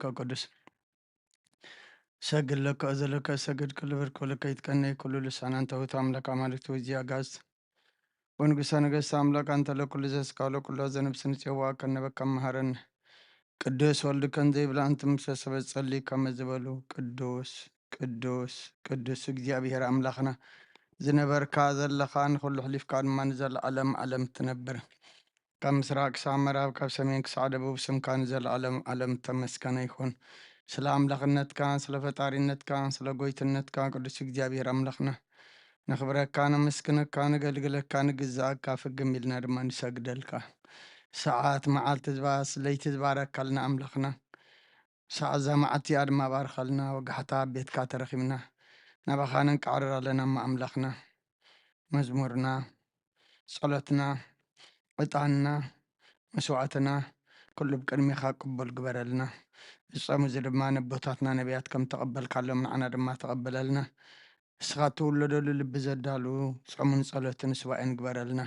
ወመንፈስከ ቅዱስ። ሰግድ ለከ እዘለከ ሰግድ ክልብር ክብልከ ይትቀነይ ኩሉ ልሳን አንተ ውእቱ አምላክ አማልክት ወእግዚእ አጋዕዝት ወንጉሰ ነገስት አምላክ አንተ ለኩሉ ዘስካሎ ኩሎ ዘነብስ ንጽዋ ከነበከ መሃረን ቅዱስ ወልድ ከን ዘይብላ እንተ ምሰሰበ ጸሊ ከመ ዝበሉ ቅዱስ ቅዱስ ቅዱስ እግዚኣብሔር አምላኽና ዝነበርካ ዘለኻ ንኹሉ ሕሊፍካ ድማ ንዘለዓለም ዓለም ትነብር። ካብ ምስራቅ ክሳብ ምዕራብ፣ ካብ ሰሜን ክሳብ ደቡብ ስምካ ንዘለዓለም ዓለም ተመስገነ ይኹን። ስለ ኣምላኽነትካ፣ ስለ ፈጣሪነትካ፣ ስለ ጎይትነትካ ቅዱስ እግዚኣብሔር ኣምላኽና ነኽብረካ፣ ነመስግነካ፣ ነገልግለካ፣ ንግዛኣካ ፍግም ኢልና ድማ ንሰግደልካ። ሰዓት መዓልቲ ዝባስ ለይቲ ዝባረካልና ኣምላኽና ሰዓት እዛ መዓልቲ እያ ድማ ባርኸልና። ወጋሕታ ኣብ ቤትካ ተረኺብና ናባኻ ነንቃዕርር ኣለና እሞ ኣምላኽና። መዝሙርና፣ ጸሎትና፣ ዕጣንና፣ መስዋዕትና ኩሉ ብቅድሜኻ ቅቡል ግበረልና። እዚ ጾም እዚ ድማ ነቦታትና ነቢያት ከም ተቐበልካሎም ንዓና ድማ ተቐበለልና። ንስኻ እትውለደሉ ልቢ ዘዳሉ ጾምን ጸሎትን ስዋኤን ግበረልና።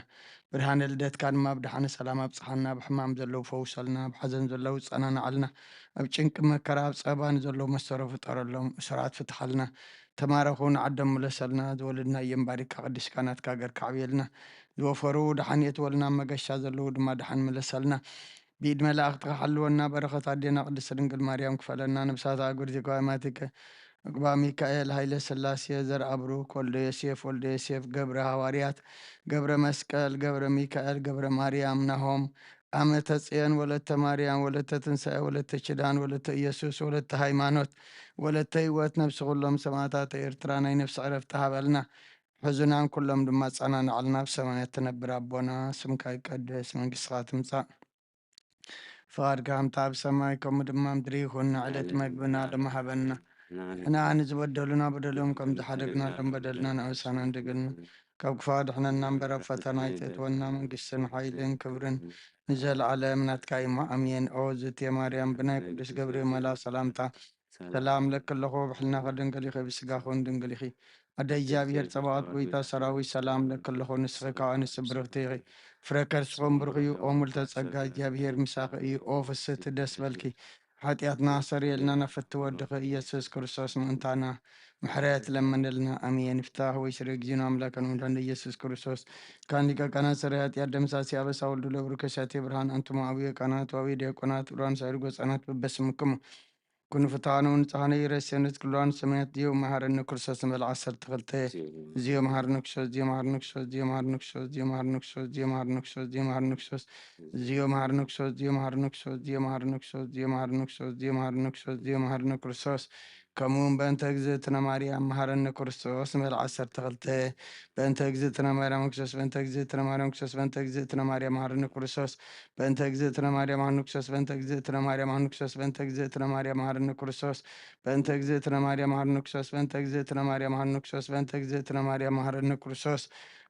ብርሃነ ልደትካ ድማ ብደሓነ ሰላም ኣብጽሓና። ብሕማም ዘለዉ ፈውሰልና፣ ብሓዘን ዘለዉ ጸናናዓልና፣ ኣብ ጭንቂ መከራ ኣብ ጸበባ ንዘለዉ መሰሮ ፍጠረሎም፣ እሱራት ፍትሓልና፣ ተማረኹ ንዓዶም ምለሰልና። ዝወለድናዮም ባሪካ ቀዲስካ ናትካ ገርካ ዓብየልና። ዝወፈሩ ደሓን የትወልና፣ ኣብ መገሻ ዘለዉ ድማ ደሓን ምለሰልና። ብኢድ መላእኽትኻ ሓልወና። በረኸት ኣዴና ቅድስት ድንግል ማርያም ክፈለና። ነብሳት ኣእጉር ዜጋዊ ኣማቲከ ዕቁባ ሚካኤል፣ ሃይለ ስላሴ፣ ዘርኣ ብሩክ፣ ወልደ ዮሴፍ፣ ወልደ ዮሴፍ፣ ገብረ ሃዋርያት፣ ገብረ መስቀል፣ ገብረ ሚካኤል፣ ገብረ ማርያም፣ ናሆም፣ ኣመተ ጽዮን፣ ወለተ ማርያም፣ ወለተ ትንሳኤ፣ ወለተ ኪዳን፣ ወለተ ኢየሱስ፣ ወለተ ሃይማኖት፣ ወለተ ህይወት፣ ነብሲ ኩሎም ሰማእታት ኤርትራ ናይ ነፍሲ ዕረፍቲ ሃበልና። ሕዙናን ኩሎም ድማ ጸናንዓልና። ኣብ ሰማያት ትነብር ኣቦና፣ ስምካ ይቀደስ፣ መንግስትኻ ትምጻእ፣ ፍቓድካ ከምቲ ኣብ ሰማይ ከምኡ ድማ ምድሪ ይኹን። ንዕለት መግብና ሎሚ ሃበና። ንሕና ንዝበደሉና በደሎም ከም ዝሓደግናሎም በደልና ንኣበሳና ንደገልና። ካብ ክፉእ ኣድሕነና እምበር ኣብ ፈተና ኣይተእትወና። መንግስትን ሓይልን ክብርን ንዘለዓለም ናትካ እዩ እሞ ኣሜን። ኦ ዝእቲ ማርያም ብናይ ቅዱስ ገብርኤል መልኣኽ ሰላምታ ሰላም እብለኪ ኣለኹ፣ ብሕልናኺ ድንግል ኢኺ፣ ብስጋኺ እውን ድንግል ኢኺ። ኣደ እግዚኣብሔር ጸባኦት፣ ጎይታ ሰራዊት፣ ሰላም እብለኪ ኣለኹ፣ ንስኺ ካብ ኣንስቲ ብርኽቲ ኢኺ፣ ፍረ ከርስኺ እውን ብሩኽ እዩ። ኦ ምልዕተ ጸጋ፣ እግዚኣብሔር ምሳኺ እዩ። ኦ ፍስህቲ፣ ደስ በልኪ፣ ሓጢኣትና ኣስተሰርየልና፣ ናብ ፍትወድኺ ኢየሱስ ክርስቶስ ምእንታና ምሕረት ለምንልና። ኣሜን። ይፍታህ ወይ ስረ እግዚእነ አምላክነ ወመድኃኒነ ኢየሱስ ክርስቶስ፣ ካን ሊቀ ካህናት ሰራይ ኃጢአት ደምሳሲ አበሳ ወልዱ ለብሩክ ሲያቴ ብርሃን አንትሙ አብየ ካህናት ወአብየ ዲያቆናት ብርሃን ሳይርጎ ህፃናት በበስምክሙ ኩኑ ፍትሐነ ወንጽሐነ ኢረሴነ ትክልዋን ሰማያት ዲው መሐረነ ክርስቶስ ንበል ዓሰርተ ክልተ። እዚዮ መሐረነ ክርስቶስ፣ እዚዮ መሐረነ ክርስቶስ፣ እዚዮ መሐረነ ክርስቶስ፣ እዚዮ መሐረነ ክርስቶስ፣ እዚዮ መሐረነ ክርስቶስ፣ እዚዮ መሐረነ ክርስቶስ፣ እዚዮ መሐረነ ክርስቶስ፣ እዚዮ መሐረነ ክርስቶስ፣ እዚዮ መሐረነ ክርስቶስ፣ እዚዮ መሐረነ ክርስቶስ፣ እዚዮ መሐረነ ክርስቶስ። ከምኡ እውን በእንተ እግዝእትነ ማርያም መሐረነ ክርስቶስ ንበል ዓሰርተ ክልተ። በእንተ እግዝእትነ ማርያም ክርስቶስ፣ በእንተ እግዝእትነ ማርያም ክርስቶስ፣ በእንተ እግዝእትነ ማርያም መሐረነ ክርስቶስ፣ በእንተ እግዝእትነ ማርያም መሐረነ ክርስቶስ፣ በእንተ እግዝእትነ ማርያም መሐረነ ክርስቶስ፣ በእንተ እግዝእትነ ማርያም መሐረነ ክርስቶስ፣ በእንተ እግዝእትነ ማርያም መሐረነ ክርስቶስ፣ በእንተ እግዝእትነ ማርያም መሐረነ ክርስቶስ፣ በእንተ እግዝእትነ ማርያም መሐረነ ክርስቶስ፣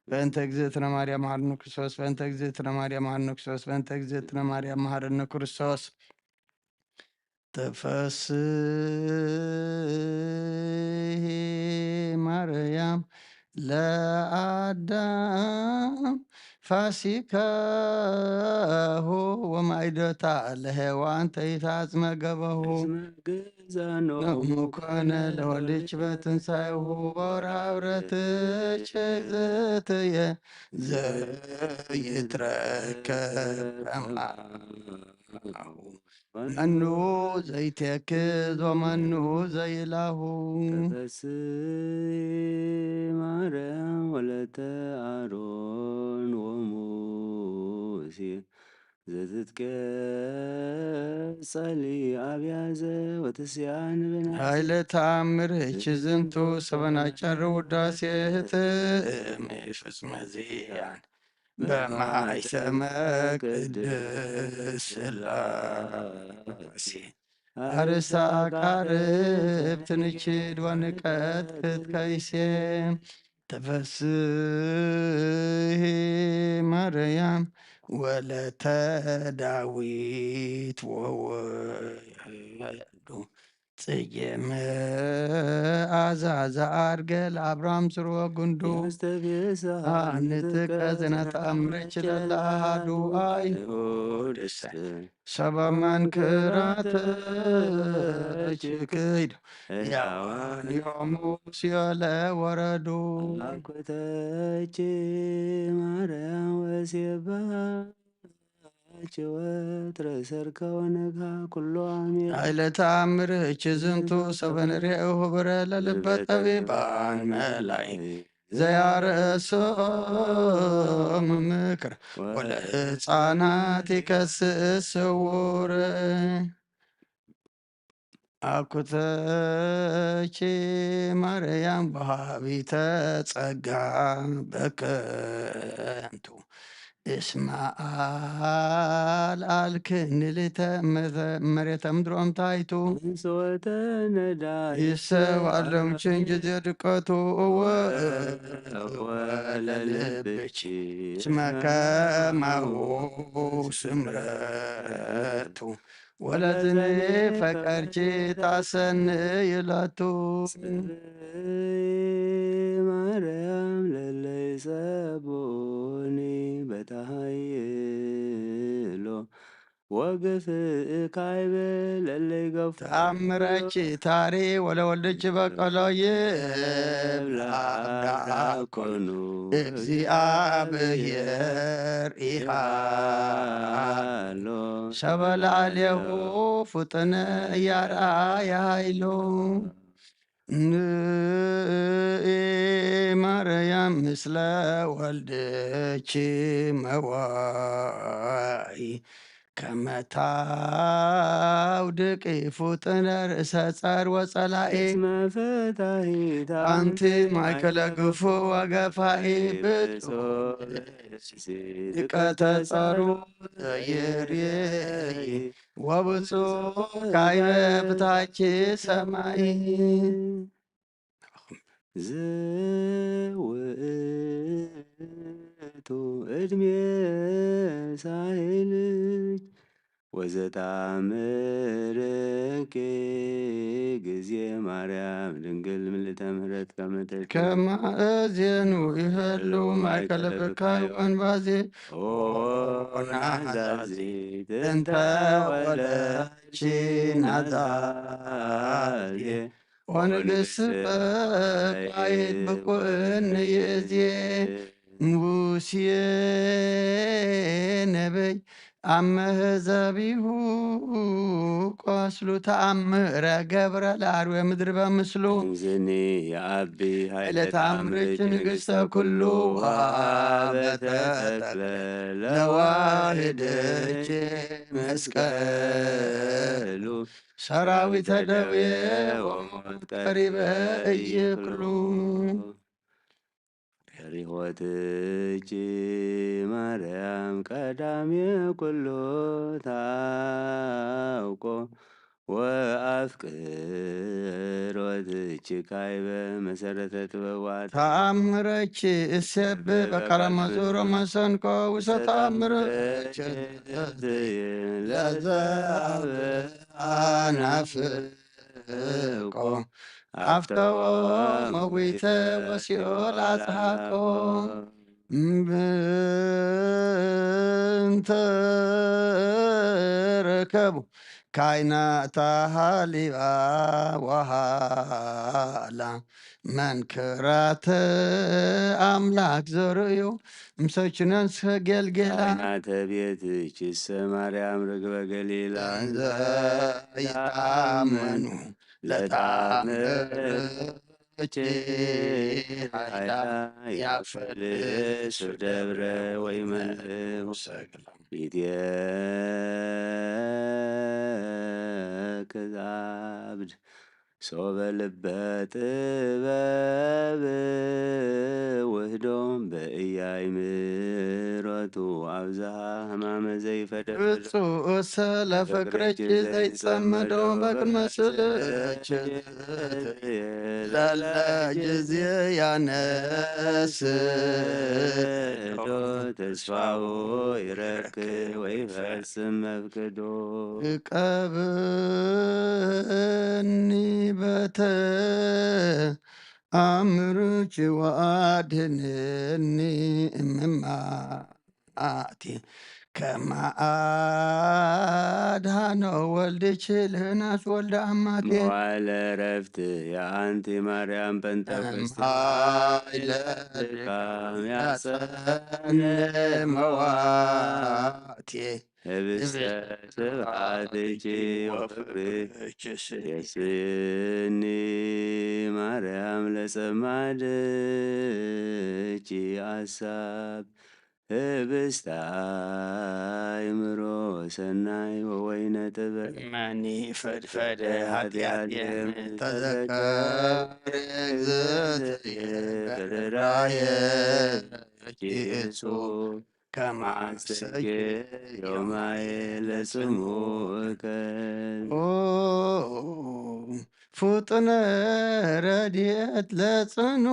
በእንተ እግዝእትነ ማርያም መሐረነ ክርስቶስ፣ በእንተ እግዝእትነ ማርያም መሐረነ ክርስቶስ፣ በእንተ እግዝእትነ ማርያም መሐረነ ክርስቶስ። ተፈስሒ ማርያም ለአዳም ፋሲካሁ ወማይዶታ ለሔዋን ተይታጽመ ገበሁ። ገዛኖ ኖሙ ኮነ ለወልድች በትንሳኤሁ ወርሃ ብረትች እግዝእትየ ዘይትረከብ ከማሁ። መኑ ዘይቴክዝ ወመኑ ዘይላሁ። ተፈስሒ ማርያም ወለተ አሮን ወሙሴ ዘትትቀጸሊ አብያዘ ወትስያን ብናት። ኃይለ ተአምርኪ ዝንቱ ሰበናጨር ውዳሴ ህትም ፍጽመ ዚያን በማይሰመ ቅድስ ሥላሴ አርሳ ቃርብ ትንችድ ወንቀት ክትከይሴ። ተፈስሒ ማርያም ወለተ ዳዊት ወወልዱ ጽጌ መኣዛ ዘዓርገ ለኣብራም ስርወ ጉንዱ። ኣንትቀ ዘነተኣምረች ለለሃዱ ኣይሁድ እሰ ሰበ መንክራተች ክይዱ። ያዋን ዮሙ ሲኦለ ወረዱ። አኩተች ማርያም ወሴባ ወትረ ሰርከ ወነግሃ ኩሎ አሜን። ኃይለ ተአምርኪ ዝንቱ ሰበ ንሬኡ ህቡረ ለልበ ጠቢባን መላኢ ዘያርእሶም ምክር ወለህፃናት ይከስእ ስውር። አኩተኪ ማርያም ወሃቢተ ጸጋ በከንቱ እስመ አልዓልክኒ ሊተ መሬተ ምድሮም ታይቱ። ይሰዋሎም ችን ጊዜ ድቀቱ እወ ወለልብኪ እስመ ከማሁ ስምረቱ ወለዝንፈቀርኪ ታሰንይ ሎቱ። ማርያም ለለይ ሰቦኒ በታሃይሎ ወግፍእ ካይበ ለለይ ገፉ። ተአምረኪ ታሪ ወለወልድኪ በቀሎ ይብላ አብዳ ኮኑ። እግዚአብሔር ኢሃሎ ሰበ ላዕሌሁ ፍጥነ እያርአየ ኃይሉ። ንኢ ማርያም ምስለ ወልድኪ መዋኢ ከመ ታውድቂ ፍጥነ ርእሰ ጸር ወጸላኢ። እስመ ፈታሂት አንቲ ማእከለ ግፉ ወገፋኢ ብፁዕ ሊቀ ተጸሩ ዘይርየይ ወብፁዕ ካይበ ብታች ሰማይ። ዝውእቱ ዕድሜ ሳህልች ወዘታምርኪ ጊዜ ማርያም ድንግል ምልዕተ ምሕረት ከመ ተስብሒ። ከማእዜኑ ይህሉ ማእከለ ብካይ ወንባዜ ኦ ናዛዚ ጥንተ ወለኪ ናዛዜ ኦ ንግሥት በቃይት ብቁእን ይእዜ ሙሴ ነቢይ አመ ህዛቢሁ ቆስሉ ተአምረ ገብረ ለአርዌ ምድር በምስሉ። እንዝኒ የአቢ ኃይለ ተአምርኪ ንግሥተ ኩሉ ወአበ ተተክለ ለዋህድኪ መስቀሉ ሰራዊተ ደዌ ወሞት ቀሪበ እይክሉ። ሪሆትኪ ማርያም ቀዳሜ ኩሉ ታውቆ ወአፍቅሮትኪ ካይበ መሰረተ ጥበባት። ተአምረኪ እሴብ በከረ መዝሙር መሰንቆ ውሰ ተአምረኪ ለዘአብ አናፍቆ አፍተዎ መዊተ ወሲኦል አጽሓቆ። እምብንተ ረከቡ ካይናታ ሃሊባ ወሃላ መንክራተ አምላክ ዘርእዩ ምሰችነን ሰገልገላ። ካይናተ ቤትኪሰ ማርያም ርግበ ገሊላ እንዘ ይታመኑ ለተአምርኪ ኃይላ ያፈልሱ ደብረ ወይመልኡ ሰግላ። ይትየክዝ አብድ ሶበ ልበ ጥበብ ውህዶም በእያይ ምሮቱ አብዝሃ ህማመ ዘይፈደፍዶ። ብፁዕ እሰ ለፍቅርኪ ዘይጸመዶ በቅድመ ስእለኪ ለለ ጊዜ ያነስዶ ተስፋው ይረክብ ወይፈጽም መፍቅዶ። እቀብኒ ተኣምርኪ ወኣድህንኒ እምማቴ ከመ ኣድሃኖ ወልድኪ ለዮናስ ወልደ ኣማቴ። መዋዕለ ዕረፍቲ የአንቲ ማርያም ጴንጠቆስጤ ኃይለ ድካም ያጸን መዋቴ ህብስተ ስብሐትኪ ወፍቅርኪ የስኒ ማርያም ለጸማድኪ አሳብ ህብስተ አእምሮ ሰናይ ወወይነ ጥበብ። መኒ ፈድፈደ ኃጢአቴ ተዘከር እግዝእትየ ርራየ ኪሱ ከማሰጌ ዮማየ ለጽሙከ። ኦ፣ ፍጡነ ረድኤት ለጽኑ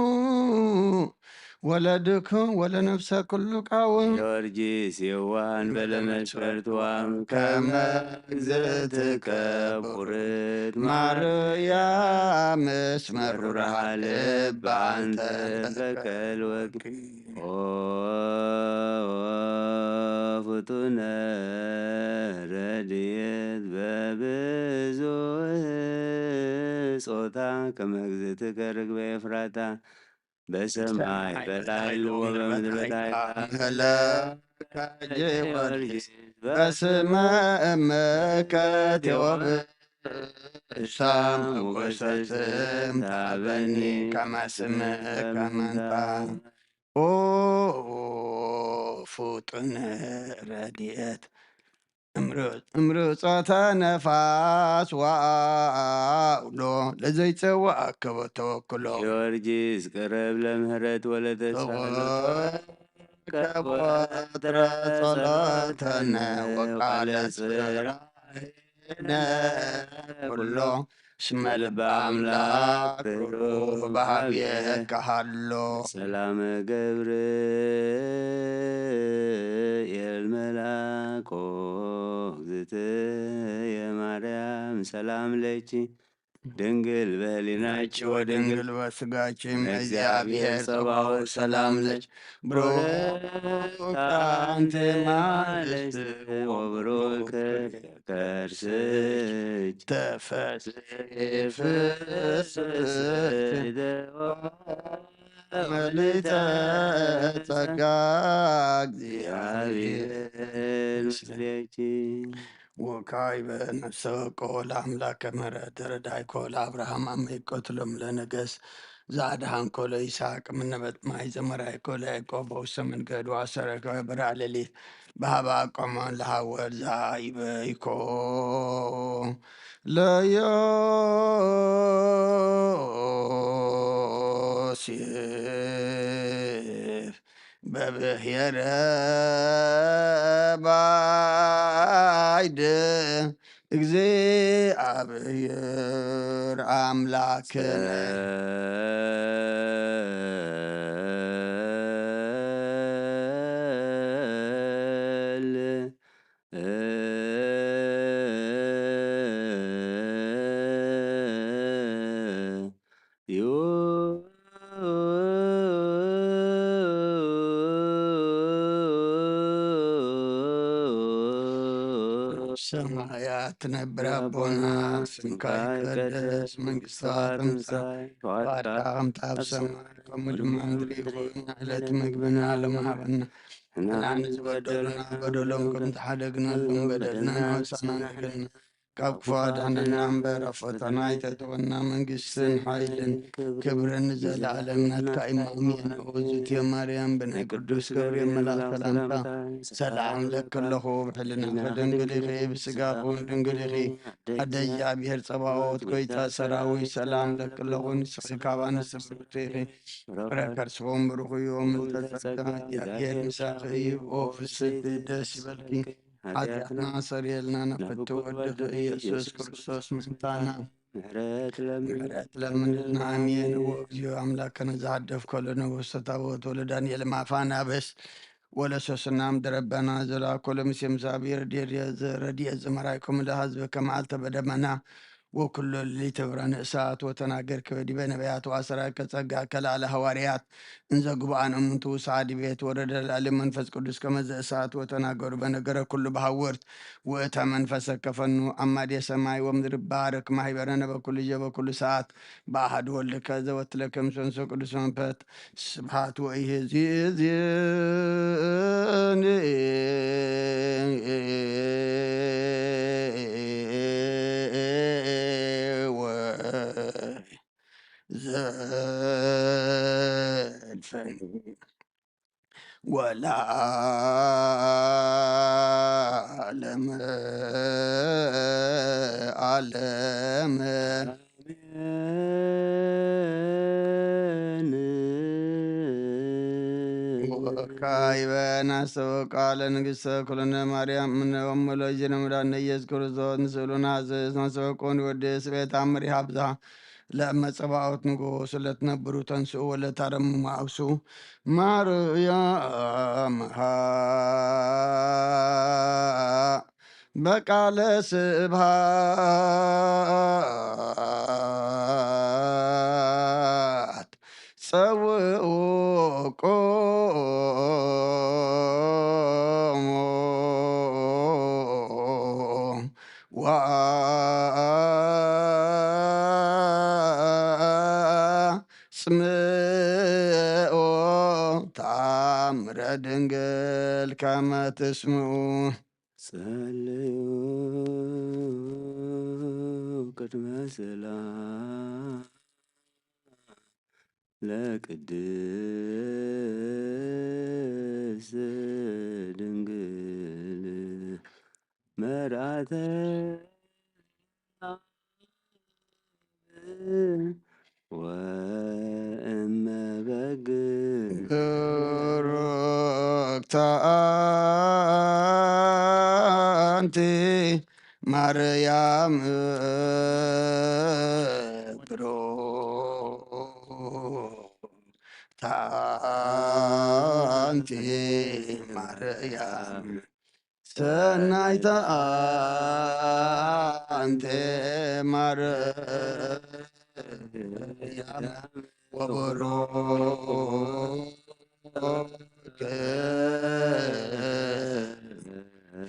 ወለድኩም ወለነፍሰ ኩሉ ቃውም። ጊዮርጊስ የዋሃን በለመስፈርት ዋም ከመ እግዝእትከ ቡርክት ማርያም እስመ ሩራ ልብ አንተ በከል ወርቅ። ኦ ፍጡነ ረድኤት በብዙህ ጾታ ከመ እግዝእትከ ርግበ ኤፍራታ በሰማይ በላዕሉ ወበምድር በታሕታ። መለከ ጊዮርጊስ በስመ እምከ ቴዎብሳ ሞገሰ ስም ተሃበኒ ከመ ስምከ መንታ። ኦ ፍጡነ ረድኤት እምርጾተ ነፋስ ወአውሎ ለዘይጸውዐከ ተወክሎ። ጊዮርጊስ ቅረብ ለምህረት ወለተሳህሎ ተወከብ ወትረ ጸሎተነ ወቃለ ጽራይነ ኩሎ እስመ ልበ አምላክ ርሁብ በሀቤከ ሀሎ። ሰላመ ገብርኤል መልአኮ እግዝእትየ ማርያም ሰላም ለኪ ድንግል በህሊናኪ ወድንግል በስጋኪ እም እግዚአብሔር ጸባኦት ሰላም ለኪ። ብሩክ አንቲ እም አንስት ወብሩክ ከርስኪ ተፈስሒ ፍስሕት ምልዕተ ጸጋ እግዚአብሔር ምስሌኪ። ወካዕበ ነፍሰ ወቀዎ ለአምላከ ምሕረት ተረዳይኮ ለአብርሃም አመ ይቀትሎም ለነገስ ዘአድኃንኮ ለይስሐቅ እምነ በጥማይ ዘመራይኮ ለያዕቆብ በውስተ መንገድ ወአሰረከ በርአ ሌሊት በሀበ አቆሞ ለሐወር ዘአይበይኮ ለዮሴፍ በብሔረ ባይድ እግዚአብሔር አምላክነ። ሰማያት ትነብር አቦና፣ ስምካ ይቀደስ፣ መንግስትካ ትምጻእ፣ ፈቃድካ ከምቲ ኣብ ሰማይ ከምኡ ድማ ምድሪ ይኹን። ዕለት ምግብና ሎሚ ሃበና፣ ንሕና ንዝበደሉና በደሎም ከም ዝሓደግና በደልና ንሓስብ፣ ካብ ክፉ ኣድሕነና እምበር፣ ኣብ ፈተና ኣይተእትወና። መንግስትን ሓይልን ክብርን ንዘለኣለም ናትካ እዩ። ኣሜን። ኦ እግዝእትየ ማርያም፣ ብናይ ቅዱስ ገብርኤል መልኣክ ሰላምታ ሰላም እብለኪ ኣለኹ። ብሕልናኺ ድንግል ኢኺ፣ ብስጋኺ እውን ድንግል ኢኺ። ኣደ እግዚኣብሔር ጸባኦት፣ ጐይታ ሰራዊት፣ ሰላም እብለኪ ኣለኹ። ንስኺ ካብ ኣንስቲ ብርኽቲ ኢኺ፣ ፍረ ከርስኺ እውን ብሩኽ እዩ። ምልዕተ ጸጋ፣ እግዚኣብሔር ምሳኺ እዩ። ኦ ፍስሕቲ፣ ደስ ይበልኪ፣ ሓጢኣትና ሰሪየልና፣ ናብ ፍትው ወድኺ ኢየሱስ ክርስቶስ ምሕንታና ምሕረት ለምን። ምሕረት ለምንልና። ኣሜን። ወእግዚኦ ኣምላከነ ዘሃደፍኮ ለነቡሰ ታቦት ወለዳንኤል ማፋን አበስ ወለሶስናም ደረበና ዘላኮ ለምሴም ዛብሔር ረድኤት ዘመራይኮም ለሃዝበ ከመ አልተ በደመና ወኩሎ ሌሊተ ብርሃነ እሳት ወተናገር ከበዲበ ነቢያት ወኣሰራከ ጸጋ ከላለ ሃዋርያት እንዘ ጉብኣን እምንቱ ውስዓ ዲቤት ወረደ ላለ መንፈስ ቅዱስ ከመዘ እሳት ወተናገሩ በነገረ ኩሉ በሃወርት ወእተ መንፈሰ ከፈኑ አማዴ ሰማይ ወምድር ባረክ ማሂበረነ በኩሉ ጀ በኩሉ ሰዓት በአሐዱ ወልድከ ዘወትለከ ምስለ መንፈስ ቅዱስ መንፈስ ስብሐት ወኢሕዝን ወዘልፈን ወለዓለመ ዓለም። ወካዕበ ናስተበቃለ ንግሥተ ኩልነ ማርያም እምነ ወመሎጅነ መድኃኒነ ኢየሱስ ክርስቶስ ንስእሉና ዘእስና ሰበቆን ወድስ ቤት አምር ይሃብዛ ለመጸባኦት ንጉስ ለትነብሩ ተንስኡ ወለታረሙ ማእብሱ ማርያም ሃ በቃለ ስብሃት ጸውኡ ቆሙ ወአጽምዑ ታምረ ድንግል ከመ ትስምዑ። ጸልዩ ቅድመ ስእላ ለቅድስት ድንግል መርዓተ ወእመ በግ ብሩክተ አንቲ ማርያም ብሩክተ አንቲ ማርያም ሰናይተ አንቲ ማርያም ወብሩክ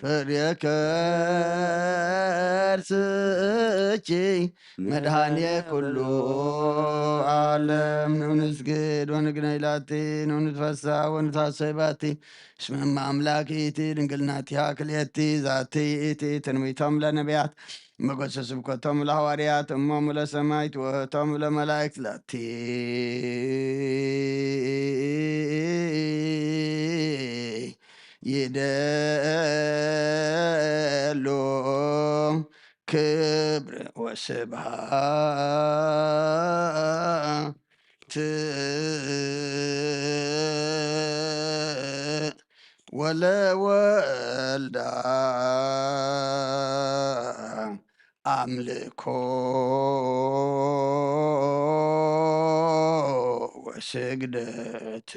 ፍሬ ከርስኪ መድኃኔ ኩሉ ዓለም። ንንስግድ ወንግነይ ላቲ ንንትፈሳ ወንታሰይ ባቲ እስመ እመ አምላክ ይእቲ ድንግል ናቲሃ ክልኤቲ ዛቲ ይእቲ ትንቢቶም ለነቢያት ሞገሰ ስብከቶም ለሐዋርያት እሞሙ ለሰማይት ወእህቶም ለመላእክት ላቲ ይደሉ ክብር ወስብሐት ወለወልዳ አምልኮ ወስግደት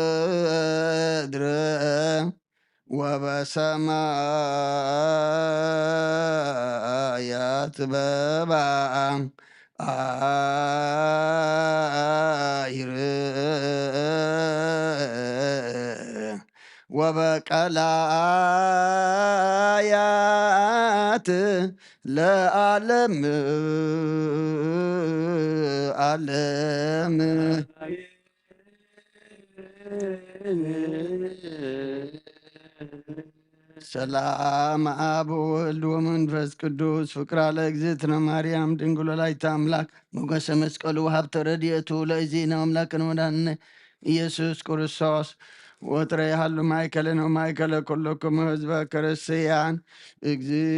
በምድር ወበሰማያት በባ አይር ወበቀላያት ለዓለም ዓለም። ሰላም አብ ወወልድ ወመንፈስ ቅዱስ ፍቅራ ለእግዝእትነ ማርያም ድንግል ወላዲተ አምላክ ሞገሰ መስቀሉ ወሀብተ ረድኤቱ ለእግዚእነ አምላክነ ወመድኃኒነ ኢየሱስ ክርስቶስ ወትረ ይሃሉ ማእከልነ ወማእከለ ኩልክሙ ህዝበ ክርስቲያን እግዚእ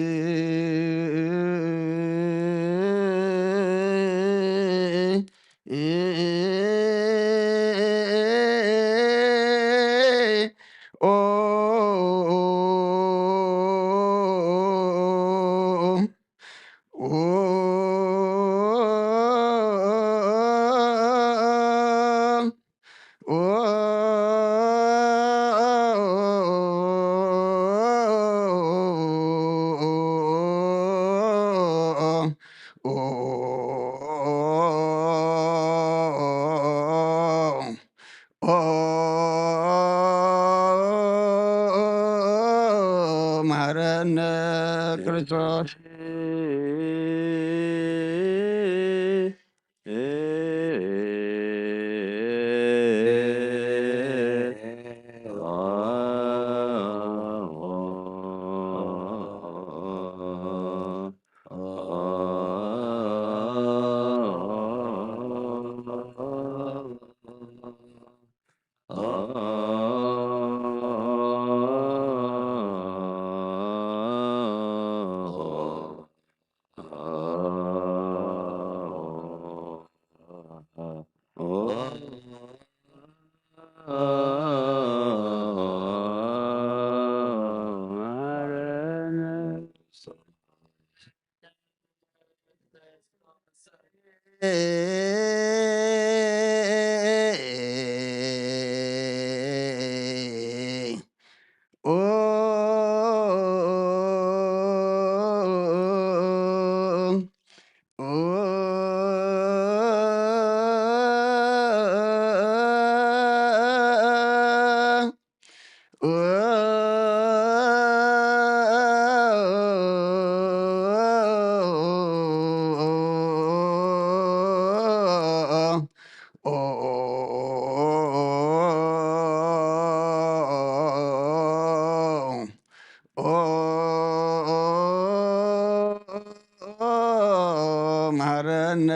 መሐረነ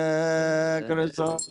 ክርስቶስ።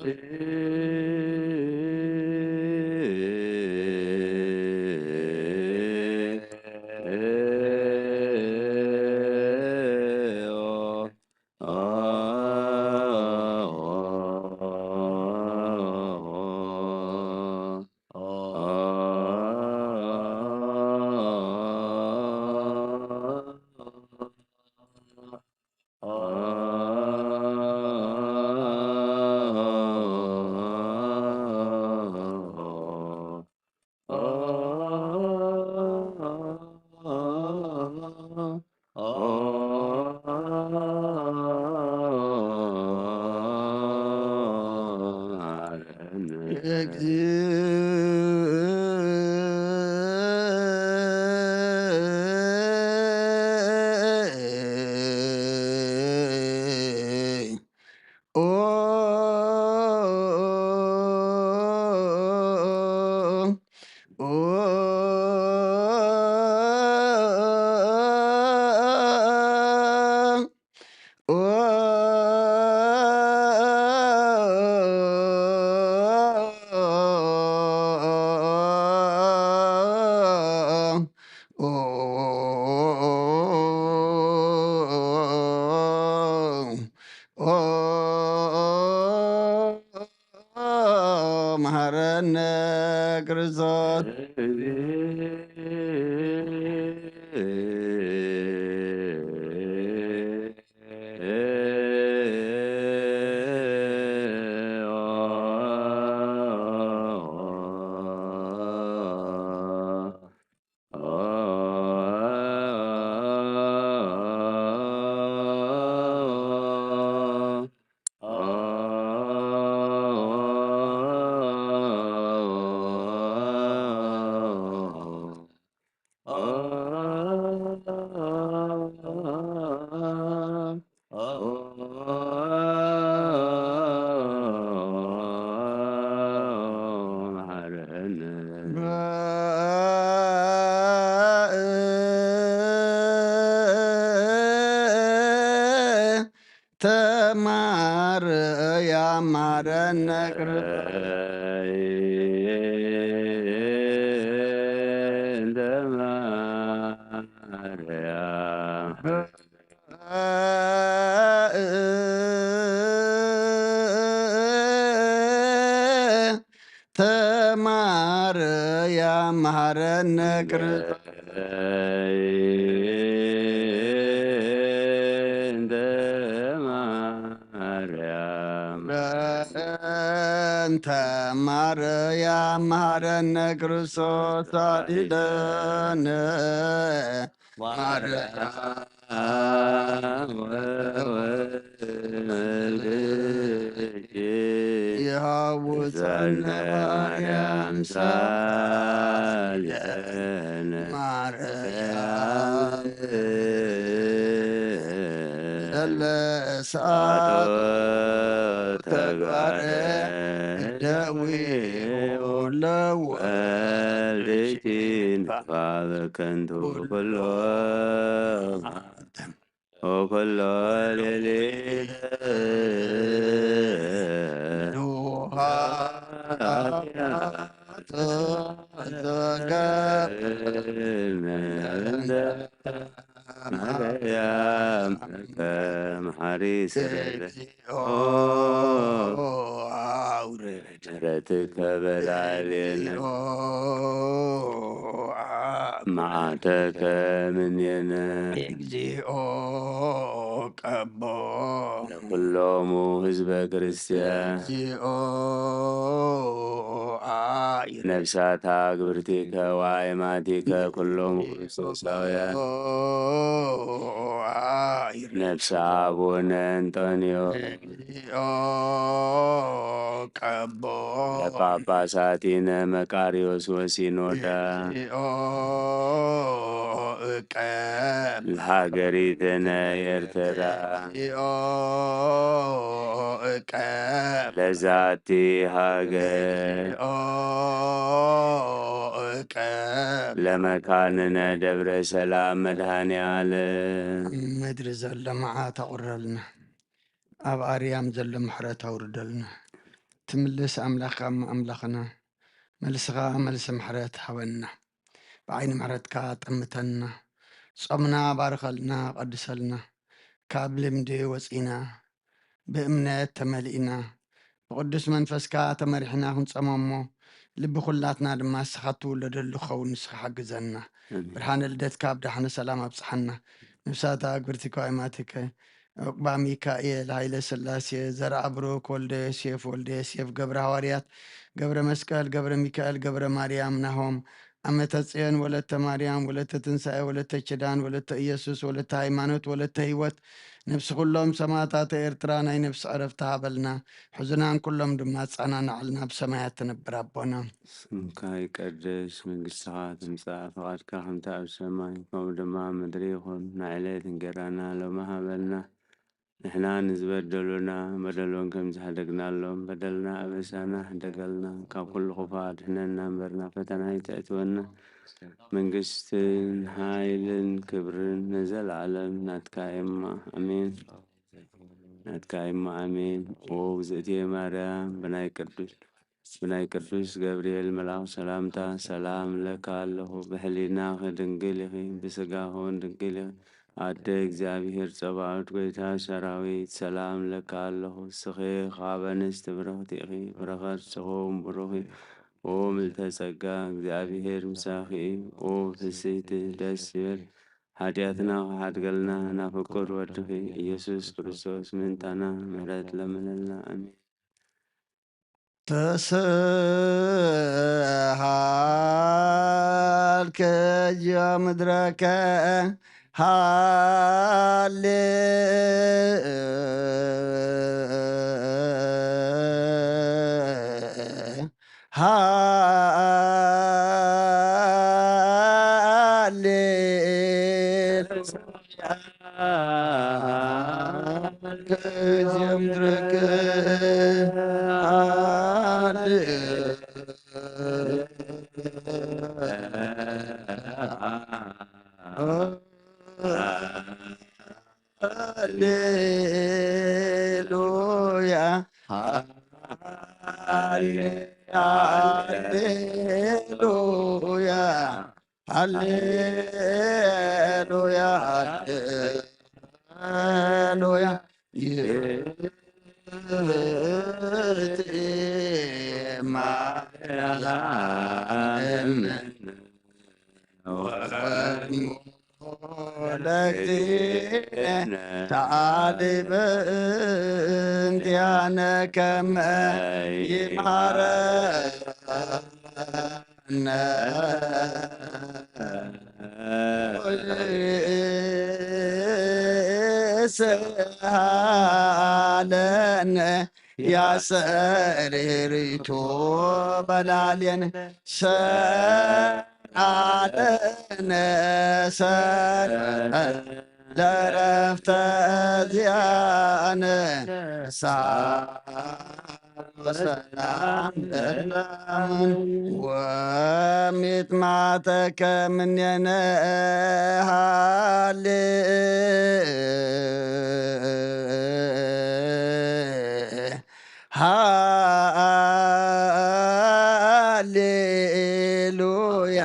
መሐረነ ክርስቶስ። ተማርያ ማረነ ክርስቶስ። ተማርያ ማረነ ክርስቶስ። በእንተ ማርያ ማረነ ክርስቶስ ሳሊለነ ማርያም ወወልድኪ ይሃውፀነ ማርያም ሳሌነ ማርያም ለሰዓቱ ተግባረ ደዊኡ ለወልድቲ ንፋበ ከንቱ ኩሎ ወኩሎ ሌሊት ንውሃ ኃጢአት ተገብር መሐሪ ስረይ ኦ አውርድ ምሕረትከ በላዕሌነ። ኦ መዓተከ ምኔነ። እግዚኦ ቀቦ ለኩሎሙ ህዝበ ክርስቲያን። እግዚኦ አይ ነፍሳታ ግብርቲከ ወአይማቲከ ኩሎም ክርስቶሳውያን። ነፍሰ አቡነ እንጦንዮ። ቀቦ ለጳጳሳቲነ መቃርዮስ ወሲኖዳ። ቀብ ለሃገሪትነ ኤርትራ። ቀብ ለዛቲ ሃገር። ቀብ ለመካንነ ደብረ ሰላም መድኃኔ ዓለም። ምድሪ ዘሎ መዓት ኣቑረልና፣ ኣብ ኣርያም ዘሎ ምሕረት ኣውርደልና። ትምልስ ኣምላኽ ኣምላኽና፣ መልስኻ መልሲ ምሕረት ሃበና። ብዓይኒ ምሕረትካ ጠምተና። ጾምና ባርኸልና፣ ቀድሰልና። ካብ ልምዲ ወጺና፣ ብእምነት ተመሊእና፣ ብቅዱስ መንፈስካ ተመሪሕና ክንጸሞ እሞ፣ ልቢ ኩላትና ድማ ንስኻ እትውለደሉ ክኸውን ንስኻ ሓግዘና። ኣሜን። ብርሃነ ልደትካ ብደሓነ ሰላም ኣብጽሓና። ነፍሳታ ግብርቲከ ወአይማቲከ፣ ዑቅባ ሚካኤል፣ ኃይለ ሥላሴ፣ ዘርአ ብሩክ፣ ወልደ ዮሴፍ፣ ወልደ ዮሴፍ፣ ገብረ ሃዋርያት፣ ገብረ መስቀል፣ ገብረ ሚካኤል፣ ገብረ ማርያም፣ ናሆም፣ ዓመተ ጽዮን፣ ወለተ ማርያም፣ ወለተ ትንሳኤ፣ ወለተ ኪዳን፣ ወለተ ኢየሱስ፣ ወለተ ሃይማኖት፣ ወለተ ህይወት፣ ነፍሲ ኩሎም ሰማዕታተ ኤርትራ ናይ ነፍሲ ዕረፍቲ ሃበልና። ሕዙናን ኩሎም ድማ ኣጸናንዓልና፣ ብሰማያት ትነብር ኣቦና። ስምካ ይቀደስ፣ መንግስትኻ ትምጻእ፣ ፍቓድካ ከምቲ ኣብ ሰማይ ከምኡ ድማ ኣብ ምድሪ ይኹን። ንዕለት እንጀራና ሎሚ ሃበልና። ንሕና ንዝበደሉና በደሎም ከም ዝሕደግናሎም በደልና ኣበሳና ሕደገልና፣ ካብ ኩሉ ክፉእ ኣድሕነና እምበር ናብ ፈተና ኣይተእትወና። መንግስትን ሓይልን ክብርን ንዘለዓለም ናትካ እማ፣ ኣሜን። ናትካ እማ፣ ኣሜን። ኦ ውግዝእቲ ማርያም፣ ብናይ ቅዱስ ብናይ ቅዱስ ገብርኤል መልኣኽ ሰላምታ ሰላም እብለኪ ኣለኹ። ብሕሊናኺ ድንግል ኢኺ፣ ብስጋኺ እውን ድንግል ኢኺ። ኣደ እግዚኣብሔር ጸባኦት ጐይታ ሰራዊት ሰላም እብለኪ ኣለኹ። ንስኺ ካብ ኣንስቲ ብርኽቲ ኢኺ፣ ፍረ ከርሥኺ እውን ብሩኽ እዩ። ኦ ምልዕተ ጸጋ እግዚኣብሔር ምሳኺ እዩ። ኦ ፍስሕቲ ደስ ይበል ሓጢኣትና ክሓድገልና ናብ ፍቁር ወድኺ ኢየሱስ ክርስቶስ ምእንታና ምሕረት ለምነልና። ኣሜን። ተሰሃልከ ምድረከ ሃሌ ሃሌ ከዚያም ድረከ ሃሌሉያ፣ ሃሌ-፣ ሃሌሉያ፣ ሃሌሉያ፣ ሃሌሉያ። ይእቲ ማርያም ወእሙ ለእግዚእነ ተአሊ በእንቲአነ ከመ ይምሃረነ ወይስሃለነ ያሰሪሪቱ በላሌነ ሰአለነ ሰ- ለረፍተ እዚኣነ ሳር ወሰላም ለላምን ወሚጥማተከ ምኔነ ሃሌ ሃሌሉያ።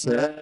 ሰንበት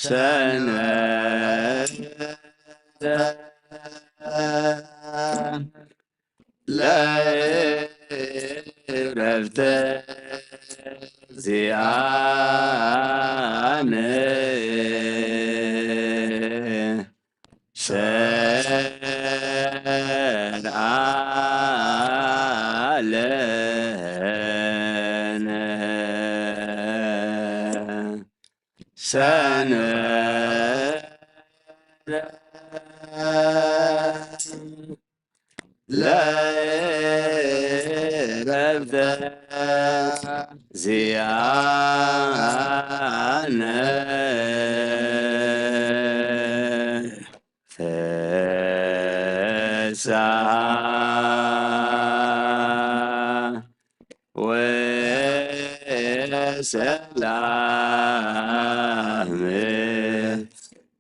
ሰንበተ ለእረፍተ ዚኣነ ሰርዓ ለነ ሰንበተ ለእረፍተ ዚኣነ ፍስሓ ወሰላም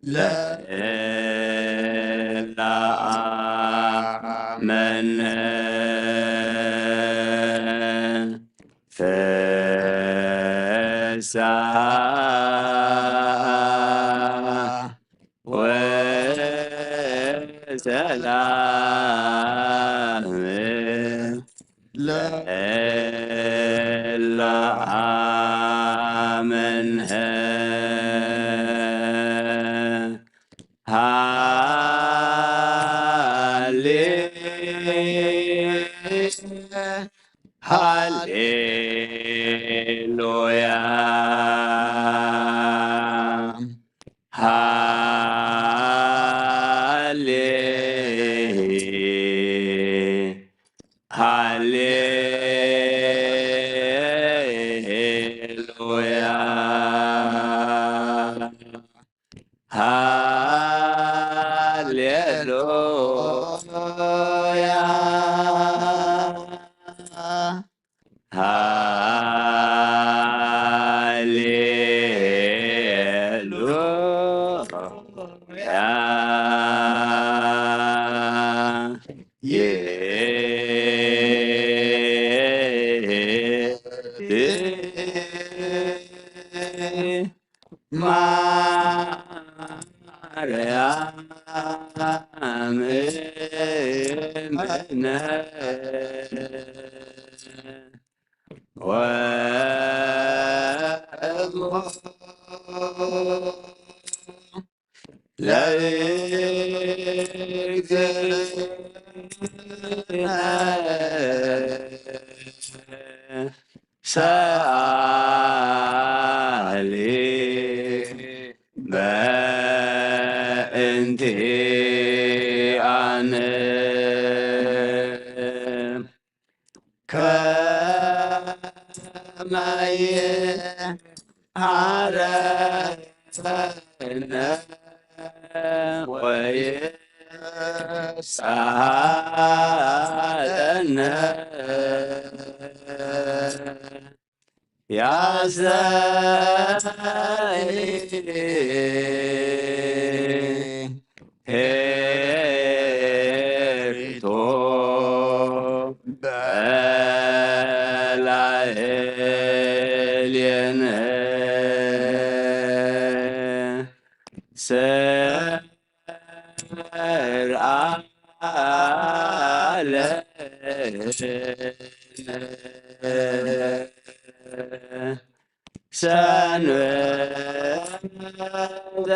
ለእለ ኣመነ ፍስሓ ወሰላም ለእለ ኣመንሐ ሃሌ ሃሌሉያ ሃሌ ሃሌሉያ ሃሌሉያ ሃሌሉያ ማርያም እምነ ወእሞ ለእግዝእትነ ሰአሊ በእንቲአነ ከመ ይሃረነ ወይስሃለነ ያስተይ ሄሪቶ በላዕሌነ ሰርዓ ለነ ሰንበተ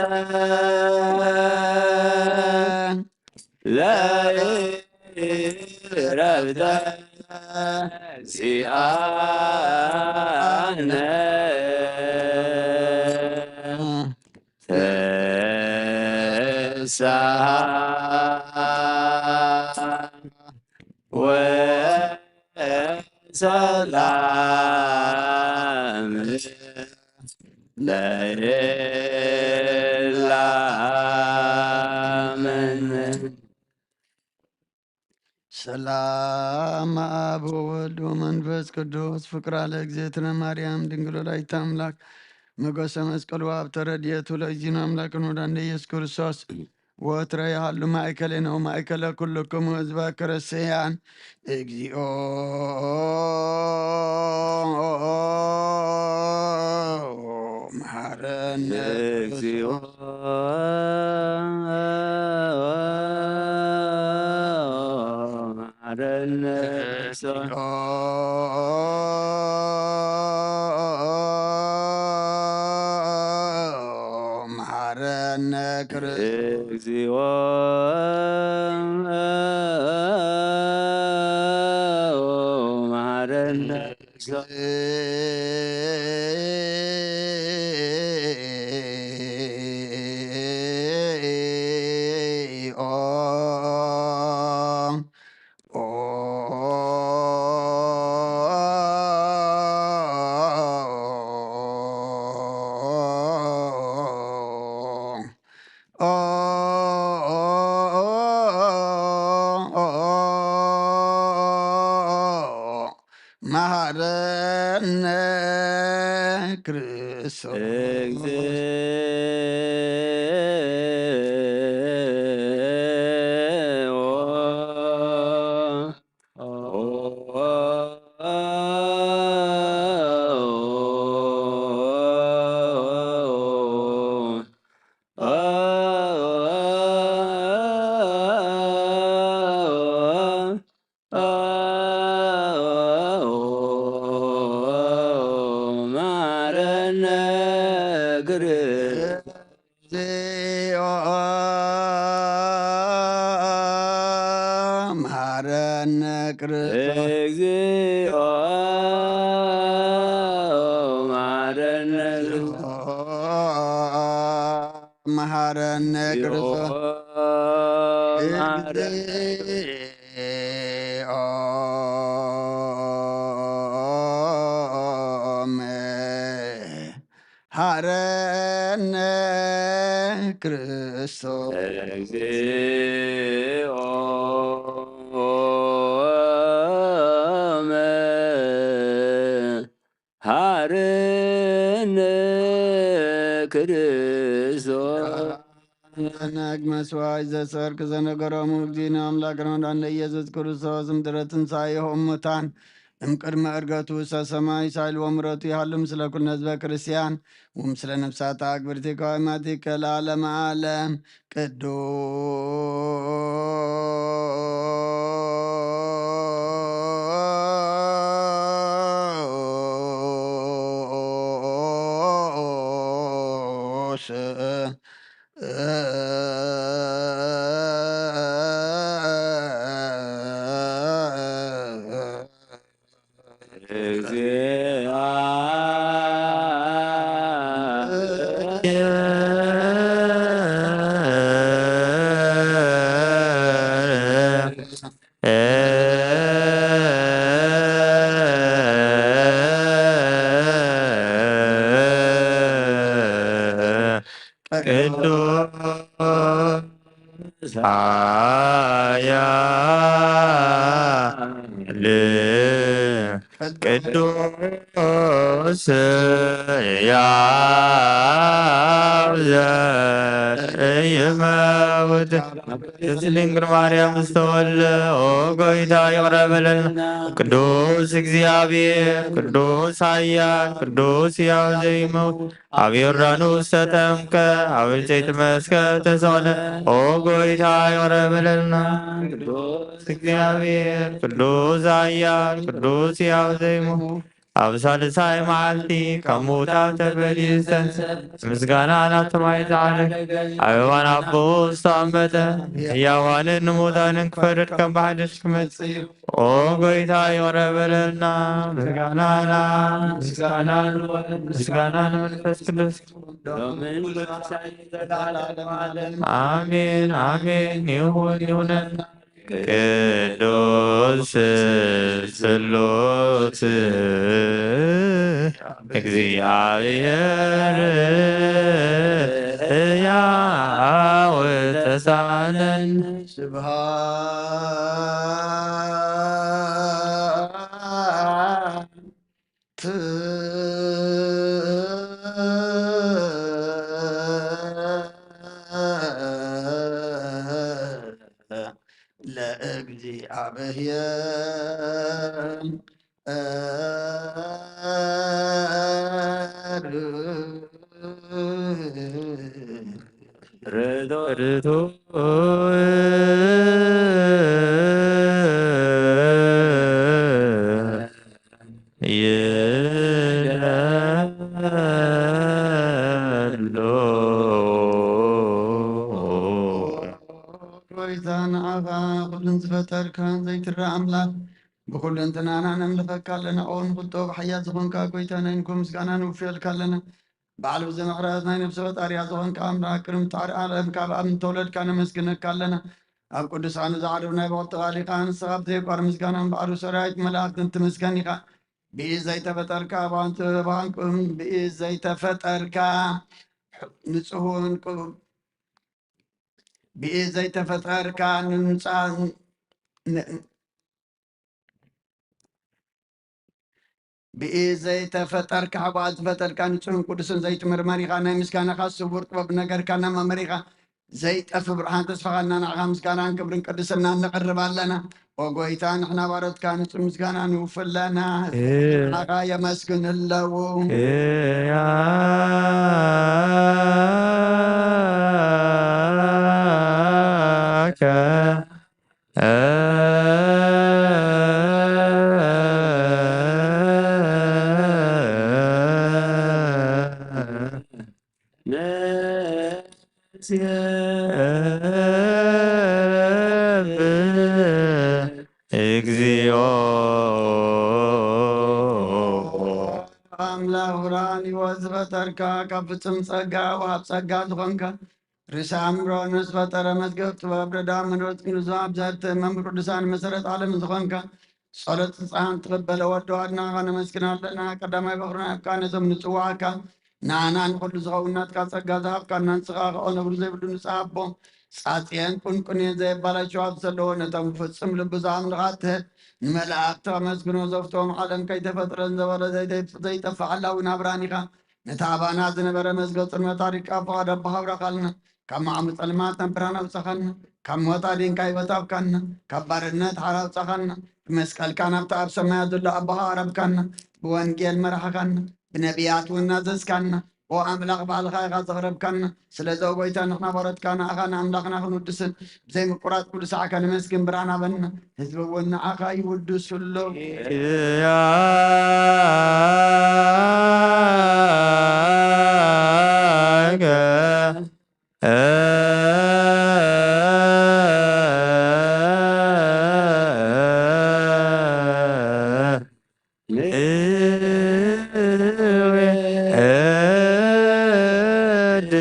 ለእረፍተ ዚአነ ፍስሓ ወሰላም ለእላምን ሰላም አብ ወወልድ ወመንፈስ ቅዱስ ፍቅራ ለእግዝእትነ ማርያም ድንግል ወላዲተ አምላክ ሞገሰ መስቀሉ አብ ተረድኤቱ ለእግዚእነ አምላክን ወዳንደ ኢየሱስ ክርስቶስ ወትረ ይሃሉ ማእከሌነ ወማእከለ ኩልክሙ ህዝበ ክርስቲያን። እግዚኦ መሐረነ መሐረነ እግዚኦ መሐረነ መሐረነ ክርስቶስ። እግዚኦ መሐረነ መሐረነ ክርስቶስ። እግዚኦ መሐረነ ክርስቶስ። እግዚኦ መሐረነ ክርስቶስ። እግዚኦ መሐረነ መሐረነ ክርስቶስ። እግዚኦ መሐረነ ክርስቶስ። እግዚኦ መሐረነ ክርስቶስ። ነግ መስዋዕት ዘሰርክ ዘነገሮሙ እግዚእነ አምላክነ ወመድኃኒነ ኢየሱስ ክርስቶስ እምድረ ትንሣኤሁ እሙታን እምቅድመ ዕርገቱ ውስተ ሰማይ ሳይል ወምረቱ ይሃሉ ምስለ ኩልነ ህዝበ ክርስቲያን ወምስለ ነፍሳተ አግብርቲከ ወአማቲከ ለዓለመ ዓለም። ቅዱስ እግዚአ ቅዱስ ኃያል ቅዱስ ሕያው ዘኢይመውት። ቅድስት ድንግል ማርያም ዝተወልደ ኦ ጎይታ ይቕረ በለልና። ቅዱስ እግዚኣብሔር፣ ቅዱስ ኃያል፣ ቅዱስ ሕያው ዘይመውት፣ ኣብ ዮርዳኖስ ተጠምቀ፣ ኣብ ዕንጨይቲ መስቀል ተሰቕለ። ኦ ጎይታ ይቕረ በለልና። ቅዱስ እግዚኣብሔር፣ ቅዱስ ኃያል፣ ቅዱስ ሕያው ዘይመውት፣ ኣብ ሳልሳይ መዓልቲ ካብ ምዉታት ተፈልዩ ዝተንስአ፣ ምስጋና ናብቲ ማይ ጻዕረ፣ ኣብ እዋን ኣቦኡ ዝተቐመጠ፣ ንሕያዋንን ንምዉታንን ክፈርድ ከም ብሓድሽ ክመጽእ እዩ። ኦ ጎይታ ይቕረ በለልና። ምስጋናና ምስጋና ንወልድ ምስጋና ንመንፈስ ቅዱስ ሎምን ክሳይ ዘላለዓለም ዓለም። ኣሜን ኣሜን ይሁን ይሁነን። ቅዱስ ስሉስ እግዚአብሔር ሕያው ተሳነን። ስብሐት ለእግዚአብሔር። ርቱዕ ይደሎ። ጎይታ ንዓኻ ኩሉን ዝፈጠርካን ዘይትረኣ ኣምላኽ ብኹሉ እንትናና ነምልኸካ ኣለና። ኦ ንኽልተ ብሓያል ዝኾንካ ጎይታ ናይ ንኮ ምስጋና ንውፍየልካ ኣለና። ባዕሉ ብዘመኽርያት ናይ ነፍሲ ፈጣሪያ ዝኾንካ ኣምላኽ ቅድሚ ትዓሪ ዓለም ካብ ኣብ እንተወለድካ ነመስግነካ ኣለና። ኣብ ቅዱሳኑ ዝዓርብ ናይ ብቕልቲ ቃሊኻ ንስኻ ብዘይቋር ምስጋናን ባዕሉ ሰራዊት መላእክትን ትምስገን ኢኻ። ብኢድ ዘይተፈጠርካ ባንቱ ባንቁም ብኢድ ዘይተፈጠርካ ንጹህ ዕንቁ ብኢድ ዘይተፈጠርካ ንንጻ ን- ብኢድ ዘይተፈጠርካ ሓጓ ዝፈጠርካ ንጹህን ቅዱስን ዘይትምርመር ኢኻ። ናይ ምስጋናኻ ስውር ጥበብ ነገርካ እናመመሪኻ ዘይጠፍ ብርሃን ተስፋኻ እናናዕኻ ምስጋናን ክብርን ቅድስና ነቕርብ ኣለና። ኦ ጎይታ ንሕና ባሮትካ ንጹህ ምስጋና ንውፍለና። ንዓኻ የመስግን ኣለዉ። እያከ እግዚኦ። ኣምላኽ ብርሃን ህይወት ዝፈጠርካ ካብ ፍጹም ጸጋ ወሃብ ጸጋ ዝኾንካ ርእሲ ኣእምሮ ንዝፈጠረ መዝገብ ጥበብ ረዳ መንፈስ ቅዱስ ኣብዛ እትእመም ቅዱሳን መሰረት ዓለም ዝኾንካ ጸሎት ንስሓን ትቕበለ ወዲ ዋድናኻ ነመስግን ኣለና። ቀዳማይ በኹርና ኣብካ ነዞም ንጽዋዕካ ንኣና ንኹሉ ዝኸውን ናትካ ጸጋ ዝሃብካና ንስኻ ከኦ ነብሩ ዘይብሉ ንጽሃቦ ጻጽየን ቁንቁንየን ዘየባላሸዋ ዘለዎ ነቶም ፍጹም ልቢ ዝኣምኑኻ ትህብ ንመላእክቲ ከመስግኖ ዘፍትዎም ዓለም ከይተፈጥረ ዝነበረ ዘይጠፍእ ሓላዊ ናብራን ኢኻ። ነቲ ኣባና ዝነበረ መዝገብ ጽልመት ኣሪካ ኣብ ፍቓድ ኣቦኻ ኣብረኻልና። ካብ መዓሙ ጸልማት ናብ ብርሃን ኣውጻኻና። ካብ ሞት ኣዲንካ ህይወት ኣብካና። ካብ ባርነት ሓራ ኣውጻኻና። ብመስቀልካ ናብቲ ኣብ ሰማያት ዘሎ ኣቦኻ ኣቕረብካና። ብወንጌል መራሕኻና። ብነቢያት እውን ናዘዝካና። ኦ ኣምላኽ ባዕልኻ ኢኻ ዘቕረብካና። ስለዚ ኦ ጎይታ ንሕና ባሮትካ ንኣኻ ንኣምላኽና ክንውድስን ብዘይ ምቁራጽ ኩሉ ሳዕ ከነመስግን ብርሃን ሃበና። ህዝቢ እውን ንኣኻ ይውድሱ ኣለዉ። እያከ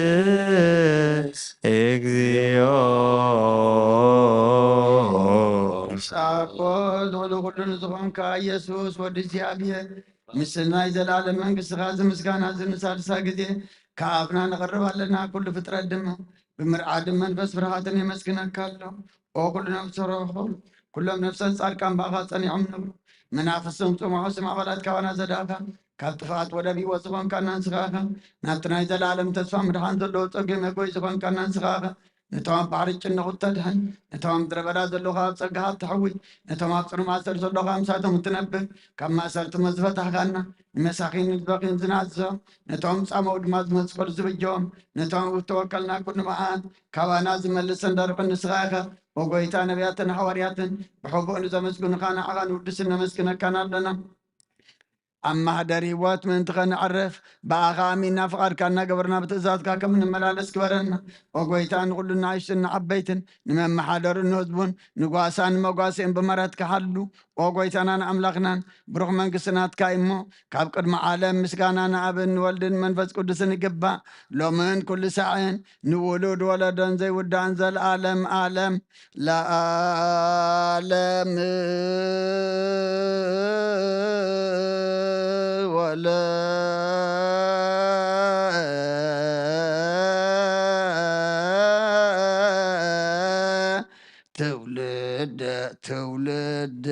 ንወድስ እግዚኦ። ሳኮ ልዑል ኩሉ ንዝኾንካ ኢየሱስ ወዲ እግዚኣብሔር ምስ ናይ ዘለኣለም መንግስትኻ እዚ ምስጋና እዚ ንሳልሳ ግዜ ካብ ኣፍና ነቕርብ ኣለና። ኩሉ ፍጥረት ድማ ብምርዓድን መንፈስ ፍርሃትን የመስግነካ ኣሎ። ኦ ኩሉ ነፍሲ ረኹል ኩሎም ነፍሳት ጻድቃን ብኣኻ ጸኒዖም ነብሩ። መናፍስቶም ጽምዖ ስም ኣባላት ካባና ዘዳእካ ካብ ጥፍኣት ወደብ ህይወት ዝኾንካና ንስኻ ኢኻ። ናብቲ ናይ ዘለኣለም ተስፋ ምድሓን ዘለዎ ጸገም መጎይ ዝኾንካና ንስኻ ኢኻ። ነቶም ኣብ ባሕሪ ጭንቑት ተድሕን፣ ነቶም ኣብ ምድረ በዳ ዘለዉ ኣብ ጸጋኻ እተሕዊ፣ ነቶም ኣብ ጽኑዕ ማእሰር ዘለዉ ምሳቶም እትነብር፣ ካብ ማእሰርቲ ሞት ዝፈታሕካና፣ ንመሳኺን ንዝበኽዩን ዝናዝዞም፣ ነቶም ጻመው ድማ ዝመስቀሉ ዝብጀዎም፣ ነቶም ኣብ እተወከልናኩ ንብዓት ካባና ዝመልሰን ደርቕን ንስኻ ኢኻ። ኦ ጎይታ፣ ነቢያትን ሓዋርያትን ብሕቡእ ንዘመስግኑኻ ንዓኻ ንውድስን ነመስግነካን ኣለና። ኣብ ማህደር ህይወት ምእንቲ ኸነዕርፍ ብኣኻ ኣሚንና ፍቓድካ እናገበርና ብትእዛዝካ ከም እንመላለስ ግበረና። ኦ ጎይታ፣ ንኹሉ ንኣሽቱን ንዓበይትን ንመመሓደሩን ንህዝቡን ንጓሳን ንመጓስኦን ብምህረትካ ሓሉ። ኦ ጎይታናን ኣምላኽናን፣ ብሩኽ መንግስቲ ናትካ እዩ እሞ፣ ካብ ቅድሚ ዓለም ምስጋና ንኣብን ንወልድን መንፈስ ቅዱስን ይግባእ፣ ሎምን ኩሉ ሳዕን ንውሉድ ወለዶን ዘይውዳእን ዘለኣለም ኣለም ለኣለም። ወለ ትውልደ ትውልድ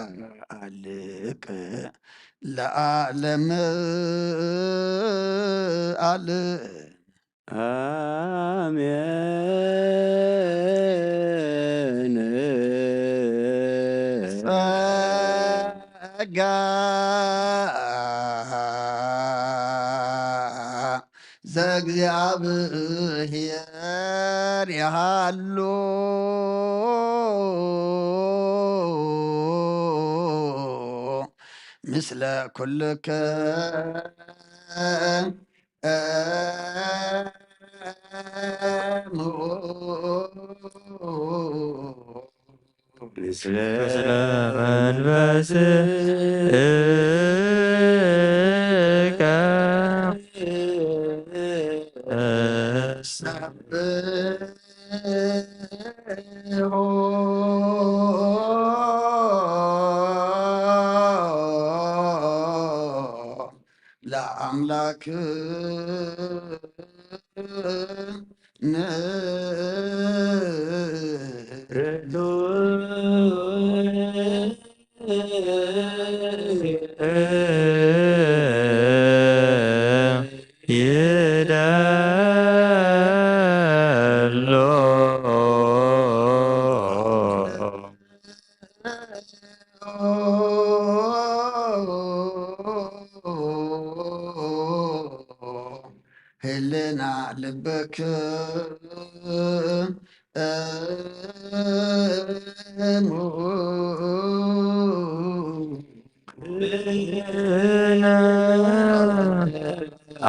ዘእያሃልቅ ለዓለም ዓለም። ኣሜን። ጸጋ ዘእግዚኣብሔር ይሃሉ ምስለ ኩልክን እሙ። ምስለ መንፈስከ ሰብሖ ለአምላክነ ርቱ ይደሎ። ህልና ልብክን እሙ።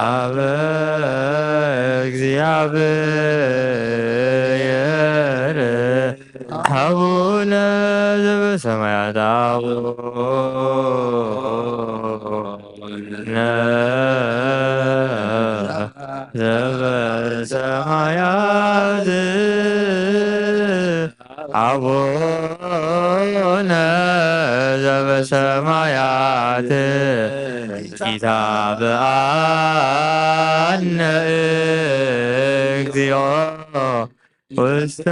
አበ እግዚአብሔር አቡነ ዘበሰማያት፣ አቡነ ዘበሰማያት፣ አቡነ ዘበሰማያት፣ ኢታብአነ እግዚኦ ውስተ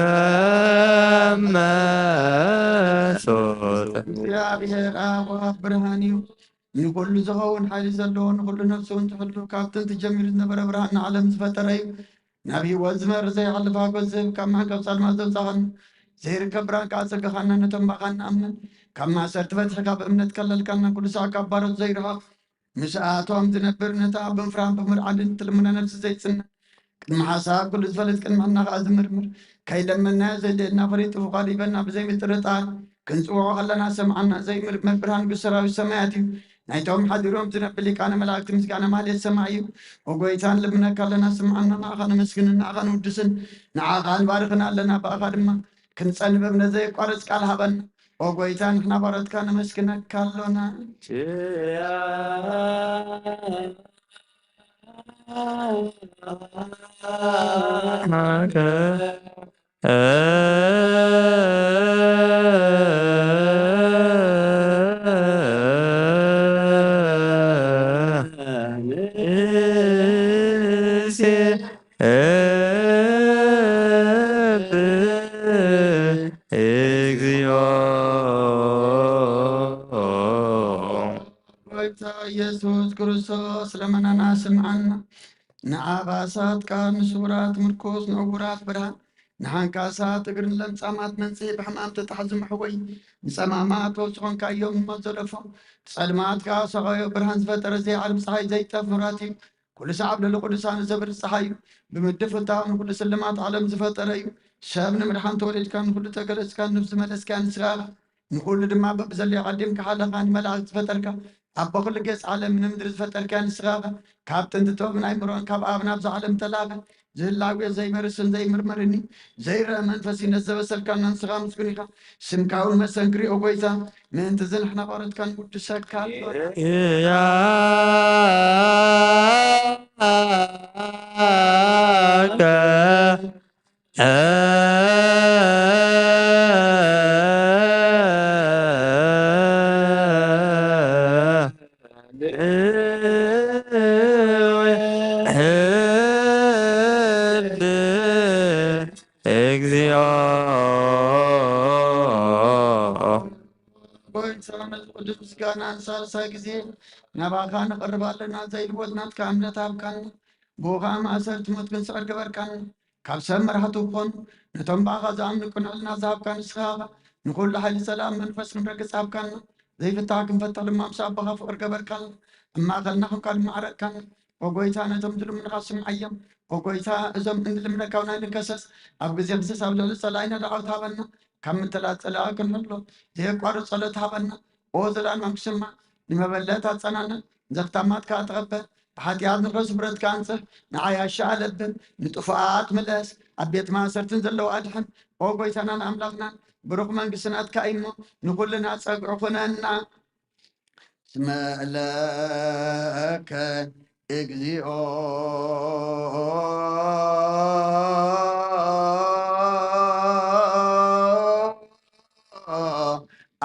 መሶት። እግዚኣብሔር አብ ወአብ ብርሃን እዩ። ንኹሉ ዝኸውን ሓይሊ ዘለዎ፣ ንኹሉ ነፍሱ እውን ዝሕሉ፣ ካብ ጥንቲ ጀሚሩ ዝነበረ ብርሃን ንዓለም ዝፈጠረ እዩ። ናብ ህይወት ዝመርሕ ዘይሓልፍ ሓጎስ ዝህብ፣ ካብ መዕቀብ ጸልማት ዘውጻኻና፣ ዘይርከብ ብርሃን ከኣ ዘጸጋኻና፣ ነቶም ብኣኻ ንኣምን ካብ ማእሰርቲ ፈቲሕካ ብእምነት ከለልካና፣ ኩሉ ሳዕ ካብ ባሮት ዘይርሕቕ፣ ምስኣቶም ዝነብር፣ ነታ ብምፍራህን ብምርዓድን እትልምኖ ነፍሲ ዘይጽንሕ፣ ቅድሚ ሓሳብ ኩሉ ዝፈልጥ፣ ቅድሚ ሕና ከኣ ዝምርምር፣ ከይለመንናዮ ዘድልየና ፈሊጡ ፍቓዱ ይበና ብዘይ ምጥርጣር፣ ክንጽውዖ ከለና ሰምዓና። ዘይምርመር ብርሃን ንጉስ ሰራዊት ሰማያት እዩ። ናይቶም ሓዲሮም ዝነብር ሊቃነ መላእክት ምስጋና ማህሌት ሰማይ እዩ። ኦ ጎይታ፣ ንልምነካ ኣለና፣ ስምዓና። ንዓኻ ነመስግንን ንዓኻ ንውድስን፣ ንዓኻ ንባርኽን ኣለና፣ ብኣኻ ድማ ክንጸንብብ ነዘየቋርጽ ቃል ሃበና። ኦ ጎይታ፣ ንሕና ባሮትካ ነመስግነካ ኣሎና። እግዚኦ። ጎይታ ኢየሱስ ክርስቶስ፣ ልመናና ስምዓና። ንዓባሳት ቃል፣ ንስውራት ምርኩስ፣ ንዕውራት ብርሃን፣ ንሓንካሳት እግርን ለምጻማት መንጽሂ፣ ብሕማም ተታሕዙ መሕወይ፣ ንጸማማት ፈውሲ ኾንካዮም፣ ንሞት ዘለፎም፣ ንጸልማት ከኣ ሰቓዮ። ብርሃን ዝፈጠረ፣ ዘይዓርብ ጸሓይ፣ ዘይጠፍ መብራህቲ፣ ኩሉ ሰዓብ ልዕሊ ቅዱሳኑ ዘብርህ ጸሓይ እዩ። ብምድፍታው ንኹሉ ስልማት ዓለም ዝፈጠረ እዩ። ሰብ ንምድሓን ተወሊድካ፣ ንኹሉ ተገለጽካ፣ ንነፍሲ መለስካ፣ ንስኻ ንኹሉ ድማ በብዘለዮ ዓዲምካ ሓለኻ፣ ንመላእክት ዝፈጠርካ፣ ኣቦ ኩሉ ጌጽ ዓለም ንምድሪ ዝፈጠርካ ንስኻ ኢኻ። ካብ ጥንቲ ጥበብን ኣይምሮን ካብ ኣብ ናብዛ ዓለም ተላእኻ። ዝህላዌ ዘይበርስን ዘይምርመርን እዩ። ዘይረአ መንፈስ እዩ። ነዚ ዘበሰልካና ንስኻ ምስጉን ኢኻ። ስምካ እውን መሰንክር እዩ፣ ኦ ጎይታ። ምእንቲ እዚ ንሕና ባሮትካ ንውድሰካ። እያከ እግዚኦ። ጎይታ፣ ነዚ ቅዱስ ምስጋና ንሳልሳይ ግዜ ናባኻ ንቐርብ ኣለና። ዘይልወጥ ናትካ እምነት ሃብካና። ብኡ ኸኣ ማእሰርቲ ሞት ክንስዕር ገበርካና። ካብ ሰብ መራሕቲ ክኾኑ፣ ነቶም ብኣኻ ዝኣምኑ ቅኑዕ ሕልና ዝሃብካ ንስኻ ኢኻ። ንኹሉ ሓይሊ ጸላእን መንፈስ ክንረግጽ ሃብካና። ዘይፍታሕ ክንፈትሕ ድማ ምስ ኣቦኻ ፍቕሪ ገበርካልና። ኣብ ማእከልና ኾንካ ድማ ዓረቕካና። ኦ ጎይታ፣ ነቶም ዝልምኑኻ ስምዓዮም። ኦ ጎይታ፣ እዞም እንልምነካ እውን ኣይንከሰስ። ኣብ ግዜ ክሰስ ኣብ ልዕሊ ጸላኢና ደዓውት ሃበና። ካብ ምትላል ጸላኢ ክንሕሎ ዘየቋርጽ ጸሎት ሃበና። ኦ ዘላለም ክስማዕ፣ ንመበለት ኣጸናንዕ፣ ዘኽታማት ከኣ ተቐበል። ብሓጢኣት ንኽረስ ብረትካ ኣንጽህ፣ ንዓያሻ ኣለብም፣ ንጥፉኣት ምለስ፣ ኣብ ቤት ማእሰርትን ዘለዉ ኣድሕን። ኦ ጎይታናን ኣምላኽናን፣ ብሩኽ መንግስቲ ናትካ እዩ እሞ፣ ንኹልና ጸግዒ ኩነና። እስመ ለከ እግዚኦ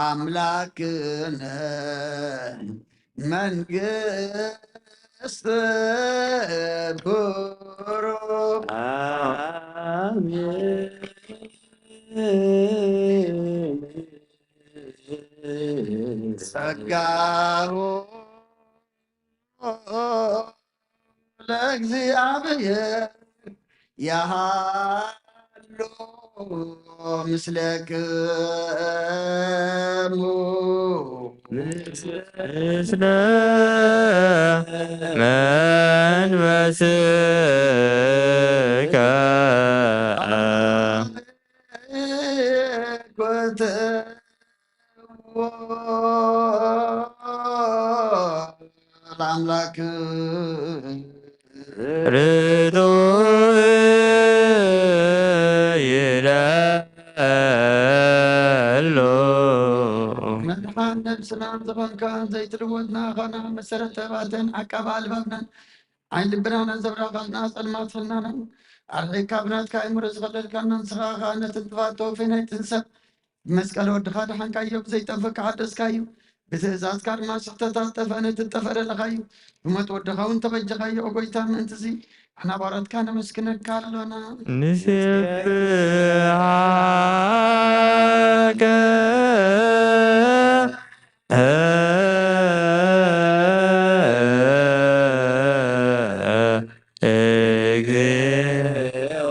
ኣምላክነ መንግስት ብሩክ። ጸጋሁ ለእግዚኣብሔር ያሃሉ ምስለክሙ። ምስለ መንፈስከ። ለአምላክ ርቱዕ ይደሎ። መድሓን ነብስናን ዝኾንካ ዘይትልወጥ ንኣኻና መሰረት ተባተን ዓቃብ ኣልባብናን ዓይን ልብናን ዘብራኻልና ጸልማት ሕልናናን ኣርሒካ ብናትካ ኣእምሮ ዝኸለልካና ንስኻ ኸኣ ነቲ ጥፋት ተወፊ ናይ ጥንሰብ ብመስቀል ወድኻ ደሓንካዮ፣ ብዘይጠፍእ ከሓደስካዮ፣ ብትእዛዝካ ድማ ስሕተታት ጠፍአ ነቲ ጠፍአ ደለኻዮ፣ ብሞት ወድኻ እውን ተበጀኻዮ። ኦ ጎይታ፣ ምእንትዚ ንሕና ባሮትካ ነመስግነካ ኣሎና። ንስብሃከ እግዚኦ።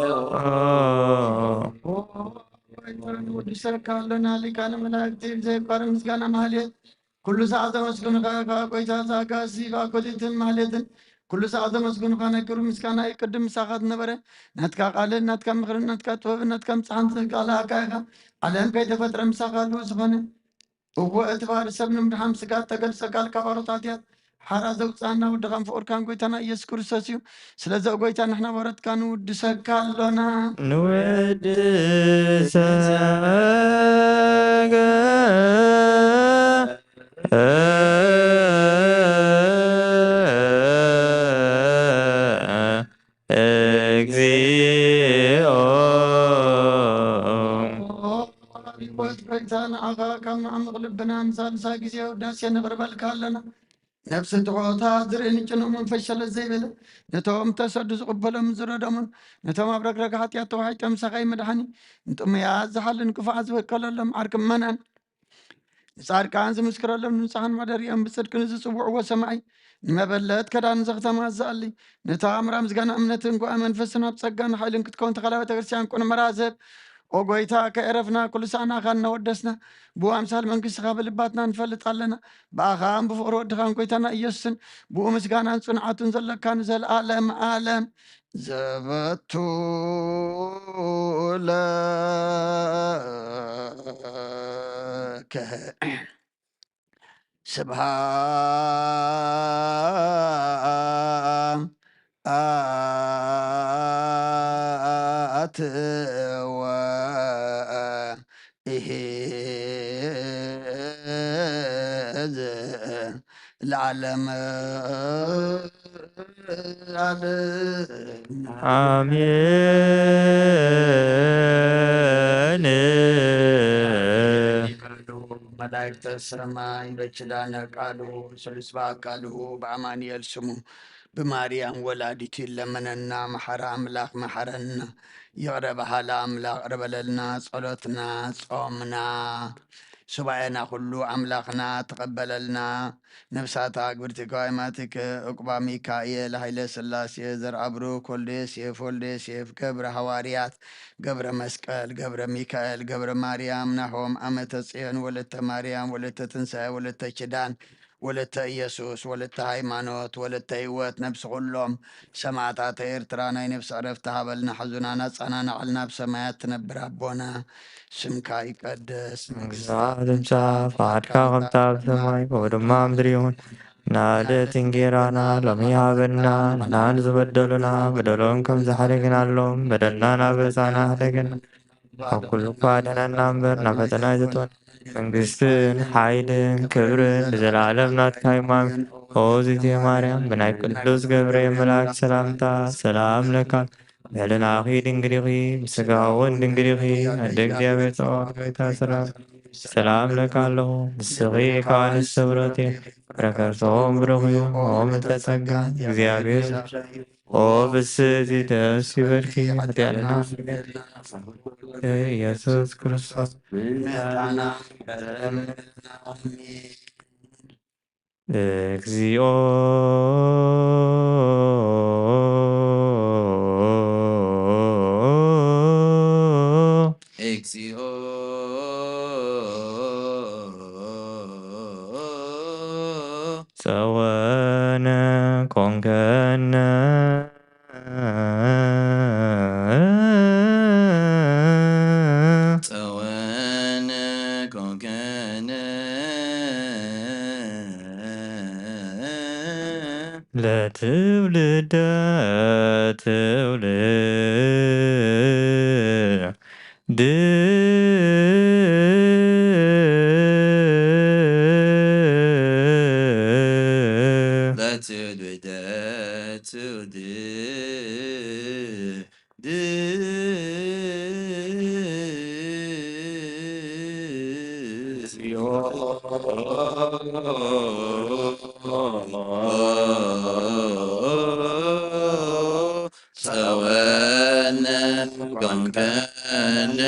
ንወድሰካ ኣሎና ሊቃነ መላእክቲ ብዘይቋርጽ ምስጋና ማህሌት ኩሉ ሰዓት ዘመስግኑኻ ኢኻ ጎይታ ዘኣጋዚ ብኣኮቴትን ማህሌትን ኩሉ ሰዓት ዘመስግኑኻ ናይ ክብሪ ምስጋና እዩ ቅድም ምሳኻ ዝነበረ ናትካ ቃልን ናትካ ምኽርን ናትካ ጥበብን ናትካ ምጽሓን ዝቃላእካ ኢኻ። ዓለም ከይተፈጥረ ምሳኻ ኣለዉ ዝኾነ እወ፣ እቲ ባህሪ ሰብ ንምድሓን ስጋ እተገልጸ ቃል ካብ ኣሮት ሓጢኣት ሓራ ዘውጽኣና ወድኻን ፍቑርካን ጎይታና ኢየሱስ ክርስቶስ እዩ። ስለዚ ኦ ጎይታ፣ ንሕና ባሮትካ ንውድሰካ ኣሎና። ንውድሰከ እግዚኦ። ኦ፣ ኣቤት ጎይታ፣ ንዓኻ ካብ መዓሙቕ ልብና ንሳልሳይ ግዜ ውዳሴ ነቕርበልካ ኣለና። ነፍሲ ትሑታት ዝርኢ ንጭኑቕ መንፈስ ሸለል ዘይበለ፣ ነቶም ተሰዱ ዝቕበሎም ዝረደሙን፣ ነቶም ኣብ ረግረግ ሓጢኣት ተዋሒጦም ምሳኻ መድሓኒ፣ ንጥሙያት ዝሓልን ክፉዓት ዝበቀለሎም ዓርኪ ምእመናን፣ ንጻድቃን ዝምስክረሎም ንንጹሓን ማደሪኦም ብጽድቂ ንዝጽውዕዎ ሰማዒ፣ ንመበለት ከዳን ዘኽተማ ዝኣሊ፣ ነታ ኣምራ ምስጋና እምነትን ጓዕ መንፈስን ኣብ ጸጋን ሓይልን ክትከውን ተኻላ ቤተ ክርስቲያን ቁንመራ ዝህብ፣ ኦ ጎይታ፣ ከየረፍና ኩሉ ሳዕናኻ እናወደስና፣ ብኡ ኣምሳል መንግስትኻ ብልባትና ንፈልጥ ኣለና። ብኣኻን ብፍቕሪ ወድኻን ጎይታና ኢየሱስን፣ ብኡ ምስጋናን ጽንዓቱን ዘለካ ንዘለኣለም ኣለም። ዘበቱ ለከ ስብሃት ወኢሂዝ ለዓለም ዓለም። ኣሜን። መላእክተ ሰማይ በኪዳነ ቃሉ ስሉስ በአካልሁ በአማኑኤል ስሙ ብማርያም ወላዲቱ ይለመነና። መሐራ አምላክ መሐረና። ይቅረ በሃላ አምላክ ቅረ በለልና። ጸሎትና ጾምና ሱባኤና ኩሉ ኣምላኽና ተቐበለልና። ነፍሳት ኣግብርቲ ከዋይማቲከ፣ ዕቁባ ሚካኤል፣ ሃይለ ስላሴ፣ ዘርኣብሩክ፣ ወልደ ዮሴፍ፣ ወልደ ዮሴፍ፣ ገብረ ሃዋርያት፣ ገብረ መስቀል፣ ገብረ ሚካኤል፣ ገብረ ማርያም፣ ናሆም፣ ኣመተ ጽዮን፣ ወለተ ማርያም፣ ወለተ ትንሳኤ፣ ወለተ ኪዳን፣ ወለተ ኢየሱስ፣ ወለተ ሃይማኖት፣ ወለተ ህይወት፣ ነብሲ ኩሎም ሰማዕታት ኤርትራ ናይ ነፍሲ ዕረፍቲ ሃበልና፣ ሕዙናን ኣጸናንዓልና። ኣብ ሰማያት ትነብር ኣቦና፣ ስምካ ይቀደስ፣ መንግስትኻ ትምጻእ፣ ፍቓድካ ከምታ ኣብ ሰማይ ከምኡ ድማ ኣብ ምድሪ ይኹን። ንዕለት እንጌራና ሎሚ ሃበና፣ ንሕና ንዝበደሉና በደሎም ከም ዝሓደግናሎም በደልና ናብ በጻና ኣሕደገና፣ ካብ ኩሉ እኳ ኣድሕነና እምበር ናብ ፈተና ኣይተእትወና። መንግስትን ሓይልን ክብርን ንዘለኣለም ናትካ እዩ። ኣሜን። ኦ እግዝእትየ ማርያም፣ ብናይ ቅዱስ ገብርኤል መልኣክ ሰላምታ ሰላም ለካ። ብሕልናኺ ድንግል ኢኺ፣ ብስጋ እውን ድንግል ኢኺ። ኣደ እግዚኣብሔር ጸባኦት፣ ጎይታ ሰላም፣ ሰላም ለካ ኣለኹ። ንስኺ ካብ ኣንስቲ ብሩኽቲ ኢኺ፣ ፍረ ከርሰኹም ብሩኽ እዩ። ኦ ምልዕተ ጸጋ፣ እግዚኣብሔር ኦ ብስቲ ደስ ይበልኪ፣ ኃጢአትና ኢየሱስ ክርስቶስ። እግዚኦ። እግዚኦ። ጸወነ ኮንከነ። ጸወነ ኮንከነ። ለትውልደ ትውልድ። ለትውልደ ትውልድ። ጸወነ ኮንከነ።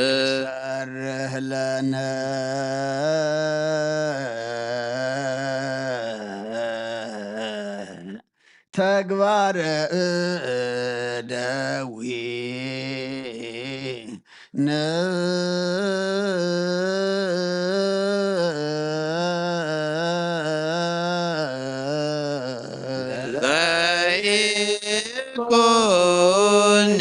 ሰርህ ለነ ተግባረ እደዊነ። ዘይኮነ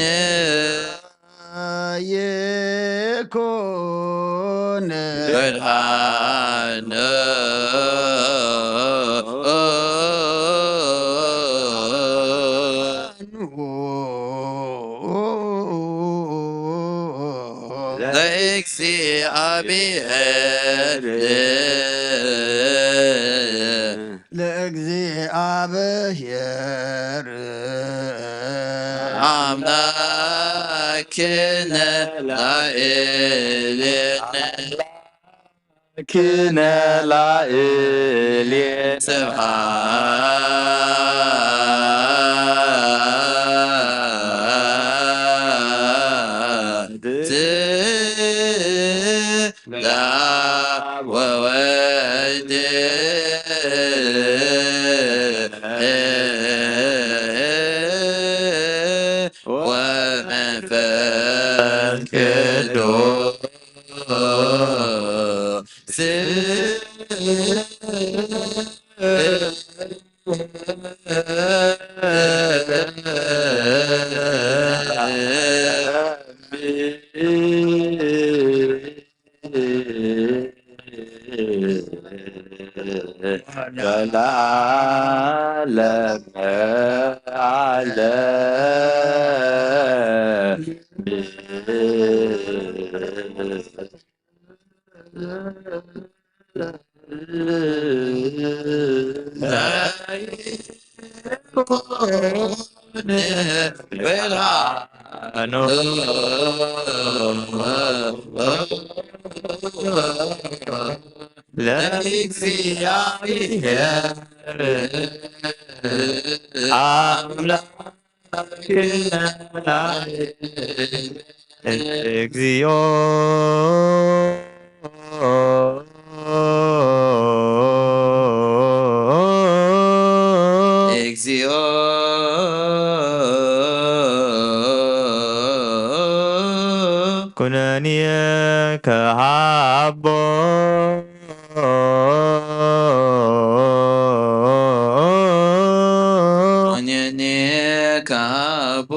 ይኩን ብርሃነ። ለእግዚኣብሔር ለእግዚኣብሔር ኣምላክነ ላዕሌነ ክነ ላዕሌነ ስብሐት ለአብ ወወልድ ወመንፈስ ቅዱስ። ለዓለመ ዓለም። ብርሃኑ ለእግዚኣብሔር ኣምላክነ እግዚኦ። እግዚኦ ኩነኔ ከሃቦ። ኩነኔ ከሃቦ።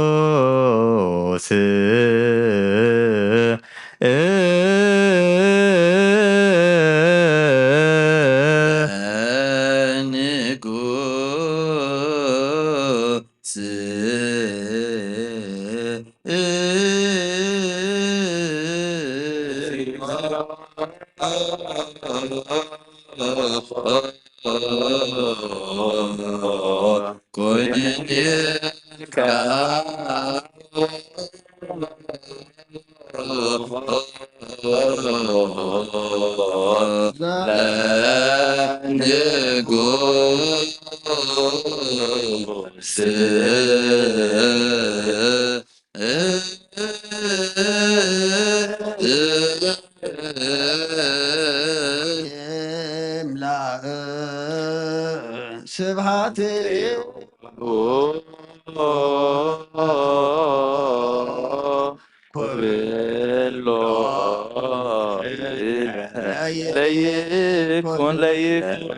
ለንጉስ ንጉስ ኩነኔ ከሃቦ። ለንጉስ ምላእ ስብሐት ኩሎ ለይኩን ለይኩን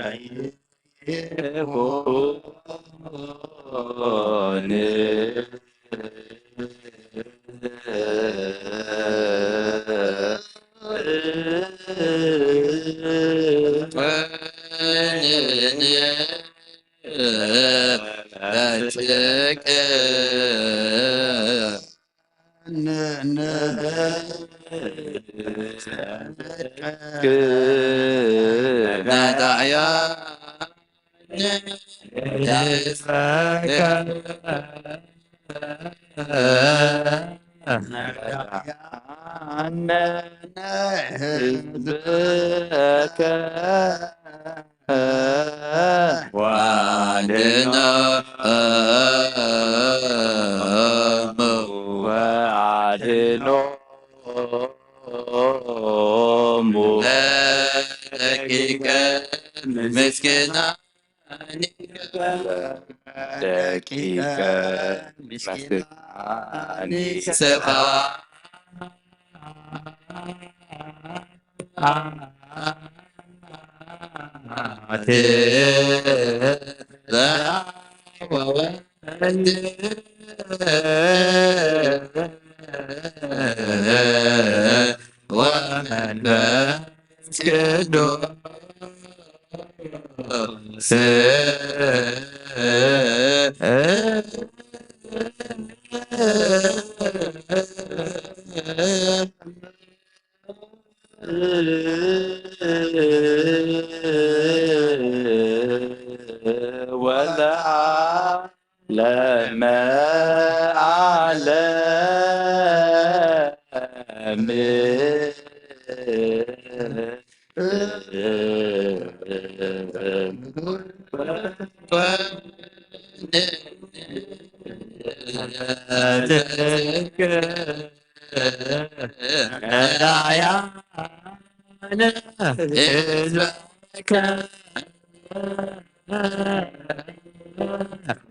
ደቂቀ ምስኪናን ደቂቀ ምስኪናን ሰብአ ወመንፈስ ቅዱስ። ወለዓለመ ዓለም።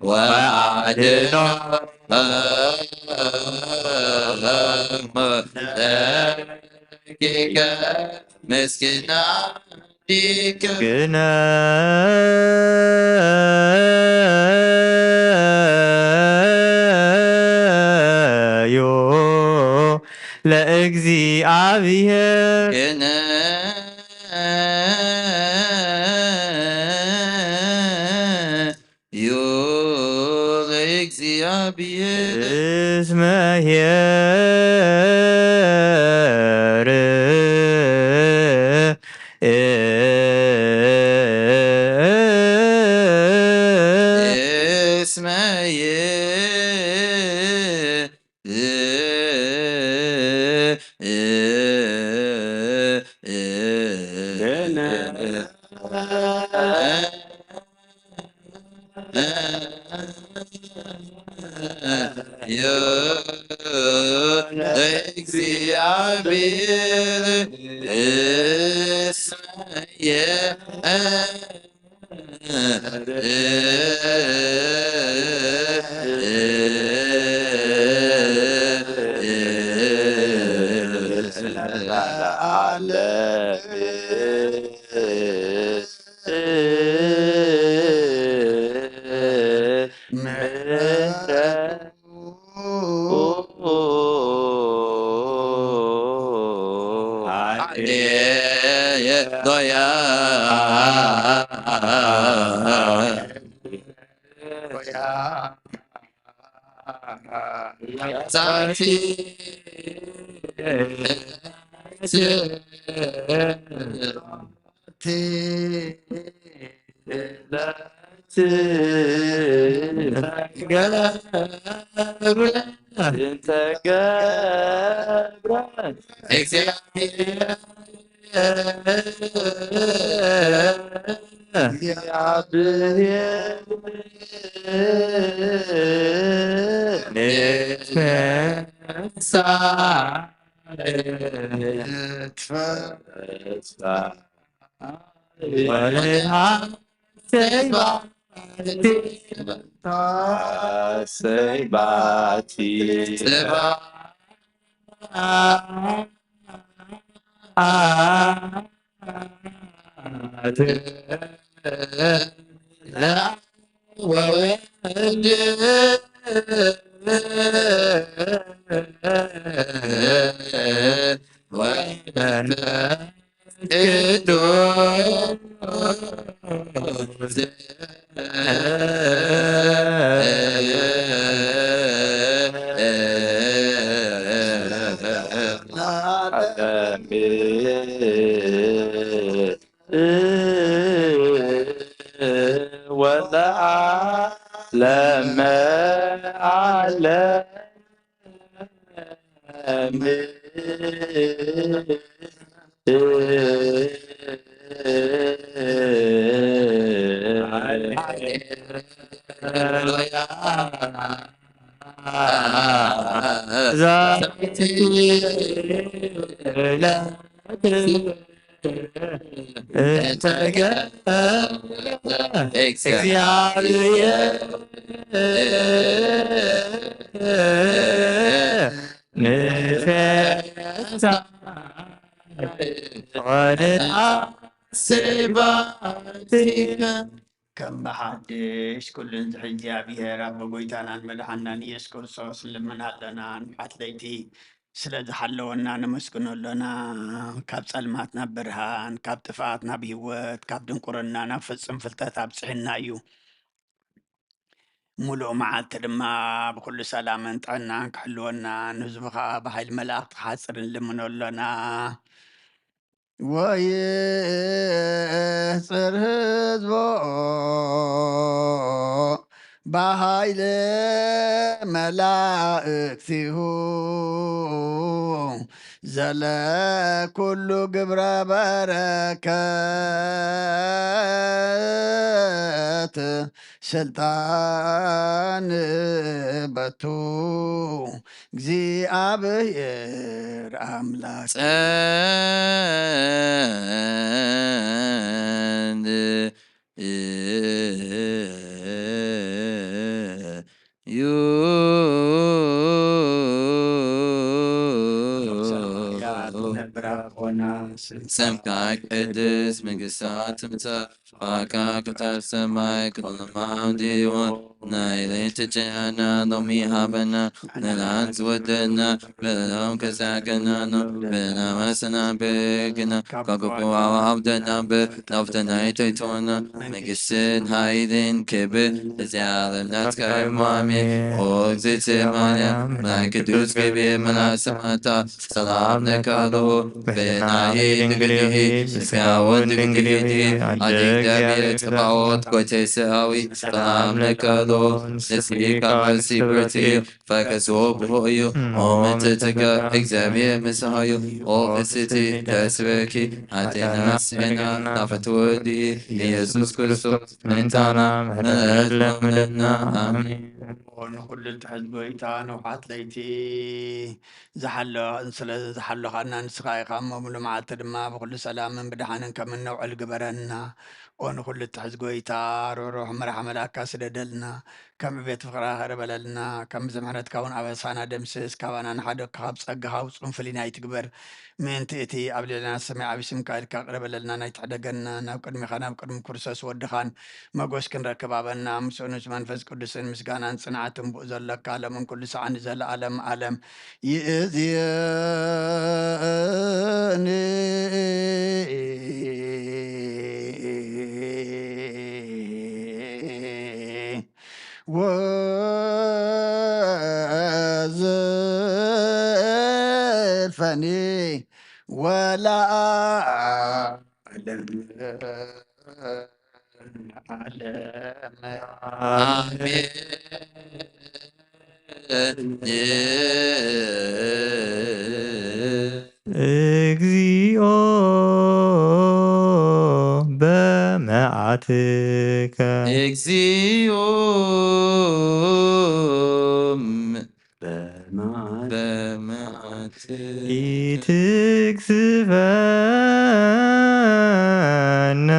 ወአድኖ ደቂቀ ምስኪናን ግነ ዩ ለእግዚኣብሔር። ግነ ዩ ለእግዚኣብሔር። እስመ ኄር እግዚአብሔር እስመ ከም ብሓድሽ ኩሉ እንዝሒ እግዚኣብሔር ኣቦ ጎይታናን መድሓናን ኢየሱስ ክርስቶስ ንልምን ኣለና። ንሓት ለይቲ ስለ ዝሓለወና ነመስግኖ ኣሎና። ካብ ጸልማት ናብ ብርሃን፣ ካብ ጥፍኣት ናብ ህይወት፣ ካብ ድንቁርና ናብ ፍጹም ፍልጠት ኣብጽሕና እዩ። ሙሉእ መዓልቲ ድማ ብኩሉ ሰላምን ጥዕናን ክሕልወና፣ ንህዝቡ ኸኣ ብሓይሊ መላእኽቲ ክሓጽር ንልምኖ ኣሎና። ወይሕጽር ህዝቦ ብሓይሊ መላእክቲሁ ዘለ ኩሉ ግብረ በረከት ስልጣን በቱ እግዚኣብሔር ኣምላክ። ጸን እዩ። ስምካ ይቀደስ፣ መንግስትካ ትምጻእ፣ ፍቃድካ ከም ኣብ ሰማይ ከምኡ ኣብ ምድሪ ይኹን። ናይ ለይቲ እንጀራና ሎሚ ሃበና፣ ንሕና ዝወደና በደልና ከሳከናኖ በናማሰና በግና ካብ ክፉ ኣውሃብደና በ ናብተና ይተይቶና መንግስትን ኃይልን ክብር ለዘለዓለም ናትካ እዩ። ኣሜን። ኦ እግዝእትየ ማርያም፣ ናይ ቅዱስ ገብርኤል መልኣክ ሰላምታ ሰላም ለኪ ኣለኹ፣ በናሂ ድንግል ኢኺ፣ ስጋውን ድንግል ኢኺ፣ ኣደ እግዚኣብሔር ጸባኦት፣ ጎይታይ ሰራዊት፣ ሰላም ለኪ ኣለኹ፣ ንስኺ ካብ ኣንስቲ ብርክቲ ኢኺ፣ ፈከስዎ ብሩኽ እዩ። ኦ ምልዕተ ጸጋ፣ እግዚኣብሔር ምሳኺ እዩ። ኦ ፍስሕቲ ደስ ይበልኪ፣ ኣዴና ስሜና ናፈትወ ድሂ፣ ኢየሱስ ክርስቶስ ምእንታና ምሕረት ለምንና። ኣሜን። ኦ ንኹሉ እትሕዝ ጐይታ፣ ንውሓት ለይቲ ዝሓሎ-፣ ስለ ዝሓለኻና፣ ንስኻ ኢኻ እሞ፣ ምሉእ መዓልቲ ድማ ብኹሉ ሰላምን ብደሓንን ከም እነውዕል ግበረና። ኦ ንኹሉ እትሕዝ ጐይታ፣ ርሕሩሕ መርሓ መልኣካ ስደደልና፣ ከም ዕቤት ፍቕርኻ ይቕረ በለልና፣ ከም ብዝሒ ምሕረትካ እውን ኣበሳና ደምስስ፣ ካባና ንሓደ ካብ ጸጋኻ ውጹን ፍልይና ኣይትግበር። ምእንቲ እቲ ኣብ ልዕሌና ዝሰመየ ዓቢ ስምካ ኢልካ ይቕረ በለልና፣ ናይ ትሕደገና፣ ናብ ቅድሚኻን ናብ ቅድሚ ክርስቶስ ወድኻን መጎስ ክንረክብ ሃበና። ምስኡ ምስ መንፈስ ቅዱስን ምስጋናን ጽንዓትን ብኡ ዘለካ፣ ሎምን ኩሉ ሰዓን ንዘለኣለም ዓለም ይእዝየኒ። ወዘልፈኒ ወለዓለም ዓለም። ኣሜን። እግዚኦ በመዓትከ። እግዚኦ በመዓትከ። ኢትግስፈነ።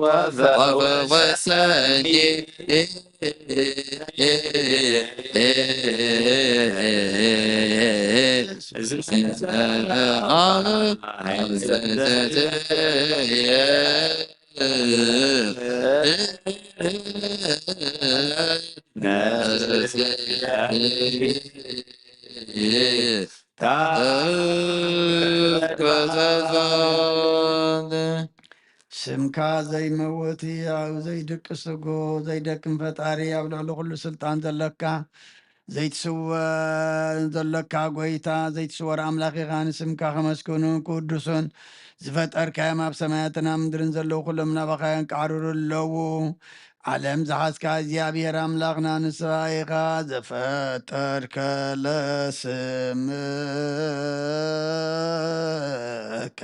ወፈወሰኒ። ስምካ ዘይመውት ሕያው ዘይድቅስ ስጉ ዘይደክም ፈጣሪ ኣብ ልዕሊ ኩሉ ስልጣን ዘለካ ዘይትስወር ዘለካ ጎይታ ዘይትስወር ኣምላኽ ኢኻ። ንስምካ ከመስግኑን ክውድሱን ዝፈጠርካዮም ኣብ ሰማያትን ኣብ ምድርን ዘለዉ ኩሎም ናባኻ የንቃዕርሩ ኣለዉ። ዓለም ዝሓዝካ እግዚኣብሔር ኣምላኽና ንስኻ ኢኻ። ዘፈጠርከ ለስምከ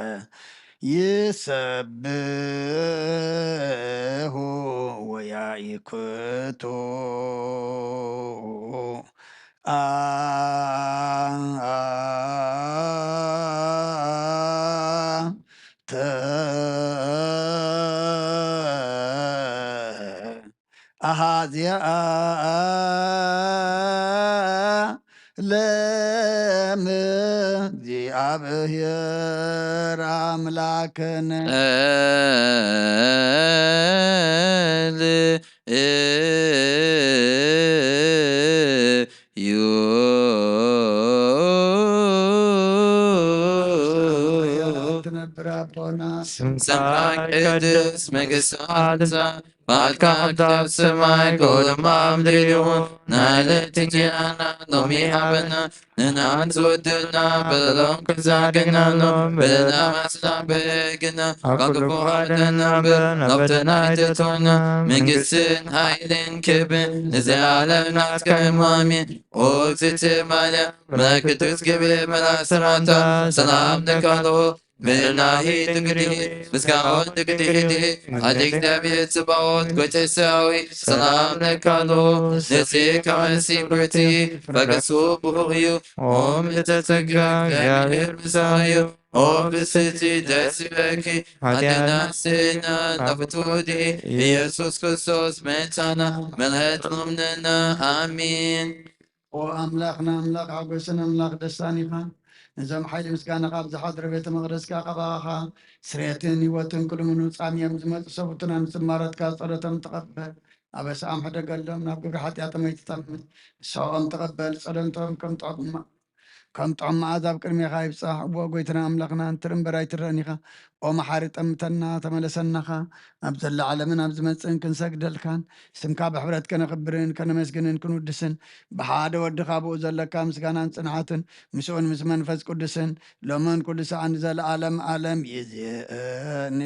ይሰብሑ ወያይክቱ። አ- ተ- ኣሃዝያ ለም እግዚኣብሔር ኣምላክነ። ል- እዩ። ትነብር ኣቦና። ስምካ ይቀደስ፣ መንግስትኻ ትምጻእ፣ ፍቓድካ ከምቲ ኣብ ሰማይ ከምኡ ድማ ኣብ ምድሪ ይኹን። ናይለይቲ እንጀራና ሎሚ ሃበና፣ ንሕና ዝወደልና በደሎም ክዛገናሎም፣ በደልና ማስና በግና፣ ካብ ክፉ ኣድሕነና እምበር፣ ናብ ፈተና ኣይተእትወና። መንግስትን ሓይልን ክብርን ንዘለኣለም ናትካ እዩ፣ ኣሜን። ኦ እግዝእቲ ማርያም፣ መልኣክ ቅዱስ ገብርኤል መልኣክ ሰላምታ፣ ሰላም ለኪ ኣለኹ፣ ምእናሂ ድንግል ኢኺ፣ ምስጋናውን ድንግል ኢኺ፣ ኣደ እግዚኣብሔር ጽባኦት፣ ጎይተ ሰራዊት፣ ሰላም ለኪ ኣለኹ። ንጽሕቲ ከመ ሲምርቲ፣ ፈገሱ ብሩኽ እዩ። ኦ ምልዕተ ጸጋ፣ እግዚኣብሔር ምሳኺ እዩ። ኦ ብስቲ ደስ ይበኪ፣ ኣዴና ስና ናፍቱ ዲ ኢየሱስ ክርስቶስ መታና፣ መልሀት ኖምነና። ኣሜን። ኦ ኣምላኽና፣ ኣምላኽ ሓጎስን ኣምላኽ ደስታን ኢኻ። ነዞም ሓይሊ ምስጋና ካብ ዝሓድሩ ቤተ መቕደስካ ቀባኻ ስሬትን ህይወትን ክልምኑ ጻምዮም ዝመጹ ሰብኡትና ንጽማረትካ ጸሎቶም ተቐበል። ኣበሳኦም ሕደገሎም፣ ናብ ግብሪ ሓጢኣቶም ኣይትጠምት። ንስኦም ተቐበል፣ ጸሎቶም ከም ጥዑም ከም ጥዑም መኣዛ ኣብ ቅድሜኻ ይብጻሕ። እወ፣ ጎይታና ኣምላኽና፣ ንትርኢ እምበር ኣይትረእን ኢኻ። ኦ መሓሪ፣ ጠምተና፣ ተመለሰናኻ። ኣብ ዘላ ዓለምን ኣብ ዝመጽእን ክንሰግደልካን፣ ስምካ ብሕብረት ከነኽብርን ከነመስግንን ክንውድስን፣ ብሓደ ወድኻ ብኡ ዘለካ ምስጋናን ጽንዓትን፣ ምስኡን ምስ መንፈስ ቅዱስን፣ ሎምን ኩሉ ሰዓን ንዘለዓለም ዓለም ይዜእን።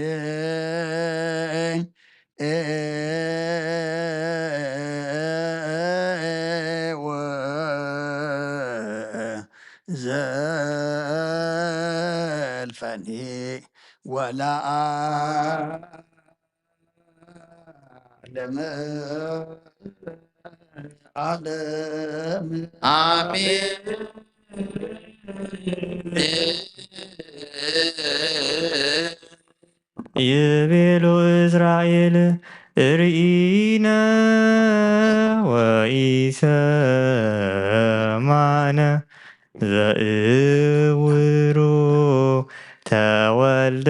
ወዘልፈኒ ወለዓለመ ዓለም። ኣሜን። ይቤሉ እስራኤል ርኢነ ወኢሰማነ ዘእውሩ ተወልደ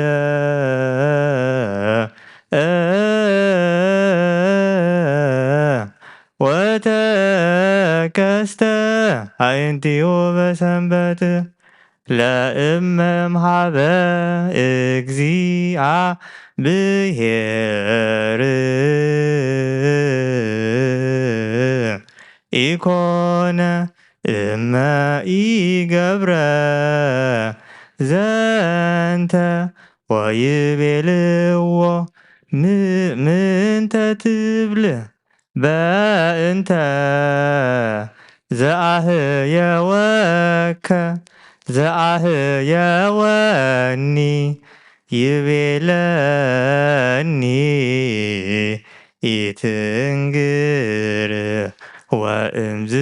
ወተከስተ ኣዕይንቲሁ በሰንበት። ለእመ እምሃበ እግዚአ ብሔር ኢኮነ እመ ኢገብረ ዘንተ ወይቤልዎ ም- ምንተ ትብል በእንተ ዘአህየወከ ዘአህየወኒ ይቤለኒ ኢትንግር ወእምዝ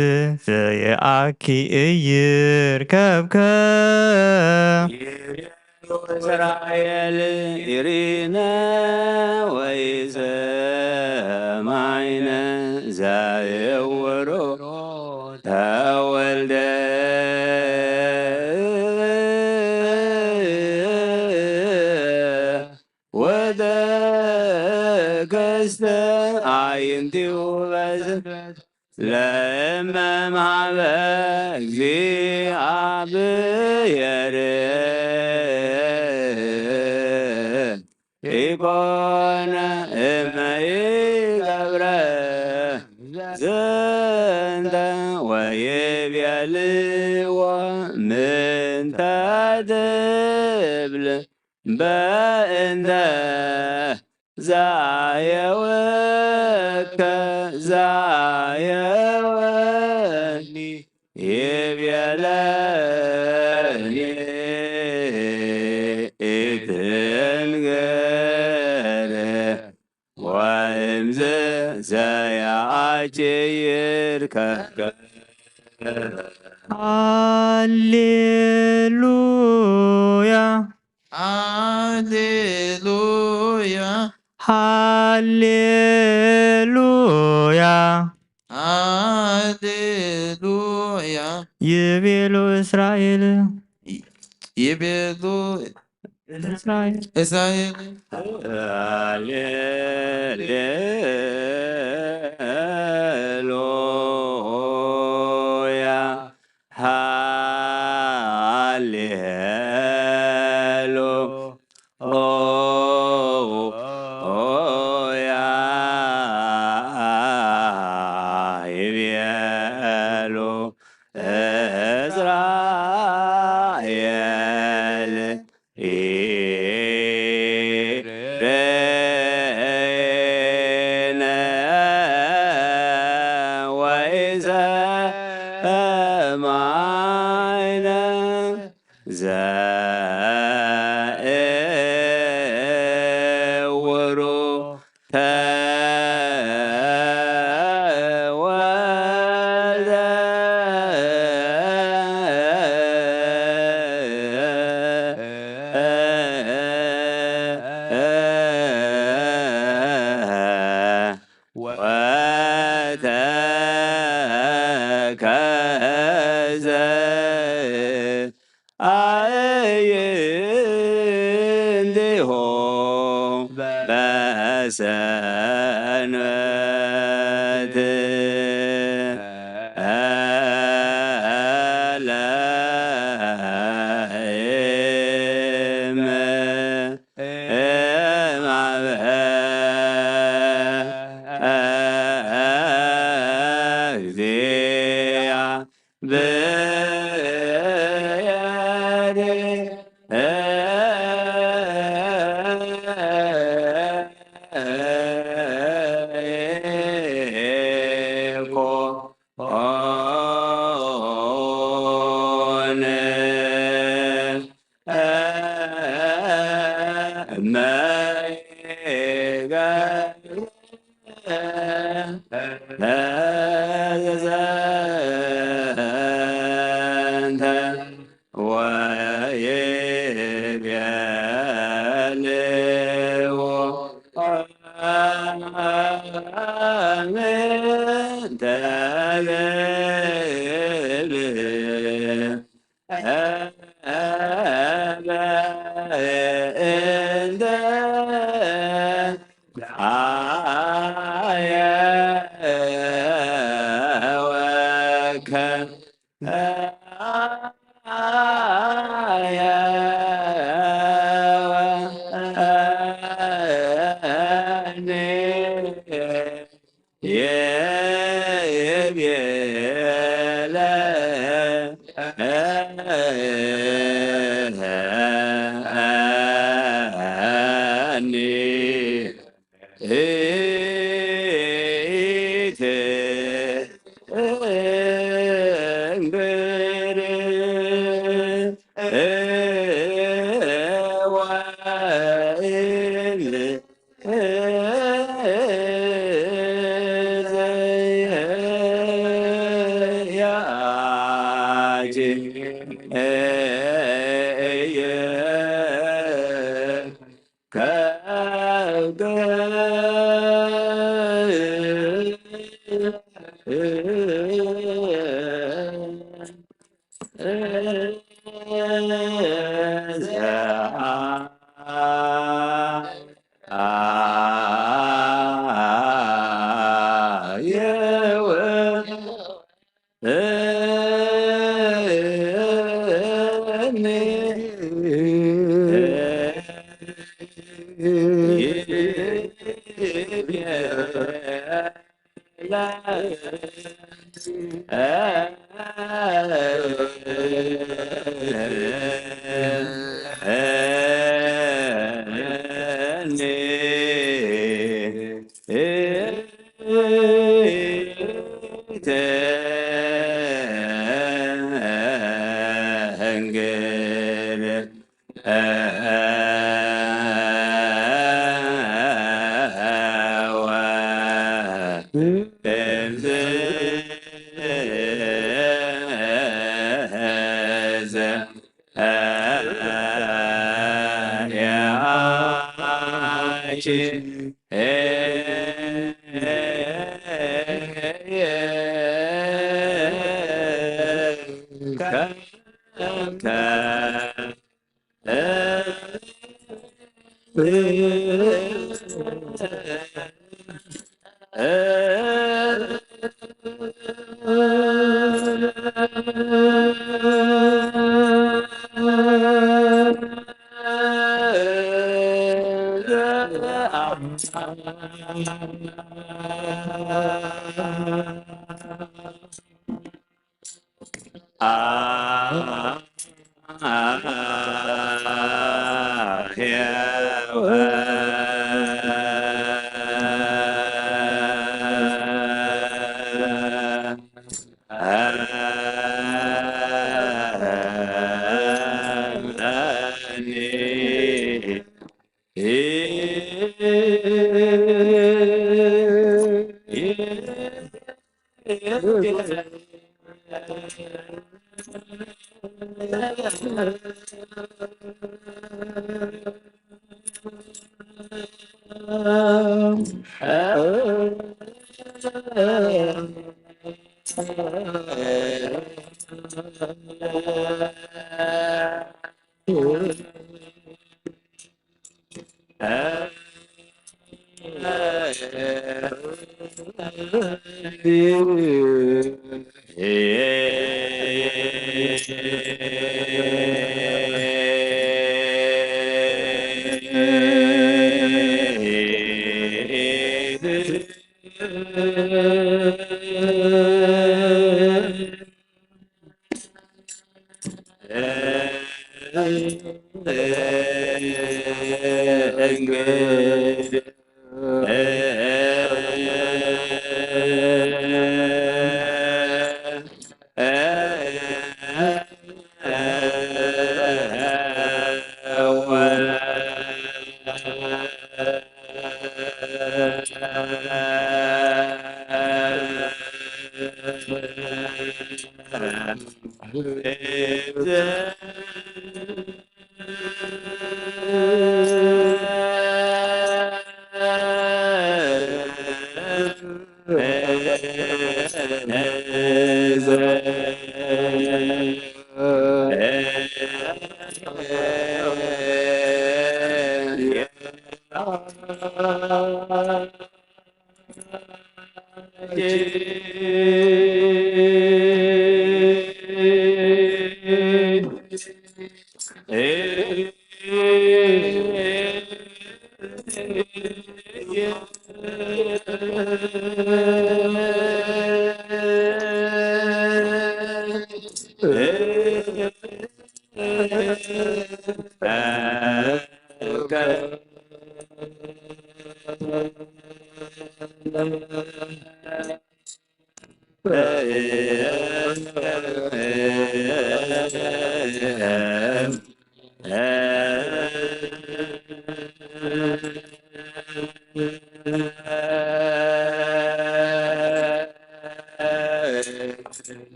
ዘየአኪ እይርከብከ። እስራኤል ይርኢነ ወይ ሰማይነ ዘየውሮ ተወልደ ወተከስተ ኣዕይንቲሁ በሰ ለእመ እምሃበ እግዚአብሔር ኢኮነ እመ ኢገብረ ዘንተ ወይቤልዎ ምንተ ትብል በእንተ ዛየወከ ዛየወኒ ይቤለኒ ኢትንገር ወእምዝ ዘየአችይር ከከ ሃሌሉያ ሃሌሉያ ሃሌሉያ ሃሌሉያ ይቤሉ እስራኤል ይቤሉ እስራኤል እስራኤል ሃሌሉያ ሃሌሉያ ይቤሉ እስራኤል ኢሬነ ወኢሰማይነ ዘእውሩ ተወልደ ወተከዘ አዕይንቲሁ በሰንበት ለእመ እምሃበ እግዚአ ብሔር ኮነ መይገር ዘንተ ወይቤልዎ ምንተ ትብል በእንተ አየወከ አየወኒ ይቤለኒ ኢትንግር ወእም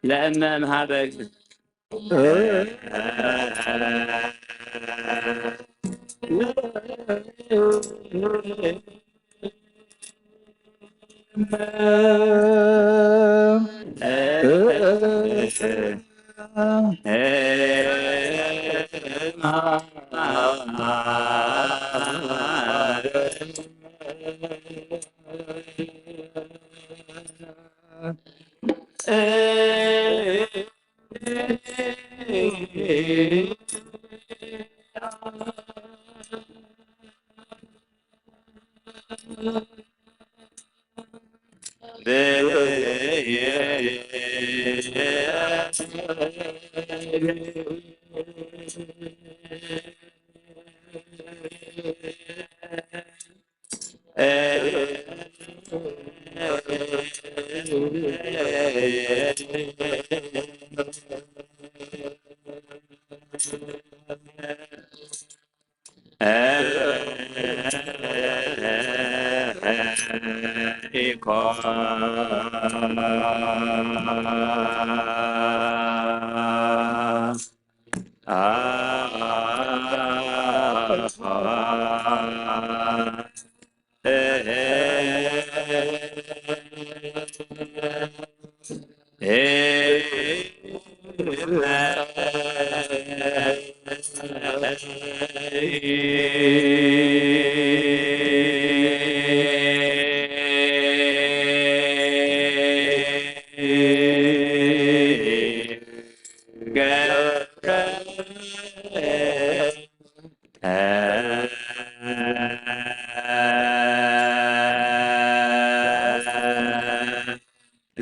ለእመ እምሃበ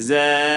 ዘንተ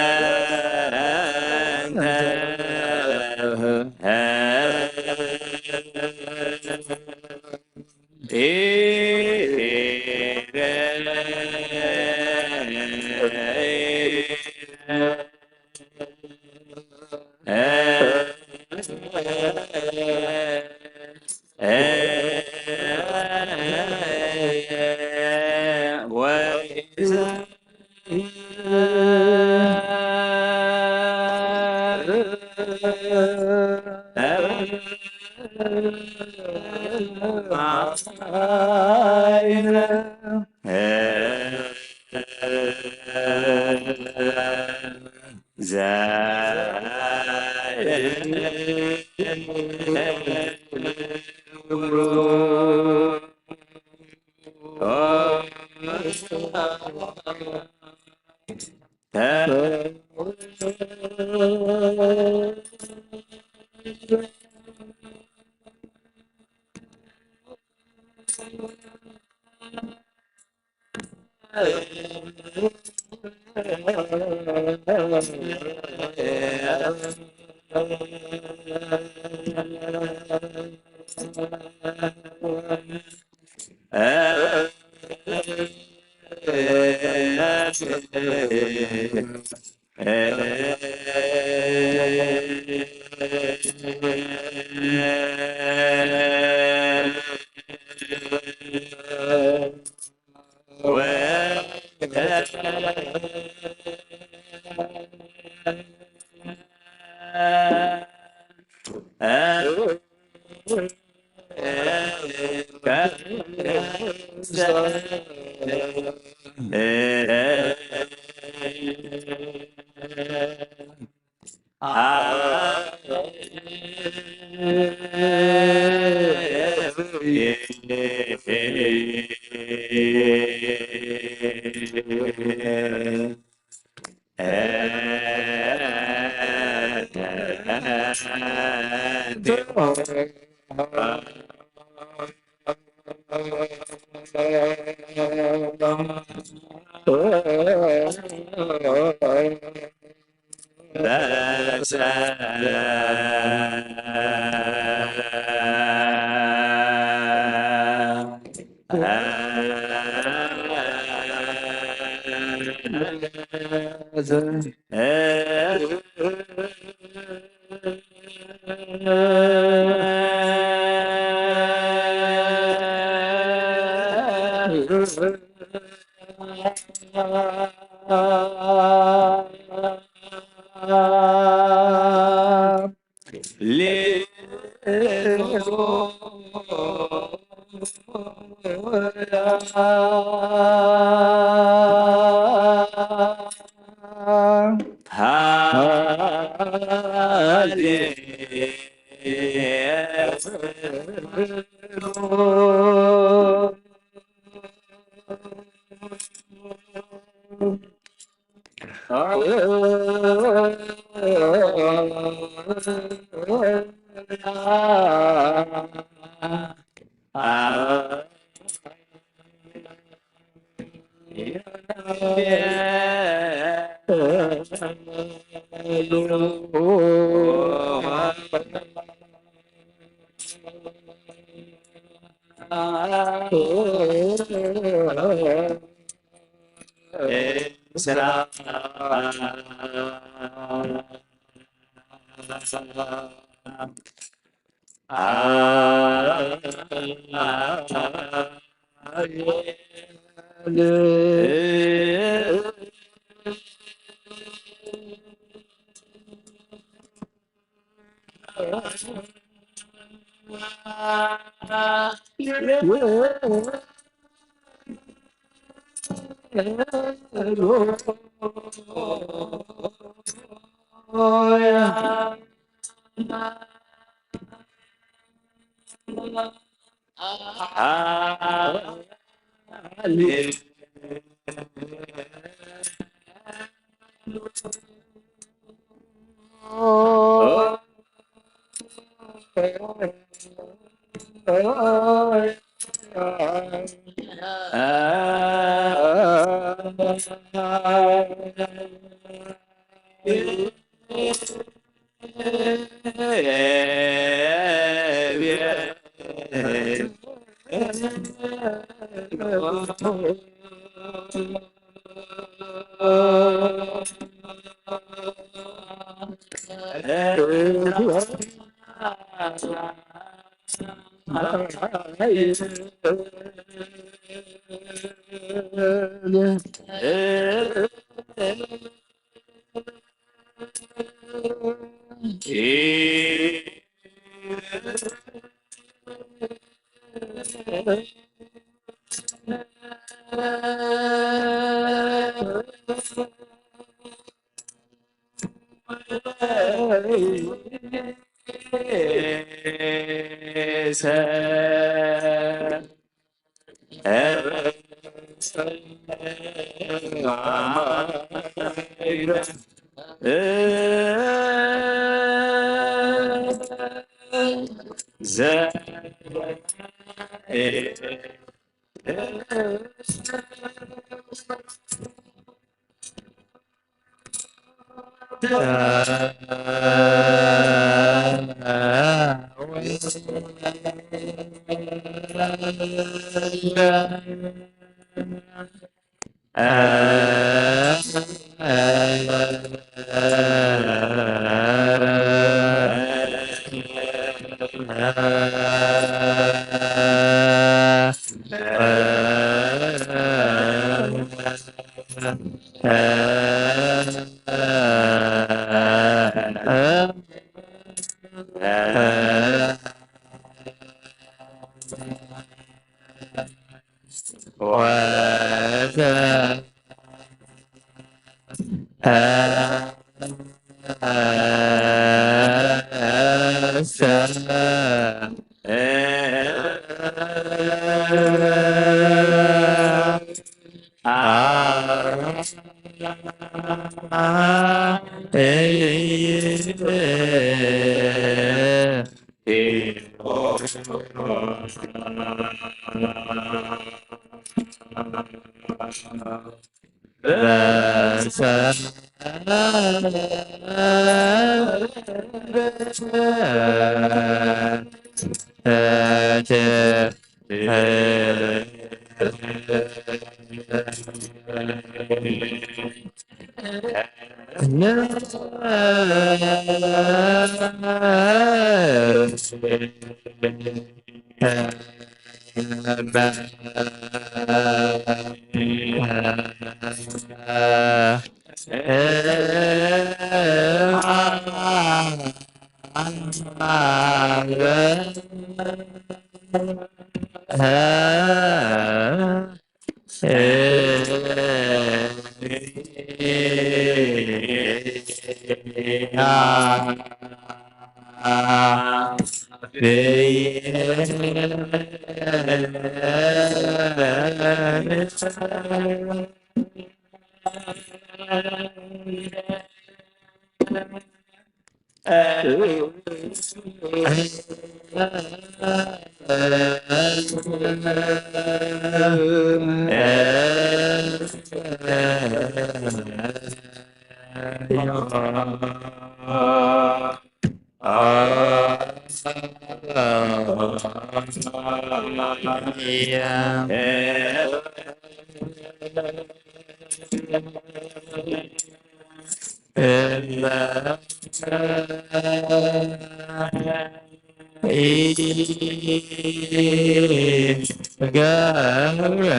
ገብረ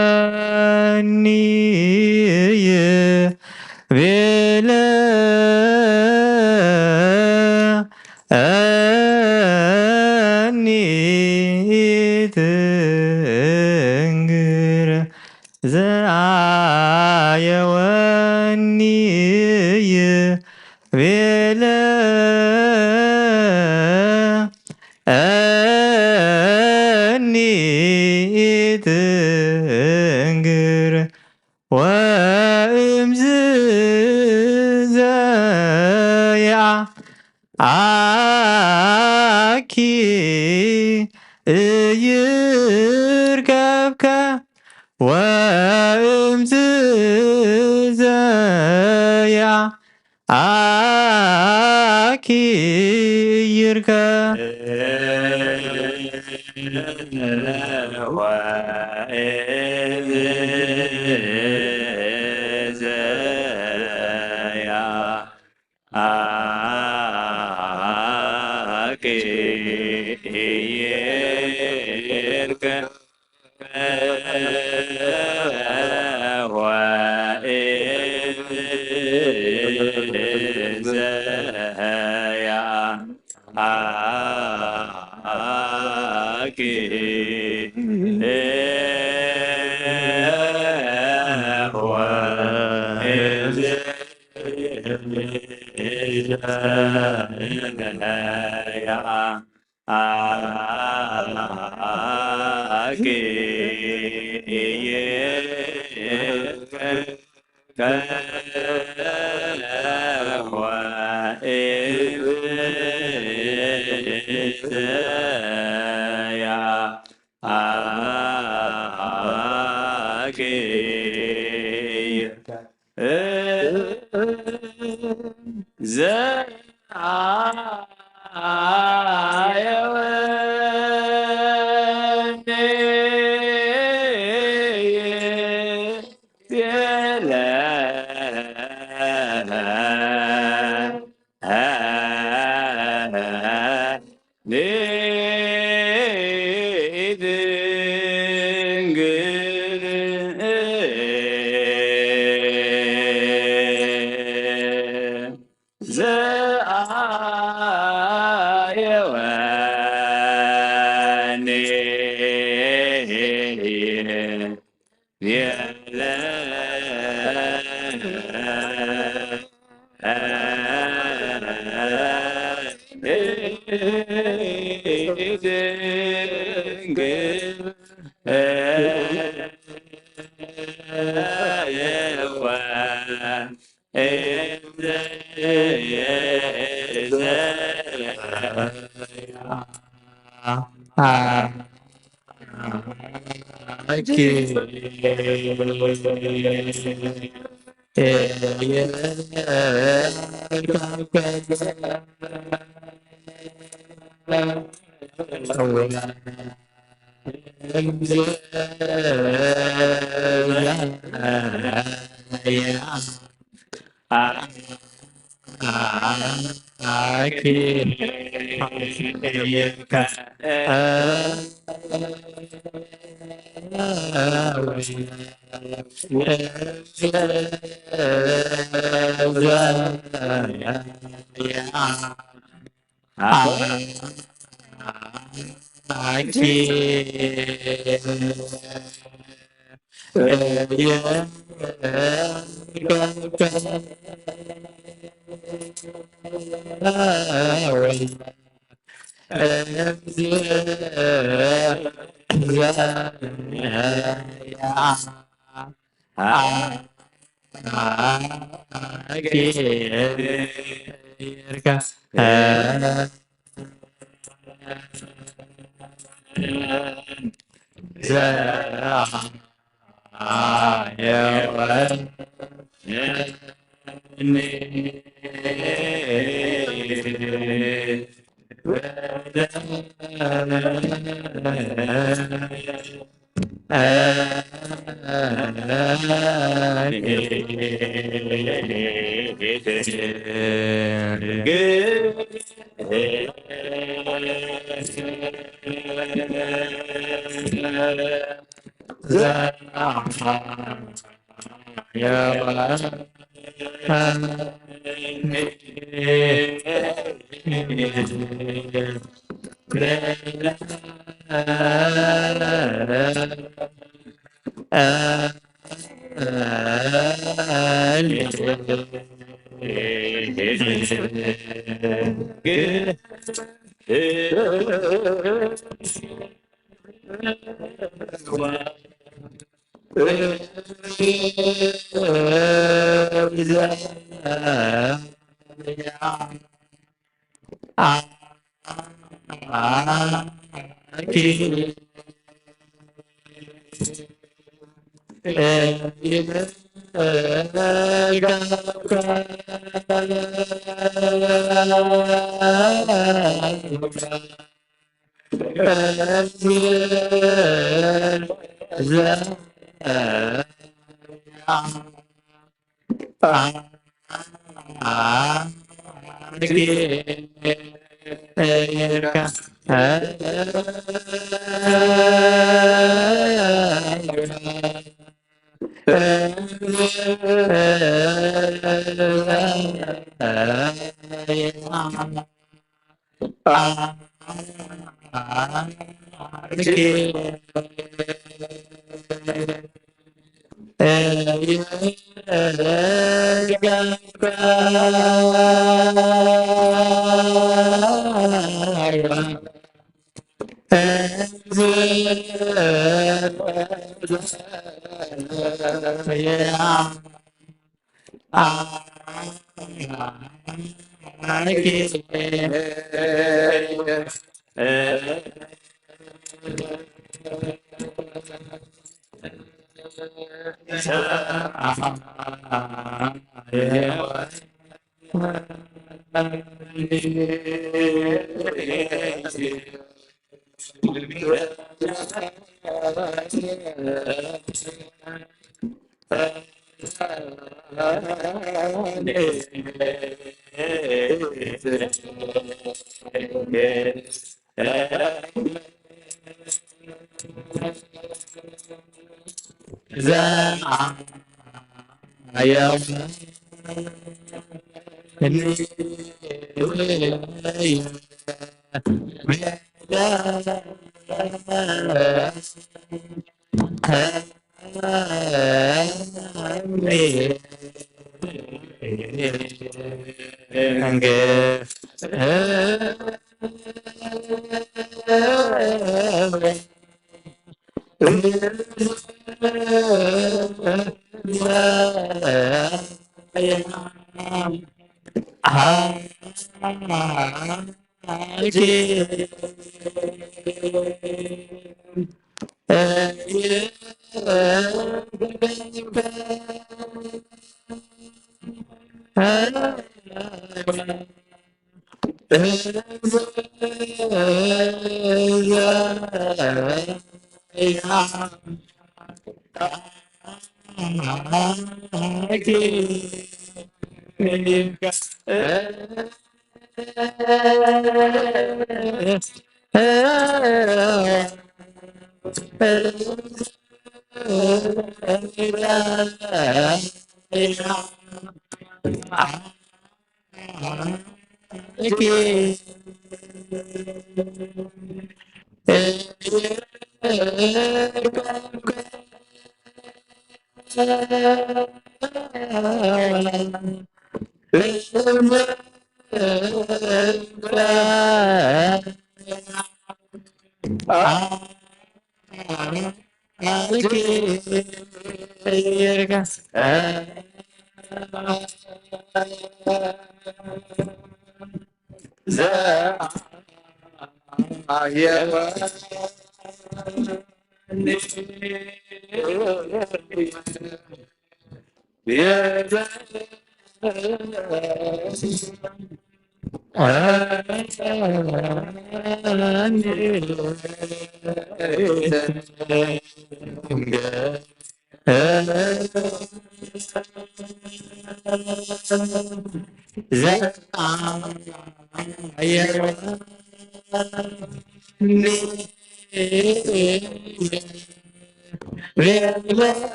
ዘኣየወኒ ይቤለ እኒ ትንግር ዘኣየወኒ ይቤለ እኒ ትንግር ወእምዝ ዘያ ኣኪ እይርከብከ ወእምዝ ዘያ ኣኪ እይርከ ዘያሃኪ ዘአየወኒ የለ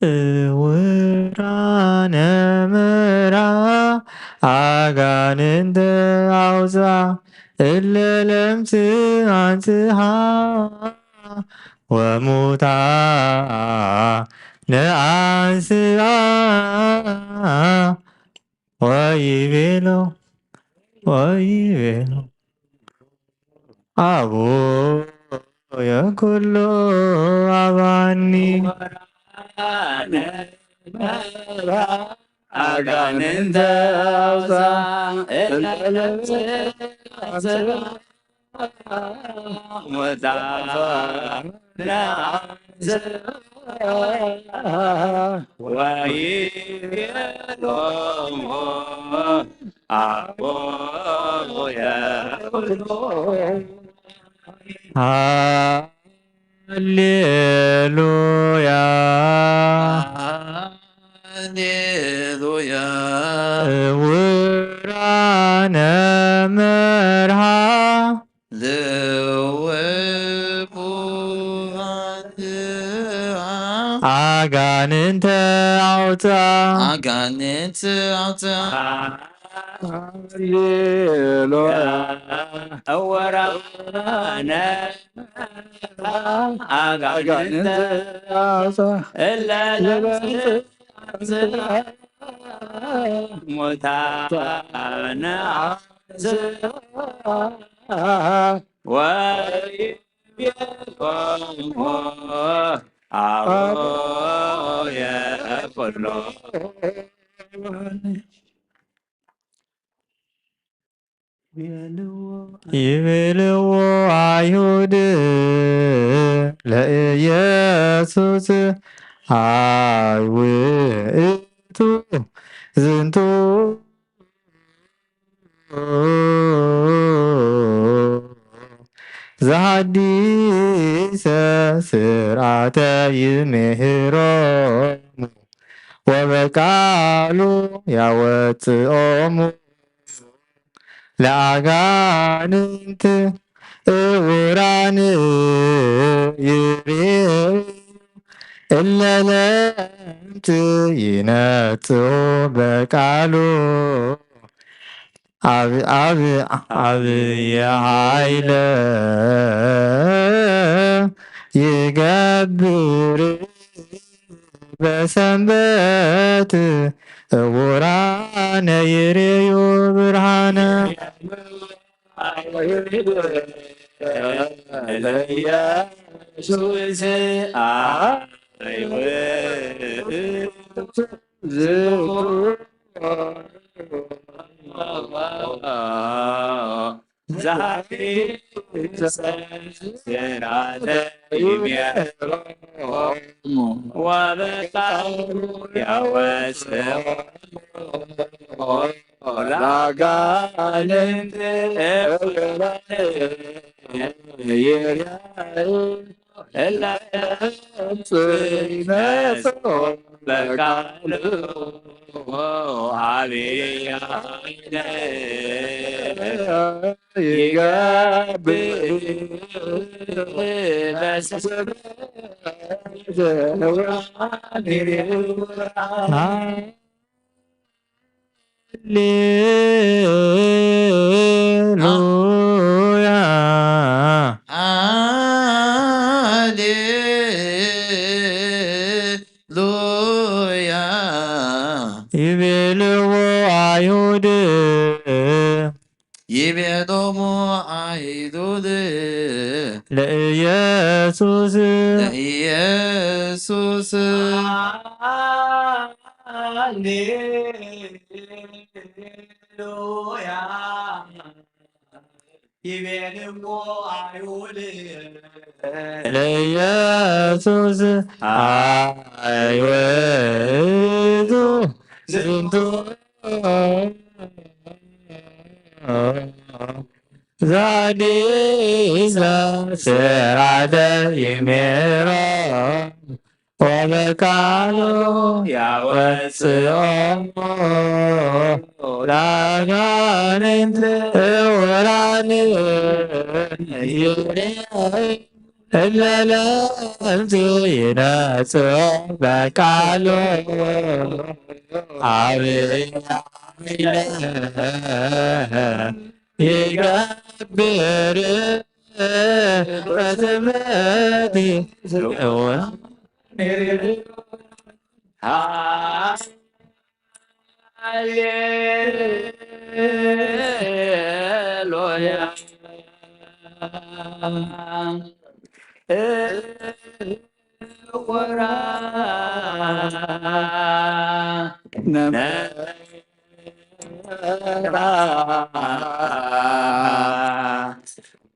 እውራነ መራ ኣጋንንተ ኣውፅኣ እለ ለምጽ ኣንጽሃ ወሙታ ነኣንስኣ ወይቤሎ ወይቤሎ ኣቦየ ኩሉ ኣባኒ ኣጋንንተ ኣውፃ እለ ለምጽ ኣንጽሃ ሃሌሉያ ሃሌሉያ እውራነ መርሃ ኣጋንንተ ኣውፅኣ ኣጋንንት ኣውፅኣ ሃሌሉያ እወራነ ኣጋንንተ ኣውፅኣ እለ ለምጽ ሙታነ ኣንስኣ ወይቤሎሙ ኣቦየ ኩሉ ይቤልዎ ኣይሁድ ለኢየሱስ ኣይ ውእቱ ዝንቱ ዘሃዲሰ ስርዓተ ይምህሮሙ ወበቃሉ ያወፅኦሙ ለአጋንንት እውራን ይሬ እለ ለምጽ ይነጽኡ በቃሉ ኣብ ኣብ ኣብየ ኃይለ ይገብር በሰንበት እውራነ ይሬዩ ብርሃነ ኢየሱስ ወበቃሉ ያወፅኦ ለአጋንንት እለ ለምጽ ይነጽኦ በቃሉ አብየ ኃይለ ይገብር በሰንበት እውራን ይሬዩ ሃሌሉያ ሃሌሉያ ይቤልዎ አይሁድ ይቤሎሙ ኣይሁድ ለኢየሱስ ለኢየሱስ ሃሌሉያ ይቤልዎ ኣይሁድ ለኢየሱስ ኣይወቱ ዝንቱ ዛዲስ ስርዓተ ይሜሮ ወበቃሉ ያወፅኦሙ ላጋንንት እውራን ይሬ እለለምቱ ይነጽኦ በቃሉ አብያይለ ይገብር በትምህርት ሃሌሉያ ወራ ነመራ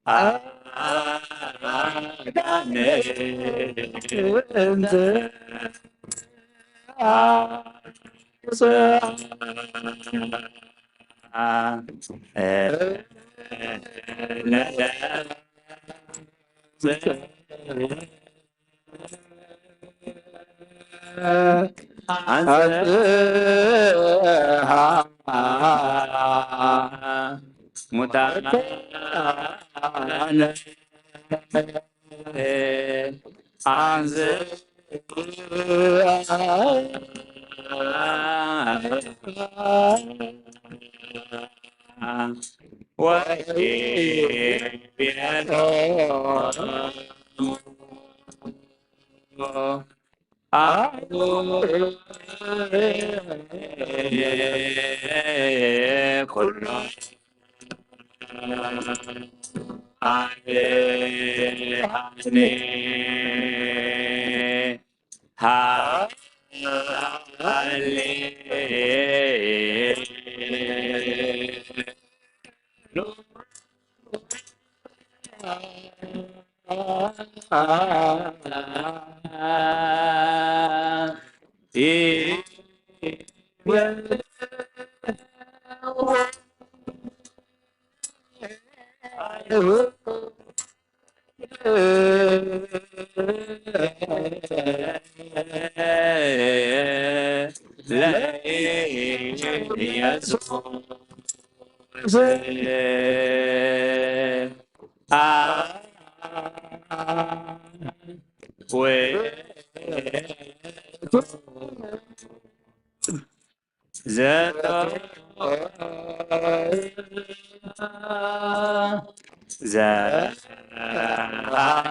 አጋንንት አንጽሃ ሙታነ አንዝ ወይቤሎ አቡ ኩሎ አብሃኒ ሃሌ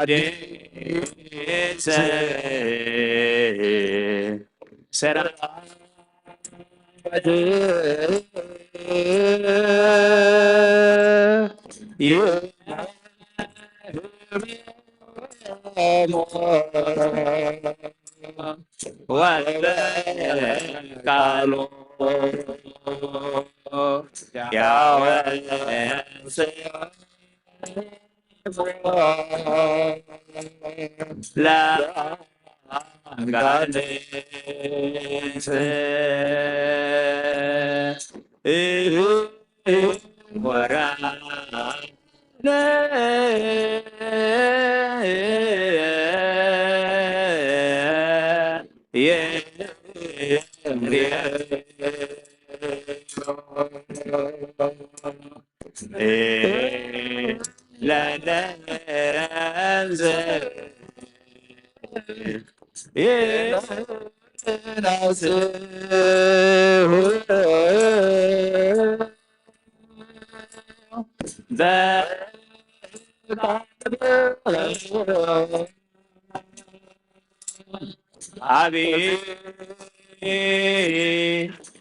ዘአዲስ ስራ ወበቃሉ ያወፅኦ ለአጋንንት ወራ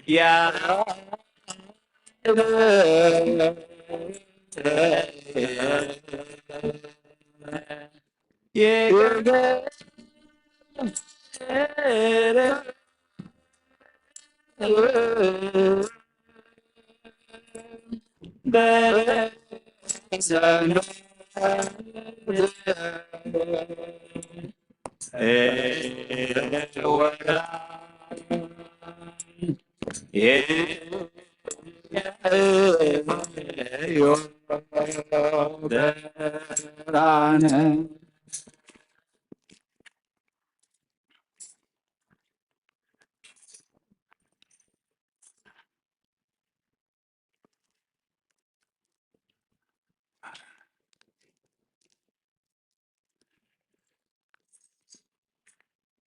አብያ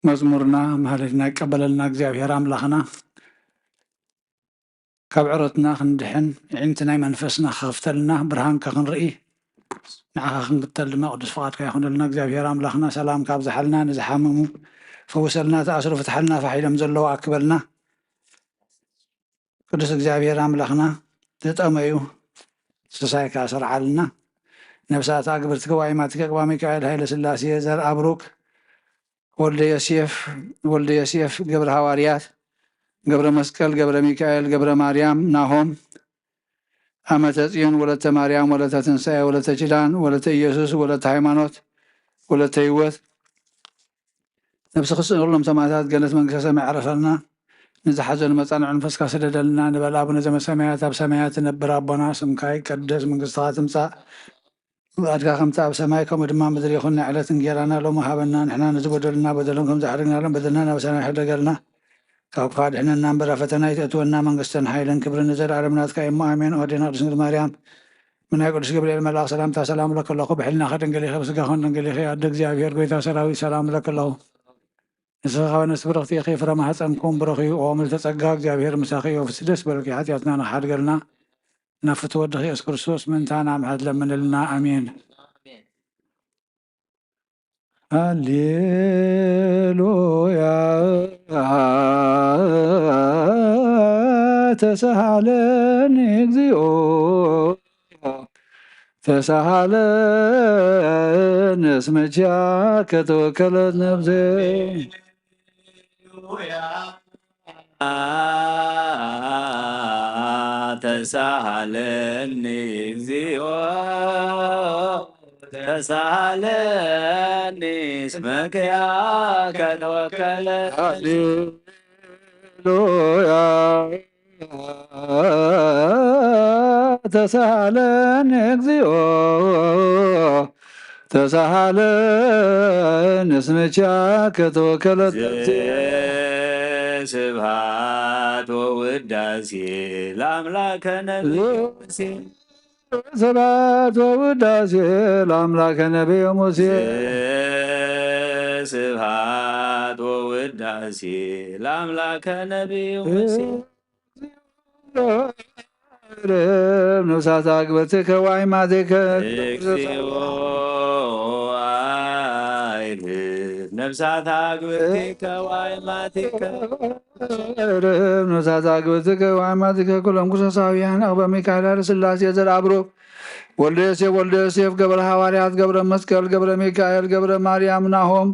መዝሙርና ማህሌትና ይቀበለልና እግዚኣብሔር ኣምላኽና። ካብ ዕረትና ክንድሕን፣ ኣዒንቲ ናይ መንፈስና ክኸፍተልና፣ ብርሃንካ ክንርኢ፣ ንዓኻ ክንክተል ድማ ቅዱስ ፍቓድካ ይኹነልና። እግዚኣብሔር ኣምላኽና ሰላምካ ኣብዝሓልና፣ ንዝሓመሙ ፈውሰልና፣ ተኣስሩ ፍትሓልና፣ ፋሕ ኢሎም ዘለዉ ኣክበልና። ቅዱስ እግዚኣብሔር ኣምላኽና ዝጠመዩ ስሳይካ ስርዓልና። ነፍሳት ኣግብርትከ ዋይማትከ ቅባ ሚካኤል ሃይለ ስላሴ ዘርኣብሩክ ወልደ ዮሴፍ፣ ወልደ ዮሴፍ ገብረ ሃዋርያት፣ ገብረ መስቀል፣ ገብረ ሚካኤል፣ ገብረ ማርያም፣ ናሆም፣ ኣመተ ጽዮን፣ ወለተ ማርያም፣ ወለተ ትንሳኤ፣ ወለተ ኪዳን፣ ወለተ ኢየሱስ፣ ወለተ ሃይማኖት፣ ወለተ ህይወት፣ ነፍሲ ክርስቶስ ኩሎም ሰማዕታት ገነት መንግስተ ሰማይ ዕረፈልና። ንዝሓዘኑ መጻንዕ መንፈስካ ስደደልና። ንበል ኣቡነ ዘመሰማያት ኣብ ሰማያት ትነብር ኣቦና፣ ስምካ ይቀደስ፣ መንግስትኻ ትምጻእ፣ ፍቓድካ ከምቲ ኣብ ሰማይ ከምኡ ድማ ምድሪ ይኹን። ናይ ዕለት እንጌራና ሎሚ ሃበና። ንሕና ንዝበደሉና በደሎም ከም ዝሓደግናሎም በደልና ናብ ሰማይ ሕደገልና። ካብ ክፋ ድሕነና እምበር ኣብ ፈተና ኣይተእትወና። መንግስትን ሓይልን ክብርን ንዘለኣለም ናትካ እሞ ኣሜን። ኦዴና ቅድስት ድንግል ማርያም፣ ብናይ ቅዱስ ገብርኤል መልኣኽ ሰላምታ ሰላም እብለኪ ኣለኹ። ብሕልናኺ ድንግል ኢኺ፣ ብስጋኽን ድንግል ኢኺ። ኣደ እግዚኣብሔር፣ ጎይታ ሰራዊት፣ ሰላም እብለኪ ኣለኹ። ንስኺ ከበነ ስብርኽቲ ኢኺ፣ ፍረ ማህፀንኩም ብሩኽ እዩ። ኦ ምልዕተ ጸጋ፣ እግዚኣብሔር ምሳኺ እዩ። ፍስህ ደስ በልኪ፣ ሓጢኣትና ንኽሓድገልና፣ ናብ ፍትወ ወድኺ የሱስ ክርስቶስ ምእንታና ምሕረት ለምንልና። ኣሜን። ሃሌሉያ፣ ተሳሃለኒ እግዚኦ፣ ተሳሃለኒ እስመ ኪያከ ተወከለት ነፍሴ። ተሳሃለኒ እግዚኦ፣ ተሳሃለኒ እስመ ኪያከ ተወከለት። ሃሌሉያ፣ ተሳሃለኒ እግዚኦ፣ ተሳሃለኒ እስመ ኪያከ ተወከለት ነፍሴ። ስብሐት ወውዳሴ ለአምላከ ነቢዩ ሙሴ። ስብሐት ወውዳሴ ለአምላከ ነቢዩ ሙሴ። ስብሐት ወውዳሴ ለአምላከ ነቢዩ ሙሴ። ነፍሳት አግብርቲከ ወአይማቲከ። እግዚኦ አይርፍ ነፍሳት አግብርቲከ ወአይማቲከ። ነፍሳት አግብርቲከ ወአይማቲከ ኩሎም ክርስቶሳውያን። አበ ሚካኤል ኃይለ ሥላሴ ዘርአብሩክ ወልደ ዮሴፍ፣ ወልደ ዮሴፍ ገብረ ሐዋርያት፣ ገብረ መስቀል፣ ገብረ ሚካኤል፣ ገብረ ማርያም፣ ናሆም፣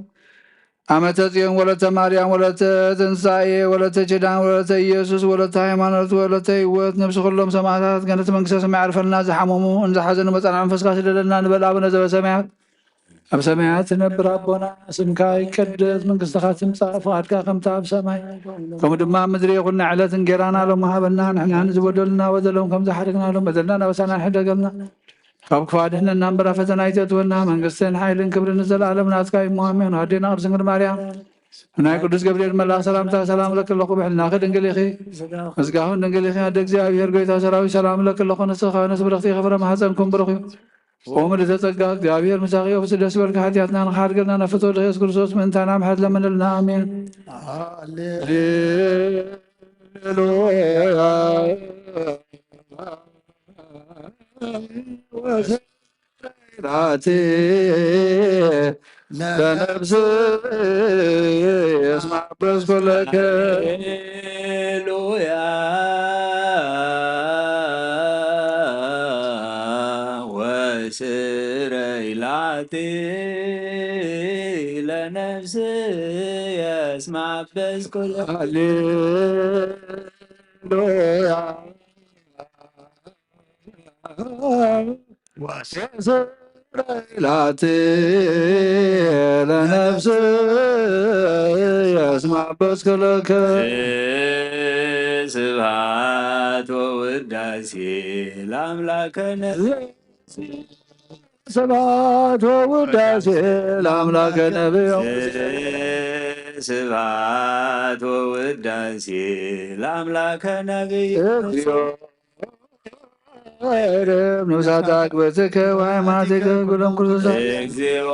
አመተ ጽዮን፣ ወለተ ማርያም፣ ወለተ ትንሳኤ፣ ወለተ ኪዳን፣ ወለተ ኢየሱስ፣ ወለተ ሃይማኖት፣ ወለተ ህይወት፣ ነፍሲ ኩሎም ሰማዕታት ገነት መንግስተ ሰማይ ዓርፈልና፣ ዝሓመሙ እንዝሓዘኑ መጻንዕ መንፈስካ ስደደልና። ንበል ኣቡነ ዘበሰማያት፣ ኣብ ሰማያት ትነብር ኣቦና፣ ስምካ ይቀደስ፣ መንግስትኻ ትምጻእ፣ ፍቓድካ ከምታ ኣብ ሰማይ ከምኡ ድማ ኣብ ምድሪ ይኹን። ናይ ዕለት እንጌራና ሎሚ ሃበና፣ ንሕና ንዝበደሉና በደሎም ከም ዝሓደግናሎም በደልና ናበሳና ሕደገልና። ካብ ክፋ ድሕነና እምበር ኣብ ፈተና ኣይተእትወና። መንግስትን ሓይልን ክብርን ንዘለኣለም ናትካ እዩ እሞ ኣሜን። ኣዴና ቅድስት ድንግል ማርያም፣ ብናይ ቅዱስ ገብርኤል መልኣኽ ሰላምታ ሰላም እለኪ ኣለኹ። ብሕልናኺ ድንግል ኢኺ፣ ስጋኽን ድንግል ኢኺ። ኣደ እግዚኣብሔር ጎይታ ሰራዊት ሰላም እለኪ ኣለኹ። ንስኺ ከበነስ ብርኽቲ ኢኺ፣ ፍረ ማሕፀንኩም ብሩኽ እዩ። ኦ ምልዕተ ጸጋ፣ እግዚኣብሔር ምሳኺ እዩ። ፍስህ ደስ በልኪ፣ ሓጢኣትና ንኽሓድገልና ናብ ፍትወ ወልድኺ የሱስ ክርስቶስ ምእንታና ምሕረት ለምንልና። ኣሜን። ሃሌሉያ። ወሰላቲ ለነፍስ እስመ አበስኩ ለከ። ሃሌሉያ። ስረይ ላቲ ለነፍስየ እስማ በዝኩለ። ሃሌሉያ። ስረይ ላቲ ለነፍስየ እስማ በዝኩለከ። ስብሐት ወውዳሴ ለአምላከነ። ስብሐት ወውዳሴ ለአምላከ ነቢዮ። ስብሐት ወውዳሴ ለአምላከ ነቢዮ። እግዚኦ። ነፍሳት አክብርትከ ወአይማቲከ ኩሎም ክርስቶስ። እግዚኦ።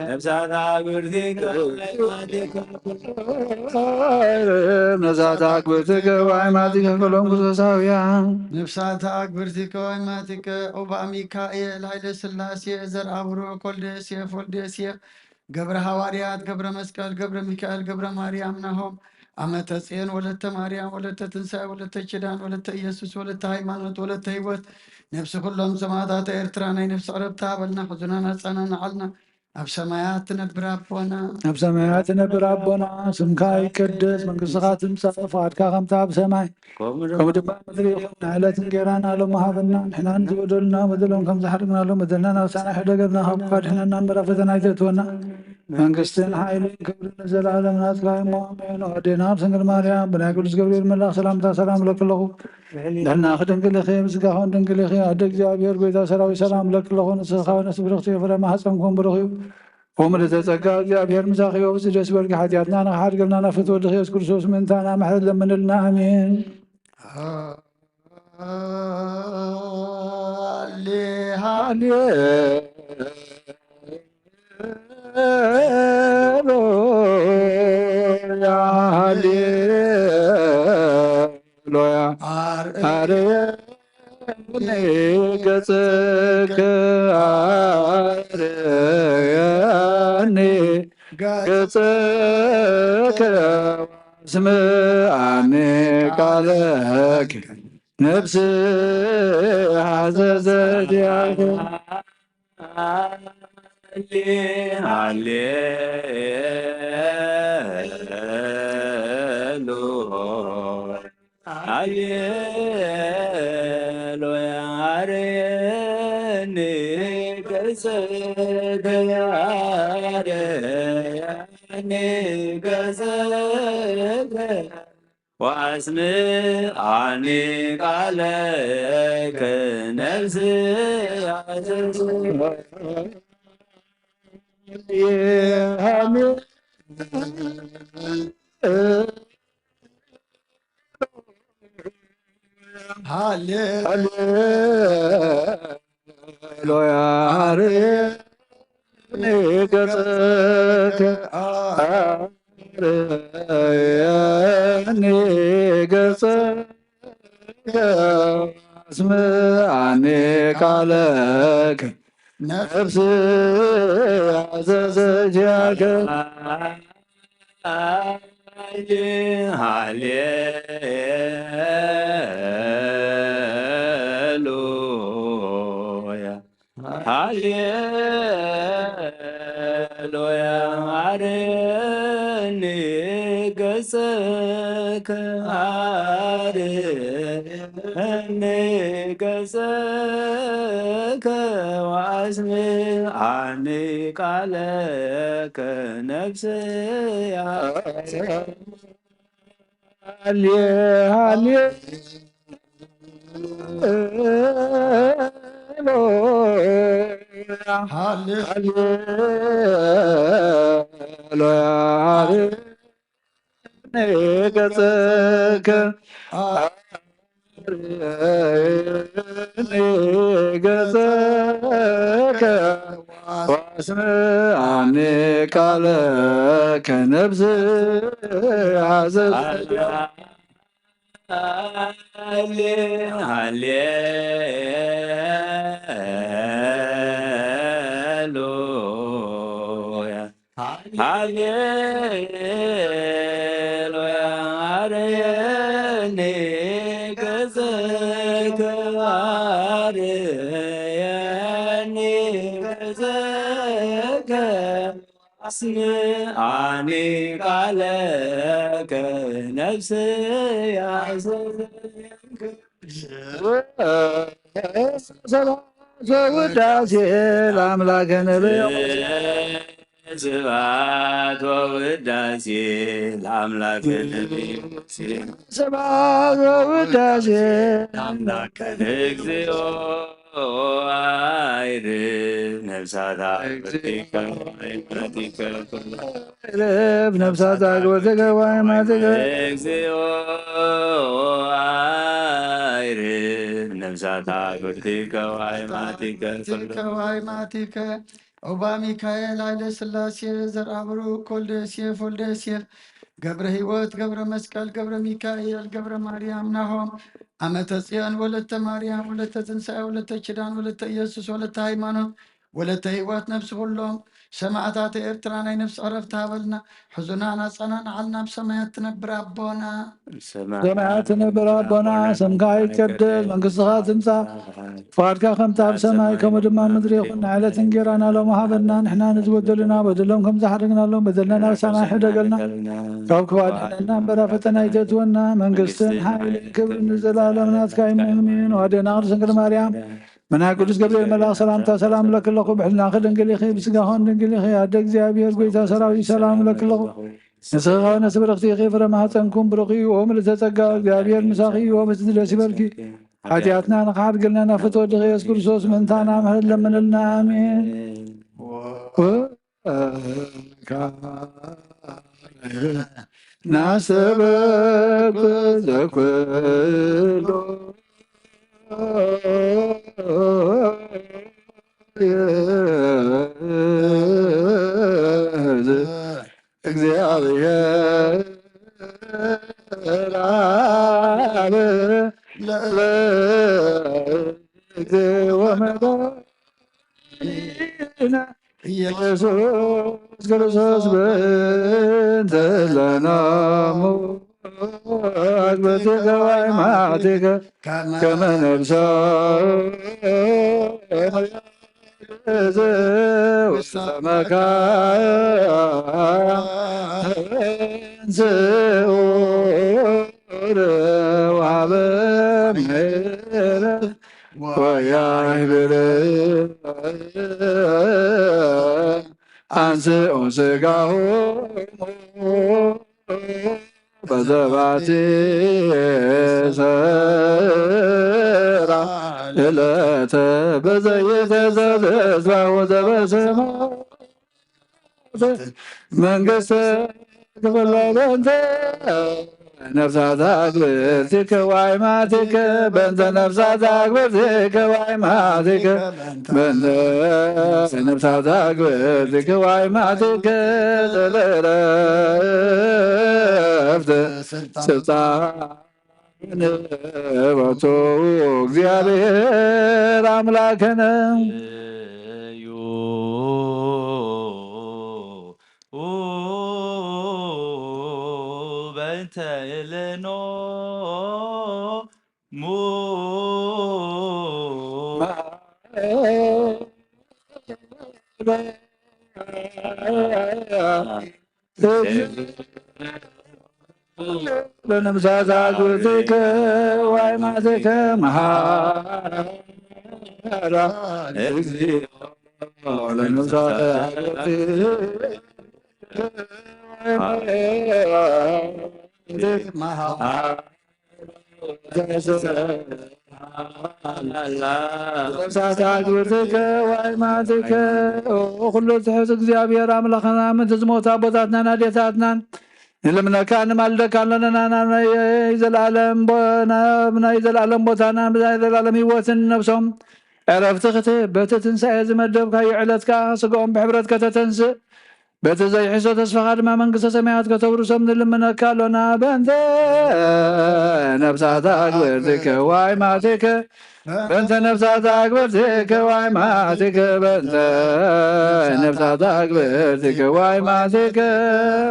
ነፍሳት አክብርትከ ወአይማቲከ። ነፍሳት አክብርትከ ወአይማቲከ ኩሎም ክርስቶሳውያን። ነፍሳት አክብርትከ ወአይማቲከ ኦባ ሚካኤል ኃይለ ሥላሴ ዘርአ ብሩክ ወልደ ዮሴፍ ወልደ ዮሴፍ ገብረ ሐዋርያት ገብረ መስቀል ገብረ ሚካኤል ገብረ ማርያም ናሆም አመተ ጽዮን ወለተ ማርያም ወለተ ትንሳኤ ወለተ ኪዳን ወለተ ኢየሱስ ወለተ ሃይማኖት ወለተ ህይወት ነፍሲ ኩሎም ሰማዕታተ ኤርትራ ናይ ነፍሲ ዕረፍታ በልና ሕዙናን አጸናንዓልና። ኣብ ሰማያት ትነብር ኣቦና። ኣብ ሰማያት ትነብር ኣቦና፣ ስምካ ይቀደስ፣ መንግስትኻ ትምጻእ፣ ፍቓድካ ከምታ ኣብ ሰማይ ከምኡ ድማ ኣብ ምድሪ ይኹን። ንዕለት እንጌራና ሎሚ ሃበና፣ ንሕና ንዝበደሉና በደሎም ከም ዝሓለፍናሎም በደልና ናብ ሳና ሕደገልና፣ ካብ ክፉእ ኣድሕነና እምበር ኣብ ፈተና ኣይተእትወና። መንግስትን ሓይልን ክብርን ንዘለኣለም ናትካ እሞ ኣሜን። ኣዴና ኣብ ድንግል ማርያም ብናይ ቅዱስ ገብርኤል መልኣኽ ሰላምታ ሰላም እለኪ ኣለኹ። ድሕና ክድንግል ኢኺ፣ ብስጋ ኹን ድንግል ኢኺ። ኣደ እግዚኣብሔር ጎይታ ሰራዊት ሰላም እለኪ ኣለኹ። ንስኺ ካብ ኣንስቲ ብርኽቲ ኢኺ፣ ፍረ ማህፀንኩም ብሩኽ እዩ። ኦም ልደተ ጸጋ እግዚኣብሔር ምሳኺ እዩ። ብዚ ደስ በልኪ ሓጢኣትና ንኽሓድገልና ናብ ፍትወ ወልድኺ ኢየሱስ ክርስቶስ ምእንታና ምሕረት ለምንልና። ኣሜን። ሃሌ ሃሌ ሃሌሉያ፣ ሃሌሉያ። አርአየኒ ገጽከ፣ አርአየኒ ገጽከ፣ ወአስምዓኒ ቃለከ፣ ነፍስ ሐዘዘት ያከ። ሃሌ ሃሌሉያ፣ ሃሌሉያ። አርየኒ ገጸከ፣ አርየኒ ገጸከ፣ ወአስምዓኒ ቃለከ፣ ነፍስ ሃሌ ሃሌሉያ። አርየኒ ገጸከ፣ አርየኒ ገጸከ፣ አስምዓኒ ቃለከ፣ ነፍስ አዘዘት ያከ። ሃሌ ሃሌሉያ፣ ሃሌሉያ። አርየኒ ገጸከ፣ አርየኒ ገጸከ፣ ወአስምዓኒ ቃለከ፣ ነፍስ ሃሌ ሃሌ ሃሌ ሃሌሉያ። አርየኒ ገጸከ፣ አርየኒ ገጸከ፣ ወአስምዓኒ ቃለከ፣ ነፍስ ሐዘዘት። ሃሌ ሃሌሉያ፣ ሃሌሉያ። አርየኒ ገጽከ አርእየኒ ገጽከ አስምዓኒ ቃለከ ነፍስየ አሰሰንከ። ሰብሐ ወውዳሴ ለአምላከ ነቢየ። ስብሐት ወውዳሴ ለአምላከ ነቢየ። ስብሐት ወውዳሴ ለአምላከ እግዚኦ አይርፍ ነፍሳታ በፊትከ ወአይማቲከ ኩላ። አይርፍ ነፍሳታ በፊትከ ወአይማቲከ። እግዚኦ አይርፍ ነፍሳታ በፊትከ ወአይማቲከ ኩላ። ከዋይ ማቲከ ኦባ ሚካኤል ኃይለ ሥላሴ ዘርአ ብሩክ ወልደ ዮሴፍ ወልደ ዮሴፍ ገብረ ሕይወት ገብረ መስቀል ገብረ ሚካኤል ገብረ ማርያም ናሆም ዓመተ ጽዮን ወለተ ማርያም ወለተ ትንሣኤ ወለተ ኪዳን ወለተ ኢየሱስ ወለተ ሃይማኖት ወለተ ሕይወት ነፍሲ ኩሎም ሰማዕታት ኤርትራ ናይ ነፍሲ ዕረፍቲ ሃበልና። ሕዙናን ኣጸናንዓልና። ኣብ ሰማያት ትነብር ኣቦና። ሰማያት ትነብር ኣቦና፣ ስምካ ይትቀደስ፣ መንግስትኻ ትምጻእ፣ ፍቓድካ ከምቲ ኣብ ሰማይ ከምኡ ድማ ኣብ ምድሪ ይኹን። ንዕለት እንጌራና ሎሚ ሃበና፣ ንሕና ንዝበደሉና በደሎም ከም ዝሓደግናሎም በደልና ናብ ሰማይ ሕደገልና፣ ካብ ክፉእ ኣድሕነና እምበር ኣብ ፈተና ኣይተእትወና፣ መንግስትን ሓይልን ክብርን ንዘለኣለም ናትካ እዩ። ኣሜን። ኣዴና ቅድስት ድንግል ማርያም፣ ብናይ ቅዱስ ገብርኤል መልኣኽ ሰላምታ ሰላም እብለኪ ኣለኹ። ብሕልናኺ ድንግል ኢኺ፣ ብስጋኽን ድንግል ኢኺ። ኣደ እግዚኣብሔር ጐይታ ሰራዊት ሰላም እብለኪ ኣለኹ። ንስኺ ከወነስ ብርኽቲ ኢኺ፣ ፍረ ማህፀንኩም ብሩኽ እዩ። ኦ ምልዕተ ጸጋ፣ እግዚኣብሔር ምሳኺ እዩ። ኦ በቲ ደስ ይበልኪ። ሓጢኣትና ንኽሓድግልና ናብ ፍትወ ወድኺ ኢየሱስ ክርስቶስ ምእንታና ምሕረት ለምንልና። ኣሜን። ወ- ናሰበክ ዘኩሉ እግዚአብሔር አብ ለእግዚኦ መድኃኒነ ኢየሱስ ክርስቶስ በእንተ ለናሙ አግብርቲከ ወአይማቲከ ከመ ነብሰ ውስተ መካን ስዑር ወሀበ ምሕረት ወያህብር አንስኡ ስጋሁ በዘባቲ ሰራ ዕለተ በዘይተ ዘዝባሁ ዘበሰማት መንግስተ ክብሎ በንተ ነፍሳት አግብርቲከ ወአይማቲከ በንተ ነፍሳት አግብርቲከ ወአይማቲከ በንተ ነፍሳት አግብርቲከ ወአይማቲከ ለእረፍት ስልጣን ወቱ እግዚአብሔር አምላክነ እዩ። በእንተ እለኖ ሙ ለነፍሳት አግብርቲከ ወአይማቲከ መሐራ እግዚኦ ለነፍሳት አግብርቲከ ወአይማቲከ መሐራ ነፍሳት አግብርቲከ ወአይማቲከ። ኦ ኩሉ ትሕት እግዚኣብሔር ኣምላኽና፣ ምእንቲ ዝሞቱ ኣቦታትናን ኣዴታትናን ንልምነካ ንማልደካ ኣለና። ናብ ናይ ዘላለም ቦ-፣ ናብ ናይ ዘላለም ቦታና፣ ናይ ዘላለም ህይወትን ነብሶም ዕረፍቲ ክትህብ በቲ ትንሳኤ ዝመደብካዮ ዕለት ከኣ ስጋኦም ብሕብረት ከተተንስእ በቲ ዘይሕሶ ተስፋኻ ድማ መንግስተ ሰማያት ከተውርሶም ንልምነካ ኣሎና። በእንተ ነፍሳት ኣግብርቲከ ወአይማቲከ፣ በእንተ ነፍሳት ኣግብርቲከ ወአይማቲከ፣ በእንተ ነፍሳት ኣግብርቲከ ወአይማቲከ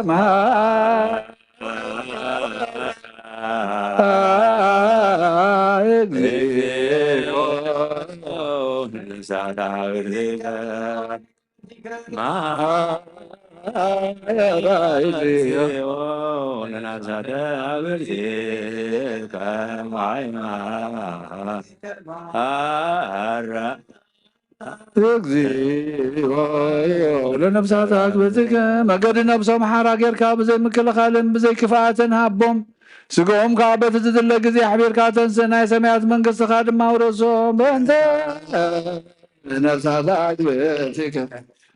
መሃ- እግዚኦ ንሳታ ብርቲከ ማራ እግዚኦ ንነፍሳተ ብርቲከ ማይማ ኣራ እግዚኦ ለነፍሳት ኣክብርትከ መገዲ ነብሶም ሓራ ጌርካ ብዘይ ምክልኻልን ብዘይ ክፍኣትን ሃቦም። ስግኦም ከኣ በቲ ዝድለ ግዜ ኣሕቢርካ ተንስእ፣ ናይ ሰማያት መንግስትኻ ድማ ውረሶም። በእንተ ነፍሳት ኣክብርትከ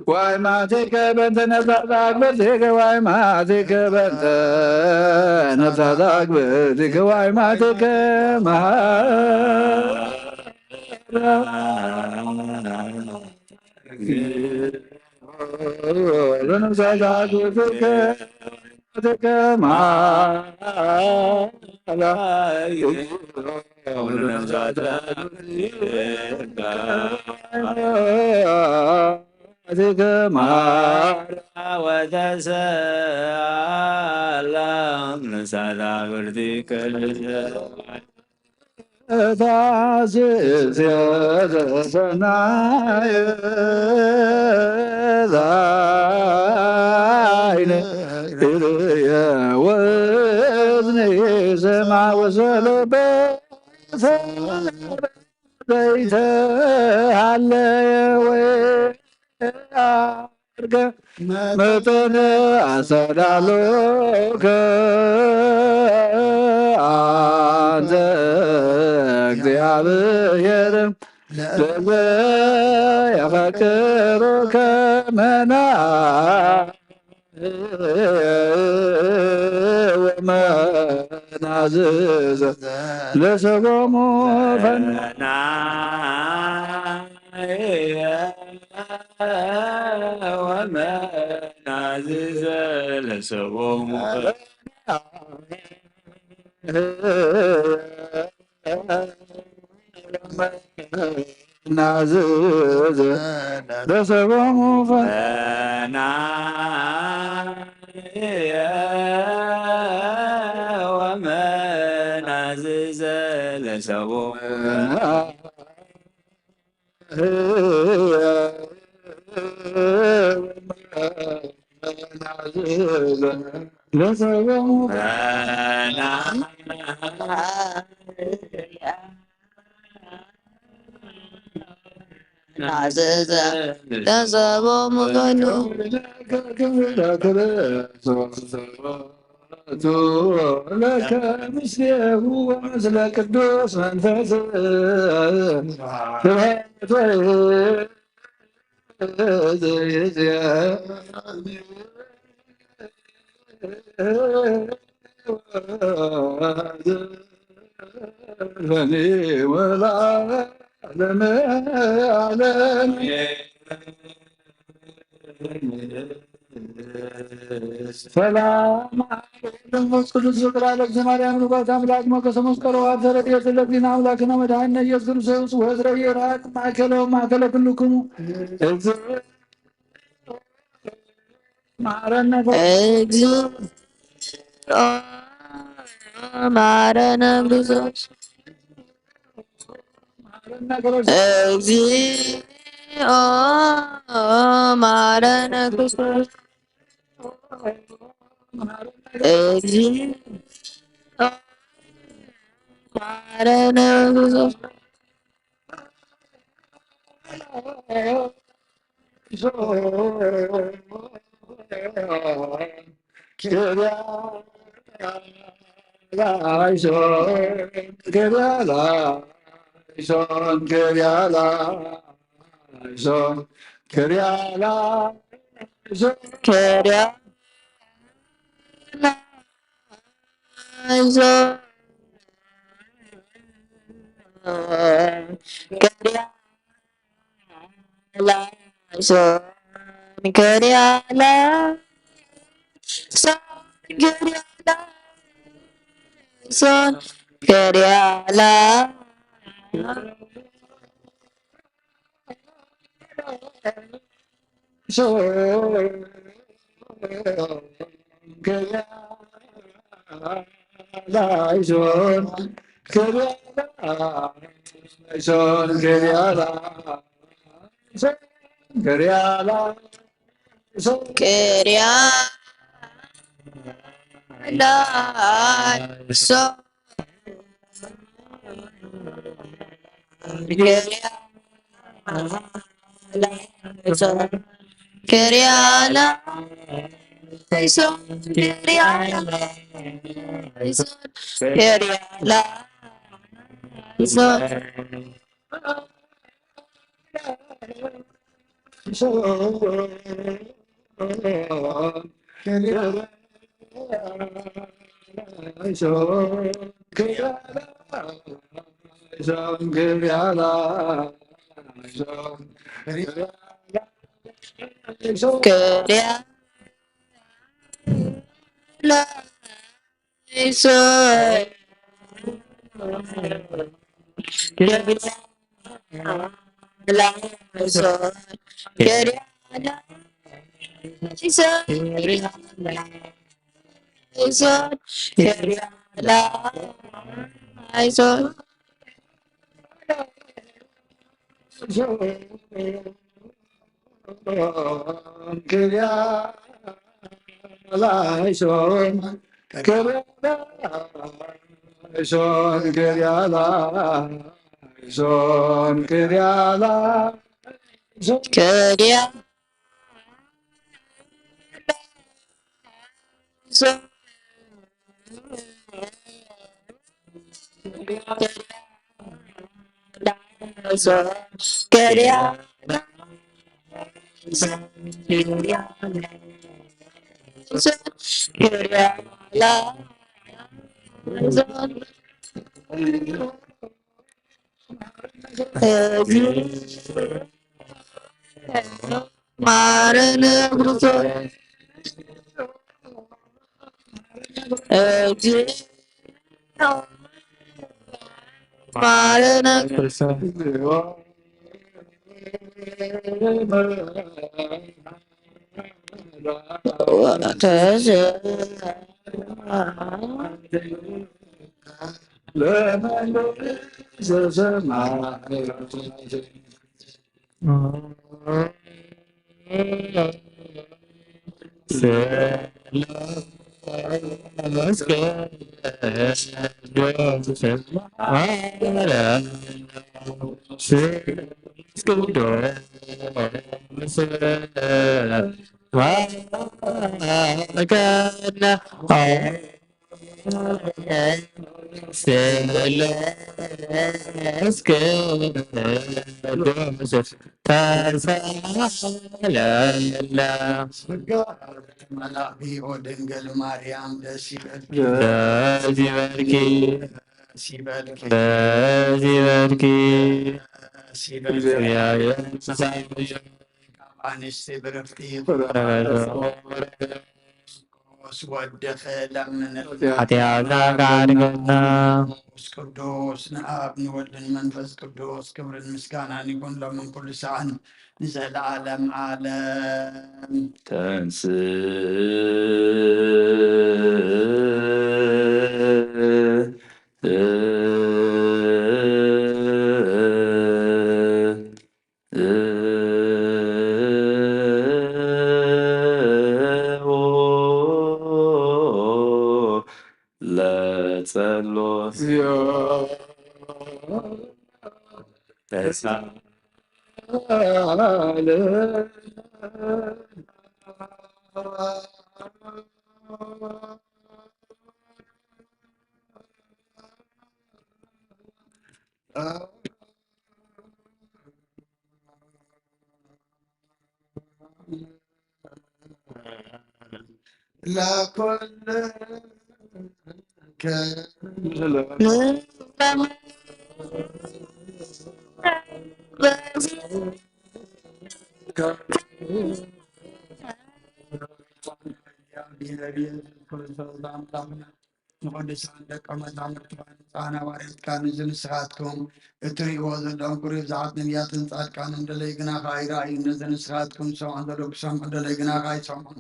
ዋይ ማቲከ በእንተ ነፍሳት ኣክብርትከ ዋይ ማቲከ በእንተ ነፍሳት ኣክብርትከ ዋይ ማቲከ መሃ ወተሰአላ ምሳላ ብርቲከ ታስስ የዘሰናየ ዛይነ እርየ ወዝነ ስማ ወሰለበ ዘይተሃለየ ወይ አድርገ መጠነ አሰዳሎከ አንተ እግዚአብሔር ለዘ ያፈቅሩከ መና ወመናዝዘ ለሰቦሙ ፈና ወመናዝዘ ለሰቦሙ ናዝዘ ለሰቦሙ ፈና ወመናዝዘ ለሰቦሙ ተሰቦሙ ገሉ ለከ ምስሌሁ ወምስለ ቅዱስ መንፈስ ስብሐት ለዓለመ ዓለም። ሰላም መንፈስ ቅዱስ ፍቅር ለእግዝእትነ ማርያም ንጉሥ አምላክ ሞገሰ መስቀሎ ሀብተ ረድኤት ለእግዚእነ አምላክነ መድኃኒነ ኢየሱስ ክርስቶስ ወዝረ ይራቅ ማእከለ ማእከለ ኩልክሙ። እግዚኦ መሐረነ ክርስቶስ። እግዚኦ መሐረነ ክርስቶስ። እግዚኦ መሐረነ ክርስቶስ። ክሪያላይሶን፣ ክሪያላይሶን፣ ክሪያላይሶን፣ ክሪያላይሶን፣ ክሪያላይሶን፣ ክሪያላይሶን፣ ክሪያላይሶን። ክሪያላይሶን፣ ክሪያላይሶን፣ ክሪያላይሶን፣ ክሪያላይሶን። ማረነ ክርስቶስ። ማረነ ክርስቶስ። ስላሴ ቅዱስ ተሳለና። ጸጋ ተመላእኪ ኦ ድንግል ማርያም ደስ ይበልኪ። ደስ ይበልኪ። ደስ ይበልኪ። ደስ ይበልኪ። ደስ ይበልኪ። እግዚአብሔር ምሳሌ። ካብ ኣንስቲ ብርኽቲ ወደኺ ለምንልና። ኃጢአትና ካድገና። ቅዱስ ንኣብ ንወልድ ንመንፈስ ቅዱስ ክብርን ምስጋናን ይኹን ሎምን ኩሉ ሰዓን ንዘለዓለም ዓለም። ተንስ ለጸሎት ንቅዱሳን ደቀ መዛሙርትኻ ንጹሓን ሃዋርያትካ፣ ነዚ ንስኻትኩም እትርእይዎ ዘለኹም ክብሪ ብዙሓት ነቢያትን ጻድቃንን ደለይ ግናኻ ኣይረኣዩን፣ ነዚ ንስኻትኩም ዝሰምዖ ዘለኹም ክሰምዑ ደለይ ግናኻ ኣይሰምዑን።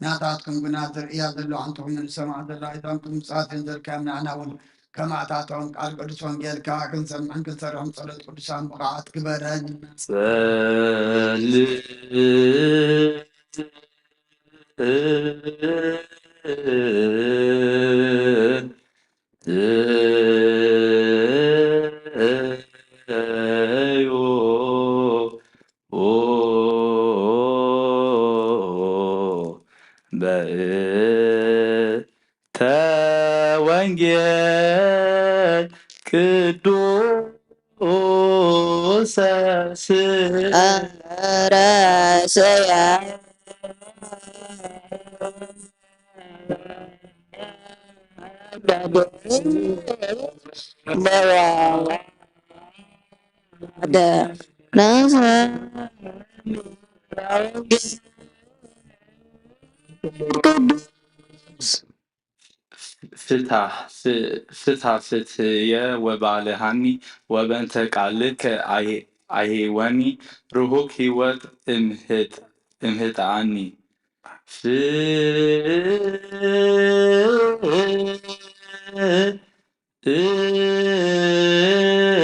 ናታትኩም ግና ዝርእያ ዘለዋ ሓንቲ ኮይና ንሰምዓ ዘለና ኣይዛንኩም ብጻት እየን ዘልካዮም፣ ንዓና እውን ከማታቶም ቃል ቅዱስ ወንጌልካ ክንሰምዕን ክንሰርሖም ጸሎት ቅዱሳን ብቕዓት ግበረን። ጸልእ ተወንጌል ቅዱሰ ስእረሰያ ፍታ ፍትየ ወባልሃኒ ወበንተ ቃልከ ኣይሄወኒ ርሁቅ ህይወት እምህጣኒ።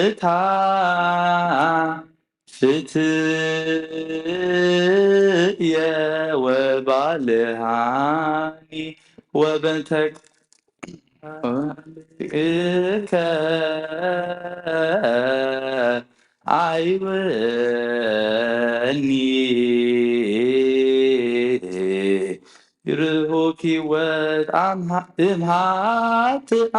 ፍታ ፍትየ ወባልሃኒ ወበንተ ቃልከ ኣይወኒ ርሁቅ ህይወት እምሃትኣኒ።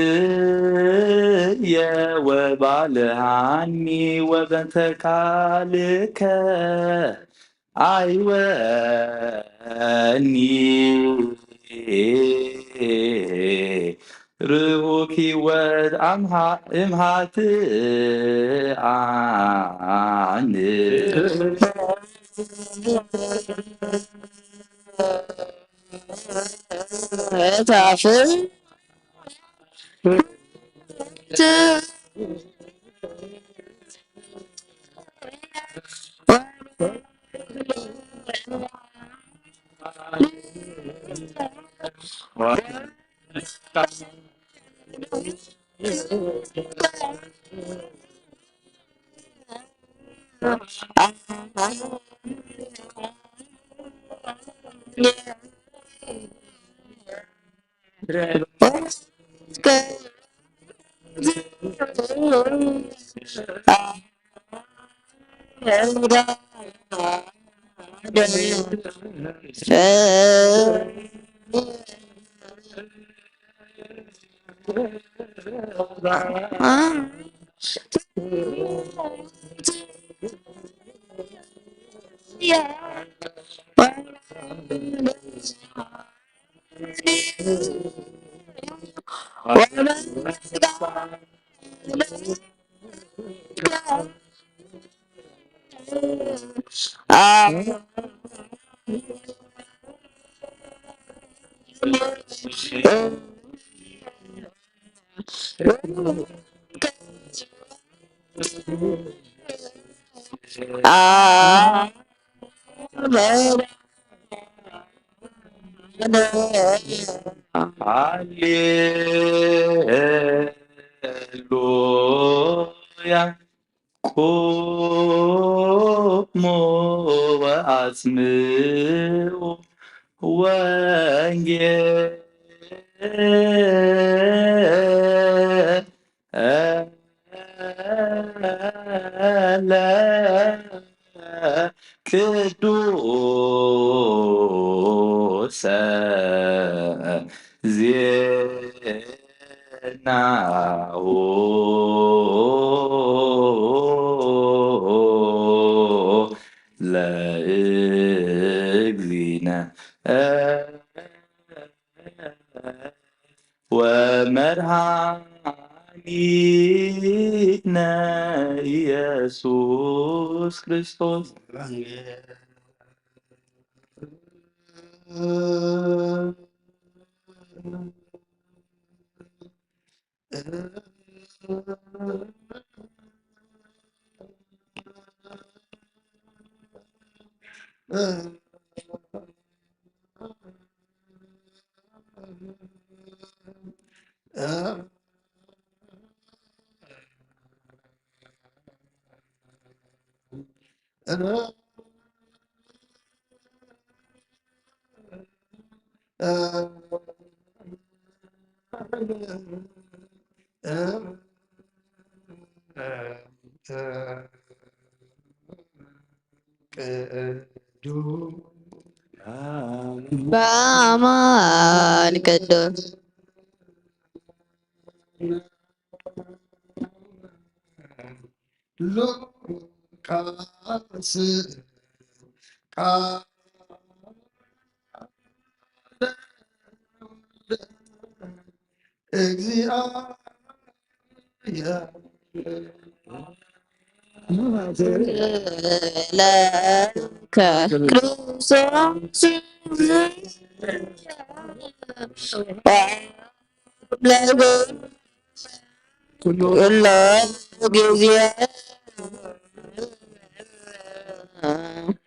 ፍትየ ወባልሃኒ ወበንተ ቃልከ ኣይወኒ ርሁቅ ህይወት እምሃትኣኒ። ሃሌሉያ። ቁሙ ወአጽምዑ ወንጌለ ቅዱሰ ዜናሁ ለእግዚእነ ወመድኃኒነ ኢየሱስ ክርስቶስ። በአማን ቅዱስ ሉቃስ ቃለ ለከ ክርስቶስ ኩሉ ጊዜ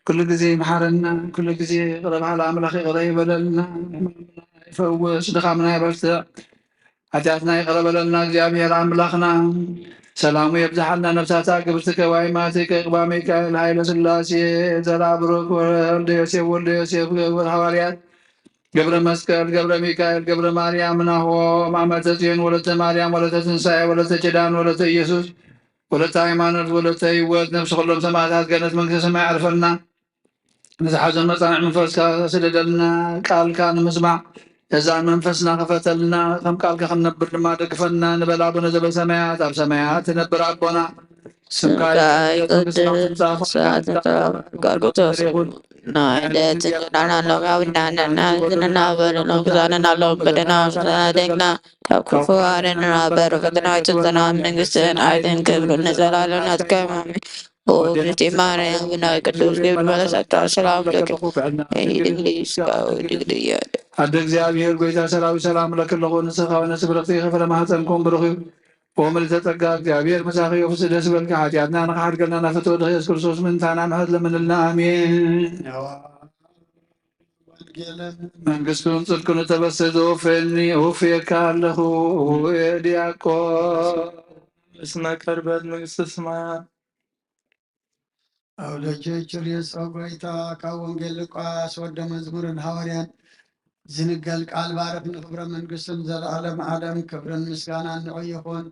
ኩሉ ጊዜ ይምሓረና፣ ኩሉ ጊዜ ይቕረ በሃሊ ኣምላኽ ይቕረ ይበለልና፣ ሕማምና ይፈውስ፣ ድኻምና የበርትዕ። ሓጢኣትና ይቕረ በለልና እግዚኣብሔር ኣምላኽና። ሰላሙ የብዝሓልና። ነፍሳታ ግብርትከ ዋይማትከ ቅባ ሚካኤል ኃይለ ሥላሴ ዘራ ብሩክ ወልደ ዮሴፍ ወልደ ዮሴፍ ገብር ሃዋርያት ገብረ መስቀል ገብረ ሚካኤል ገብረ ማርያም ናሆም ኣመተ ጽዮን ወለተ ማርያም ወለተ ትንሳኤ ወለተ ኪዳን ወለተ ኢየሱስ ወለተ ሃይማኖት ወለተ ህይወት ነፍሲ ኩሎም ሰማዕታት ገነት መንግስተ ሰማይ ኣዕርፈልና። ንዝሓዘን መጻንዕ መንፈስካ ስደደልና፣ ቃልካ ንምስማዕ እዛን መንፈስና ክፈተልና፣ ከም ቃልካ ክንነብር ድማ ደግፈና ንበል። ኣቡነ ዘበሰማያት፣ ኣብ ሰማያት ትነብር ኣቦና፣ ስምካ ይትቀደስ፣ መንግስትኻ ትምጻእ፣ ፍቃድካ ትኹን፣ ናይ ዕለት እንጀራና ሎሚ ሃበና፣ ዝናበረና ክሳነና ሎም በደና፣ ምሳና ደግና፣ ካብ ክፉ ኣረንና፣ በረከትና ይትንተና፣ መንግስትን ኃይልን ክብርን ንዘላለም ናትካ እዩ። ኣሜን። ኦ ብልቲ ማርያም ናይ ቅዱስ ገብርኤል ሰላምታ ሰላም ለኪ። ድንግል ስጋው ድንግል እያለ። ኣደ እግዚኣብሔር ጎይታ ሰራዊት ሰላም ለኪ ኣለኹ። ንስኻ ነፍሲ ብርኽቲ ከፈረ ማህፀንኩም ብሩኽ እዩ። ኦ ምልዕተ ጸጋ እግዚኣብሔር ምሳኺ እዩ። ፍስህ ደስ በልኪ። ሓጢኣትና ንኽሓድገልና ናፈተ ወድኺ የሱስ ክርስቶስ ምንታና ምሕረት ለምንልና። ኣሜን። መንግስቱን ጽድቁን እተበሰ ዘወፈየኒ እወፍየካ ኣለኹ። ዲያቆን እስመ ቀርበት መንግስተ ሰማያት። ኣውደጀ ችርዮስ ኦ ጎይታ፣ ካብ ወንጌል ሉቃስ ወደ መዝሙርን ሃዋርያን ዝንገል ቃል ባርኽ ንክብረ መንግስቱን ዘለዓለም ዓለም ክብርን ምስጋናን ንዑ ይኹን።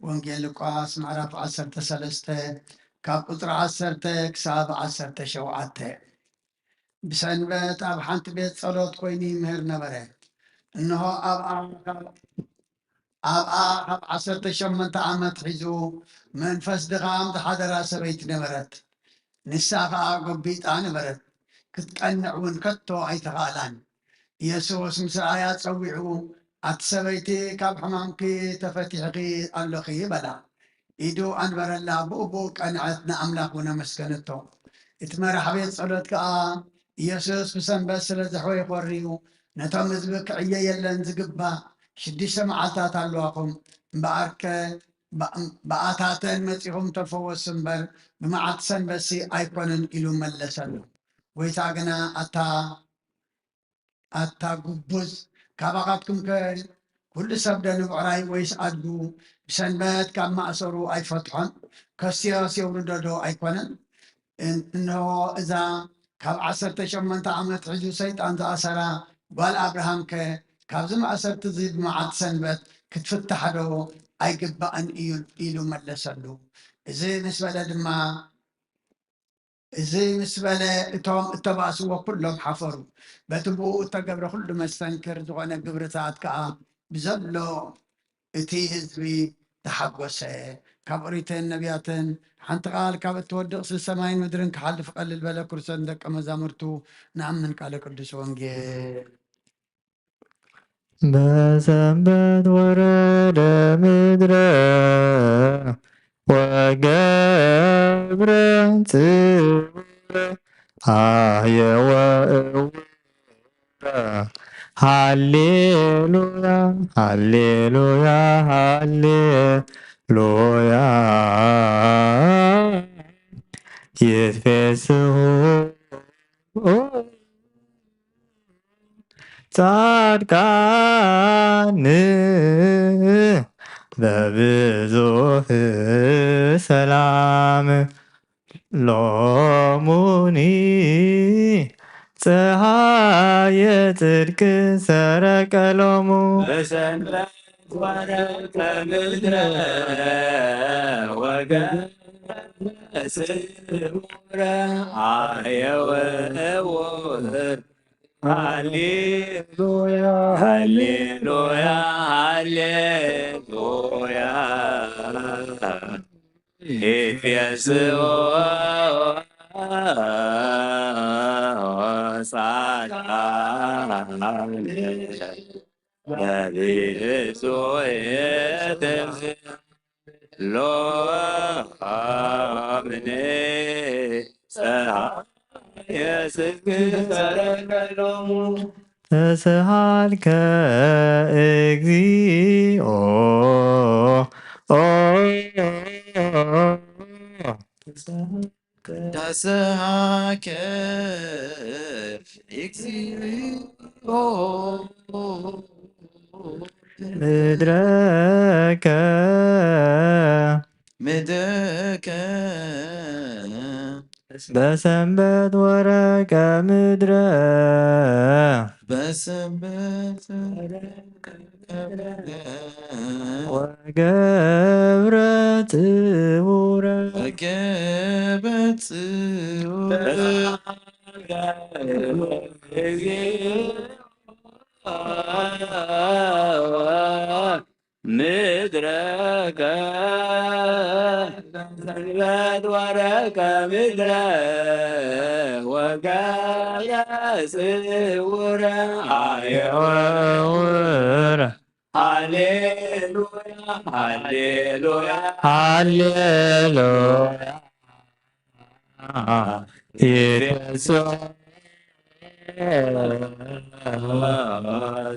ወንጌል ሉቃስ ምዕራፍ ዓሰርተ ሰለስተ ካብ ቁጽሪ ዓሰርተ ክሳብ ዓሰርተ ሸውዓተ። ብሰንበት ኣብ ሓንቲ ቤት ጸሎት ኮይኑ ይምህር ነበረ። እንሆ ኣብኣ ካብ ኣብኣ ካብ ዓሰርተ ሸሞንተ ዓመት ሒዙ መንፈስ ድኻም ዝሓደራ ሰበይቲ ነበረት። ንሳ ኸኣ ጎቢጣ ነበረት፣ ክትቀንዕ እውን ከቶ ኣይተኻእላን። ኢየሱስ ምስ ረኣያ ጸዊዑ፣ ኣቲ ሰበይቲ፣ ካብ ሕማምኪ ተፈቲሕኺ ኣሎኺ፣ በላ። ኢዱ ኣንበረላ፣ ብኡብኡ ቀንዐት፣ ንኣምላኽ እውን ኣመስገነቶ። እቲ መራሕ ቤት ጸሎት ከኣ፣ ኢየሱስ ብሰንበት ስለ ዘሕወየ ኾርዩ፣ ነቶም ህዝቢ ክዕየ የለን ዝግባእ ሽዱሽተ መዓልታት ኣለዋኹም፣ እምበኣርከ በ-፣ ብኣታተን መጺኹም ተፈወሱ እምበር፣ ብመዓልቲ ሰንበትሲ ኣይኮነን ኢሉ መለሰሉ። ጐይታ ግና፣ ኣታ ኣታ ግቡዝ፣ ካባኻትኩምከ ኩሉ ሰብ ዶ ንብዕራይ ወይስ ኣድጉ ብሰንበት ካብ ማእሰሩ ኣይፈትሖን? ከስዮስ የውርዶ ዶ ኣይኮነን? እን-፣ እንሆ እዛ ካብ ዓሰርተ ሸሞንተ ዓመት ሒዙ ሰይጣን ዝኣሰራ ጓል ኣብርሃምከ ካብዚ ማእሰርቲ እዚ ብመዓልቲ ሰንበት ክትፍታሕ ዶ ኣይግባእን እዩ? ኢሉ መለሰሉ። እዚ ምስ በለ ድማ እዚ ምስ በለ፣ እቶም እተባእስዎ ኩሎም ሓፈሩ። በቲ ብኡ እተገብረ ኩሉ መስተንክር ዝኾነ ግብርታት ከኣ ብዘሎ እቲ ህዝቢ ተሓጎሰ። ካብ ኦሪትን ነቢያትን ሓንቲ ቃል ካብ እትወድቕ፣ ስለ ሰማይን ምድርን ክሓልፍ ቀልል በለ። ክርስቶስ ንደቀ መዛሙርቱ፣ ንኣምን ቃለ ቅዱስ ወንጌል። በሰንበት ወረደ ምድረ ወገብረ ጽውረ አየወ እውረ። ሃሌሉያ፣ ሃሌሉያ፣ ሃሌሉያ። ይትፌስሑ ጻድቃን በብዙሕ ሰላም ሎሙኒ ጸሃየ ጽድቅ ሰረቀ ሎሙ። በሰንበት ወረቀ ምድረ ወገ ስውረ አየወ እውር። ሃሌሉያ፣ ሃሌሉያ፣ ሃሌሉያ። ኢትፌስሑ ጻድቃን በብዙሕ ሎምኒ ጸሃየ ጽድቅ ሰረቀ ሎሙ። ተስሃልከ እግዚኦ። ተስሃልከ እግዚኦ። ምድረከ ምድረከ በሰንበት ወረቀ ምድረ። በሰንበት ወገብረ ጽውረ። ወገብረ ጽውረ። ምድረከ ሰንበት ወረቀ ምድረ ወገብረ ጽውረ አየወውረ። ሃሌሉያ፣ ሃሌሉያ፣ ሃሌሉያ። ይትፌስሑ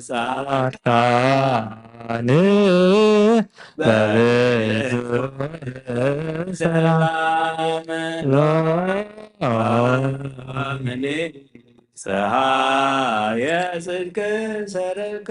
ጻድቃን በብዙሕ ሰላም ሎምኒ ጸሃየ ጽድቅ ሰረቀ።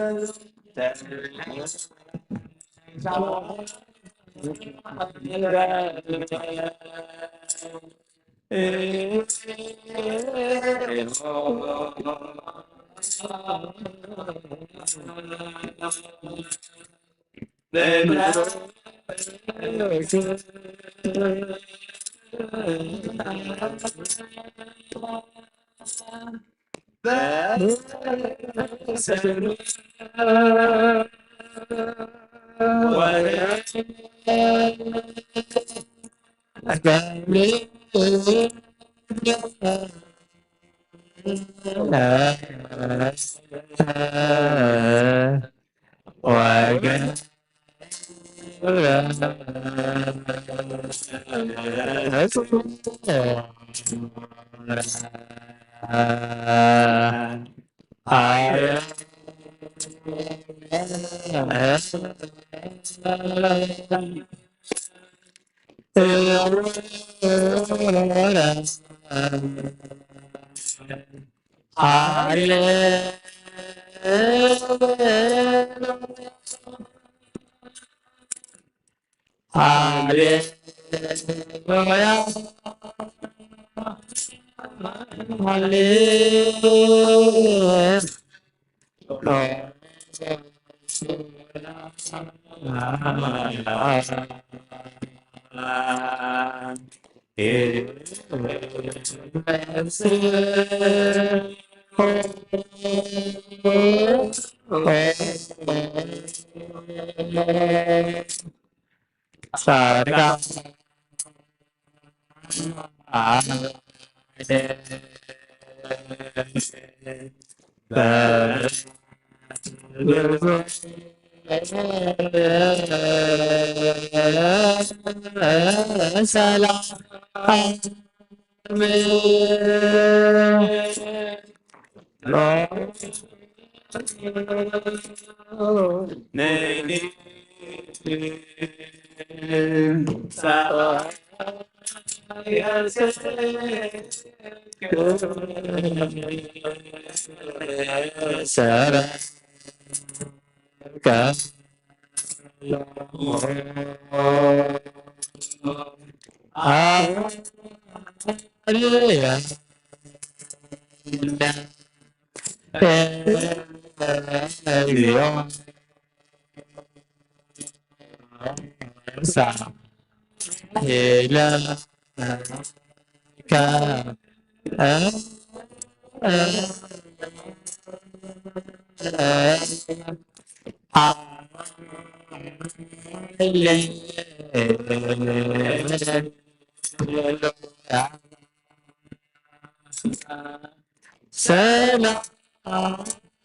ሰላም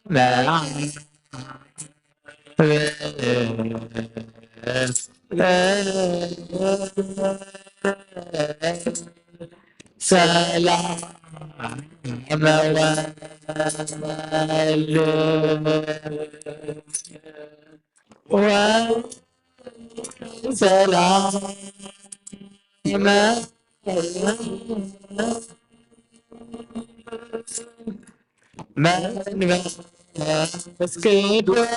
ሰላም ሰላም ወሰላም መንፈስ ቅዱስ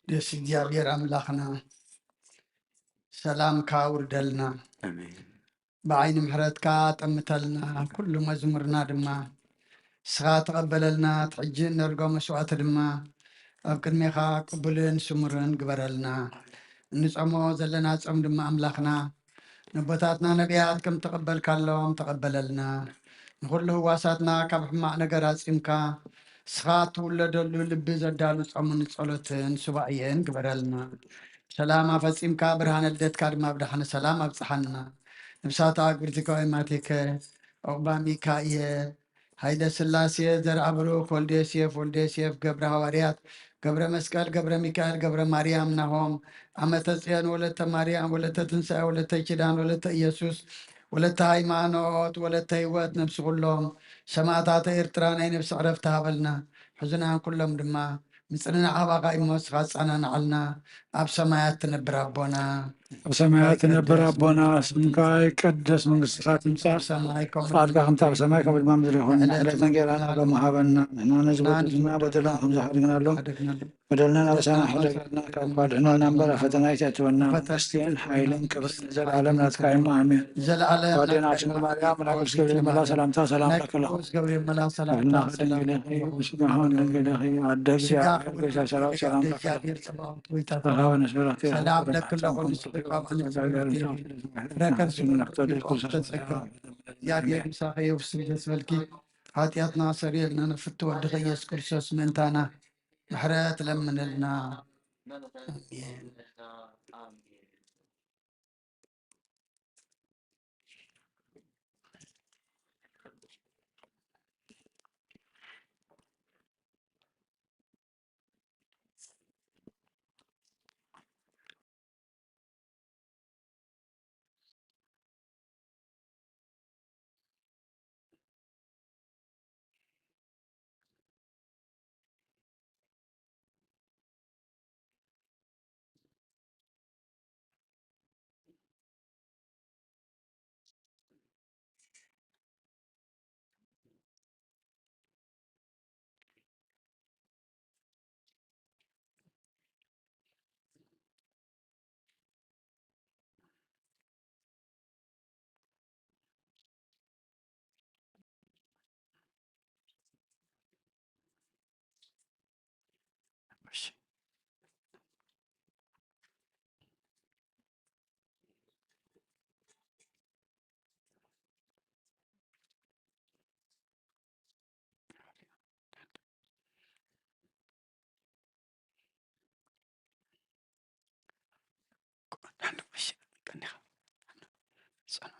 ደስ እግዚኣብሔር ኣምላኽና ሰላምካ ውርደልና። ኣሜን። ብዓይኒ ምሕረትካ ጠምተልና፣ ኩሉ መዝሙርና ድማ ንስኻ ተቐበለልና። እቲ ሕጂ እነርጎ መስዋዕቲ ድማ ኣብ ቅድሜኻ ቅቡልን ስሙርን ግበረልና። እንጸሞ ዘለና ጾም ድማ ኣምላኽና፣ ነቦታትና ነቢያት ከም ተቐበልካሎም ተቐበለልና። ንኹሉ ህዋሳትና ካብ ሕማቕ ነገር ኣጺምካ፣ ንስኻ እትውለደሉ ልቢ ዘዳሉ ጾምን ጸሎትን ሱባኤን ግበረልና። ሰላም ኣፈጺምካ፣ ብርሃነ ልደትካ ድማ ብደሓነ ሰላም ኣብጽሓና። ነብሳታ ግብርቲ ከወይ ማቴከ፣ ዑቕባ ሚካኤል፣ ሃይለ ስላሴ፣ ዘርኣ ብሩክ፣ ወልደ ዮሴፍ፣ ወልደ ዮሴፍ፣ ገብረ ሃዋርያት፣ ገብረ መስቀል፣ ገብረ ሚካኤል፣ ገብረ ማርያም፣ ናሆም፣ ዓመተ ጽዮን፣ ወለተ ማርያም፣ ወለተ ትንሳኤ፣ ወለተ ኪዳን፣ ወለተ ኢየሱስ፣ ወለተ ሃይማኖት፣ ወለተ ህይወት፣ ነብሲ ኩሎም ሰማእታተ ኤርትራ ናይ ነብሲ ዕረፍቲ ሃበልና። ሕዙናን ኩሎም ድማ ምጽንናዕ ኣባኻ እሞ ንስኻ ኣጸናንዓልና። ኣብ ሰማያት ትነብር ኣቦና፣ ኣብ ሰማያት ትነብር ኣቦና፣ ስምካ ይቀደስ፣ መንግስትኻ ትምጻእ፣ ኣብ ሰማይ ከምኡ ፍቓድካ ከምቲ ኣብ ሰማይ ከምኡ ድማ ምድሪ ይኹን። ዕለትና ዕለትና እንጀራና ሎሚ ሃበና፣ ንሕና ነዚ በደልና በደልና ከም ዝሓደግናሎም ሓደግናሎም። በደልና ናብሳና ሓደገና ካብ እኳ ድሕነና እምበር ኣብ ፈተና ኣይተእትወና። ፈተና መንግስትን ሓይልን ክብርን ንዘለዓለም ናትካ እሞ ኣሜን። ዘለዓለም ኣዴና ናትካ ድንግል ማርያም፣ መልኣክ ቅዱስ ገብርኤል መላ ሰላምታ ሰላም ናይ ለኪ ኣለኹ። ቅዱስ ገብርኤል መላ ሰላምታ ድሕና ሰላም ድንግል ኢኺ፣ ለኪ። ብስጋኹን ድንግል ኢኺ፣ ኣደ ስጋ እግዚኣብሔር፣ ጎይታ ሰራዊት ሰላም ለኪ። እግዚኣብሔር ጸባኦት፣ ጎይታ ተኻወነ ስብራክ ሰላም ለኪ ኣለኹ። ንስኺ ካብ ኣንስቲ ፍረ ከርስኪ ተጸጋ። እግዚኣብሔር ምሳኺ ይኹን። ደስ በልኪ። ሓጢኣትና ሰሪየልና ንፍቲ ወድኺ ኢየሱስ ክርስቶስ ምእንታና ምሕረት ለምንልና። ኣሜን። ሰላም።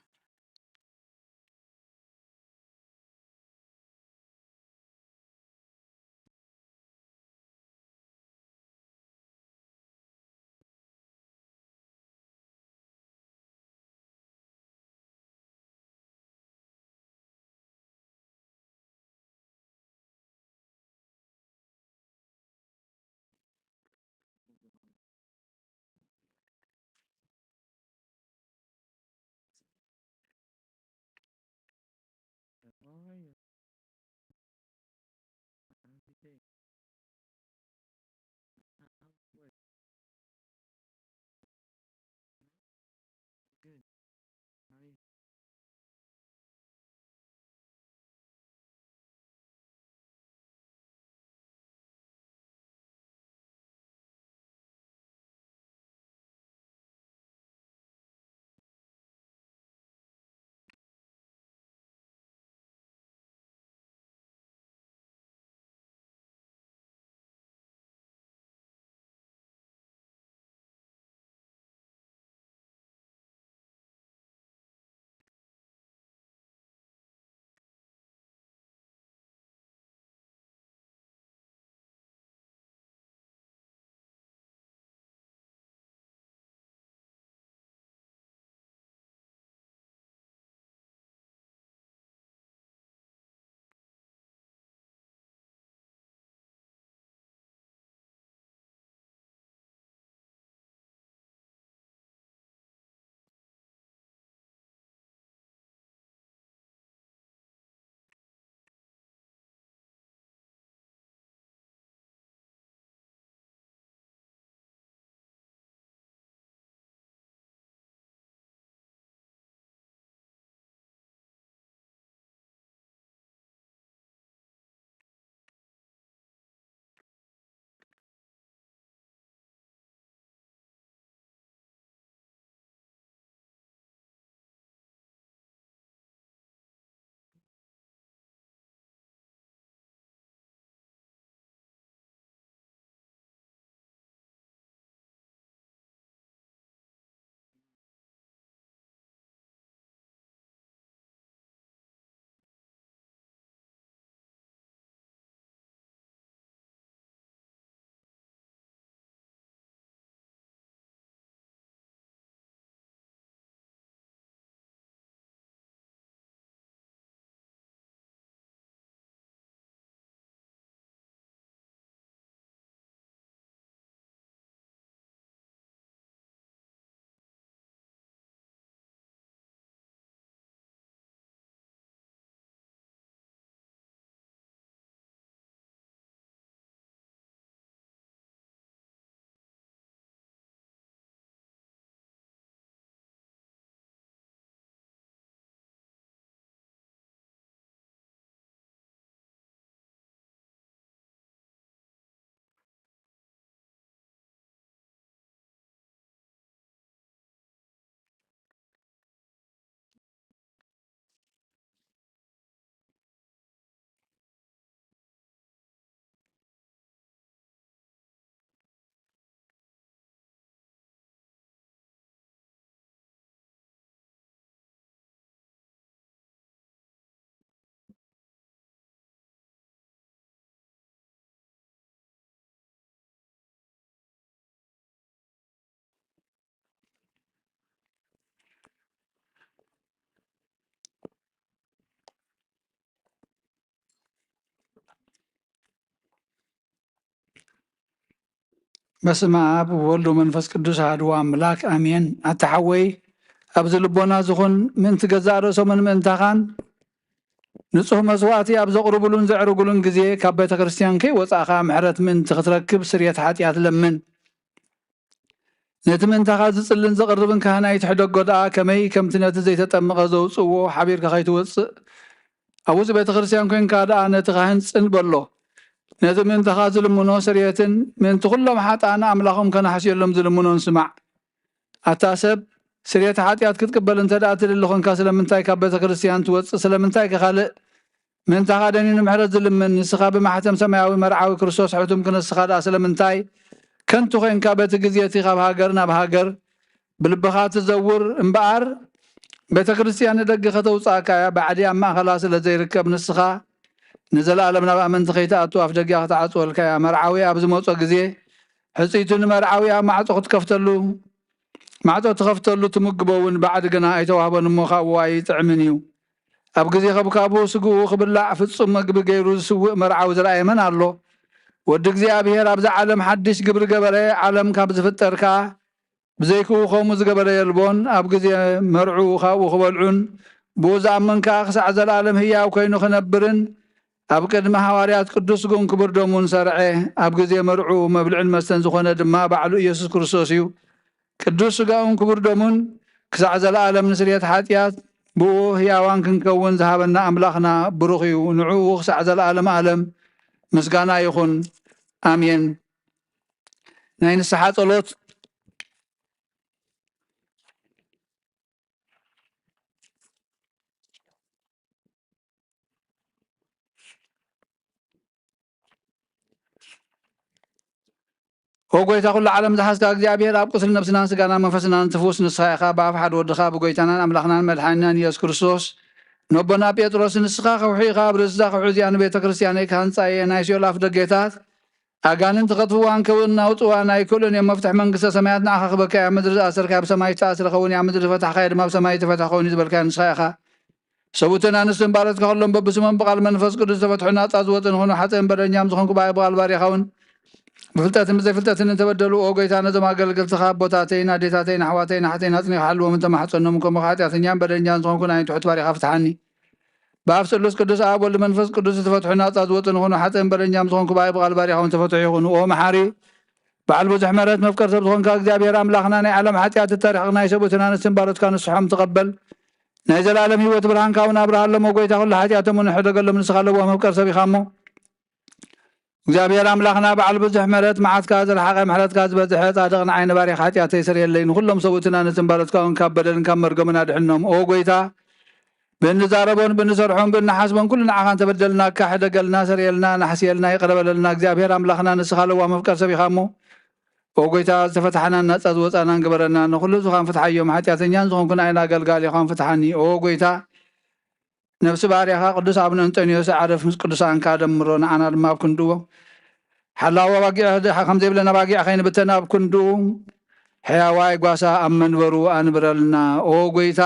በስመ ኣብ ወወልድ ወመንፈስ ቅዱስ ኣሐዱ ኣምላክ ኣሜን። ኣታ ሓወይ፣ ኣብዚ ልቦና ዝኹን ምእንቲ ገዛእ ርእሶምን ምእንታኻን ንጹህ መስዋእቲ ኣብ ዘቕርቡሉን ዘዕርጉሉን ግዜ ካብ ቤተ ክርስቲያን ከይወጻእኻ ምሕረት ምእንቲ ክትረክብ ስርየት ሓጢኣት ለምን። ነቲ ምእንታኻ ዝጽልን ዘቕርብን ካህን ኣይትሕደጎ ደኣ፣ ከመይ ከምቲ ነቲ ዘይተጠምቐ ዘውጽእዎ ሓቢርካ ከይትወጽእ ኣብ ውጹእ ቤተ ክርስቲያን ኮይንካ ደኣ ነቲ ካህን ጽን በሎ። ነቲ ምእንታኻ ዝልምኖ ስርየትን ምእንቲ ኩሎም ሓጥኣን ኣምላኾም ከነሕስየሎም ዝልምኖን ስማዕ። ኣታ ሰብ፣ ስርየት ሓጢኣት ክትቅበል እንተ ደኣ ትደሊ ኾንካ፣ ስለምንታይ ካብ ቤተ ክርስቲያን ትወጽእ? ስለምንታይ ከ ካልእ ምእንታኻ ደንዩ ንምሕረት ዝልምን? ንስኻ ብማሕተም ሰማያዊ መርዓዊ ክርስቶስ ሕቱም፣ ክንስኻ ደኣ ስለምንታይ ከንቱ ኾንካ በቲ ግዜ እቲ ካብ ሃገር ናብ ሃገር ብልብኻ ትዘውር እምበኣር፣ ቤተ ክርስቲያን ንደገ ከተውፅኣካ እያ። ባዕዲ ኣብ ማእኸላ ስለ ዘይርከብ ንስኻ ንዘለኣለም ናብ ኣመንቲ ከይትኣቱ ኣፍ ደጊኣ ክትዓፅወልካ እያ። መርዓዊ ኣብ ዝመፆ ግዜ ሕፅይቱ ንመርዓዊ ኣብ ማዕፆ ክትከፍተሉ ማዕጾ ትኸፍተሉ ትምግቦ እውን ባዕዲ ግና ኣይተዋህቦን እሞ ካብኡ ኣይጥዕምን እዩ። ኣብ ግዜ ከብካቡ ስግኡ ክብላዕ ፍጹም መግቢ ገይሩ ዝስውእ መርዓዊ ዝረኣየ መን ኣሎ? ወዲ እግዚኣብሔር ኣብዛ ዓለም ሓድሽ ግብሪ ገበረ፣ ዓለም ካብ ዝፍጠር ከኣ ብዘይክኡ ከምኡ ዝገበረ የልቦን። ኣብ ግዜ መርዕኡ ካብኡ ክበልዑን ብኡ ዝኣምን ከኣ ክሳዕ ዘለኣለም ህያው ኮይኑ ክነብርን ኣብ ቅድሚ ሃዋርያት ቅዱስ ስግኡን ክቡር ደሙን ሰርዐ። ኣብ ግዜ መርዕኡ መብልዕን መስተን ዝኾነ ድማ ባዕሉ ኢየሱስ ክርስቶስ እዩ። ቅዱስ ስጋኡን ክቡር ደሙን ክሳዕ ዘለኣለም ንስርየት ሓጢኣት ብኡ ህያዋን ክንከውን ዝሃበና ኣምላኽና ብሩኽ እዩ። ንዕኡ ክሳዕ ዘለኣለም ኣለም ምስጋና ይኹን። ኣሜን። ናይ ንስሓ ጸሎት። ኦ ጎይታ ኩሉ ዓለም ዝሓዝካ እግዚኣብሔር፣ ኣብ ቁስሊ ነብስናን ስጋናን መንፈስናን ትፍውስ ንስኻ ኢኻ። ብኣፍ ሓደ ወድኻ ብጎይታናን ኣምላኽናን መድሓኒናን ኢየሱስ ክርስቶስ፣ ነቦና ጴጥሮስ፣ ንስኻ ከውሒ ኢኻ፣ ኣብ ርእሲ እዛ ከውሒ እዚኣ ንቤተ ክርስቲያነይ ክሃንጻ እየ። ናይ ሲኦል ኣፍ ደጌታት ኣጋንንቲ ከጥፍዋን ከናውጽዋን ኣይክእሉን እዮም። መፍትሕ መንግስተ ሰማያት ንዓኻ ክበካ እያ። ምድሪ ዝኣሰርካዮ ኣብ ሰማይ ዝተኣስረ ክኸውን እያ፣ ምድሪ ዝፈታሕካዮ ድማ ኣብ ሰማይ ዝተፈትሐ ክኸውን እዩ ዝበልካዮ ንስኻ ኢኻ። ሰብኡትን ኣንስትን ባሮትካ ኩሎም በብስሞም ብቓል መንፈስ ቅዱስ ዝተፈትሑ ናጻ ዝወጹ ንኹኑ። ሓጥእን በደኛም ዝኾንኩ ብኣይ ብቓል ባሪኻ እውን ብፍልጠትን ብዘይፍልጠትን እንተበደሉ፣ ኦ ጎይታ፣ ነዞም ኣገልገልትኻ ኣቦታተይን ኣዴታተይን ኣሕዋተይን ኣሓተይን ኣጽኒኻ ሓልዎምን ተማሕጸኖምን፣ ከምኡ ሓጢኣተኛን በደኛን ዝኾንኩ ንዓይን ትሑት ባሪኻ ፍትሓኒ። ብኣፍ ስሉስ ቅዱስ ኣብ ወልድ መንፈስ ቅዱስ ዝተፈትሑ ናጻ ዝወጹ ንኹኑ። ሓጥእን በደኛም ዝኾንኩ ብኣይ ብቓል ባሪኻ እውን ተፈትሑ ይኹኑ። ኦ መሓሪ በዓል ብዙሕ ምሕረት መፍቀር ሰብ ዝኾንካ እግዚኣብሔር ኣምላኽና፣ ናይ ዓለም ሓጢኣት እተርሕቕ ናይ ሰብኡትን ኣንስትን ባሮትካ ንስሖም ተቐበል። ናይ ዘለኣለም ህይወት ብርሃንካ እውን ኣብርሃሎም። ኦ ጎይታ፣ ኩሉ ሓጢኣቶም እውን ሕደገሎም፣ ንስኻ ለዋህ መፍቀር ሰብ ኢኻ እሞ። እግዚኣብሔር ኣምላኽና በዓል ብዙሕ ምሕረት፣ መዓትካ ዝረሓቐ ምሕረትካ ዝበዝሐ፣ ጻድቕ ንዓይ ንባሪኻ ሓጢኣተይ ስርየለይ፣ ንኹሎም ሰብኡትን ኣንስትን ባሮትካ እውን ካብ በደልን ካብ መርገምን ኣድሕኖም። ኦ ጎይታ፣ ብእንዛረቦን ብእንሰርሖን ብእንሓስቦን ኩሉ ንዓኻ እንተበደልናካ ሕደገልና፣ ስርየልና፣ ናሕስየልና፣ ይቕረ በለልና። እግዚኣብሔር ኣምላኽና ንስኻ ለዋህ መፍቀር ሰብ ኢኻ እሞ፣ ኦ ጎይታ፣ ዝተፈታሕናን ናጻ ዝወጻናን ግበረና። ንኹሉ ህዝብኻን ፍትሓዮም። ሓጢኣተኛን ዝኾንኩ ንኣይን ኣገልጋሊኻን ፍትሓኒ። ኦ ጎይታ፣ ነብሲ ባርያኻ ቅዱስ ኣቡነ እንጦንዮስ ኣዕርፍ ምስ ቅዱሳንካ ደምሮ፣ ንዓና ድማ ኣብ ክንድኡ ሓላዊ ኣባጊዕ ከም ዘይብለን ኣባጊዕ ከይንብተን ኣብ ክንድኡ ሕያዋይ ጓሳ ኣብ መንበሩ ኣንብረልና። ኦ ጎይታ፣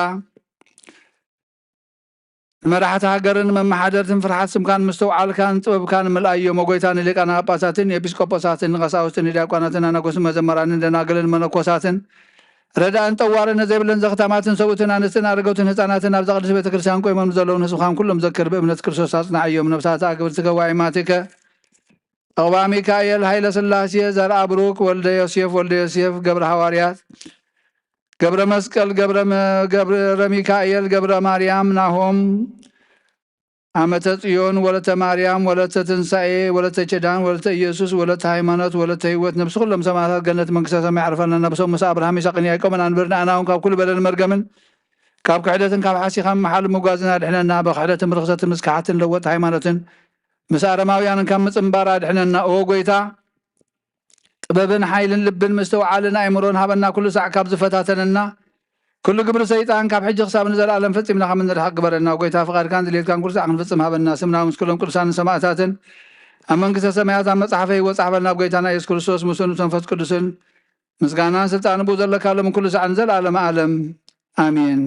ንመራሕቲ ሃገርን መመሓደርትን ፍርሓት ስምካን ምስትውዓልካን ጥበብካን ምልኣዮም። ኦ ጎይታ፣ ንሊቃነ ጳጳሳትን ንኤጲስቆጶሳትን ንቐሳውስትን ንዲያቆናትን ኣነጎስን መዘመራንን ደናግልን መነኮሳትን ረዳእን ጠዋርን ዘይብለን ዘኽታማትን ሰብኡትን ኣንስትን ኣረገውትን ህፃናትን ኣብዛ ቅድስት ቤተ ክርስቲያን ቆይሞም ንዘለውን ህዝብኻን ኩሎም ዘክር፣ ብእምነት ክርስቶስ ኣጽንዓዮም። ነፍሳት ኣግብርቲ ገዋይማትከ ዕቑባ ሚካኤል፣ ሃይለ ስላሴ፣ ዘርኣ ብሩክ፣ ወልደ ዮሴፍ፣ ወልደ ዮሴፍ፣ ገብረ ሃዋርያት፣ ገብረ መስቀል፣ ገብረ መ-፣ ገብረ ሚካኤል፣ ገብረ ማርያም፣ ናሆም፣ ኣመተ ጽዮን፣ ወለተ ማርያም፣ ወለተ ትንሳኤ፣ ወለተ ኪዳን፣ ወለተ ኢየሱስ፣ ወለተ ሃይማኖት፣ ወለተ ህይወት፣ ነብሲ ኩሎም ሰማዕታት ገነት መንግስተ ሰማይ ያዕርፈልና። ነብሶም ምስ ኣብርሃም ይስሐቅን ያዕቆብን ኣንብር። ንኣና እውን ካብ ኩሉ በደልን መርገምን ካብ ክሕደትን ካብ ሓሲኻን መሓል ምጓዝን ኣድሕነና። ብክሕደትን ብርኽሰትን ምስ ከሓትን ለወጥ ሃይማኖትን ምስ ኣረማውያንን ካብ ምጽንባር ኣድሕነና። ኦ ጎይታ፣ ጥበብን ሓይልን ልብን ምስትውዓልን ኣእምሮን ሃበና። ኩሉ ሳዕ ካብ ዝፈታተነና ኩሉ ግብሪ ሰይጣን ካብ ሕጂ ክሳብ ንዘለኣለም ፈጺምና ከም እንርሕቕ ግበረና። ጎይታ፣ ፍቓድካን ድሌትካን ኩሉ ሳዕ ክንፍጽም ሃበና። ስምና ምስ ኩሎም ቅዱሳንን ሰማእታትን ኣብ መንግስተ ሰማያት ኣብ መጽሓፈ ህይወት ጻሕፈልና። ኣብ ጎይታና ኢየሱስ ክርስቶስ ምስኡን ምስ መንፈስ ቅዱስን ምስጋናን ስልጣን ብኡ ዘለካ ሎም ኩሉ ሳዕ ንዘለኣለም ዓለም ኣሜን።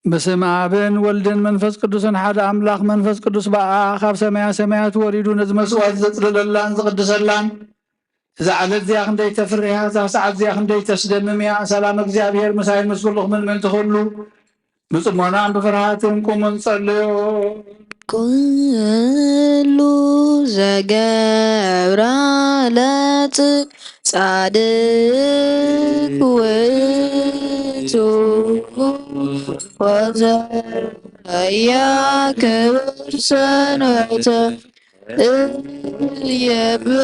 በስመ ኣብን ወልድን መንፈስ ቅዱስን ሓደ ኣምላኽ። መንፈስ ቅዱስ በኣ ካብ ሰማያ ሰማያት ወሪዱ ነዚ መስዋዕት ዘጽልለላን ዝቕድሰላን፣ እዛ ዕለት እዚኣ ክንደይ ተፍርህ እያ፣ እዛ ሰዓት እዚኣ ክንደይ ተስደምም እያ። ሰላም እግዚኣብሔር ምሳይ ምስ ኩልኹምን ምእንቲ ኩሉ ብጽሞናን ብፍርሃትን ቁሙን ጸልዮ። ኩሉ ዘገብራ ለጽ ጻድቅ ውእቱ ወዘያክብር ሰንበተ እየብል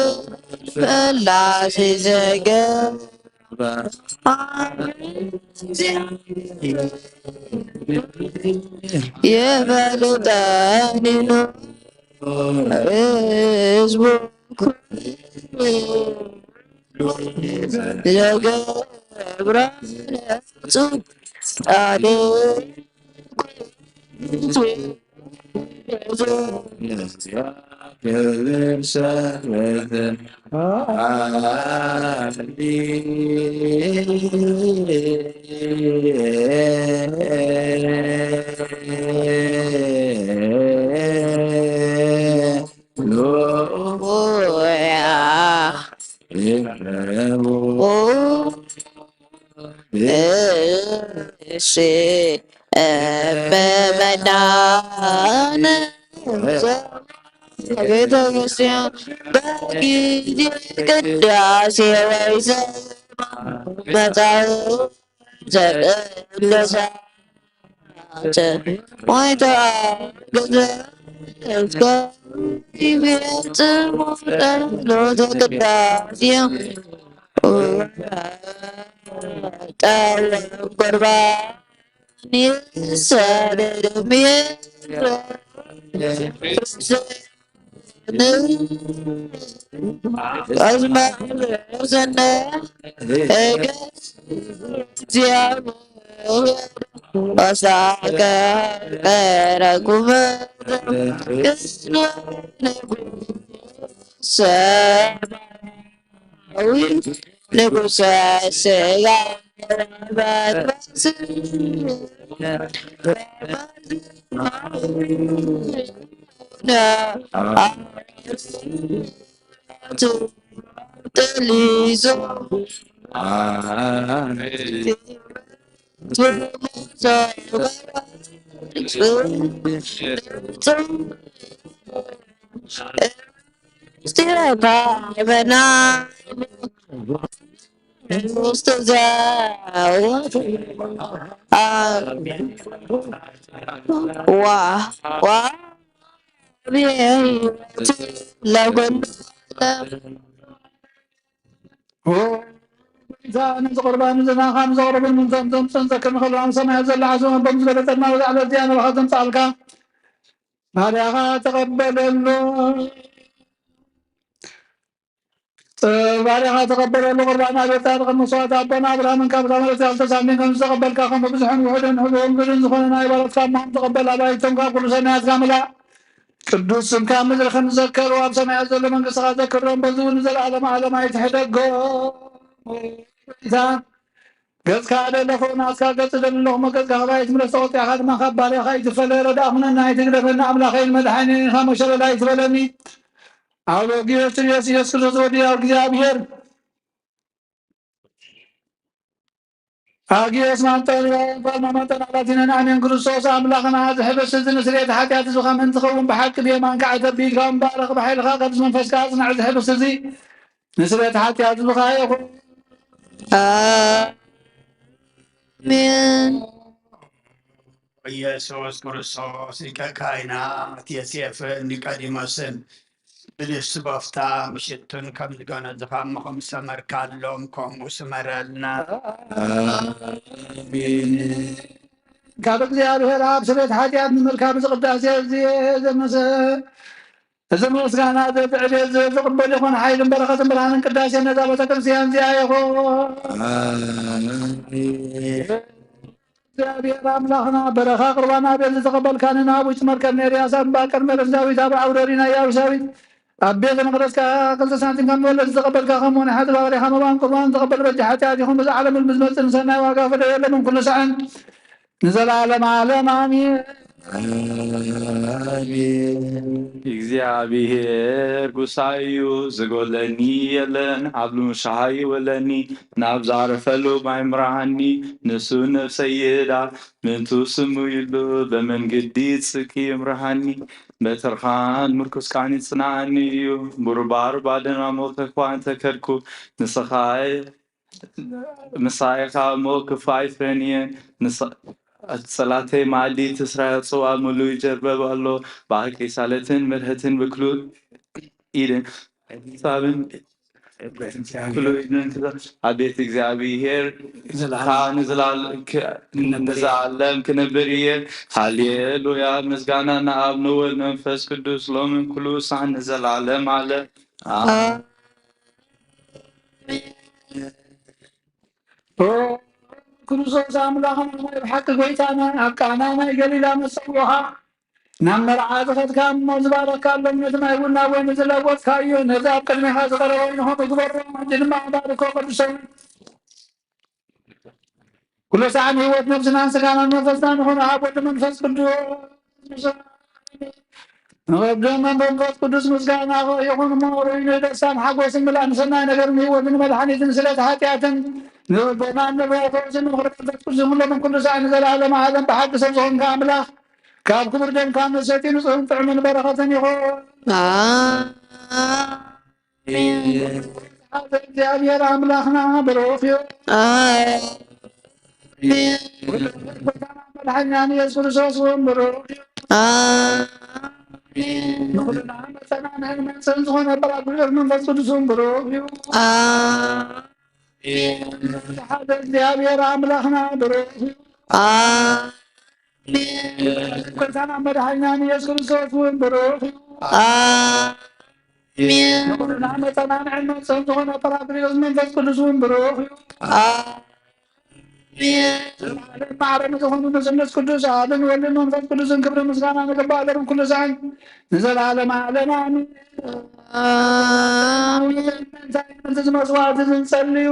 ፈላሲ ዘገብራ የፈልጠኒ ህዝቡ ኩሉ ዘገብራ ለጹ ጻድቅ እሺ፣ እመመናን ቤተ ክርስቲያን በጊዜ ቅዳሴ ወይ ዘመን መጻሕፍት ዘቅደሳ ወይ ተአግዘ እስከ ይፈጽሙ ጸሎተ ቅዳሴ ወጠወ ቁርባን ይሰደድም ንጉሰ ስጋ መንፈስ ጥሊዞ ነዚ ቁርባን እዚ ናኻ ንዘቕርቡን ንዘምፅኡን ዘክር ንኽልኦም ሰማያት ዘሎ ዓስቦም በምዝበለጸና በዛ ዕለት እዚኣ ንባኻ ዘምፅኣልካ ባርያኻ ተቐበለሉ። ባርያኻ ተቐበለሉ። ቁርባን ኣቤት ጻድቕ መስዋዕቲ ኣቦና ኣብርሃምን ካብታ መሬት ያልተሳሚን ከም ዝተቐበልካ ከም ብብዙሕን ውሑድን ህቡብን ግድን ዝኾነ ናይ ባሮትካ እሞ ከም ተቐበል ኣባይቶም ካብ ኩሉ ሰናያትካ ምላእ። ቅዱስ ስምካ ምድሪ ከም ዝዘከሩ ኣብ ሰማያት ዘሎ መንግስትኻ ዘክሮም በዚ እውን ንዘለኣለም ዓለም ኣይትሕደጎም። ጎይታ ገጽካ ደለኹ ናትካ ገጽ ደሊ ኣለኹ እሞ ገጽካ ካባይ ኣይትምለስ ተቖጢዕካ ድማ ካብ ባርያኻ ኣይትፈለ ረዳእ ኩነና ኣይትግደፈና ኣምላኸይን መድሓኒን ኢኻ እሞ ሸለል ኣይትበለኒ። ኣብ ጊዮርጊስ ኢየሱስ ክርስቶስ ወዲ እግዚኣብሔር ኣጊዮስ ማንጠን ፋልማ ማንጠን ኣላቲነን ኣሜን። ክርስቶስ ኣምላኽና እዚ ሕብስቲ እዚ ንስርየት ሓጢኣት ህዝብኻ ምእንቲ ኸውን ብሓቂ ብየማንካ ኣዕተቢልካ ምባረኽ ብሓይልኻ ቅዱስ መንፈስካ ኣጽንዕ። እዚ ሕብስቲ እዚ ንስርየት ሓጢኣት ህዝብኻ ይኹን። ኣሜን። ኢየሱስ ክርስቶስ ሊቀ ካህናት ዮሴፍን ኒቆዲሞስን ብልብሲ በፍታ ምሽቱን ከም ዝገነዝኻ እሞ ከም ዝሰመርካሎም ከምኡ ስመረልና። ኣሜን። ካብ እግዚኣብሔር ኣብ ስርየት ሓጢኣት ንምርካብ እዚ ቅዳሴ እዚ ዘመሰ-፣ እዚ ምስጋና እዚ ዕቤት እዚ ዝቕበል ይኹን። ሓይልን በረኸትን ብርሃንን ቅዳሴ ነዛ ቤተ ክርስቲያን እዚኣ ይኹን። ኣሜን። እግዚኣብሔር ኣምላኽና በረኻ ቁርባን ኣቤል ዝተቐበልካ ንናቡት መርከብ ኔርያ ሳምባ ቅድመ ዳዊት ኣብ ዓውደ ሪና ኢያቡሳዊት ኣብ ቤተ መቕደስካ ክልተ ሳንቲም ከም መወለድ ዝተቐበልካ ከምኡ ናይ ሓጢኣት ባርያኻ መባን ቁርባን ዝተቐበል በጃ ሓጢኣት ይኹን። በዚ ዓለምን ብዝመጽእ ንሰናይ ዋጋ ፈደየሎም ኩሉ ሰዓን ንዘለዓለም ዓለም ኣሜን። እግዚኣብሔር ጉሳዩ ዝጎለኒ የለን። ኣብ ልሙሻሃ ይወለኒ ናብ ዛረፈሉ ማይ ምራሃኒ። ንሱ ነፍሰይ ይዳ ምንቱ ስሙ ይሉ በመንግዲ ጽኪ ይምራሃኒ። በትርኻን ምርኩስካን ይጽናኒ እዩ። ቡርባር ባደና ሞተኳን ተከድኩ ንስኻይ ምሳይኻ እሞ ክፉ ኣይፍረን እየ። ንሳ- ጸላተይ መኣዲ ትስራያ ጽዋ ምሉእ ይጀርበብ ኣሎ። ብሓቂ ሳለትን ምርህትን ብክሉ ኢድን ሳብን ክሉ ኢድን ክዛ- ኣቤት እግዚኣብሔር ንዘለዓለም ክነብር እየ። ንዘዓለም ክነብር እየ። ሃሌሉያ ምስጋና ንኣብ ንወልድ መንፈስ ቅዱስ ሎምን ኩሉ ሳዕ ንዘለዓለም ኣለ ኦ ክርስቶስ ኣምላኽና ናይ ብሓቂ ጎይታና ኣብ ቃና ናይ ገሊላ መሰውኻ ናብ መርዓ ዝኸድካ እሞ ዝባረካሎም ነቲ ናይ ቡና ወይኒ ዝለወጥካዮ ነዚ ኣብ ቅድሚኻ ዝቐረበ ወይንኹም ይግበሮ ሕጂ ድማ ባርኮ ቅዱሶም ኩሉ ሰዓት ህይወት ነብስናን ስጋናን መንፈስናን ይኹን ኣብ ወዲ መንፈስ ቅዱስ ንወዲ መንፈስ ቅዱስ ምስጋና ይኹን እሞ ወይኑ ደስታን ሓጎስን ምላእን ሰናይ ነገርን ህይወትን መድሓኒትን ስለቲ ሓጢኣትን ንልቦናን ንብረቶስን ምኽሪ መንፈስ ቅዱስ ይኹን ሎምን ኩሉ ሰዓት ንዘለዓለም ዓለም ብሓቂ ሰብ ዝኾንካ ኣምላኽ ካብ ክቡር ደምካ ንሰቲ ንፁህን ጥዑምን በረኸትን ይኹን እግዚኣብሔር ኣምላኽና ብሩኽ እዩ። መድሓኒና ንየሱስ ክርስቶስ እውን ብሩኽ እዩ። ንኹልና መፀና ንሕን መፅን ዝኾነ ጳራቅሊጦስ መንፈስ ቅዱስ እውን ብሩኽ እዩ። ሓደ እግዚኣብሔር ኣምላኽና ብሩኽ እዩ። ጎይታና መድሓኒና ንየሱስ ክርስቶስ እውን ብሩኽ እዩ። ንኹልና መፀና ንሕን መፅን ዝኾነ ጳራቅሊጦስ መንፈስ ቅዱስ እውን ብሩኽ እዩ። ዘላለም ማዕረ ንዝኾኑ ንስሉስ ቅዱስ ኣብን ወልድን መንፈስ ቅዱስን ክብሪ ምስጋና ንግባእ ለርም ኩሉ ሰዓት ንዘላለም ዓለም ኣሜን። ኣሜን። እንታይ ነቲ ዝመስዋዕቲ ዝንጸልዩ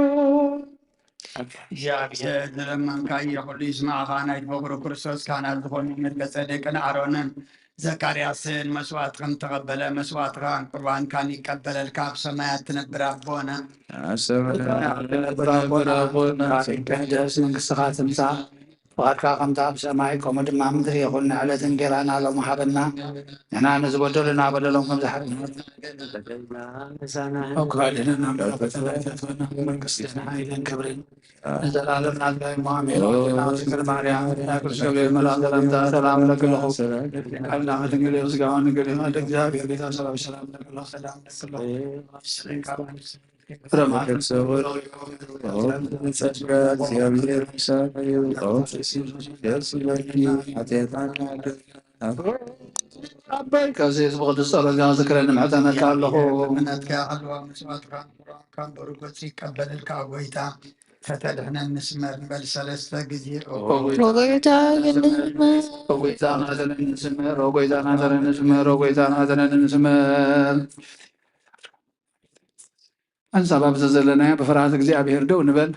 እግዚኣብሔር ዝለመንካዮ ኩሉ ይስማዕኻ፣ ናይ ፍቕሩ ክርስቶስ ካህናት ዝኾኑ መልከ ጼዴቅን ኣሮንን ዘካርያስን መስዋዕትኽን ተቐበለ፣ መስዋዕትኻን ቁርባንካን ይቀበለልካ፣ ኣብ ሰማያት ትነብር ኣቦና። ትነብር ኣቦና፣ ስምካ ይቀደስ፣ መንግስትኻ ትምጻእ፣ ፍቓድካ ከምታ ኣብ ሰማይ ከምኡ ድማ ምድሪ ይኹን። ንዕለት እንጌራና ሎም ሃበና፣ ንሕና ንዝበደሉና በደሎም ከም ዝሓልና፣ ኣብ ክፋድና መንግስትን ሓይልን ክብርን ንዘለዓለም ናትካ እዩ። ኣሜን። ኣቦና ዝክር ማርያም፣ ናይ ቅዱስ ገብርኤል መልኣክ ሰላምታ ሰላም እለኪ ኣለኹ። ሓይልና ከድንግል እዩ፣ ስጋውን ድንግል እዩ። ወልደ እግዚኣብሔር ጌታ ሰላም ሰላም እለኪ ኣለኹ። ሰላም እለኪ ኣለኹ። ጸጋ እግዚኣብሔር ምሳኺ እዩ። ደስ ይበልኪ፣ ሓጢኣትና ኣበይ ቀሲስ ብቅዱስ ጸሎትካ ዝክረኒ ምሕጸነካ ኣለኹ። እምነትካ ኣለዋ መስዋዕትካ ካብ በሩ ገጹ ይቀበለልካ ጎይታ። ከተድሕነኒ ስመር ንበል ሰለስተ ግዜ። ኦ ጎይታ፣ ኦ ጎይታ፣ ናዘነኒ ስመር፣ ኦ ጎይታ፣ ናዘነኒ ስመር፣ ኦ ጎይታ፣ ናዘነኒ ስመር። ሓንሳብ ኣብዚ ዘለናዮ ብፍርሃት እግዚኣብሔር ደው ንበል።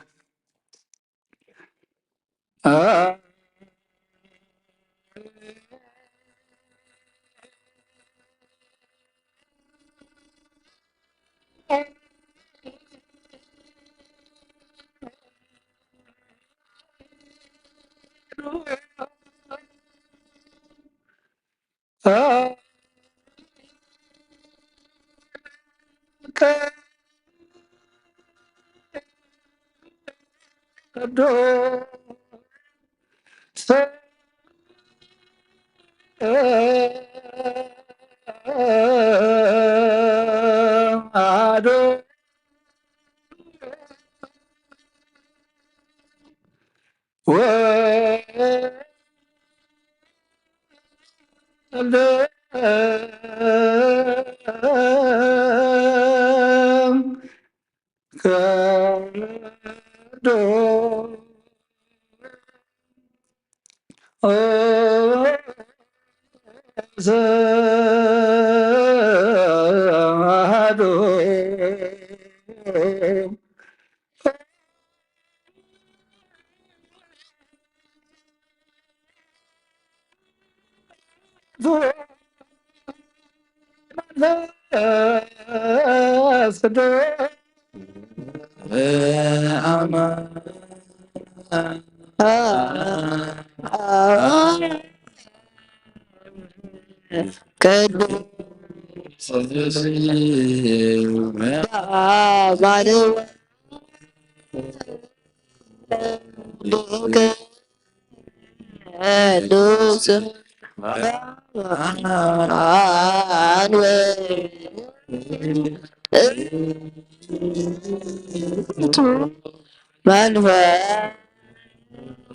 መንፈስ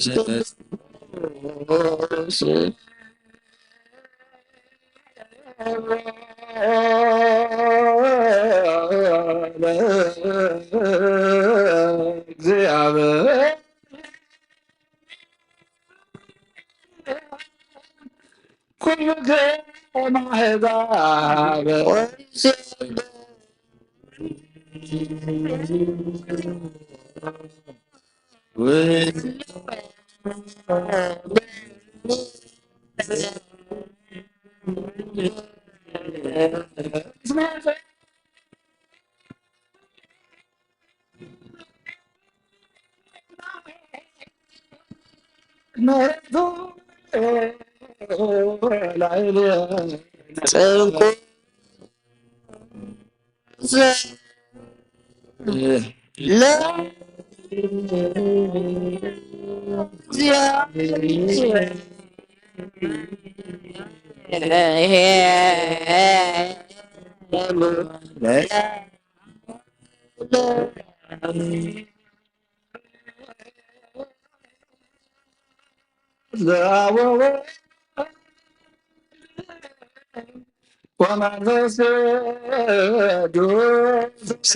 ቅዱስ። ቅዱስ ቅዱስ መንፈስ ቅዱስ። ኩሉ ከማሕዛብ ወመንፈስ ቅዱስ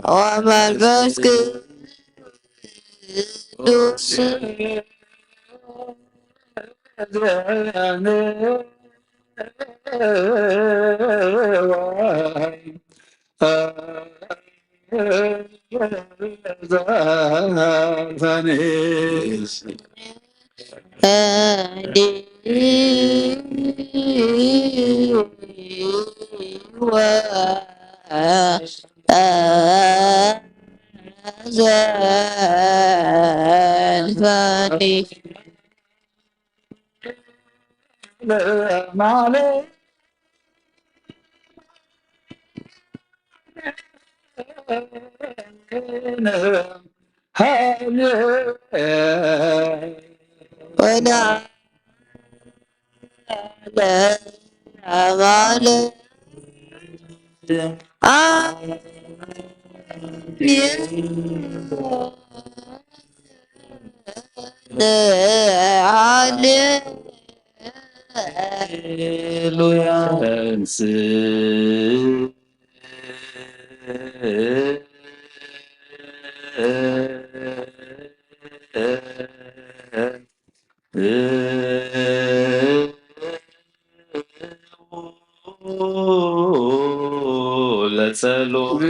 ወመንፈስ ቅዱስ። ለጸሎት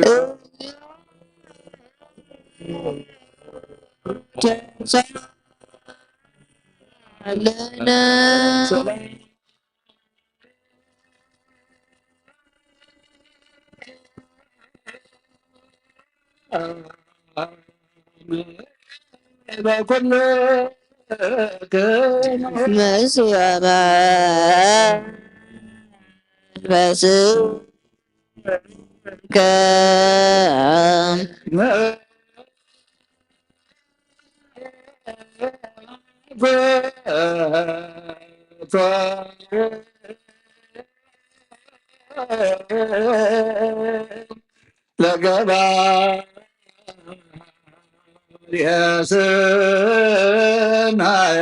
ለገባርየ ስናያ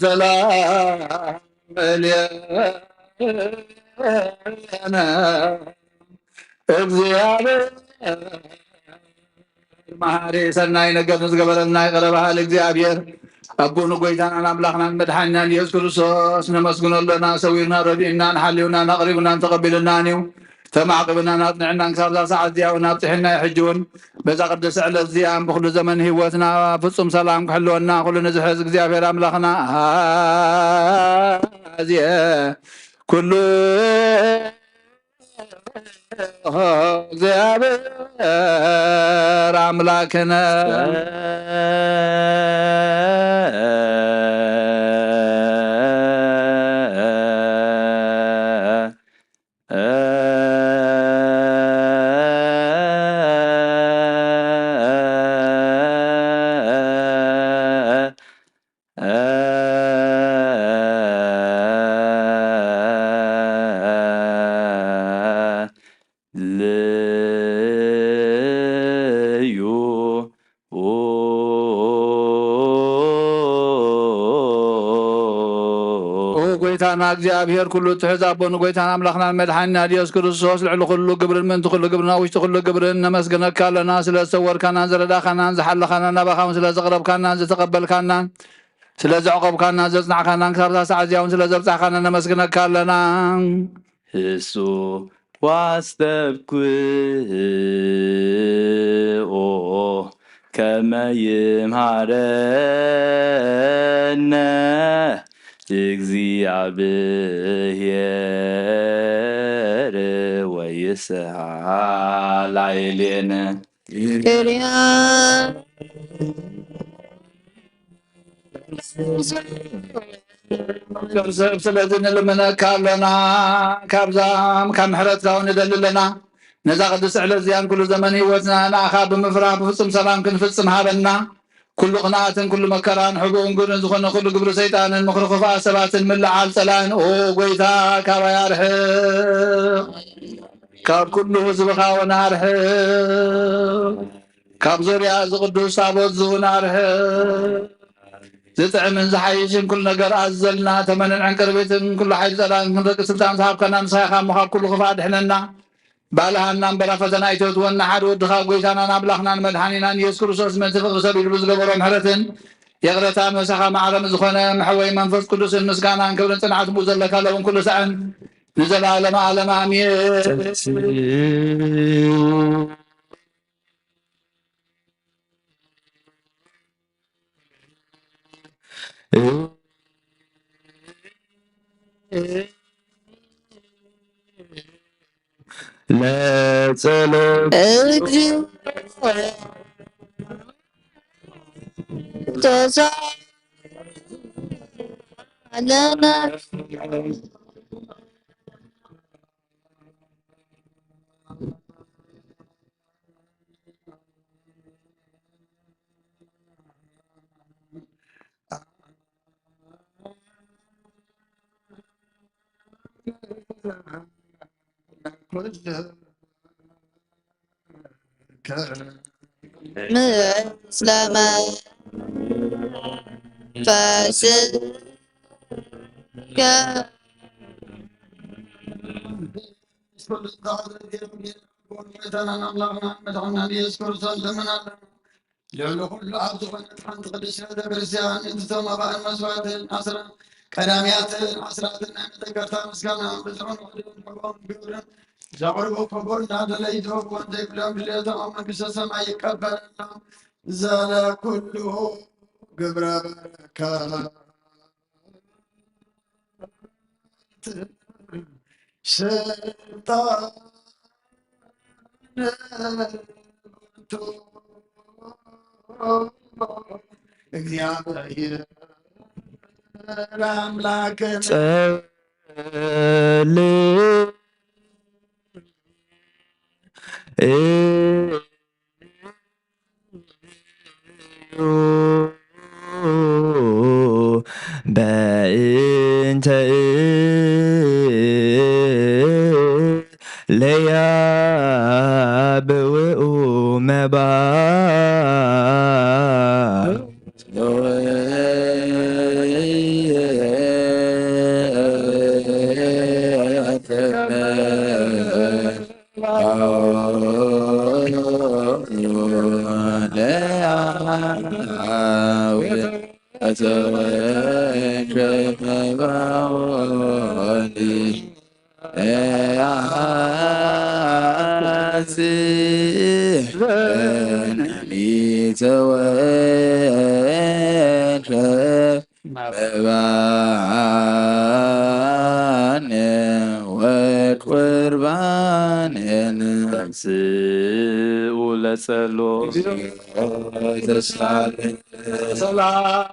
ዘላለም እግዚኣብሔር መሓሪ ሰናይ ነገር ንዝገበረልና ይቕረ በሃሊ እግዚኣብሔር ኣቦ ንጎይታናን ኣምላኽናን መድሓኒናን ኢየሱስ ክርስቶስ ነመስግኖ ኣለና። ሰዊርና ረዲእናን ሓልዩናን ኣቕሪብናን ተቐቢልናን እዩ። ተማዕቂብናን ኣጽኒዕናን ክሳብ እዛ ሰዓት እዚኣ እውን ኣብጽሕና እዩ። ሕጂ እውን በዛ ቅድስቲ ዕለት እዚኣ ብኩሉ ዘመን ህይወትና ፍጹም ሰላም ክሕልወና ኩሉ ንዝሕዝ እግዚኣብሔር ኣምላኽና ኣዝየ ኩሉ እግዚኣብሔር ኣምላክነ። ልዩ ኦ ጎይታና እግዚኣብሔር ኩሉ ትሕዝ ኣቦ ንጎይታና ኣምላኽናን መድሓኒና ኢየሱስ ክርስቶስ ልዕሊ ኩሉ ግብርን ምእንቲ ኩሉ ግብርን ኣብ ውሽጢ ኩሉ ግብርን ነመስግነካ ኣለና። ስለ ዝተወርካናን ዝረዳኻናን ዝሓለኻናን ናባኻ እውን ስለ ዘቕረብካናን ዝተቐበልካናን ስለ ዘዕቆብካናን ዘጽናዕካናን ክሳብ እዛ ሰዓት እዚኣ እውን ስለ ዘብጻሕካና ነመስግነካ ኣለና። እሱ ዋስተብኩኦ ከመ ይምሃረነ እግዚኣብሔር ወይስሐ ላዕሌነ። ኤልያስ ሰብ ስለዚ ንልምነካ ኣለና። ካብዛም ካብ ምሕረትካ እውን ንደሊ ኣለና። ነዛ ቅድስቲ ዕለት እዚኣን ኩሉ ዘመን ህይወትና ንኣኻ ብምፍራህ ብፍጹም ሰላም ክንፍጽም ሃበና። ኩሉ ቅንኣትን ኩሉ መከራን ሕቡእን ግብርን ዝኾነ ኩሉ ግብሪ ሰይጣንን ምኽሪ ክፉኣት ሰባትን ምልዓል ጸላእን ኦ ጎይታ ካባይ ኣርሕቕ። ካብ ኩሉ ህዝብኻ እውን ኣርሕቕ። ካብ ዙርያ እዚ ቅዱስ ታቦት እዚ እውን ኣርሕቕ። ዝጥዕምን ዝሓይሽን ኩሉ ነገር ኣዘልና ተመንን ዕንቅርቢትን ኩሉ ሓይሊ ጸላእን ክንረቂ ስልጣን ዝሃብካና ንስኻ ኢኻ እሞ ካብ ኩሉ ክፋእ ኣድሕነና። ባልሃና እምበራ ፈተና ኣይተእትወና። ሓደ ወድኻ ጎይታናን ኣምላኽናን መድሓኒናን ኢየሱስ ክርስቶስ ምእንቲ ፍቕሪ ሰብ ኢሉ ብዝገበሮ ምሕረትን ይቕረታን ምሳኻ ማዕረ ምስ ዝኾነ መሕወይ መንፈስ ቅዱስን ምስጋናን ክብርን ጽንዓትን ብኡ ዘለካ ለውን ኩሉ ሳዕን ንዘለዓለመ ዓለም ኣሜን። ለጸሎት እግዚኦ ተሳለነ ምስለ መንፈስከ። ልዕሊ ኩሉ ኣብ ዝኾነት ሓንቲ ቅድስቲ ቤተ ክርስቲያን እትቶም ኣባእን መስዋዕትን ኣስራ-፣ ቀዳሚያትን ኣስራትን ናይ መዘከርታ ምስጋና ብዝኾነ ወድን ሕቦን ግብርን ዘቕርቡ ክቡር እናደለዩ ዝህብዎን ዘይብሎም ድሌቶም ኣብ መንግስተ ሰማይ ይቀበለሎም። ዘለ ኩሉ ግብረ በረከት ስልጣን ውእቱ እግዚአብሔር አምላክነ። ጸልዩ በእንተ እለያ ብውኡ መባ ተወልደ በባወሊ ያዚ ተወልደ በባን ወቁርባንን ስኡ ለጸሎ ተሳለ። ሰላም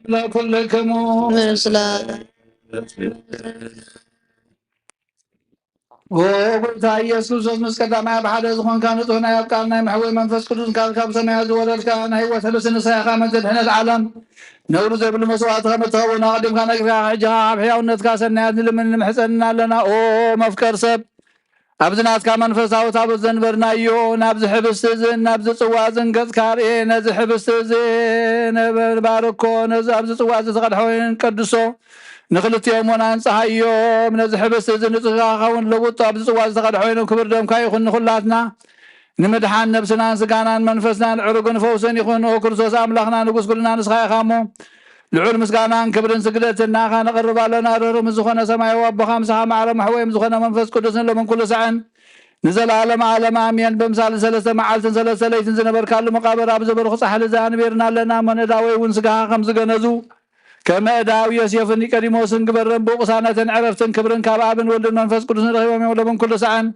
ለኩልክሙ። ምስላ ጎይታ ኢየሱስ ክርስቶስ ምስ ቀዳማይ ኣብ ሓደ ዝኾንካ ንጹህ ናይ ኣብ ቃል ናይ መሕወይ መንፈስ ቅዱስ ካብ ካብ ሰማያት ዝወረድካ ናይ ህይወት ርእሲ ንስኻ ኢኻ መዘድሕነት ዓለም ነውሪ ዘይብሉ መስዋዕቲ ከም እትኸውን ኣቐዲምካ ነጊርካ ሕጂ ኣብ ሕያውነትካ ሰናያት ንልምን ንምሕጸንና ኣለና። ኦ መፍቀር ሰብ ኣብዚ ናትካ መንፈሳዊ ታቦት ዘንበርናዮ ናብዚ ሕብስቲ እዝን ናብዚ ጽዋ እዝን ገጽካ ርኤ ነዚ ሕብስቲ እዚ ባርኮ ነዚ ኣብዚ ጽዋ እዚ ተቐድሐ ወይን ቀድሶ ንኽልቲኦም ውን ኣንጽሃዮም። ነዚ ሕብስቲ እዚ ንጽህካ ክኸውን ለውጦ ኣብዚ ጽዋ ዝተቐድሐ ኮይኑ ክብር ደምካ ይኹን። ንኹላትና ንምድሓን ነብስናን ስጋናን መንፈስናን ዕሩግን ፈውስን ይኹን። ኦ ክርስቶስ ኣምላኽና ንጉስ ኩልና ንስኻ ኢኻ እሞ ልዑል ምስጋናን ክብርን ስግደትን ንኣኻ ነቕርብ ኣለና። ርህሩህ ምስ ዝኾነ ሰማያዊ ኣቦኻ ምሳኻ ማዕረ መሕወዮም ዝኾነ መንፈስ ቅዱስን ሎምን ኩሉ ሳዕን ንዘለኣለም ዓለም ኣሜን። ብምሳሌ ሰለስተ መዓልትን ሰለስተ ለይትን ዝነበርካሉ መቓብር ኣብ ዝበርኹ ጻሕሊ እዚ ኣንቢርና ኣለና እሞ ነዳወይ እውን ስጋኻ ከም ዝገነዙ ከመ እዳው ዮሴፍን ኒቆዲሞስን ግበረን ብኡ ቅሳነትን ዕረፍትን ክብርን ካብ ኣብን ወልድን መንፈስ ቅዱስን ረኺቦም እዮም። ሎምን ኩሉ ሳዕን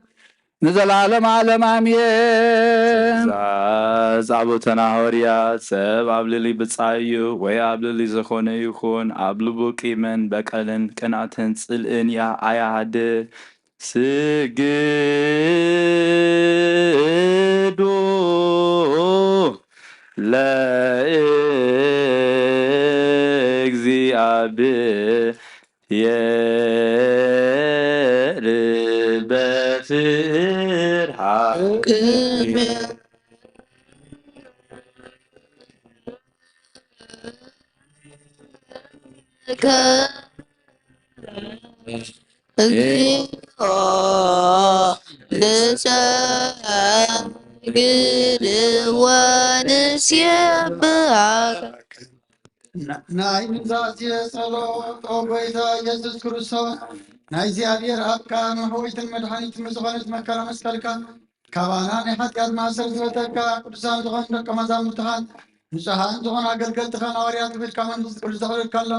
ንዘለኣለም ዓለም ኣሜን። ትእዛዝ ኣቦተና ሃዋርያት ሰብ ኣብ ልዕሊ ብጻዩ ወይ ኣብ ልዕሊ ዝኾነ ይኹን ኣብ ልቡ ቂምን በቀልን ቅንኣትን ጽልእን ያ ኣያሃድር። ስግዱ ለእግዚኣብሔር በፍርሃት እግዚኦ ንሰግድ ወንሴብሐካ። ናይ ኑዛዜ ጸሎት። ኦ ጎይታ ኢየሱስ ክርስቶስ፣ ናይ እግዚኣብሔር ኣብካ መሕወይትን መድሓኒትን ብዝኾነት መከራ መስቀልካ ካባና ናይ ሓጢኣት ማእሰር ዝፈተካ ቅዱሳን ዝኾኑ ደቀ መዛሙርትኻን ንጹሓን ዝኾኑ ኣገልገልትኻን ሃዋርያት ክብልካ መንፈስ ቅዱስ ዘኽብረልካ ኣሎ።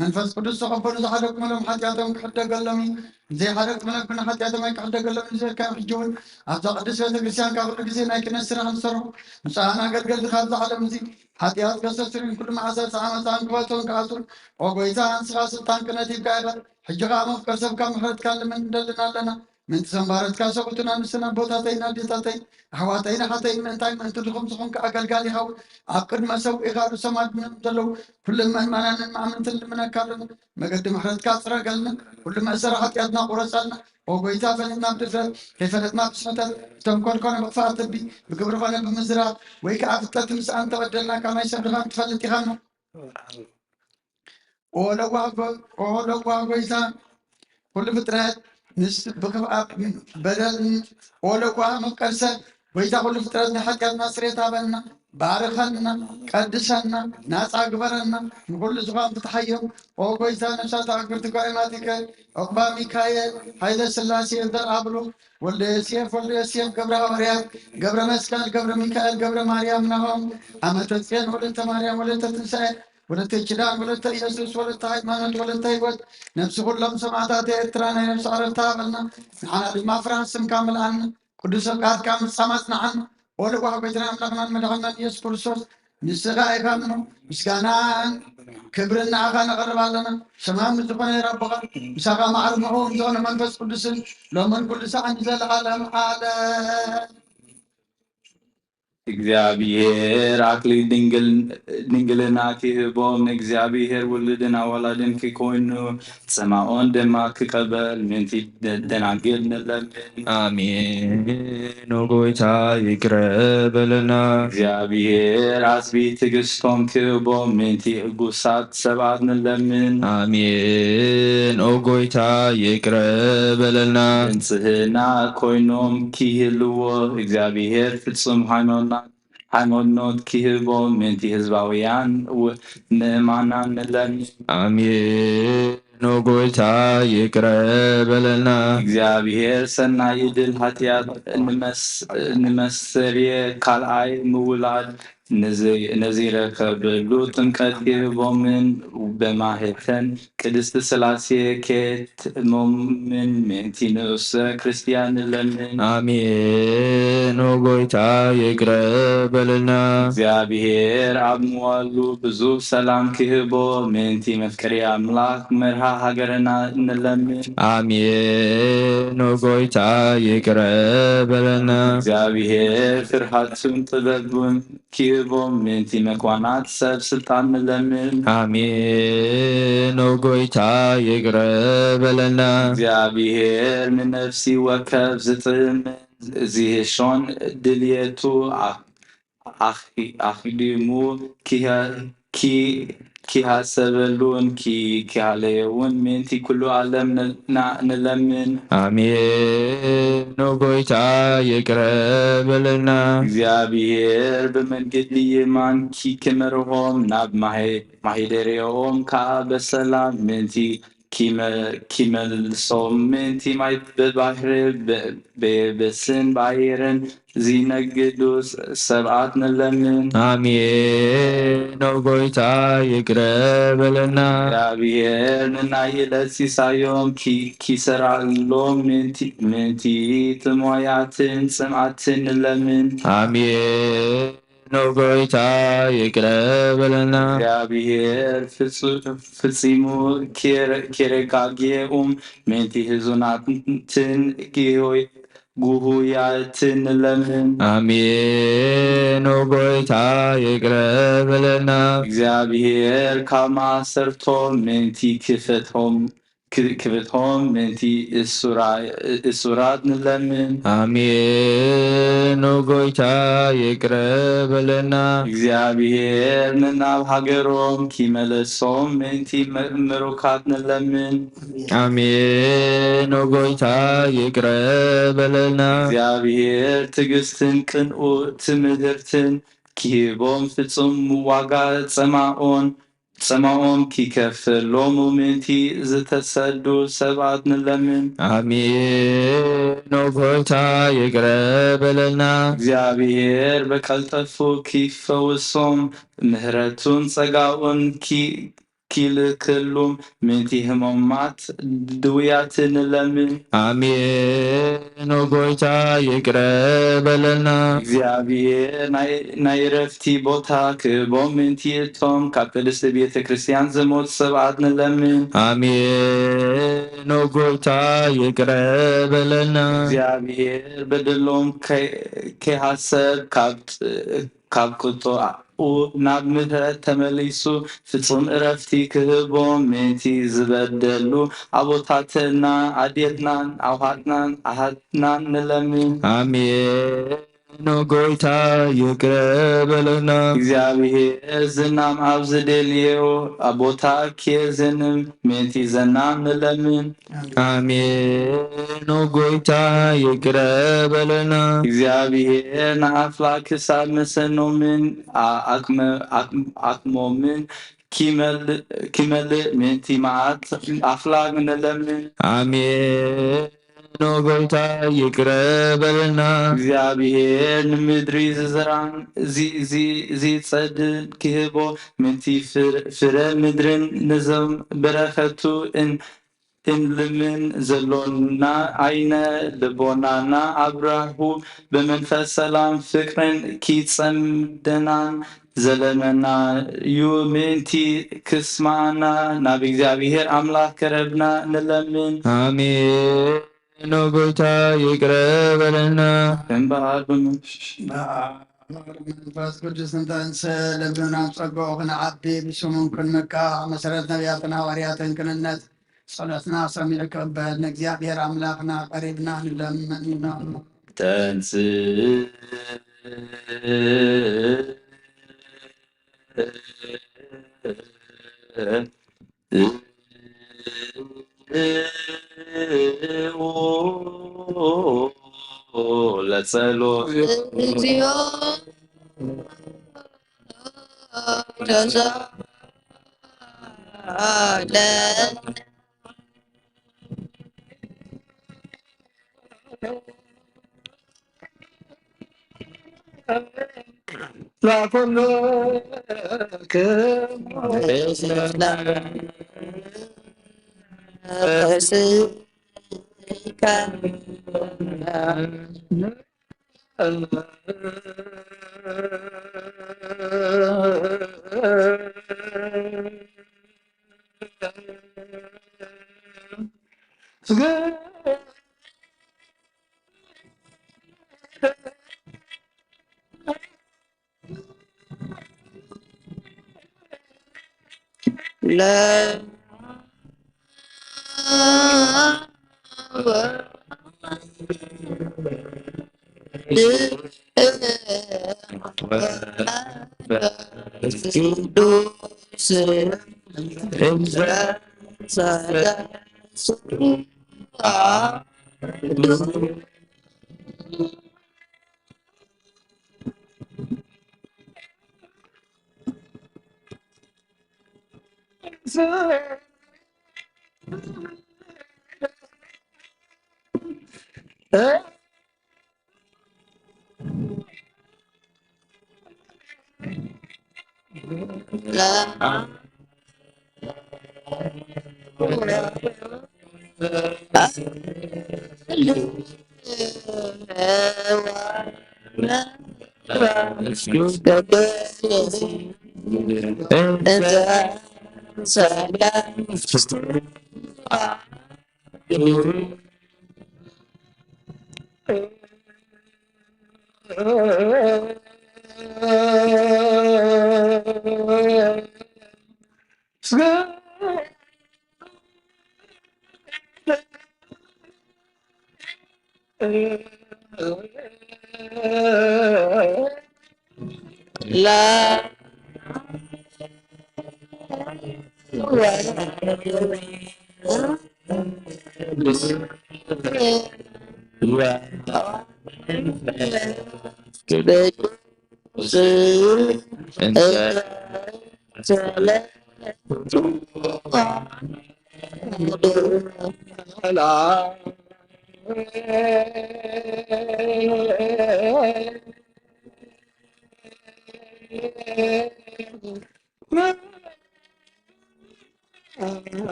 መንፈስ ቅዱስ ተቐበሉ ዝሓደግኩምሎም ሓጢኣቶም ክሕደገሎም እዩ። ዘይሓደግኩምሎም ግን ሓጢኣቶም ኣይክሕደገሎም እዩ ዝበልካዮም ሕጂ እውን ኣብዛ ቅድስት ቤተ ክርስቲያን ካብ ኩሉ ግዜ ናይ ክነት ስራሕ ዝሰርሑ ንጹሓን ኣገልገልቲ ካብዚ ዓለም እዚ ሓጢኣት ከስተስርዩን ኩሉ መዓሰርቲ ዓመፃን ክፈትሑን ክኣስሩን ኦ ጎይታ ንስኻ ስልጣን ክነት ይብካ ይበል። ሕጂ ከዓ መፍቀር ሰብካ ምሕረትካ ልምን እንደልን ኣለና። ምእንቲ ሰንባረትካ ሰብኡትን ኣንስትን ኣቦታተይን ኣዴታተይን ኣሕዋተይን ኣሓተይን ምእንታይ ምእንቲ ድኹም ዝኾንካ ኣገልጋሊ ይኸውን ኣብ ቅድመ ሰብኡ ኢኻ ርእሶም ኣድሚኖም ዘለዉ ኩሎም መእመናንን መኣምንትን ልምነካ ኣለና። መገዲ ምሕረትካ ጽረገልና። ኩሉ መእሰሪ ሓጢኣትና ቁረጸልና። ኦ ጎይታ ፈሊጥና ብድፍረት ከይፈለጥና ብስሕተት ብተንኮል ኮነ ብኽፍኣት ልቢ ብግብሪ ኮነ ብምዝራብ ወይ ከዓ ፍጥረት ምስኣን ተበደልና ካብ ናይ ሰብ ድኻም ትፈልጥ ኢኻ እሞ ኦለዋ ጎይታ ኩሉ ፍጥረት ምስ ብክፍኣት በደል ኦለዋ መፍቀር ሰብ ጎይታ ኩሉ ፍጥረት ንሓጢኣትና ስሬት ሃበና ባርኸና ቀድሰና ናፃ ግበረና ንኩሉ ዝኳን ፍትሓዮም ኦ ጎይታ ነፍሳት ኣግብርቲ ጓይማቲከ ዑቅባ ሚካኤል ሃይለ ስላሴ ዘርኣብሉ ወልደ ዮሴፍ ወልደ ዮሴፍ ገብረ ሃዋርያት ገብረ መስቀል ገብረ ሚካኤል ገብረ ማርያም ናሆም ኣመተ ጽዮን ወለተ ማርያም ወለተ ትንሳኤ ወለተ ኪዳን ወለተ ኢየሱስ ወለተ ሃይማኖት ወለተ ህይወት ነብሲ ኩሎም ሰማዕታት ኤርትራ ናይ ነብሲ ዕረፍቲ ሃበልና ንዓና ድማ ፍርሃት ስምካ ምልኣና ቅዱስ ፍቃድካ ምጻም ኣጽንዓና ኦ ልዋህ ጎይታና ኣምላኽናን መድሓንናን ኢየሱስ ክርስቶስ ንስኻ ኢኻ እሞ ምስጋናን ክብርን ንኣኻ ነቕርብ ኣለና ሰማም ዝኾነ ረብኻ ምሳኻ ማዕር ምዑ ዝኾነ መንፈስ ቅዱስን ሎምን ኩሉ ሰዓን ዘለዓለም ዓለም እግዚኣብሔር ኣክሊል ድንግልና ክህቦም እግዚኣብሔር ውሉድን ኣዋላድን ክኮይኑ ሰማኦን ድማ ክቀበል ምንቲ ደናግል ንለምን። ኣሜን። ኦ ጎይታ ይቅረ በለና። እግዚኣብሔር ኣስቢ ትግስቶም ክህቦም ምንቲ እጉሳት ሰባት ንለምን። ኣሜን። ኦ ጎይታ ይቅረ በለልና። ብንጽህና ኮይኖም ክይህልዎ እግዚኣብሔር ፍጹም ሃይማኖትና ሃይማኖት ኪህቦም ምእንቲ ህዝባውያን ው-፣ ምእማናን ንለምን። ኣሜን። ኦ ጎይታ ይቅረ በለልና። እግዚኣብሔር ሰናይ ዕድል ኃጢአት ንመስ-፣ ንመሰርየ ካልኣይ ምውላድ ንዚ-፣ ንዚረከበሉ ጥምቀት ይህቦምን በማህተን ቅድስት ሥላሴ ኬትሞምን ምእንቲ ንኡሰ ክርስቲያን ንለምን። ኣሜን። ኦ ጎይታ ይቅረ በለልና። እግዚኣብሔር ኣብ ምዋሉ ብዙህ ሰላም ክህቦ ምእንቲ መፍቀሪ ኣምላኽ መርሃ ሃገርና ንለምን። ኣሜን። ኦ ጎይታ ይቅረ በለልና። እግዚኣብሔር ፍርሃቱን ጥበቡን ኪህቦም ምእንቲ መኳናት ሰብ ስልጣን ንለምን። ኣሜን። ኦ ጎይታ ይቅረ በለልና። እግዚኣብሔር ንነፍሲ ወከፍ ዝጥምን ዝህሾን ድልየቱ ኣ-፣ ኣኽ-፣ ኣኽዲሙ ኪሃ-፣ ኪ-፣ ኪሃሰበሉን ኪ-፣ ኪሃለየውን ምእንቲ ኩሉ ዓለም ን-፣ ና-፣ ንለምን። ኣሜን። ኦ ጎይታ ይቅረ በለልና። እግዚኣብሔር ብመንገዲ የማን ኪ-፣ ክመርሆም ናብ ማሄ-፣ ማሂደርያኦም ከኣ በሰላም ምእንቲ ኪመ-፣ ኪመልሶም ምእንቲ ማይ ብባሕሪ ብ-፣ ብየብስን ብኣየርን ዚነግዱ ስ-፣ ሰባት ንለምን። ኣሜን። ኦ ጎይታ ይቅረ በለልና። እግዚኣብሔር ንናይ ዕለት ሲሳዮም ኪ-፣ ኪሰራሎም ምእንቲ፣ ምእንቲ ጥሙያትን ጽምኣትን ንለምን። ኣሜን። ኦ ጎይታ ይቅረ በለልና። እግዚኣብሔር ፍጹ-፣ ፍጺሙ ኬረ-፣ ኬረጋግየኡም ምእንቲ ህዙናትን ግሆይ-፣ ጉሁያትን ንለምን። ኣሜን። ኦ ጎይታ ይቅረ በለልና። እግዚኣብሔር ካብ ማእሰርቶም ምእንቲ ክፈትሆም፣ ክ-፣ ክፈትሆም ምእንቲ እሱራ-፣ እሱራት ንለምን። ኣሜን። ኦ ጎይታ ይቅረ በለልና። እግዚኣብሔር ንናብ ሃገሮም ኪመለሶም ምእንቲ ም-፣ ምሩካት ንለምን። ኣሜን። ኦ ጎይታ ይቅረ በለልና። እግዚኣብሔር ትዕግስትን ቅንኡ ትምህርትን ኪህቦም ፍጹም ዋጋ ጸማኦን፣ ጸማኦም ኪከፍሎሙ ምእንቲ ዝተሰዱ ሰባት ንለምን። ኣሜን። ኦ ጎይታ ይቅረ በለልና። እግዚኣብሔር በቀልጠፉ ኪፈውሶም ምህረቱን ጸጋኡን ኪ-፣ ኪልክሉም ምእንቲ ህሞማት ድውያት ንለምን። ኣሜን። ኦ ጎይታ ይቅረ በለልና። እግዚኣብሔር ናይ፣ ናይ ረፍቲ ቦታ ክህቦም ምእንቲ እቶም ካብ ቅድስቲ ቤተ ክርስቲያን ዝሞት ሰባት ንለምን። ኣሜን። ኦ ጎይታ ይቅረ በለልና። እግዚኣብሔር በደሎም ከይ-፣ ከይሃሰብ ካብ ጥ-፣ ካብ ቁጥዓኡ ናብ ምሕረት ተመሊሱ ፍጹም እረፍቲ ክህቦም ምእንቲ ዝበደሉ ኣቦታትና፣ ኣዴትናን፣ ኣውሃትናን፣ ኣሃትናን ንለምን። ኣሜን። ኦ ጎይታ ይቅረ በለልና። እግዚኣብሔር ዝናም ኣብ ዝደልዮ ኣቦታ ኬዝንም ምእንቲ ዘናም ንለምን። ኣሜን። ኦ ጎይታ ይቅረ በለልና። እግዚኣብሔር ንኣፍላ ክሳብ መሰኖምን ኣ-፣ ኣክመ-፣ ኣክ-፣ ኣክሞምን ኪመልእ፣ ኪመልእ ምእንቲ መዓት ኣፍላግ ንለምን። ኣሜን። ኦ ጎይታ ይቅረ በለልና። እግዚኣብሔር ንምድሪ ዝዘራን ዚ-፣ ዚ-፣ ዚጸድን ክህቦ ምእንቲ ፍረ፣ ፍረ ምድርን ንዞም በረኸቱ እን-፣ እንልምን ዘሎና ዓይነ ልቦናና ኣብራሁ ብመንፈስ ሰላም ፍቅርን ኪጸምደናን ዘለመና እዩ ምእንቲ ክስማዓና ናብ እግዚኣብሔር ኣምላኽ ቀረብና ንለምን። ኣሜን። ኦ ጎይታ ይቅረ በለልና። እምበኣር ብመንሽ- በኣብ መንፈስ ቅዱስ እንተንሰ ልብናን ጸጋኡ ክንዓቢ ብስሙን ክንምካ መሰረት ነቢያትን ሃዋርያትን ክንነት ጸሎትና ሰሚዑ ክቕበል ንእግዚኣብሔር ኣምላኽና ቀሪብና ንለምኖ። ተንስእ ለጸሎት። እግዚኦ ተሳለ ላኮሎክም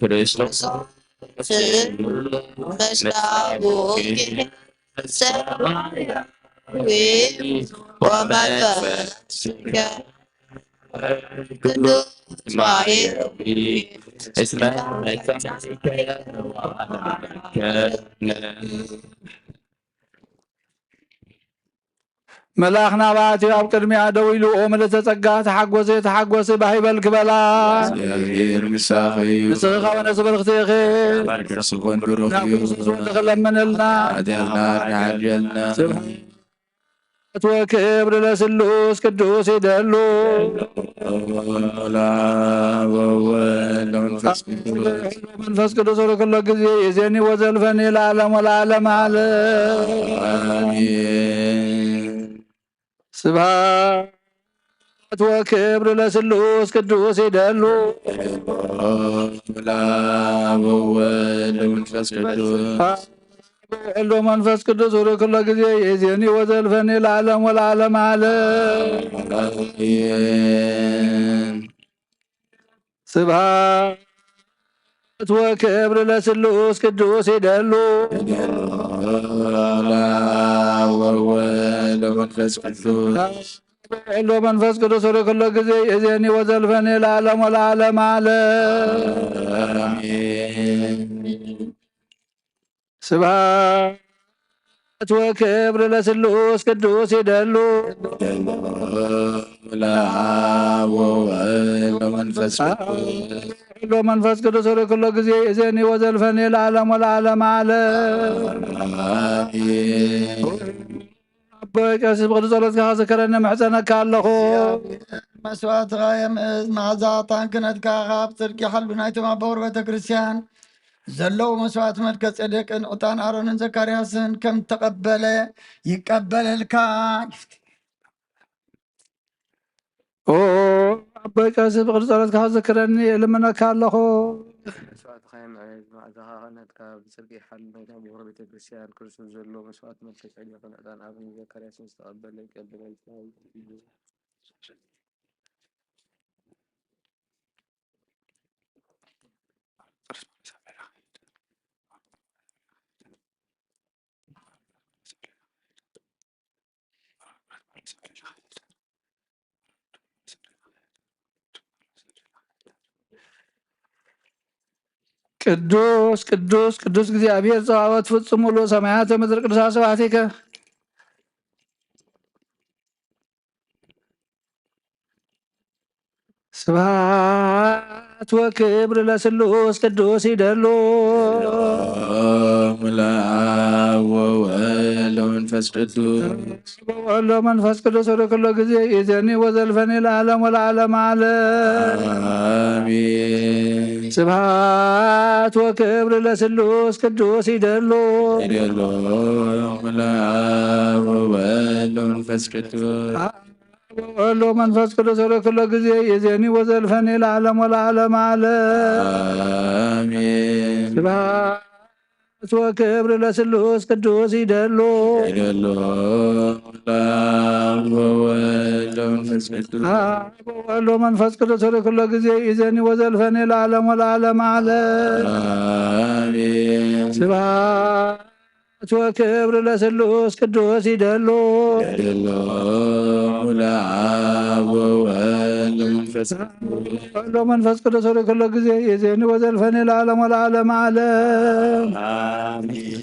ክርስቶስ መሳውኪ ሰማያዊ ወመንፈስከ ቅዱስ ማርያም እስመ መሳውኪ መልኣኽ ናብኣቲ ኣብ ቅድሚኣ ደው ኢሉ፣ "ኦ ምልእተ ጸጋ፣ ተሓጎሲ፣ ተሓጎሲ፣ ባህ ይበልኪ" በላ። እግዚኣብሔር ምሳኺ እዩ። ንስኺ ኸኣ ነፍሲ ብርኽቲ ኢኺ። ኣብ ከርስኺ እውን ብሩኽ ናብ እዩ። ክርስቶስ እውን ተኽለምንልና። ሓጢኣትና ይሓድገልና። ስብሐት ወክብር ለስሉስ ቅዱስ ይደሉ። ለአብ ወወልድ ወመንፈስ ቅዱስ። መንፈስ ቅዱስ ወደ ኩሎ ጊዜ ይዜኒ ወዘልፈኒ ለዓለም ወለዓለም ዓለም። አሜን። ስብሐት ወክብር ለስሉስ ቅዱስ ይደሉ። ለአብ ወወልድ ወመንፈስ ቅዱስ። ወወልድ ወመንፈስ ቅዱስ ወደ ኩሎ ጊዜ ይዜኒ ወዘልፈኒ ለዓለም ወለዓለም ዓለም። አሜን። ስብሐት ወክብር ለስሉስ ቅዱስ ይደሉ። ለአብ ወወልድ ወመንፈስ ቅዱስ። ወወልድ ወመንፈስ ቅዱስ ወደ ኩሎ ጊዜ ይዜኒ ወዘልፈኒ ለዓለም ወለዓለም ዓለም። አሜን። ስብሐት ወክብር ለስሉስ ቅዱስ ይደሉ። ለአብ ወወልድ ወመንፈስ ቅዱስ። ወመንፈስ ቅዱስ ወደ ኩሎ ጊዜ ይዜኒ ወዘልፈኒ ለዓለም ወለዓለም ዓለም። አሜን። ኣቦይ ቀሲስ ብቕዱስ ጸሎትካ ክዝክረኒ ምሕጸነካ ኣለኹ። መስዋእትኻ የምእዝ፣ መዓዛ ዕጣን ክህነትካ ካብ ጽድቂ ሓልዩ ናይቶም ኣቦ ቤተ ክርስቲያን ዘለዉ መስዋእቲ መልከ ጼዴቅን ዕጣን ኣሮንን ዘካርያስን ከም ተቐበለ ይቀበለልካ። ኦ ኣቦይ ቀሲስ ብቕዱስ ጸሎትካ ክዝክረኒ እልምነካ ኣለኹ። መስዋእትኻ የምእዝ፣ መዓዛኻ ክህነትካ ብጽድቂ ሓልዩ ናይቶም ኣቦ ቤተ ክርስቲያን ክርስቶስ ዘለዉ መስዋእቲ መልከ ጼዴቅን ዕጣን ኣሮንን ዘካርያስን ዝተቐበለ ይቀበለልካ። ቅዱስ ቅዱስ ቅዱስ እግዚኣብሔር ጸባኦት ፍጹም ሙሉእ ሰማያት ወምድር ቅዱሳን ስብሐቲከ። ስብሐት ወክብር ለስሉስ ቅዱስ ይደሉ። ለአብ ወወልድ ወመንፈስ ቅዱስ። ወወልድ ወመንፈስ ቅዱስ ወደ ኩሎ ጊዜ ይዜኒ ወዘልፈኒ ለዓለም ወለዓለም ዓለም። አሜን። ስብሐት ወክብር ለስሉስ ቅዱስ ይደሉ። ይደሉ። ለአብ ወወልድ ወመንፈስ ቅዱስ። ወወልድ ወመንፈስ ቅዱስ ወደ ኩሎ ጊዜ ይዜኒ ወዘልፈኒ ለዓለም ወለዓለም ዓለም። አሜን። ስብሐት ወክብር ለስሉስ ቅዱስ ይደሉ። ይደሉ። ለአብ ወወልድ ወመንፈስ ቅዱስ። አብ ወወልድ ወመንፈስ ቅዱስ ወደ ኩሎ ጊዜ ይዜኒ ወዘልፈኒ ለዓለም ወለዓለም ዓለም። አሜን። ስብሐት ወክብር ለስሉስ ቅዱስ ይደሉ። ይደሉ። ለአብ ወወልድ ወመንፈስ ቅዱስ። ወወልድ ወመንፈስ ቅዱስ ወደ ኩሎ ጊዜ ይዜኒ ወዘልፈኒ ለዓለም ወለዓለም ዓለም። አሜን።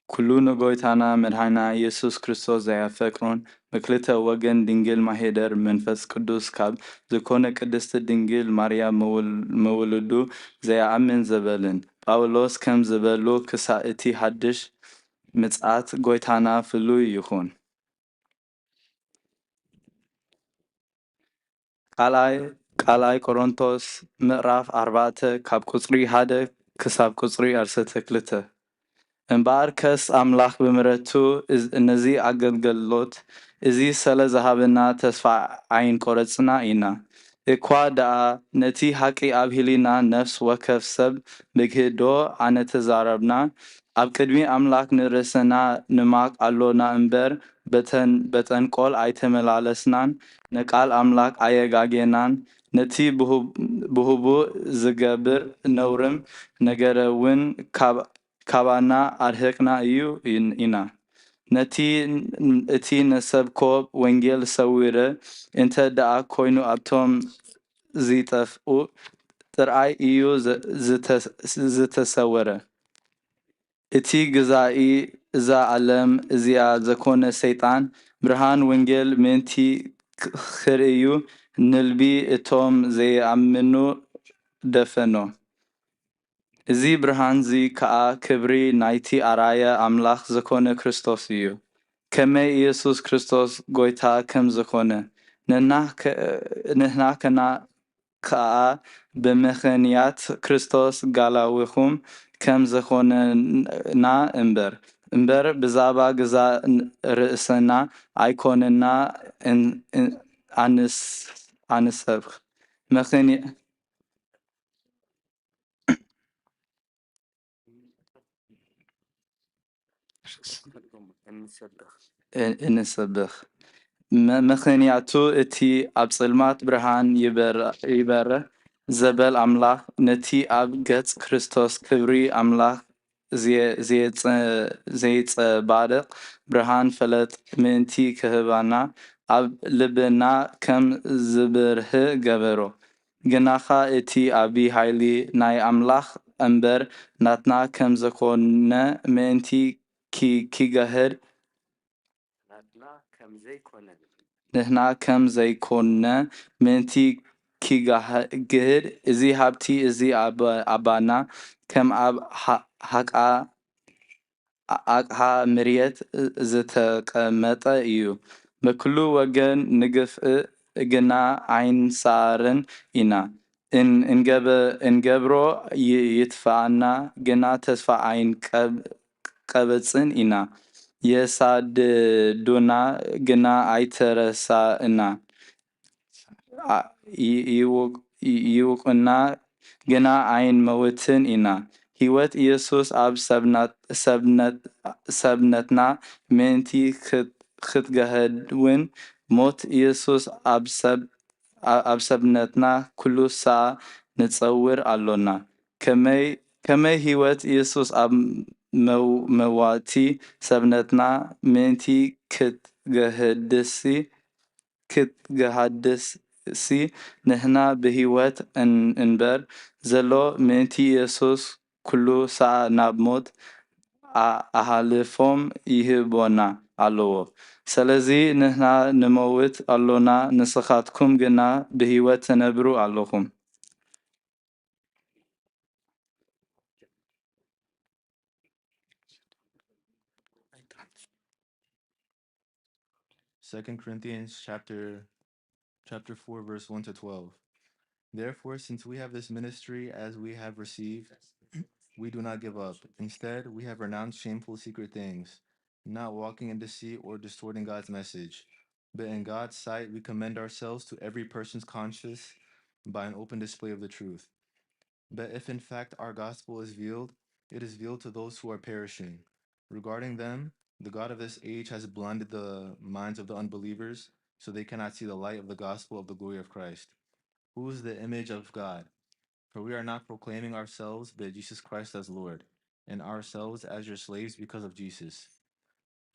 ኩሉ ንጎይታና መድሓና ኢየሱስ ክርስቶስ ዘየፈቅሮን ብክልተ ወገን ድንግል ማሄደር መንፈስ ቅዱስ ካብ ዝኾነ ቅድስት ድንግል ማርያም ምውል- ምውልዱ ዘየኣምን ዘበልን ጳውሎስ ከም ዝበሉ ክሳእ እቲ ሓድሽ ምጽኣት ጎይታና ፍሉይ ይኹን። ካልኣይ ካልኣይ ቆሮንቶስ ምዕራፍ ኣርባዕተ ካብ ቁጽሪ ሓደ ክሳብ ቁጽሪ ዓሰርተ ክልተ። እምበኣርከስ ኣምላኽ ብምሕረቱ እዝ-፣ ነዚ ኣገልግሎት እዚ ስለ ዝሃበና ተስፋ ኣይንቆረጽና ኢና። እኳ ደኣ ነቲ ሓቂ ኣብ ህሊና ነፍሲ ወከፍ ሰብ ብግህዶ ኣነተዛረብና፣ ኣብ ቅድሚ ኣምላኽ ንርእስና ንማቕ ኣሎና እምበር፣ በተን-፣ በተንኮል ኣይተመላለስናን፣ ንቃል ኣምላኽ ኣየጋጌናን፣ ነቲ ብህቡ-፣ ብህቡ ዝገብር ነውርም ነገርውን ካብ ካባና ኣርሒቕና እዩ ኢን-፣ ኢና። ነቲ፣ እቲ ንሰብኮ ወንጌል ሰዊረ እንተ ደኣ ኮይኑ ኣብቶም ዝጠፍኡ ጥራይ እዩ ዘ-፣ ዘተ-፣ ዝተሰወረ። እቲ ገዛኢ እዛ ዓለም እዚኣ ዘኮነ ሰይጣን፣ ብርሃን ወንጌል ምእንቲ ክ-፣ ክርእዩ ንልቢ እቶም ዘይኣምኑ ደፈኖ። እዚ ብርሃንዚ ከኣ ክብሪ ናይቲ ኣርኣያ ኣምላኽ ዘኮነ ክርስቶስ እዩ። ከመይ ኢየሱስ ክርስቶስ ጐይታ ከም ዘኮነ፣ ንሕና ከ-፣ ንሕና ከና-፣ ከኣ ብምኽንያት ክርስቶስ ጋላዊኹም ከም ዘኮነና እምበር፣ እምበር ብዛዕባ ገዛእ ርእስና ኣይኮንና እን-፣ እን-፣ ኣንስ-፣ ኣንሰብኽ። ምኽንያ-፣ እ-፣ እንሰብኽ። መ-፣ ምኽንያቱ እቲ ኣብ ጸልማት ብርሃን ይበር-፣ ይበርህ ዘበል ኣምላኽ፣ ነቲ ኣብ ገጽ ክርስቶስ ክብሪ ኣምላኽ ዘየ-፣ ዘየጸ-፣ ዘየጸባርቕ ብርሃን ፈለጥ ምእንቲ ክህበና፣ ኣብ ልብና ከም ዝበርህ ገበሮ። ግናኻ እቲ ዓቢ ሓይሊ ናይ ኣምላኽ እምበር ናትና ከም ዘኮነ ምእንቲ ኪ-፣ ኪጋህድ፣ ናትና ከም ዘይኮነ። ንሕና ከም ዘይኮነ ምእንቲ ኪጋህድ፣ እዚ ሃብቲ እዚ ኣብ-፣ ኣባና ከም ኣብ ሃ-፣ ሃቃ ኣቕሓ ምርየት ዝተቐመጠ እዩ። በኩሉ ወገን ንግፍእ ግና ኣይንሰኣርን ኢና። እን-፣ እንገበ-፣ እንገብሮ ይ-፣ ይጥፍኣና ግና ተስፋ ኣይንቀብ-፣ ቀበጽን ኢና። የሳድዱና ግና ኣይተረሳእና። ኣ-፣ ይ-፣ ይውቅ-፣ ይውቅና ግና ኣይንመውትን ኢና። ህይወት ኢየሱስ ኣብ ሰብናት-፣ ሰብነት-፣ ሰብነትና ምእንቲ ክት-፣ ክትገህድውን ሞት ኢየሱስ ኣብ ሰብ-፣ ኣ-፣ ኣብ ሰብነትና ኩሉ ሰዓ ንጸውር ኣሎና። ከመይ፣ ከመይ ህይወት ኢየሱስ ኣብ መው-፣ መዋቲ ሰብነትና ምእንቲ ክትገህድሲ ክትገሃድስሲ ንሕና ብህይወት እን-፣ እንበር ዘሎ ምእንቲ ኢየሱስ ኩሉ ሰዓ ናብ ሞት ኣ-፣ ኣሃልፎም ይህቦና ኣለዎ። ሰለዚ ንሕና ንመውት ኣሎና፣ ንስኻትኩም ግና ብህይወት ትነብሩ ኣለኹም። Second Corinthians chapter, chapter four, verse one to twelve. Therefore, since we have this ministry as we have received, we do not give up. Instead, we have renounced shameful secret things, not walking in deceit or distorting God's message. But in God's sight, we commend ourselves to every person's conscience by an open display of the truth. But if in fact our gospel is veiled, it is veiled to those who are perishing. Regarding them, the God of this age has blinded the minds of the unbelievers, so they cannot see the light of the gospel of the glory of Christ, who is the image of God. For we are not proclaiming ourselves, but Jesus Christ as Lord, and ourselves as your slaves because of Jesus.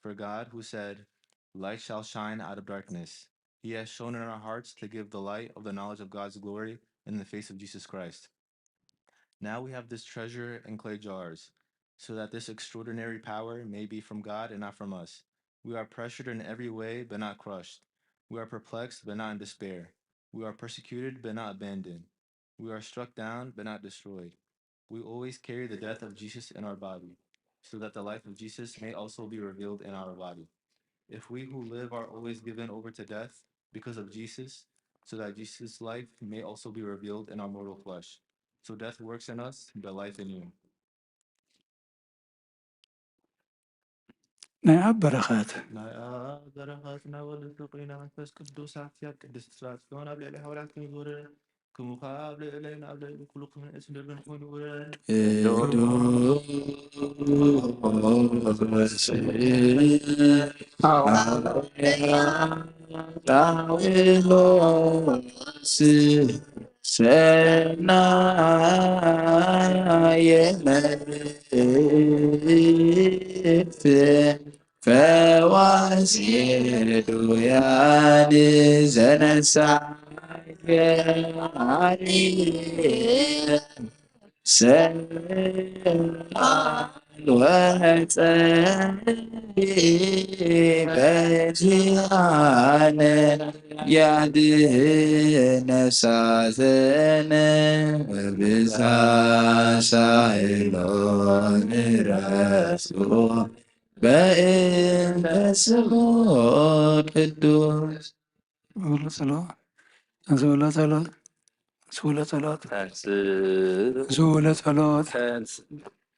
For God, who said, "Light shall shine out of darkness," he has shone in our hearts to give the light of the knowledge of God's glory in the face of Jesus Christ. Now we have this treasure in clay jars, so that this extraordinary power may be from God and not from us. We are pressured in every way, but not crushed. We are perplexed, but not in despair. We are persecuted, but not abandoned. We are struck down, but not destroyed. We always carry the death of Jesus in our body, so that the life of Jesus may also be revealed in our body. If we who live are always given over to death because of Jesus, so that Jesus' life may also be revealed in our mortal flesh. So death works in us, but life in you. ናይ ኣብ በረኸት ናይ ኣብ በረኸት ናይ ወልድ ፍቕሪ ናይ መንፈስ ቅዱስ ሓፊያ ቅድስት ስራት ጽዮን ኣብ ልዕሊ ሃዋርያት ይኹን ውረድ። ክሙ ኸኣ ኣብ ልዕለይን ኣብ ልዕሊ ኩሉ ክምንእስ ንደብን ይኹን ውረድ። ቅዱስ ጳውሎስ ሰናየ መልእክት ፈዋሲ ዱያን ዘነሳየ ሰላም ወጸ በዚያነ ያድህነ ሳዘነ ወብዛ ሳይሎ ንረሱ በእንተ ስሙ ቅዱስ። ስውለ ጸሎት፣ ስውለ ጸሎት፣ ስውለ ጸሎት፣ ስውለ ጸሎት።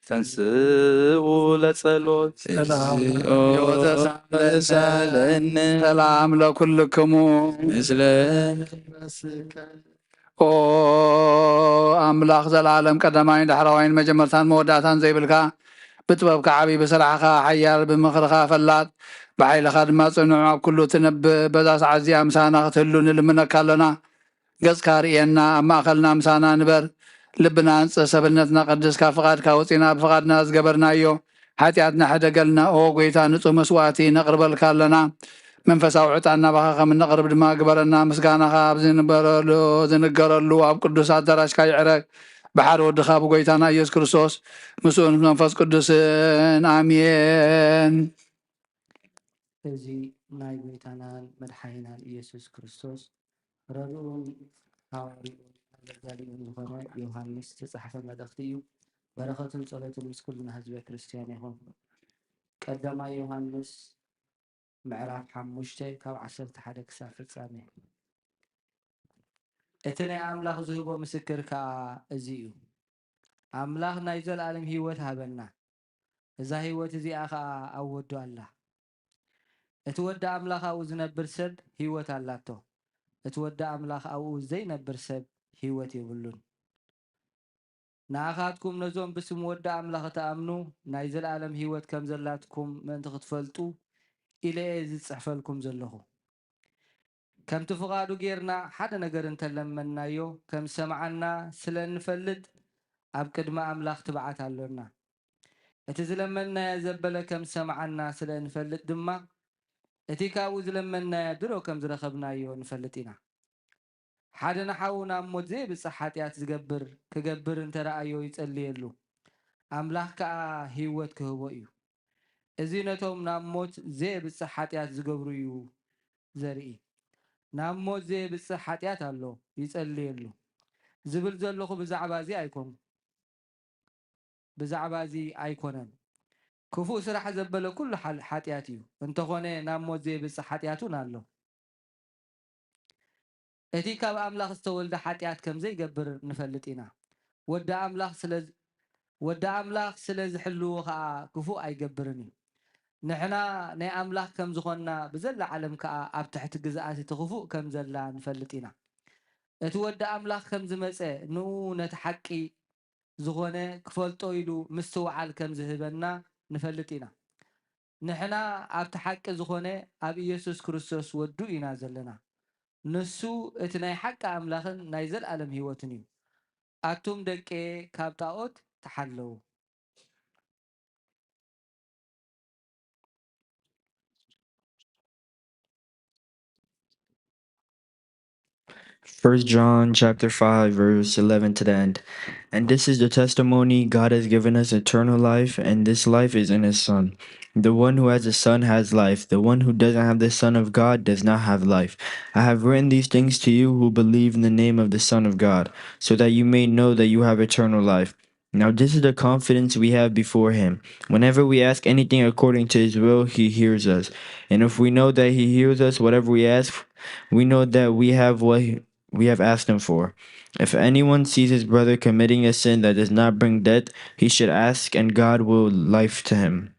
ተንስኡ ለጸሎት። ሰላም። ሰላም ለኩልክሙ። ምስለ ኦ ኣምላኽ፣ ዘለዓለም ቀዳማይን ዳሕራዋይን መጀመርታን መወዳእታን ዘይብልካ፣ ብጥበብካ ዓቢ፣ ብስራሕኻ ሓያል፣ ብምኽርኻ ፈላጥ፣ ብሓይልኻ ድማ ጽኑዕ፣ ኣብ ኩሉ ትነብእ፣ በዛ ሰዓት እዚኣ ምሳና ክትህሉ ንልምነካ ኣሎና። ገጽካ ርእየና፣ ኣብ ማእከልና ምሳና ንበር። ልብና ኣንጽህ፣ ሰብነትና ቀድስ፣ ካብ ፍቓድካ ወጺና ብፍቓድና ዝገበርናዮ ሓጢኣትና ሕደገልና። ኦ ጐይታ፣ ንጹህ መስዋእቲ ነቕርበልካ ኣለና። መንፈሳዊ ዕጣን ናባኻ ከም እነቕርብ ድማ ግበረና። ምስጋናኻ ኣብ ዝንበረሉ፣ ዝንገረሉ ኣብ ቅዱስ ኣዳራሽካ ይዕረግ። ብሓደ ወድኻ ብጐይታና ኢየሱስ ክርስቶስ ምስኡን መንፈስ ቅዱስን ኣሜን። እዚ ናይ ጐይታናን መድሓኒናን ኢየሱስ ክርስቶስ ረድኡን ሃዋርዩን ኣገልጋሊኡን ዝኾነ ዮሃንስ ዝተጻሕፈ መልእኽቲ እዩ። በረኸቱን ጸሎቱን ምስ ኩልና ህዝበ ክርስትያን ይኹን። ቀዳማይ ዮሃንስ ምዕራፍ ሓሙሽተ ካብ ዓሰርተ ሓደ ክሳብ ፍጻሜ። እቲ ናይ ኣምላኽ ዝህቦ ምስክር ከኣ እዚ እዩ። ኣምላኽ ናይ ዘለኣለም ህይወት ሃበና። እዛ ህይወት እዚኣ ኸኣ ኣብ ወዱ ኣላ። እቲ ወዲ ኣምላኽ ኣብኡ ዝነብር ሰብ ህይወት ኣላቶ። እቲ ወዲ ኣምላኽ ኣብኡ ዘይነብር ሰብ ህይወት የብሉን። ንኣኻትኩም ነዞም ብስም ወዲ ኣምላኽ እትኣምኑ ናይ ዘለኣለም ህይወት ከም ዘላትኩም ምእንቲ ክትፈልጡ ኢለ እየ ዝጽሕፈልኩም ዘለኹ። ከምቲ ፍቓዱ ጌርና ሓደ ነገር እንተለመንናዮ ከም ዝሰምዓና ስለ እንፈልጥ ኣብ ቅድሚ ኣምላኽ ትብዓት ኣሎና። እቲ ዝለመንናዮ ዘበለ ከም ዝሰምዓና ስለ እንፈልጥ ድማ እቲ ካብኡ ዝለመንናዮ ድሮ ከም ዝረኸብናዮ ንፈልጥ ኢና። ሓደ ንሓዉ ናብ ሞት ዘየብጽሕ ሓጢኣት ዝገብር ክገብር እንተ ረኣዮ ይጸልየሉ፣ ኣምላኽ ከኣ ህይወት ክህቦ እዩ። እዚ ነቶም ናብ ሞት ዘየብጽሕ ሓጢኣት ዝገብሩ እዩ ዘርኢ። ናብ ሞት ዘየብጽሕ ሓጢኣት ኣሎ፣ ይጸልየሉ ዝብል ዘለኹ ብዛዕባ እዚ ኣይኮን ብዛዕባ እዚ ኣይኮነን። ክፉእ ስራሕ ዘበለ ኩሉ ሓል- ሓጢኣት እዩ። እንተኾነ ናብ ሞት ዘየብጽሕ ሓጢኣት እውን ኣሎ። እቲ ካብ ኣምላኽ ዝተወልደ ሓጢኣት ከም ዘይገብር ንፈልጥ ኢና። ወዲ ኣምላኽ ስለ ወዲ ኣምላኽ ስለ ዝሕልዎ ኸኣ ክፉእ ኣይገብርን እዩ። ንሕና ናይ ኣምላኽ ከም ዝኾንና ብዘላ ዓለም ከኣ ኣብ ትሕቲ ግዝኣት እቲ ክፉእ ከም ዘላ ንፈልጥ ኢና። እቲ ወዲ ኣምላኽ ከም ዝመጸ ንኡ ነቲ ሓቂ ዝኾነ ክፈልጦ ኢሉ ምስትውዓል ከም ዝህበና ንፈልጥ ኢና። ንሕና ኣብቲ ሓቂ ዝኾነ ኣብ ኢየሱስ ክርስቶስ ወዱ ኢና ዘለና። ንሱ እቲ ናይ ሓቂ ኣምላኽን ናይ ዘለኣለም ህይወትን እዩ። ኣቱም ደቄ ካብ ጣኦት ተሓለዉ። First John chapter five, verse eleven to the end. And this is the testimony: God has given us eternal life, and this life is in his Son. The one who has the Son has life. The one who doesn't have the Son of God does not have life. I have written these things to you who believe in the name of the Son of God, so that you may know that you have eternal life. Now this is the confidence we have before him. Whenever we ask anything according to his will, he hears us. And if we know that he hears us, whatever we ask, we know that we have what we have asked him for. If anyone sees his brother committing a sin that does not bring death, he should ask, and God will life to him.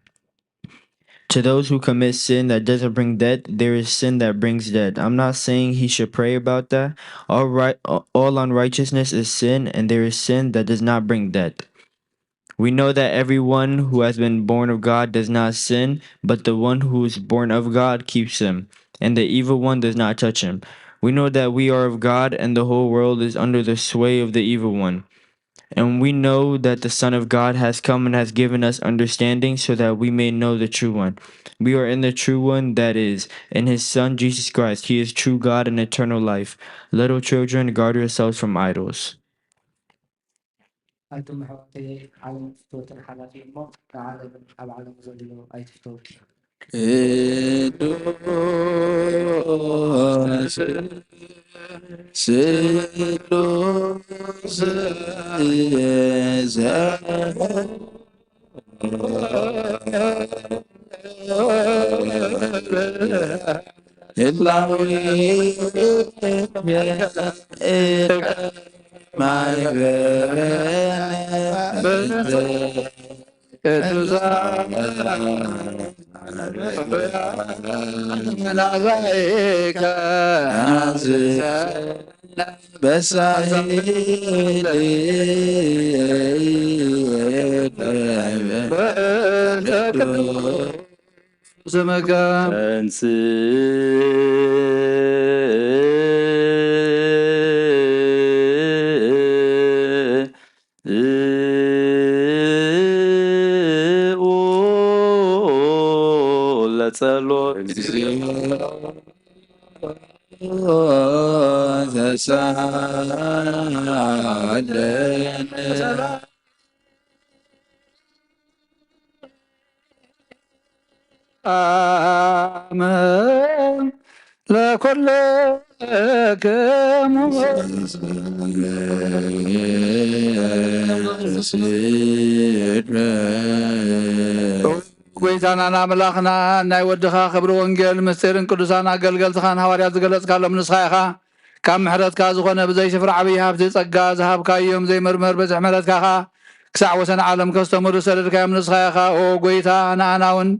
To those who commit sin that doesn't bring death, there is sin that brings death. I'm not saying he should pray about that. All right, all unrighteousness is sin, and there is sin that does not bring death. We know that everyone who has been born of God does not sin, but the one who is born of God keeps him, and the evil one does not touch him. We know that we are of God, and the whole world is under the sway of the evil one. And we know that the Son of God has come and has given us understanding so that we may know the true one. We are in the true one, that is, in his Son Jesus Christ. He is true God and eternal life. Little children, guard yourselves from idols. ኣቱም ኣሕዋተይ፣ ዓለም ትፍትወትን ሓላፊ እሞ ንዓለምን ኣብ ዓለም ዘሎ ኣይትፍተው። ቅዱስ ስሉስ ህላዊ ማይበረነ ቅዱሳን መላእክት በሳይል ስምከ ተንሥኡ ለጸሎት ተሳለን ሰላም ለኩልክሙ። ጎይታናን ኣምላኽናን ናይ ወድኻ ክብሪ ወንጌል ምስጢርን ቅዱሳን ኣገልገልትኻን ሃዋርያት ዝገለጽካሎም ንስኻ ኢኻ። ካብ ምሕረትካ ዝኾነ ብዘይ ስፍራ ዓብዪ ሃብቲ ጸጋ ዝሃብካዮም ዘይምርመር በዝሒ ምሕረትካ ኸኣ ክሳዕ ወሰን ዓለም ከስተምሩ ዝሰደድካዮም ንስኻ ኢኻ። ኦ ጎይታ፣ ንኣና እውን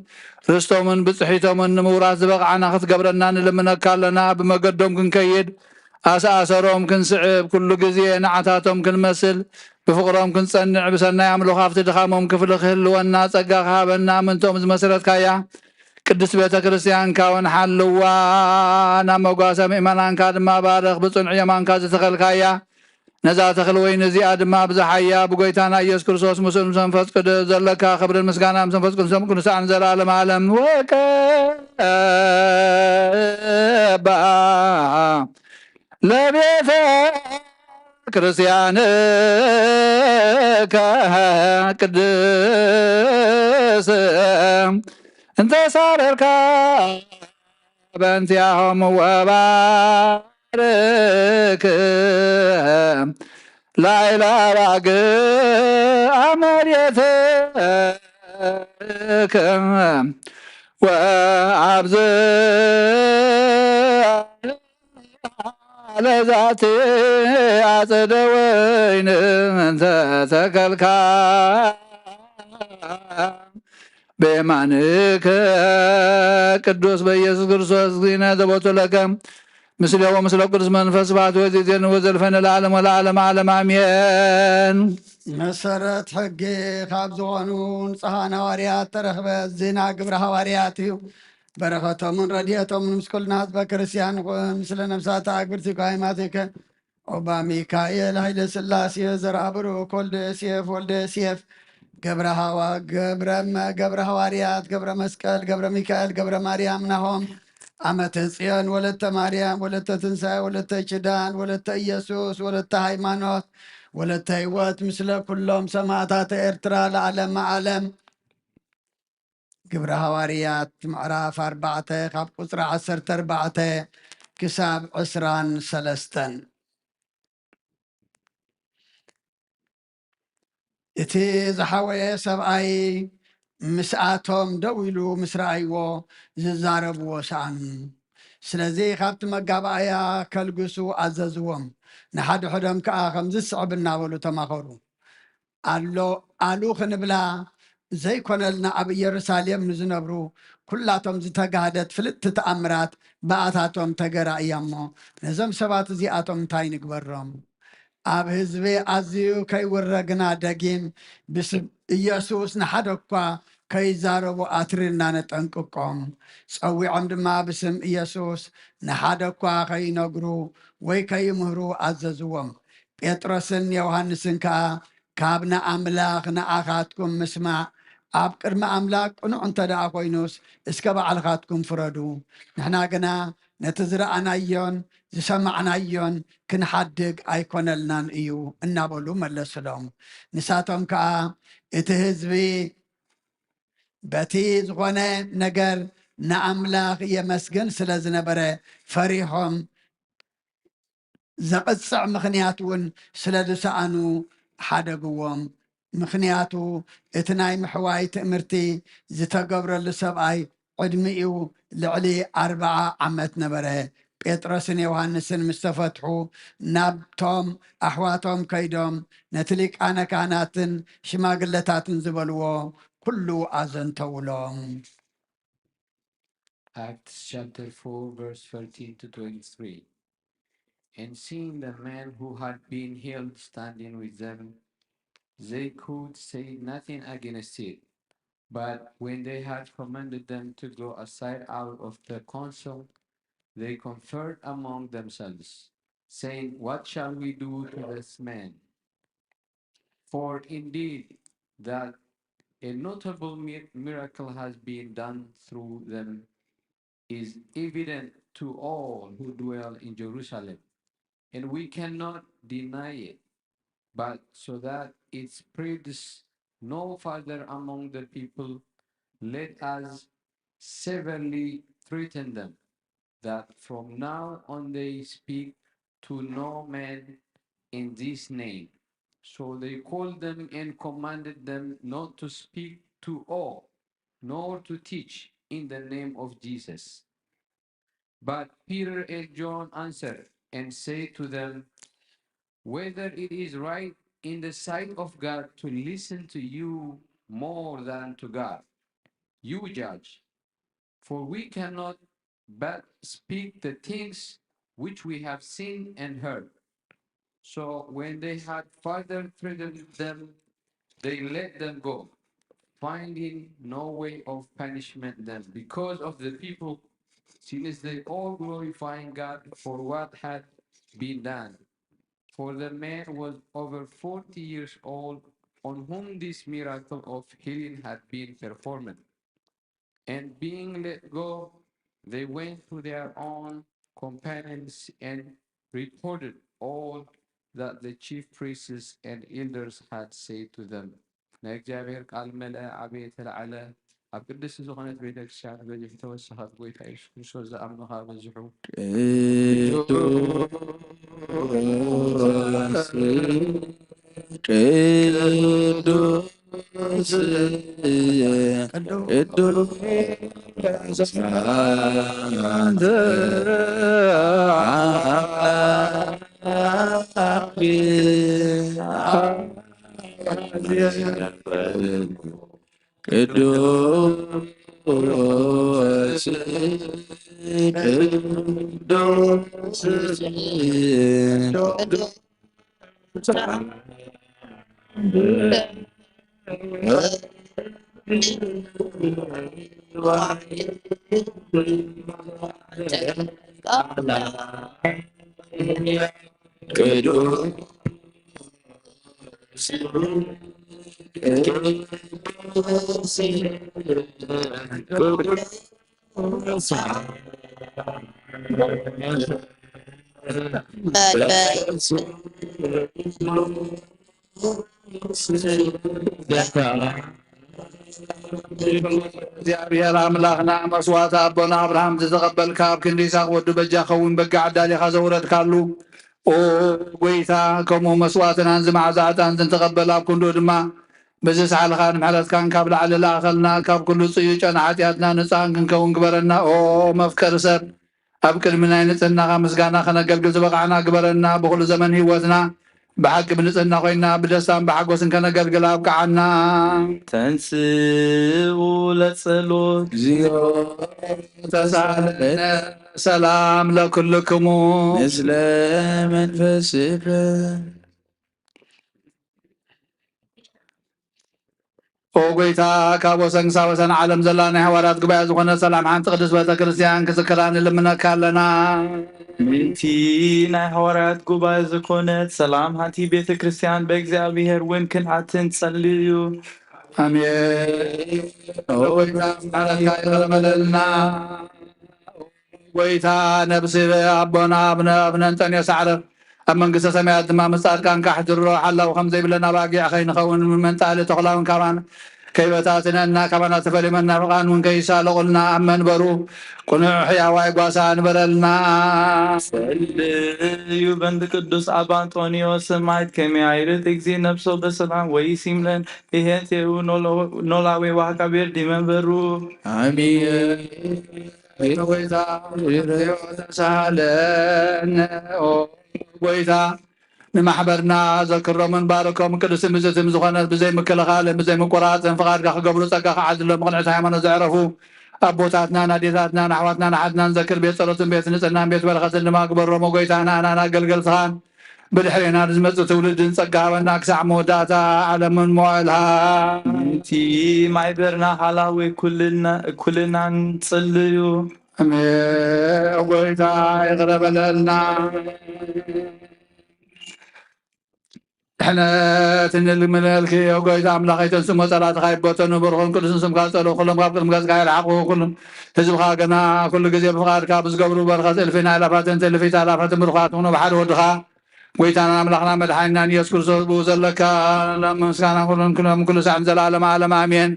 ርስቶምን ብጽሒቶምን ንምውራስ ዝበቕዓና ክትገብረና ንልምነካ ኣለና። ብመገዶም ክንከይድ፣ ኣሰኣሰሮም ክንስዕብ፣ ኩሉ ግዜ ንዓታቶም ክንመስል፣ ብፍቕሮም ክንጸንዕ፣ ብሰናይ ኣምልኾ ኣብቲ ድኻሞም ክፍሊ ክህልወና ጸጋ ክሃበና ምእንቶም ዝመስረትካያ ቅድስት ቤተ ክርስቲያንካ እውን ሓልዋ፣ ናብ መጓሰ ምእመናንካ ድማ ባርኽ። ብጽኑዕ የማንካ ዝተኸልካያ ነዛ ተኽሊ ወይኒ እዚኣ ድማ ብዝሓያ ብጎይታና ኢየሱስ ክርስቶስ ምስኡ ምስ መንፈስ ቅዱስ ዘለካ ክብርን ምስጋና ምስ መንፈስ ቅዱስ ቅዱሳን ዘለዓለም ዓለም ወቀባ ለቤተ ክርስቲያንከ ቅድስ እንተ ሳረርካ በእንቲኣሆም ወባርክ ላይላ ባግ ኣመርየትክ ወኣብዝ ለዛቲ ኣጸደ ወይን እንተ ተከልካ በየማንከ ቅዱስ በኢየሱስ ክርስቶስ ጊነ ዘቦቱ ለከ ምስሌሁ ምስለ ቅዱስ መንፈስ ስብሐት ወዚዜን ወዘልፈነ ለዓለም ወለዓለም ዓለም ኣሜን። መሰረት ሕጊ ካብ ዝኾኑ ንጹሓን ሃዋርያት ተረኽበ ዜና ግብረ ሃዋርያት እዩ። በረኸቶምን ረድኤቶምን ምስ ኩልና ህዝበ ክርስቲያን ይኹን። ምስለ ነፍሳት ኣግብርቲ ጓይማቲከ ኦባ ሚካኤል ኃይለ ሥላሴ ዘርአ ብሩክ ወልደ ዮሴፍ ወልደ ዮሴፍ ገብረ ሃዋ ገብረ መ- ገብረ ሃዋርያት ገብረ መስቀል ገብረ ሚካኤል ገብረ ማርያም ናሆም ዓመተ ጽዮን ወለተ ማርያም ወለተ ትንሳኤ ወለተ ኪዳን ወለተ ኢየሱስ ወለተ ሃይማኖት ወለተ ህይወት ምስለ ኩሎም ሰማዕታተ ኤርትራ ለዓለመ ዓለም። ግብረ ሃዋርያት ምዕራፍ ኣርባዕተ ካብ ቁጽሪ ዓሰርተ ኣርባዕተ ክሳብ ዕስራን ሰለስተን። እቲ ዝሓወየ ሰብኣይ ምስኣቶም ደው ኢሉ ምስ ረኣይዎ ዝዛረብዎ ሰኣኑ። ስለዚ ካብቲ መጋባእያ ከልግሱ ኣዘዝዎም። ንሓድሕዶም ከኣ ከምዚ ዝስዕብ እናበሉ ተማኸሩ። ኣሎ ኣሉ ክንብላ ዘይኮነልና ኣብ ኢየሩሳሌም ንዝነብሩ ኩላቶም ዝተጋህደት ፍልጥቲ ተኣምራት ብኣታቶም ተገራ እያ እሞ፣ ነዞም ሰባት እዚኣቶም እንታይ ንግበሮም? ኣብ ህዝቢ ኣዝዩ ከይውረ ግና ደጊም ብስም ኢየሱስ ንሓደ እኳ ከይዛረቡ ኣትሪርና ነጠንቅቆም። ጸዊዖም ድማ ብስም ኢየሱስ ንሓደ እኳ ከይነግሩ ወይ ከይምህሩ ኣዘዝዎም። ጴጥሮስን ዮሃንስን ከኣ ካብ ንኣምላኽ ንኣኻትኩም ምስማዕ ኣብ ቅድሚ ኣምላኽ ቅኑዕ እንተ ደኣ ኮይኑስ፣ እስከ ባዕልኻትኩም ፍረዱ። ንሕና ግና ነቲ ዝረኣናዮን ዝሰማዕናዮን ክንሓድግ ኣይኮነልናን እዩ እናበሉ መለሱሎም። ንሳቶም ከኣ እቲ ህዝቢ በቲ ዝኾነ ነገር ንኣምላኽ የመስግን ስለ ዝነበረ ፈሪሖም ዘቕጽዕ ምኽንያት እውን ስለ ዝሰኣኑ ሓደግዎም። ምኽንያቱ እቲ ናይ ምሕዋይ ትእምርቲ ዝተገብረሉ ሰብኣይ ዕድሚኡ ልዕሊ ኣርብዓ ዓመት ነበረ። ጴጥሮስን ዮሃንስን ምስ ተፈትሑ ናብቶም ኣሕዋቶም ከይዶም ነቲ ሊቃነ ካህናትን ሽማግለታትን ዝበልዎ ኩሉ ኣዘንተውሎም። Acts chapter four, verse thirteen to twenty-three. And seeing the man who had been healed standing with them, they could say nothing against it. But when they had commanded them to go aside out of the council, they conferred among themselves, saying, "What shall we do to this man? For indeed, that a notable mi- miracle has been done through them is evident to all who dwell in Jerusalem, and we cannot deny it. But so that it spreads no further among the people, let us severely threaten them, that from now on they speak to no man in this name." So they called them and commanded them not to speak to all, nor to teach in the name of Jesus. But Peter and John answered and said to them, "Whether it is right in the sight of God to listen to you more than to God, you judge. For we cannot but speak the things which we have seen and heard." So when they had further threatened them, they let them go, finding no way of punishment them because of the people, since they all glorifying God for what had been done. For the man was over forty years old, on whom this miracle of healing had been performed. And being let go, they went to their own companions and reported all that the chief priests and elders had said to them. ናይ እግዚኣብሔር ቃል መለ ዓበየ ተላዕለ ኣብ ቅድስቲ ዝኾነት ቤተክርስትያን በዚሑ ተወሰኸ። ኣብ ጎይታ የሱስ ክርስቶስ ዝኣምኑ ከዓ በዝሑ። ቅዱስ ቅዱስ ቅዱስ አንተ አምላክ ቅዱስ ቅዱስ ቅዱስ ቅዱስ ቅዱስ እግዚኣብሔር ኣምላኽና መስዋዕቲ ኣቦና ኣብርሃም ዝተቐበልካ ኣብ ክንዲ ይስሐቅ ወዱ በጃ ከውን በጊዕ ኣዳሊኻ ዘውረድካሉ ኦ ጎይታ ከምኡ መስዋዕትናን ዝመዓዛ ዕጣን ዝንተቐበል ኣብ ክንድኡ ድማ በዚ ሳሕልኻን ምሕረትካን ካብ ላዕሊ ለኣኸልና ካብ ኩሉ ጽዩ ጨና ሓጢኣትና ንጹሃን ክንከውን ግበረና ኦ መፍቀሪ ሰብ ኣብ ቅድሚ ናይ ንጽህናኻ ምስጋና ከነገልግል ዝበቓዕና ግበረና ብኹሉ ዘመን ህይወትና ብሓቂ ብንጽህና ኮይና ብደስታን ብሓጎስን ከነገልግል ኣብቅዓና። ተንስኡ ለጸሎት። እግዚኦ ተሳለነ። ሰላም ለኩልክሙ። ምስለ መንፈስከ። ኦ ጎይታ፣ ካብ ወሰን ክሳብ ወሰን ዓለም ዘላ ናይ ሃዋርያት ጉባኤ ዝኾነት ሰላም ሓንቲ ቅድስት ቤተ ክርስቲያን ክዝክራ ንልምነካ ኣለና። ምእንቲ ናይ ሃዋርያት ጉባኤ ዝኾነት ሰላም ሓንቲ ቤተ ክርስቲያን ብእግዚኣብሔር እውን ክንኣትን ጸልዩ። ኣሜን። ኦ ጎይታ፣ ምሕረትካ ይቕረ በለልና። ጎይታ፣ ነብሲ ኣቦና ኣብነ ኣብነ እንጠንዮስ ኣዕረፍ፣ ኣብ መንግስተ ሰማያት ድማ ምስ ጻድቃንካ ኣሕድሮ። ሓላው ከም ዘይብለን ኣባጊዕ ከይንኸውን፣ መንጣሊ ተኹላውን ካባን ከይበታትነና፣ ካባና ተፈልዩ መናፍቃን እውን ከይሳለቑልና፣ ኣብ መንበሩ ቅኑዕ ሕያዋይ ጓሳ ንበረልና። ጸልዩ በንቲ ቅዱስ ኣባ ኣንጦንዮስ ሰማዕት ከመይ ኣይርጥ እግዚእ ነፍሶ በሰላም ወይሲምለን ይሄቴው ኖላዊ ዋካ ቤርዲ መንበሩ። ኣሜን። ጎይታ ተሳለን። ኦ ጎይታ፣ ንማሕበርና ዘክሮምን ባርኮም። ቅድስትን ብፅዕትን ዝኾነት ብዘይ ምክልኻልን ብዘይ ምቁራፅን ፍቓድካ ክገብሩ ጸጋ ክዓድሎም፣ ብቕንዕቲ ሃይማኖት ዘዕረፉ ኣቦታትናን ኣዴታትናን ኣሕዋትናን ኣሓትናን ዘክር። ቤት ጸሎትን ቤት ንጽህናን ቤት በረኸትን ድማ ግበሮም። ጎይታና፣ ኣናና ኣገልገልትኻን ብድሕሬና ንዝመጽእ ትውልድን ጸጋ ሃበና፣ ክሳዕ መወዳእታ ዓለምን መዋእልሃ። እቲ ማሕበርና ሃላዊ ኩልና፣ ኩልና ንጽልዩ። ኣሜን። ጎይታ ይቕረ በለልና። ድሕነት እንልምነልኪ፣ ኦ ጎይታ ኣምላኽ፣ ኣይተንስኡ መጸላትኻ ይበተኑ፣ ብሩኽን ቅዱስን ስምካ ዝጸልኡ ኩሎም ካብ ቅድሚ ገጽካ ይርሓቑ። ኩሎም ህዝብኻ ግና ኩሉ ግዜ ብፍቓድካ ብዝገብሩ በረኸት እልፊን ኣእላፋትን ትእልፊት ኣእላፋትን ብሩኻት ይኹኑ። ብሓደ ወድኻ ጎይታና ኣምላኽና መድሓኒናን ኢየሱስ ክርስቶስ ብኡ ዘለካ ሎም ምስጋና ኩሉን ኩሎም ኩሉ ሳዕ ንዘለዓለመ ዓለም ኣሜን።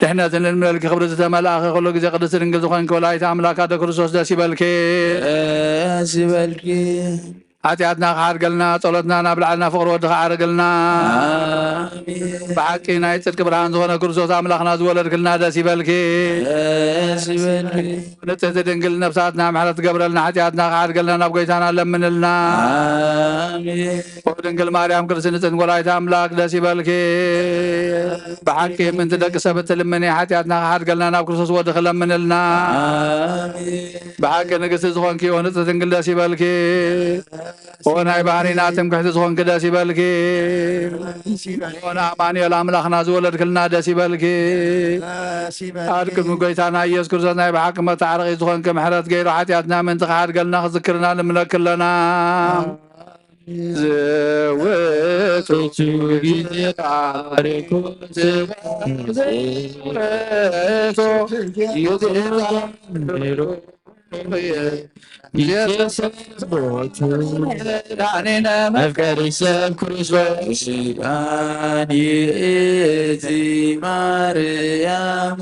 ድሕነት እንልምነልኪ ክብሪ ዝተመልኣኺ ኩሉ ግዜ ቅድስቲ ድንግል ዝኾንኪ ወላዲተ ኣምላክ ኣደ ክርስቶስ ደስ ይበልኪ። ደስ ይበልኪ። ሓጢኣትና ክሓድገልና ጸሎትና ናብ ላዕልና ፍቕሪ ወድኻ ዓርግልና። ኣሜን። ብሓቂ ናይ ጽድቂ ብርሃን ዝኾነ ክርስቶስ ኣምላኽና ዝወለድክልና ደስ ይበልኪ። ደስ ይበልኪ። ንጽህቲ ድንግል ነፍሳትና ምሕረት ትገብረልና፣ ሓጢኣትና ክሓድገልና ናብ ጎይታና ለምንልና። ኣሜን። ኦ ድንግል ማርያም ቅድስቲ ንጽህቲ ወላዲተ ኣምላክ ደስ ይበልኪ። ብሓቂ ምእንቲ ደቂ ሰብ እትልምኒ፣ ሓጢኣትና ክሓድገልና ናብ ክርስቶስ ወድኺ ለምንልና። ኣሜን። ብሓቂ ንግስቲ ዝኾንኪ ኦ ንጽህቲ ድንግል ደስ ይበልኪ። ኦ ናይ ባህሪና ትምክሕቲ ዝኾንኪ ደስ ይበልኪ። ኦ ንኣማኑኤል ኣምላኽና ዝወለድክልና ደስ ይበልኪ። ኣብ ቅድሚ ጎይታና ኢየሱስ ክርስቶስ ናይ ብሓቂ መተዓረቒ ዝኾንኪ ምሕረት ገይሩ ሓጢኣትና ምእንቲ ክሓድገልና ክዝክርና ንምለኪ ኣለና። ዘወትሩ ግዜ ባርኮ ዘወትሩ መድኃኒነ መፍቀሪ ሰብ ክርስቶስ። ኪዳን ይእቲ ማርያም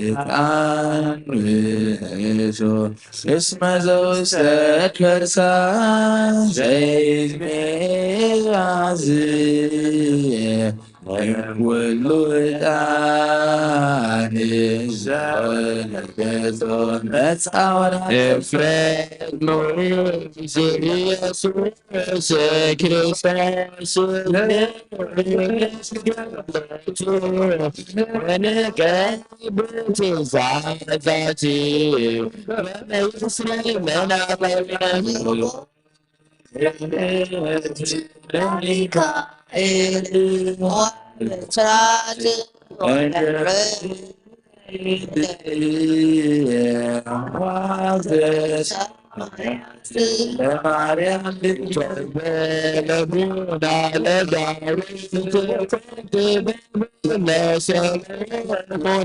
ዕጣን ውእቱ እስመ ዘውስከት ከርሳ ዘይት መያዝ። ወሉ ዕጣን ዘወለደቶ መጻወራ ኤፍሬም ንጉስ ኢየሱስ ክርስቶስ ወንቀ ብትእዛዛቲ ወመይስረ መናመ ሚካኤል ወብስራት ወመርዕድ ለማርያም ልጅ ለቡና ለዳዊት ለሰሎሞን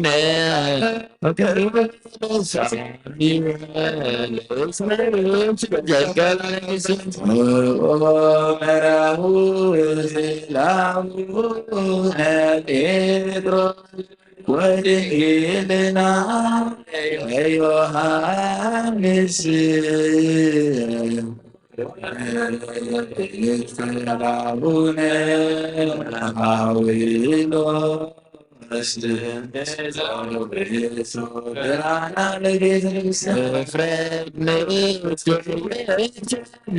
ፍርድ ንእሽቶ ብርሃን ለቤተ ክርስቲያን። ፍርድ ንእሽቶ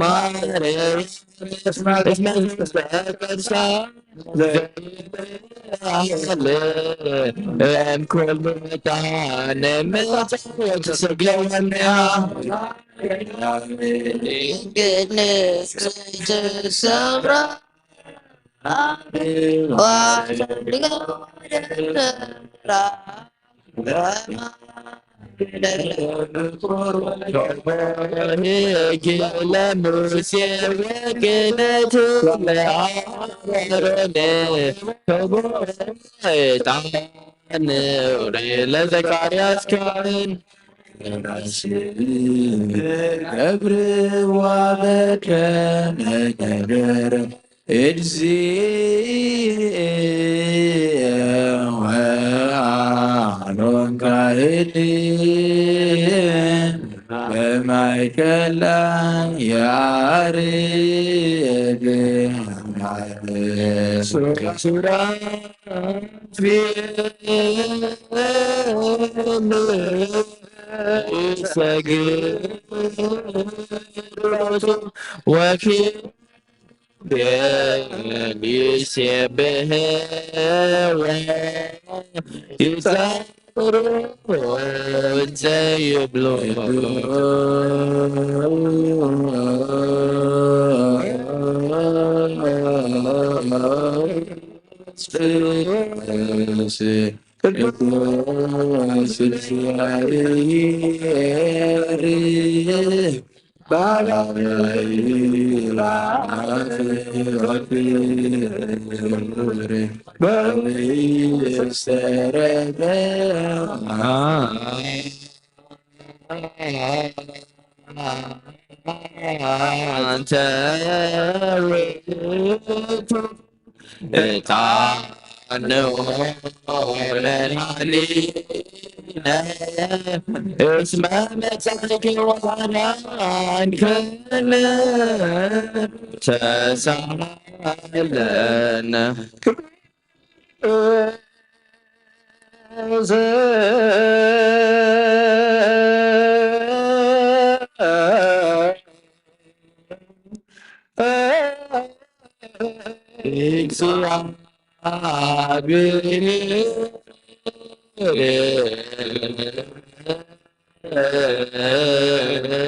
ማርያም እስመ ቅድስተ ቅዱሳን ዘይብሃል እምኩሉ መካን መጻወት ስግወንያ። ድንግል ንጽሕት ሰምራ ለዘካርያስ ካህን ገብርዋ በከመ ነበረ እግዚእ ወአሮን ካህን በማእከላ ያዕርግ ሱራፌል ሰግድ ወኪ ይሴብሕዎ ይጸርዎ ዘይብሉ ቅዱስ እግዚአብሔር። ዕጣን ወለዓሊነ እስመ መጻእኪ ወሃናንክን ተሳለነ።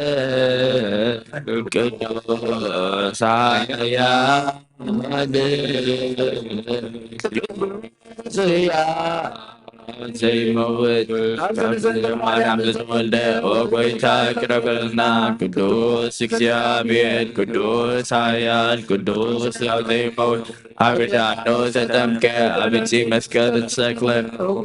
እግዚአብሔር ቅዱስ ኃያል ቅዱስ ሕያው ዘይመውት ማርያም ዝተወልደ ኦ ጎይታ ቅረበልና። ቅዱስ እግዚአብሔር ቅዱስ ኃያል ቅዱስ ሕያው ዘይመውት ኣብ ርዳኖ ተጠምቀ ኣብ እጺ መስቀል ተሰቅለ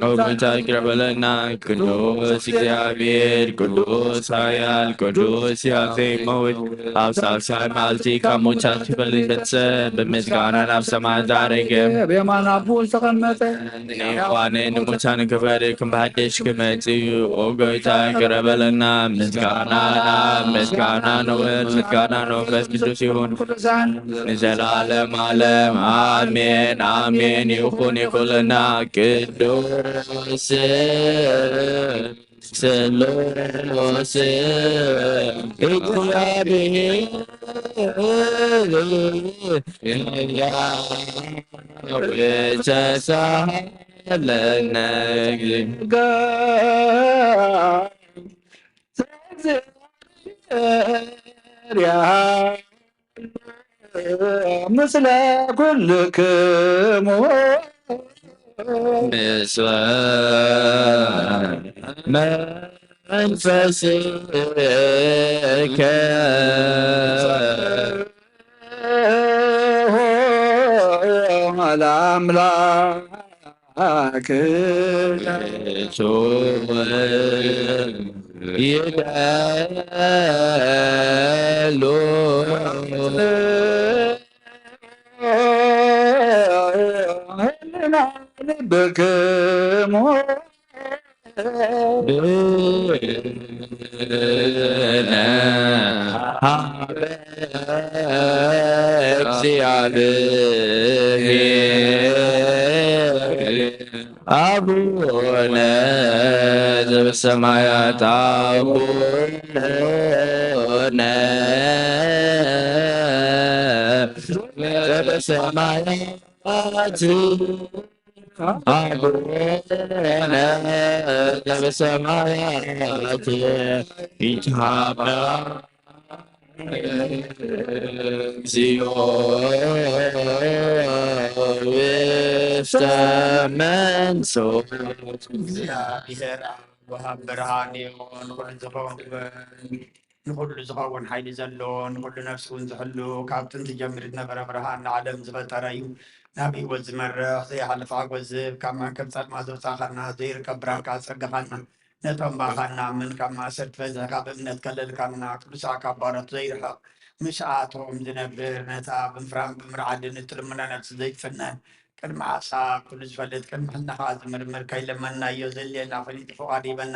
ኦ ጎይታ ቅረበልና። ቅዱስ እግዚአብሔር ቅዱስ ኃያል ቅዱስ ሕያው ዘይመውት ኣብ ሳልሳይ መዓልቲ ካብ ሙታን ክፈልስ ተንሥአ፣ ብምስጋና ናብ ሰማይ ዛረገ። ብየማን ኣቦኡ ዝተቐመጠ ንየዋኔ ንሙታን ክፈርድ ከም ብሓድሽ ክመጽእ እዩ። ኦ ጎይታ ይቅረ በለና። ምስጋና ናብ ምስጋና ንውዕል ምስጋና ንመንፈስ ቅዱስ ይሁን ንዘላለም ዓለም ኣሜን ኣሜን። ይኹን ይኹንልና ቅዱስ ስሉስ እግዚአብሔር ተሳለነ። ምስለ ኩልክሙ ምስለ መንፈስከ ለአምላክ ይደሉ ልብክሙ ብነ ሀበ እግዚአብሔር አቡነ ዘበሰማያት አቡነ ዘበሰማያት አቡነ ዘበሰማያት ይትሃባ እግዚኦ ውስተ መንሱት። እግዚኣብሔር ኣብ ወሃብ ብርሃን እዩ፣ ንኹሉ ዝኸውን ንኹሉ ዝኸውን ሓይሊ ዘለዎ፣ ንኹሉ ነፍሲ እውን ዝሕሉ፣ ካብ ጥንቲ ጀሚሩ ዝነበረ ብርሃን ንዓለም ዝፈጠረ እዩ። ናብ ህይወት ዝመርሕ ዘይሓልፍ ሓጎስ ዝህብ፣ ካብ መርከብ ጸልማት ዘውጻእኻና፣ ዘይርከብ ብርሃንካ ኣጸጋኻና፣ ነቶም ባኻና ምን ካብ ማእሰርቲ ፈዚሕካ ብእምነት ከለልካና፣ ቅዱሳካ ባሮት ዘይርሕቕ ምስኣቶም ዝነብር፣ ነታ ብምፍራም ብምርዓድን እትልምኖ ነፍሲ ዘይትፍነን፣ ቅድሚ ሓሳብ ኩሉ ዝፈልጥ፣ ቅድሚ ሕልናኻ ዝምርምር፣ ከይለመንናዮ ዘድልየና ፈሊጡ ፍቓድ ይበና።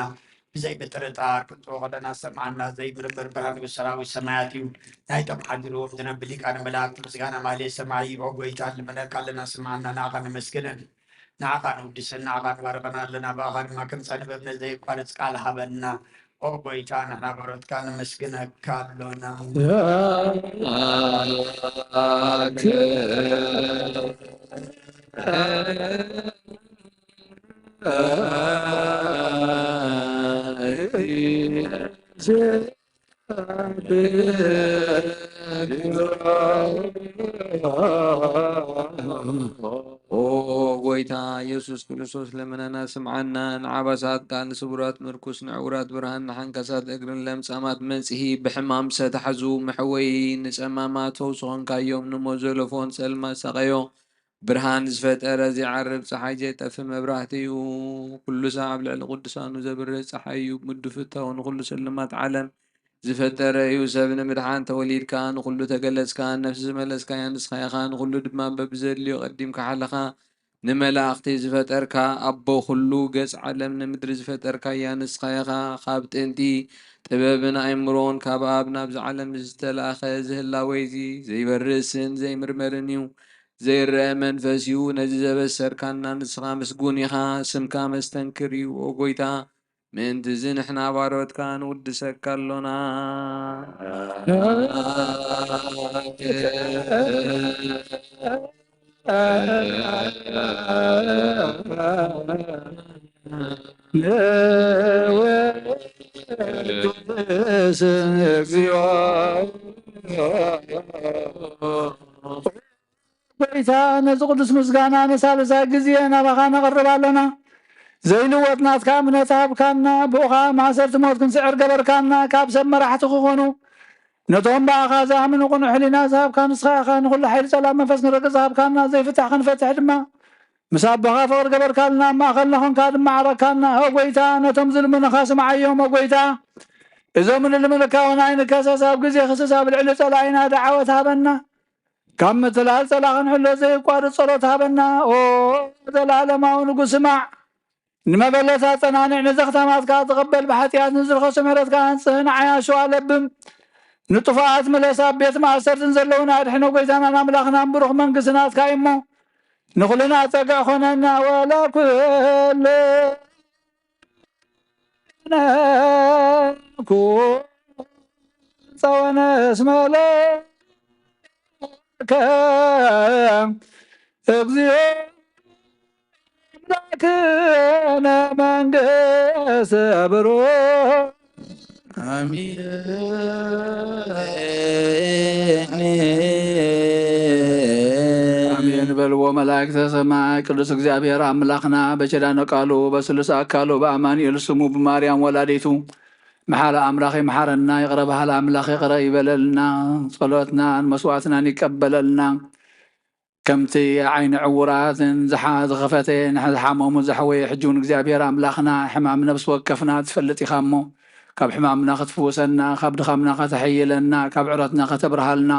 ብዘይ ምጥርጣር ክንጽዎ ከለና ዝሰምዓና ዘይምርምር ብርሃን ንጉስ ሰራዊት ሰማያት እዩ። ናይቶም ሓዲርዎም ዝነብር ሊቃነ መላእክት ምስጋና ማህሌት ሰማይ እዩ። ኦ ጎይታ፣ ንልምነካ ኣለና፣ ስምዓና፣ ንኣኻ ነመስግንን፣ ንኣኻ ንውድስን፣ ንኣኻ ንባርኸና ኣለና፣ ብኣኻ ድማ ክንጸንብ እምነት ዘየቋርጽ ቃል ሃበና። ኦ ጎይታ፣ ንሕና ባሮትካ ነመስግነካ ኣሎና። ኦ ጎይታ ኢየሱስ ክርስቶስ፣ ለመናና ስምዓና። ንዓባሳት ቃል፣ ንስቡራት ምርኩስ፣ ንዕውራት ብርሃን፣ ንሓንካሳት እግርን ለምጻማት መጽሂ፣ ብሕማም ዝተታሕዙ መሕወዪ፣ ንጸማማት ፈውሲ ኾንካዮም፣ ንሞት ዘለፎን ጸልማት ሳቐዮ። ብርሃን ዝፈጠረ ዘይዓርብ ጸሓይ ዘይጠፍእ መብራህቲ እዩ። ኩሉ ሳዕ ኣብ ልዕሊ ቅዱሳኑ ዘብርህ ጸሓይ እዩ። ምዱፍ እታው ንኹሉ ስልማት ዓለም ዝፈጠረ እዩ። ሰብ ንምድሓን ተወሊድካ፣ ንኹሉ ተገለጽካ፣ ነፍሲ ዝመለስካያ ንስኻ ኢኻ፣ ንኹሉ ድማ በብዘድልዮ ቀዲምካ ሓለኻ። ንመላእኽቲ ዝፈጠርካ ኣቦ ኩሉ፣ ገጽ ዓለም ንምድሪ ዝፈጠርካያ ንስኻ ኢኻ። ካብ ጥንቲ ጥበብን ኣእምሮን ካብ ኣብ ናብዚ ዓለም ዝተላእኸ፣ እዚ ህላዌ እዚ ዘይበርስን ዘይምርመርን እዩ። ዘይረአ መንፈስ እዩ። ነዚ ዘበሰርካና ንስኻ ምስጉን ኢኻ። ስምካ መስተንክር እዩ፣ ኦ ጎይታ። ምእንቲ እዚ ንሕና ባሮትካ ንውድሰካ ኣሎና። ንወድስ እግዚኦ። ጎይታ፣ ነዚ ቅዱስ ምስጋና ንሳልሳይ ግዜ ናባኻ ነቕርብ ኣሎና። ዘይልወጥ ናትካ እምነት ሃብካና፣ ብኡኻ ማእሰርቲ ሞት ክንስዕር ገበርካና፣ ካብ ሰብ መራሕቲ ክኾኑ፣ ነቶም ብኣኻ ዝኣምኑ ቅኑዕ ሕሊና ዝሃብካ ንስኻ ኢኻ። ንኹሉ ሓይሊ ጸላም መንፈስ ንረግጽ ዝሃብካና፣ ዘይፍታሕ ክንፈትሕ ድማ ምስ ኣቦኻ ፍቕሪ ገበርካልና፣ ኣብ ማእኸልና ኾንካ ድማ ዓረካና። ኦ ጎይታ፣ ነቶም ዝልምኑኻ ስምዓዮም። ኦ ጎይታ፣ እዞም ንልምንካ እውን ኣይንከሰስ፣ ኣብ ግዜ ክስስ ኣብ ልዕሊ ጸላኢና ደዓወት ሃበና። ካብ ምትላል ጸላ ክንሕሎ ዘየቋርጽ ጸሎት ሃበና። ኦ ዘላለማዊ ንጉስ፣ ስማዕ። ንመበለት ኣጸናንዕ፣ ንዘኽታማትካ ተቐበል፣ ብሓጢኣት ንዝረኸሱ ምሕረትካ ኣንጽህ፣ ንዓያሹ ኣለብም፣ ንጥፉኣት ምለስ፣ ኣብ ቤት ማእሰርትን ዘለዉን ኣድሕኖ። ጎይታናን ኣምላኽናን ብሩኽ መንግስቲ ናትካ እዩ እሞ፣ ንኹልና ጸግዒ ኾነና። ወለኩሉ ነኩ ጸወነ እስመ ለከ እግዚኦ አምላክነ መንግስት ብሩክ። አሜን። አሜን በልዎ መላእክተ ሰማይ። ቅዱስ እግዚኣብሔር ኣምላኽና በኪዳነ ቃሉ በስሉስ ኣካሉ በኣማኑኤል ስሙ ብማርያም ወላዲቱ መሓሪ ኣምላኽ ይምሓረና፣ ይቕረ በሃሊ ኣምላኽ ይቕረ ይበለልና፣ ጸሎትናን መስዋዕትናን ይቀበለልና። ከምቲ ዓይኒ ዕዉራትን ዝሓ-፣ ዝኸፈተ ንሕ-፣ ዝሓመሙ ዘሕወየ፣ ሕጂ እውን እግዚኣብሔር ኣምላኽና ሕማም ነፍሲ ወከፍና ትፈልጥ ኢኻ እሞ፣ ካብ ሕማምና ክትፍውሰና፣ ካብ ድኻምና ከተሐይለና፣ ካብ ዕረትና ከተብርሃልና፣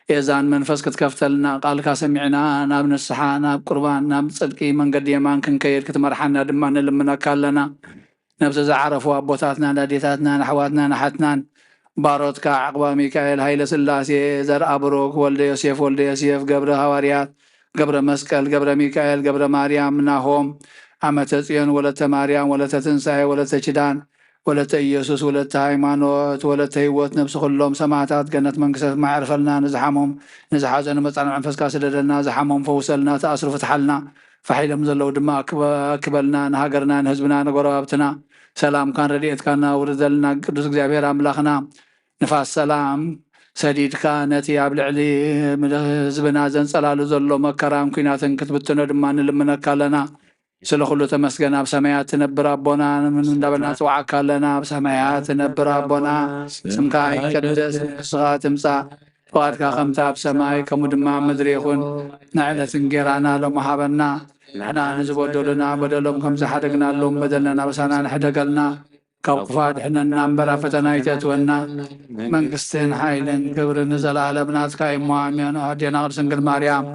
ኤዛን መንፈስ ክትከፍተልና፣ ቃልካ ሰሚዕና ናብ ንስሓ፣ ናብ ቁርባን፣ ናብ ጽድቂ መንገዲ የማን ክንከይድ ክትመርሓና ድማ ንልምነካ ኣለና። ነብሲ ዝዓረፉ ኣቦታትናን ኣዴታትናን ኣሕዋትናን ኣሓትናን ባሮትካ ዓቕባ ሚካኤል ሃይለ ስላሴ ዘርኣ ብሩክ ወልደ ዮሴፍ ወልደ ዮሴፍ ገብረ ሃዋርያት ገብረ መስቀል ገብረ ሚካኤል ገብረ ማርያም ናሆም ዓመተ ጽዮን ወለተ ማርያም ወለተ ትንሳኤ ወለተ ኪዳን ወለተ ኢየሱስ ወለተ ሃይማኖት ወለተ ህይወት ነብሲ ኩሎም ሰማዕታት ገነት መንግስተ ሰማይ ዕርፈልና ንዝሓሞም ንዝሓዘኑ መጻን መንፈስካ ስደደልና ዝሓሞም ፈውሰልና ተኣስሩ ፍትሓልና ፋሕ ኢሎም ዘለዉ ድማ ኣክበልና ንሃገርና ንህዝብና ንጎረባብትና ሰላምካን ረድኤትካን ኣውርደልና ቅዱስ እግዚኣብሔር ኣምላኽና ንፋስ ሰላም ሰዲድካ ነቲ ኣብ ልዕሊ ህዝብና ዘንጸላሉ ዘሎ መከራን ኲናትን ክትብትኖ ድማ ንልምነካ ኣለና። ስለ ኩሉ ተመስገን ኣብ ሰማያት ትነብር ኣቦና እንዳበልና ንጽውዓካ ኣለና ኣብ ሰማያት ትነብር ኣቦና ስምካ ይቀደስ ንስኻ ትምጻእ ፍቓድካ ከምቲ ኣብ ሰማይ ከምኡ ድማ ኣብ ምድሪ ይኹን ንዕለት እንጌራና ሎም ሃበና ንሕና ንዝበደሉና በደሎም ከም ዝሓደግናሎም በደልና ናበሳና ንሕደገልና ካብ ክፉ ኣድሕነና እምበር ኣብ ፈተና ኣይተእትወና መንግስትን ሓይልን ክብርን ንዘለኣለም ናትካ እሞ ኣሜን ኣዴና ቅድስት ድንግል ማርያም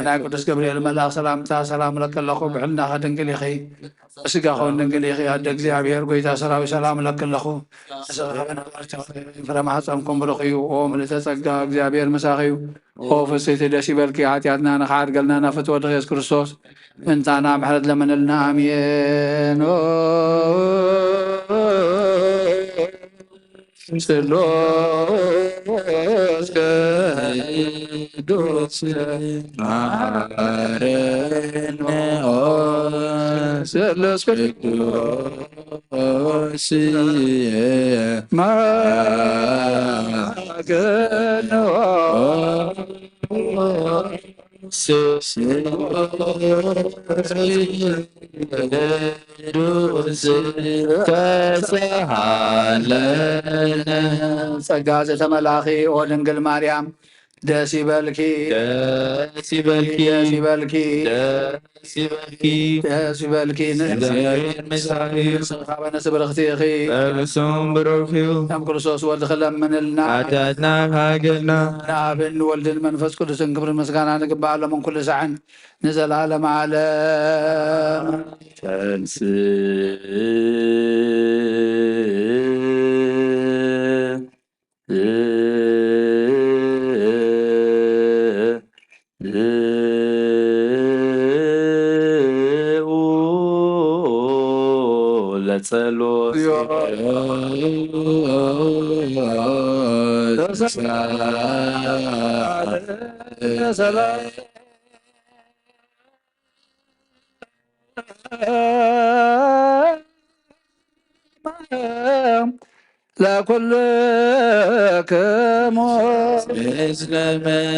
ናይ ቅዱስ ገብርኤል መልኣኽ ሰላምታ ሰላም ለከለኹ ብሕልናኸ ድንግል ኢኺ ስጋኹን ድንግል ኢኺ ኣደ እግዚኣብሔር ጎይታ ሰራዊት ሰላም ለክለኹ ፍረ ማሕፀንኩም ብሩኽ እዩ ኦ ምልእተ ጸጋ እግዚኣብሔር ምሳኺ እዩ ኦ ፍስሕቲ ደስ ይበልኪ ሓጢኣትና ንኽዓድገልና ናብ ፍትወ ድኽየስ ክርስቶስ ምእንታና ምሕረት ለመነልና ኣሜን ስሉስ ቅዱስ መሐረነ ስሉስ ቅዱስ መሐረነ ጸጋ ዘተመላኺ ኦ ድንግል ማርያም ደስ ይበልኪ ደስ ይበልኪ ደስ ይበልኪ ደስ ይበልኪ ደስ ይበልኪ ንእግዚኣብሔር ምሳኺ እዩ። ስብርኽቲ ኢኺ። እርሱም ብሩኽ እዩ። ከም ክርስቶስ ወልድ ክለምንልና ሓጢኣትና ክሃገልና ንኣብን ንወልድን መንፈስ ቅዱስን ክብርን ምስጋና ንግባእ ሎምን ኩሉ ሳዕን ንዘለዓለም ዓለም። ተንስእ ለጸሎት ለኩልክሙ ምስለ መንፈስከ።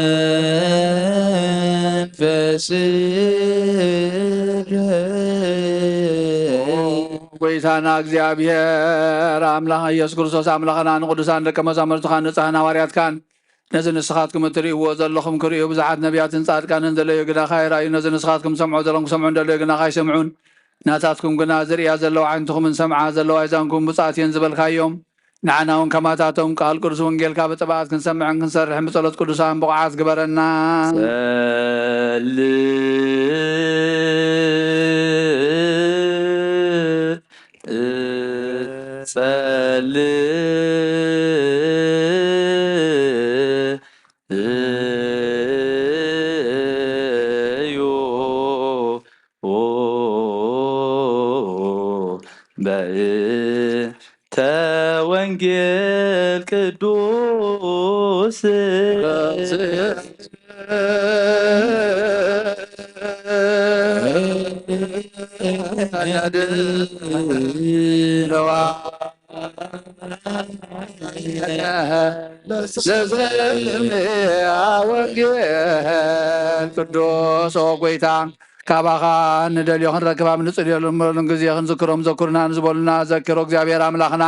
ጎይታና እግዚኣብሔር ኣምላኽ ኢየሱስ ክርስቶስ ኣምላኽና ንቅዱሳን ደቀ መዛሙርትኻን ንጻህን ሃዋርያትካን ነዚ ንስኻትኩም እትርእይዎ ዘለኹም ክርእዩ ብዙሓት ነቢያትን ጻድቃንን ዘለዮ ግናኻ ይረኣዩ። ነዚ ንስኻትኩም ትሰምዖ ዘለኹም ክሰምዑ እንደለዮ ግናኻ ኣይሰምዑን። ናታትኩም ግና ዝርእያ ዘለዋ ዓይንትኹምን ዝሰምዓ ዘለዋ ኣእዛንኩም ብፁዓት እየን ዝበልካዮም፣ ንዓና እውን ከማታቶም ቃል ቅዱስ ወንጌልካ ብጥብዓት ክንሰምዕን ክንሰርሕን ብጸሎት ቅዱሳን ብቑዓት ግበረና። ጸልእ ጸልእ እዩ በእንተ ወንጌል ቅዱስ ለዘለምያ ወንጌል ቅዱስ ኦ ጎይታ ካባኻ ንደልዮ ክንረክብ ኣብ ንጽልየሉን ግዜ ክንዝክሮም ዘኩርና ንዝበሉና ዘክሮ እግዚኣብሔር ኣምላኽና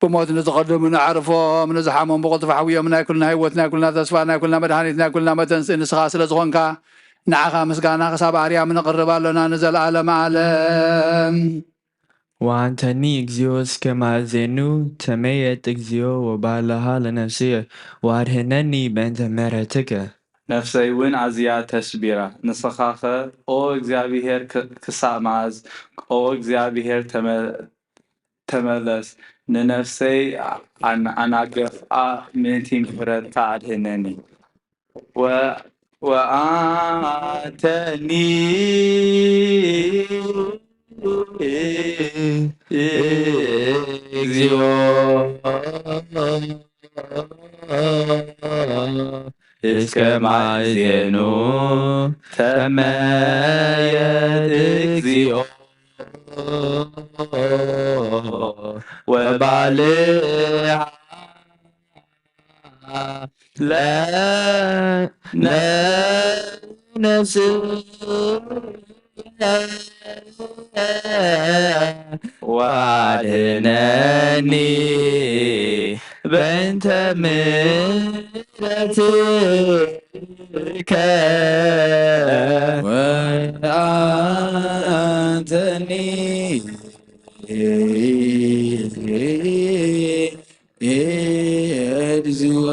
ብሞት ንዝኸደሙ ንዕርፎም ንዝሓሞም ብቕልጡፍ ሓውዮም ናይ ኩልና ህይወት ናይ ኩልና ተስፋ ናይ ኩልና መድሃኒት ናይ ኩልና መተንስኢ ንስኻ ስለ ዝኾንካ ንዓኻ ምስጋና ክሳብ ኣርያም ንቕርብ ኣሎና ንዘለኣለም ኣለም وأنتني እግዚኦ እስከ ማእዜኑ ተመየጥ እግዚኦ ወባልሃ ለነፍስየ ወአድህነኒ በእንተ ምሕረትከ። ነፍሰይ እውን ኣዝያ ተስቢራ። ንስኻኸ ኦ እግዚኣብሄር ክሳእ መኣዝ ኦ እግዚኣብሄር ተመለስ፣ ንነፍሰይ ኣን-፣ ኣናገፍኣ፣ ምእንቲ ምሕረትካ ኣድሕነኒ። ወ-፣ ወኣንተኒ እግዚኦ እስከ ማእዜኑ ተመየጥ እግዚኦ ወባልዓ ለነፍስ ወአድነኒ በእንተ ምሕረትከ ወአንተኒ እግዚኦ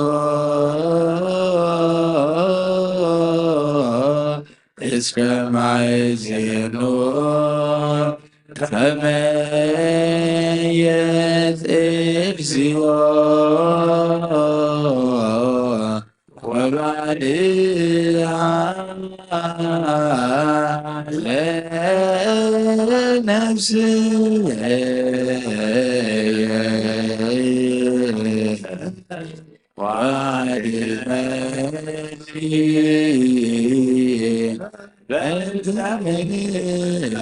እስከ ማእዜኑ ተመየጥ እግዚኦ ወባልዓ ለነፍስየ ወአድነኒ በእንተ ምሕረትከ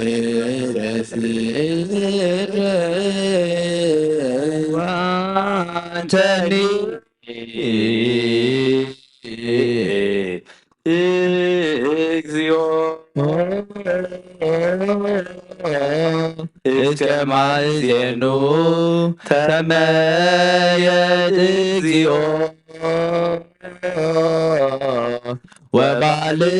ወአንተኒ እግዚኦ እስከ ማእዜኑ ተመየጥ እግዚኦ ወባልዓ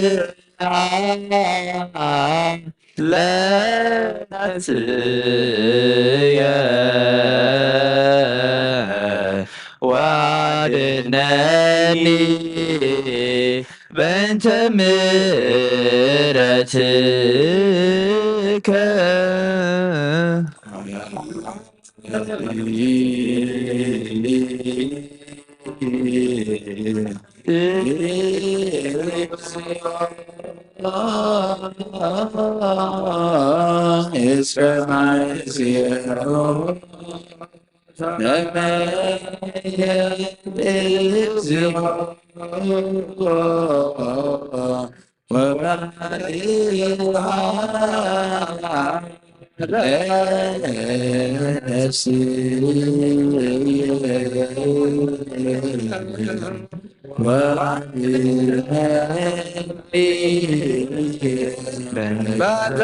ለነፍስየ ወአድነኒ በእንተ ምሕረትከ። እስከ ማእዜኑ ተመየጥ እግዚኦ ወባልዓ ለነፍስየ ወአድነኒ በእንተ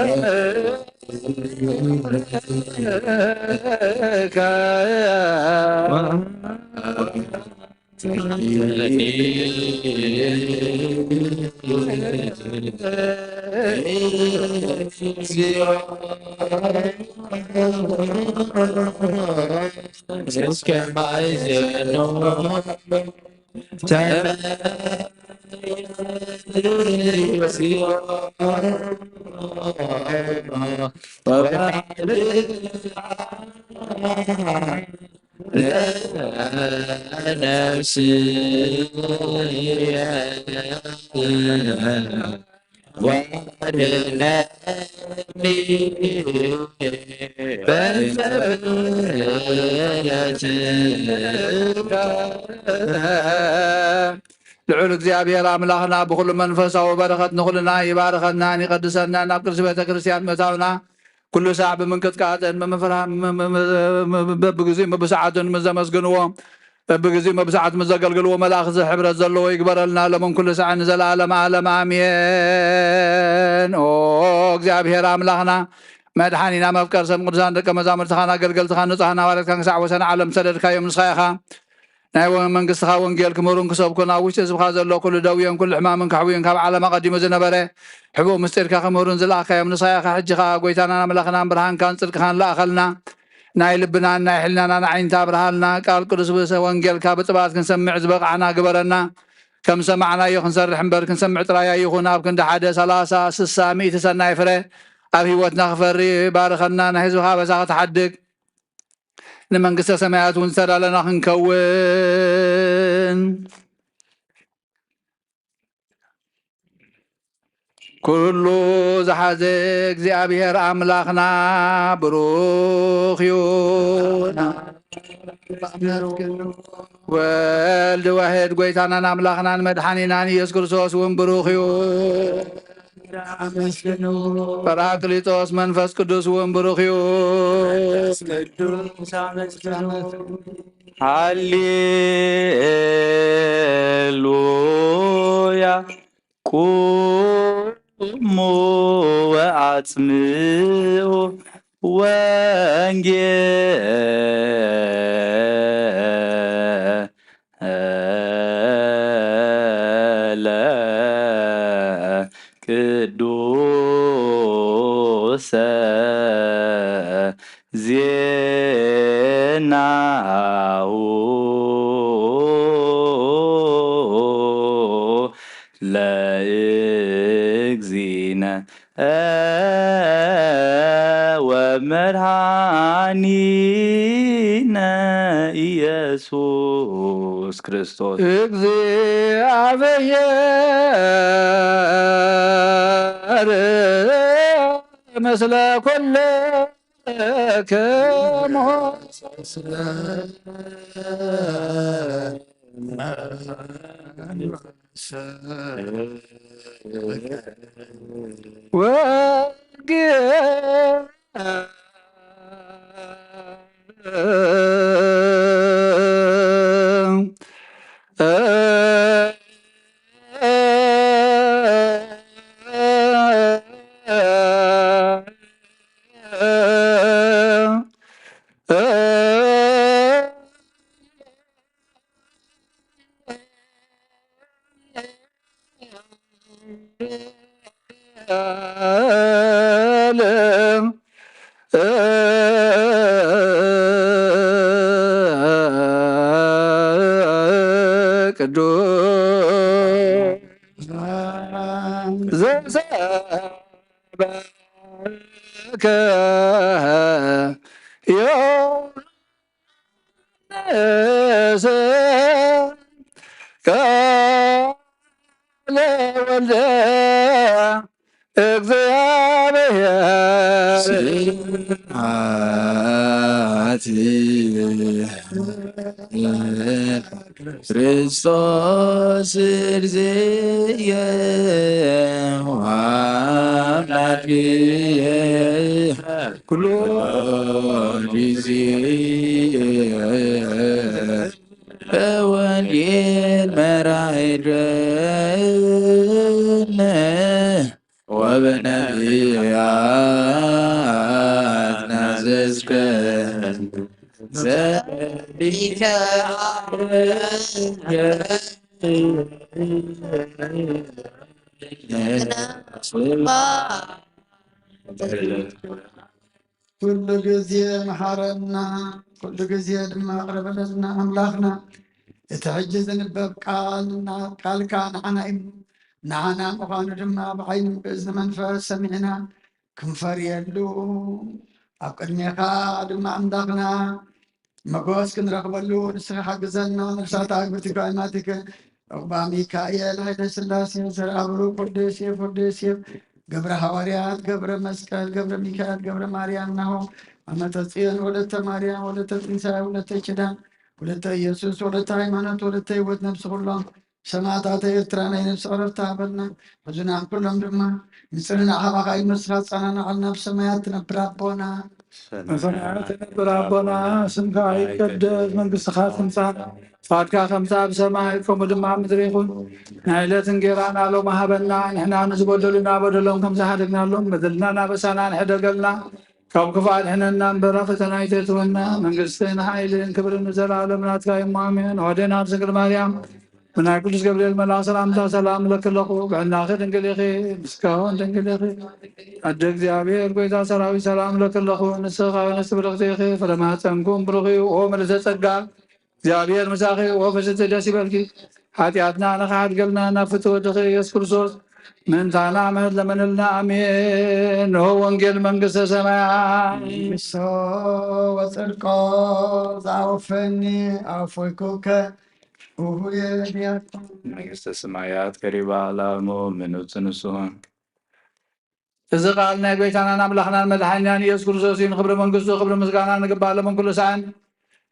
ምሕረትከ። እስከ ማእዜኑ ተመየጥ እግዚኦ ወባልዓ ለነፍስየ ወአድነኒ በእንተ ምሕረትከ። ልዑል እግዚኣብሔር ኣምላኽና ብኹሉ መንፈሳዊ በረኸት ንኹልና ይባርኸናን ይቐድሰናን፣ ናብ ቅድስቲ ቤተ ክርስቲያን ምእታውና ኩሉ ሳዕ ብምንቅጥቃጥን ብምፍርሃን በብግዜኡ ብሰዓቱን ምስ ዘመስግንዎ፣ በብግዜኡ ብሰዓቱ ምስ ዘገልግልዎ መላእኽቲ ሕብረት ዘለዎ ይግበረልና፣ ሎምን ኩሉ ሳዕን ንዘለዓለመ ዓለም ኣሜን። ኦ እግዚኣብሔር ኣምላኽና መድሓኒና መፍቀር ሰብ ቅዱሳን ደቀ መዛሙርትኻን ኣገልገልትኻን ንጹሓን ሃዋርያትካን ክሳዕ ወሰን ዓለም ዝሰደድካዮም ንስኻ ኢኻ። ናይ ወ-፣ መንግስትኻ ወንጌል ክምህሩን ክሰብኩን ኣብ ውሽጢ ህዝብኻ ዘሎ ኩሉ ደውዮን ኩሉ ሕማምን ከሕውዩን ካብ ዓለም ኣቐዲሙ ዝነበረ ሕቡእ ምስጢርካ ክምህሩን ዝለኣኻዮም ንስኻ ኢኻ። ሕጂ ኸኣ ጐይታናን ኣምላኽናን ብርሃንካን ጽድቅኻን ለኣኸልና። ናይ ልብናን ናይ ሕልናናን ዓይንታ ኣብርሃልና። ቃል ቅዱስ ብእሰ ወንጌልካ ብጥባት ክንሰምዕ ዝበቕዓና ግበረና። ከም ሰማዕናዮ ክንሰርሕ እምበር ክንሰምዕ ጥራይ ኣይኹን። ኣብ ክንዲ ሓደ ሰላሳ፣ ስሳ፣ ሚእቲ ሰናይ ፍረ ኣብ ህይወትና ክፈሪ ባርኸና። ናይ ህዝብኻ ኣበሳ ክትሓድግ ንመንግስተ ሰማያት እውን ዝተዳለና ክንከውን። ኩሉ ዝሓዘ እግዚኣብሔር ኣምላኽና ብሩኽ እዩ። ወልድ ዋሕድ ጎይታናን ኣምላኽናን መድሓኒናን ኢየሱስ ክርስቶስ እውን ብሩኽ እዩ። ጳራቅሊጦስ መንፈስ ቅዱስ እውን ብሩኽ እዩ። ሃሌሉያ። ቁሙ ወአጽምዑ ወንጌለ ቅዱሰ ዜናሁ ለእግዚእነ ወመድኃኒነ ኢየሱስ ክርስቶስ። እግዚኣብሔር ምስለ ኩልክሙ። ወግ ቅዱስ ዘሰበከ ዮሐንስ ቃለ ወልደ እግዚኣብሔር። ስብሐት ክርስቶስ እግዚእየ ወአምላክየ ኩሉ ጊዜ በወንጌል መራሒ ድረነ ወበነቢያት ናዘዝከ ዘሊከ ኩሉ ግዜ መሓረና፣ ኩሉ ግዜ ድማ ቅረበለና ኣምላኽና። እቲ ሕጂ ዝንበብ ቃል ና-፣ ቃልካ ንዓና እዩ። ንዓና ምዃኑ ድማ ብዓይኒ ብእዝኒ መንፈስ ሰሚዕና ክንፈርየሉ፣ ኣብ ቅድሜኻ ድማ ኣምላኽና መጎስ ክንረኽበሉ ንስኻ ሓግዘና። ነፍሳት ኣግብርቲካ ኣይማቲከ ዑቕባ ሚካኤል፣ ኃይለ ሥላሴ፣ ዘርአ ብሩክ፣ ወልደ ዮሴፍ፣ ወልደ ዮሴፍ፣ ገብረ ሃዋርያት፣ ገብረ መስቀል፣ ገብረ ሚካኤል፣ ገብረ ማርያም፣ ናሆ፣ ዓመተ ጽዮን፣ ወለተ ማርያም፣ ወለተ ትንሳኤ፣ ወለተ ኪዳን፣ ወለተ ኢየሱስ፣ ወለተ ሃይማኖት፣ ወለተ ሕይወት ነፍሲ ኩሎም ሰማዕታተ ኤርትራ ናይ ነፍሲ ዕረፍቲ ሃበልና። ሕዙናን ኩሎም ድማ ንጽልእና ካባኻ እዩ፣ ንስኻ ኣጸናንዓልና። ኣብ ሰማያት ትነብር ኣቦና። ኣብ ሰማያት ትነብር ኣቦና፣ ስምካ ይቀደስ፣ መንግስትኻ ትምጻእ፣ ፍቓድካ ከምዛ ኣብ ሰማይ ከምኡ ድማ ኣብ ምድሪ ይኹን። ናይ ዕለት እንጌራና ሎሚ ሃበና፣ ንሕና ንዝበደሉና በደሎም ከም ዝሓደግናሎም በደልና ናበሳና ንሕደገልና፣ ካብ ክፉእ ኣድሕነና እምበር ኣብ ፈተና ኣይተእትወና። መንግስትን ሓይልን ክብርን ንዘለኣለም ናትካ እዩ፣ እሞ ኣሜን። ኦዴና ድንግል ማርያም፣ ብናይ ቅዱስ ገብርኤል መልኣክ ሰላምታ ሰላም እለኪ ኣለኹ። ብሕልናኺ ድንግል ኢኺ፣ ብስጋኺ እውን ድንግል ኢኺ። ኣደ እግዚኣብሔር፣ ጎይታ ሰራዊት፣ ሰላም እለኪ ኣለኹ። ንስኺ ካብ ኣንስቲ ብርኽቲ ኢኺ፣ ፍረ ማህፀንኩም ብሩኽ እዩ። ኦ ምልዕተ ጸጋ፣ እግዚኣብሔር ምሳኺ፣ ኦ ፍስሕቲ ደስ ይበልኪ። ሓጢኣትና ንኽሓድገልና ናብ ፍትሒ ወድኺ ኢየሱስ ክርስቶስ ምእንታና ምህር ለመንልና። ኣሜን። ንሆ ወንጌል መንግስተ ሰማያት። ንሶ ወጽድቆ ዝኣወፈኒ ኣወፈይኩከ። ውሁየ ድያቆን። መንግስተ ሰማያት ቀሪባ ኣላ እሞ ምኑጽ ንስኹም። እዚ ቃል ናይ ጎይታናን ኣምላኽናን መድሓኒናን ኢየሱስ ክርስቶስ እዩ። ንክብሪ መንግስቱ ክብሪ ምስጋና ንግባእ ለመን ኩሉ ሳዕን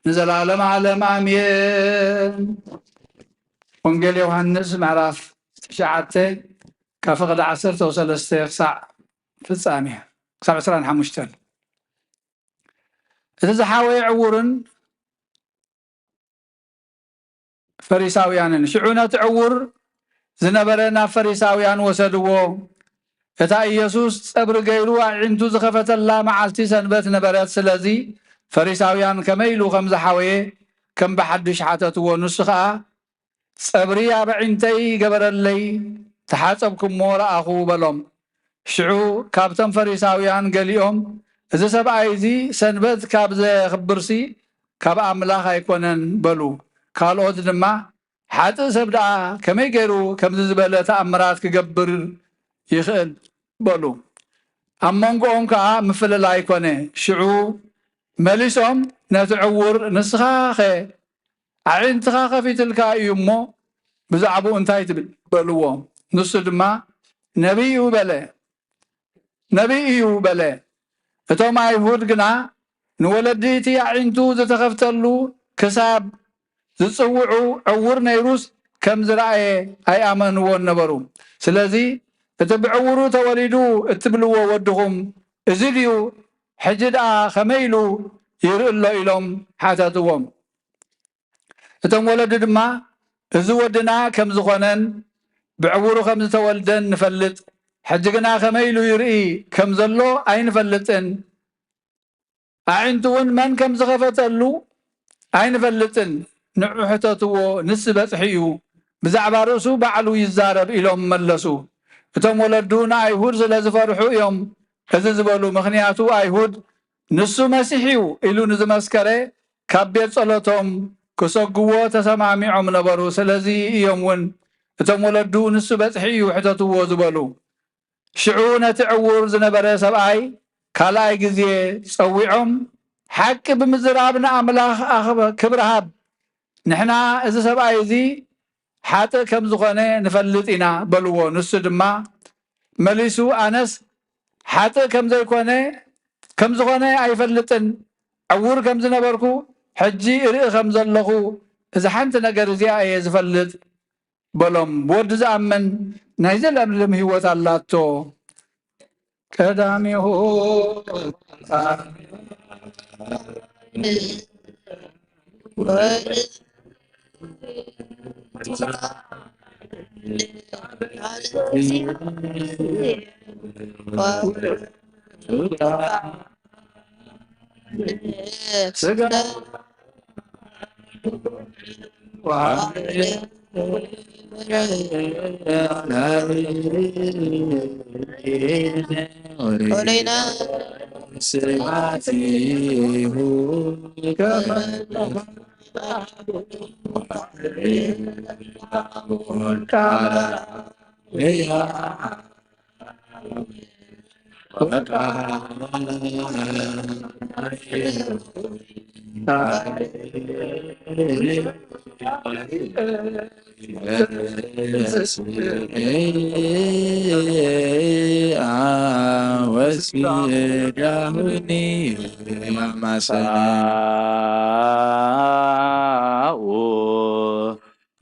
ንዘለዓለም ዓለም ኣሜን። ወንጌል ዮሃንስ ምዕራፍ ትሽዓተ ካብ ፍቕዲ ዓሰርተ ወሰለስተ ክሳዕ ፍጻሜ፣ ክሳብ ዕስራን ሓሙሽተን። እቲ ዝሓወየ ዕዉርን ፈሪሳውያንን። ሽዑ ነቲ ዕዉር ዝነበረ ናብ ፈሪሳውያን ወሰድዎ። እታ ኢየሱስ ጸብሪ ገይሩ ኣዒንቱ ዝኸፈተላ መዓልቲ ሰንበት ነበረት። ስለዚ ፈሪሳውያን ከመይ ኢሉ ከም ዝሓወየ ከም ብሓድሽ ሓተትዎ። ንሱ ኸኣ፣ "ጸብሪ ኣብ ኣዒንተይ ገበረለይ፣ ተሓጸብኩሞ ረኣኹ" በሎም። ሽዑ ካብቶም ፈሪሳውያን ገሊኦም፣ "እዚ ሰብኣይ እዚ ሰንበት ካብ ዘኽብርሲ ካብ ኣምላኽ ኣይኮነን" በሉ። ካልኦት ድማ፣ "ሓጥእ ሰብ ደኣ ከመይ ገይሩ ከምዚ ዝበለ ተኣምራት ክገብር ይኽእል?" በሉ። ኣብ መንጎኦም ከኣ ምፍልላይ ኮነ። ሽዑ መሊሶም ነቲ ዕዉር፣ "ንስኻኸ ኣዒንትኻ ከፊትልካ እዩ እሞ ብዛዕባኡ እንታይ ትብል?" በልዎ። ንሱ ድማ፣ "ነቢይ እዩ" በለ። "ነቢይ እዩ" በለ። እቶም ኣይሁድ ግና፣ "ንወለዲ እቲ ኣዒንቱ ዝተኸፍተሉ ክሳብ ዝጽውዑ፣ ዕዉር ነይሩስ ከም ዝረኣየ ኣይኣመንዎን ነበሩ። ስለዚ፣ እቲ ብዕዉሩ ተወሊዱ እትብልዎ ወድኹም እዚ ድዩ? ሕጂ ደኣ ከመይ ኢሉ ይርኢ ኣሎ?" ኢሎም ሓተትዎም። እቶም ወለዲ ድማ፣ "እዚ ወድና ከም ዝኾነን ብዕዉሩ ከም ዝተወልደን ንፈልጥ፣ ሕጂ ግና ከመይ ኢሉ ይርኢ ከም ዘሎ ኣይንፈልጥን፣ ኣዒንቱ እውን መን ከም ዝኸፈተሉ ኣይንፈልጥን። ንዑ ሕተትዎ፣ ንሱ በጽሒ እዩ፣ ብዛዕባ ርእሱ ባዕሉ ይዛረብ" ኢሎም መለሱ። እቶም ወለዱ ንኣይሁድ ስለ ዝፈርሑ እዮም እዚ ዝበሉ፣ ምኽንያቱ ኣይሁድ ንሱ መሲሕ እዩ ኢሉ ንዝመስከረ ካብ ቤት ጸሎቶም ክሰግዎ ተሰማሚዖም ነበሩ። ስለዚ እዮም እውን እቶም ወለዱ ንሱ በጽሒ እዩ ሕተትዎ ዝበሉ። ሽዑ ነቲ ዕዉር ዝነበረ ሰብኣይ ካልኣይ ግዜ ጸዊዖም፣ "ሓቂ ብምዝራብ ንኣምላኽ ኣኽበ-፣ ክብሪ ሃብ። ንሕና እዚ ሰብኣይ እዚ ሓጥእ ከም ዝኾነ ንፈልጥ ኢና" በልዎ። ንሱ ድማ መሊሱ፣ "ኣነስ ሓጥእ ከም ዘይኮነ፣ ከም ዝኾነ ኣይፈልጥን። ዕዉር ከም ዝነበርኩ፣ ሕጂ እርኢ ከም ዘለኹ፣ እዛ ሓንቲ ነገር እዚኣ እየ ዝፈልጥ" በሎም። "ብወዲ ዝኣምን ናይ ዘለኣለም ህይወት ኣላቶ። ቀዳሚሁ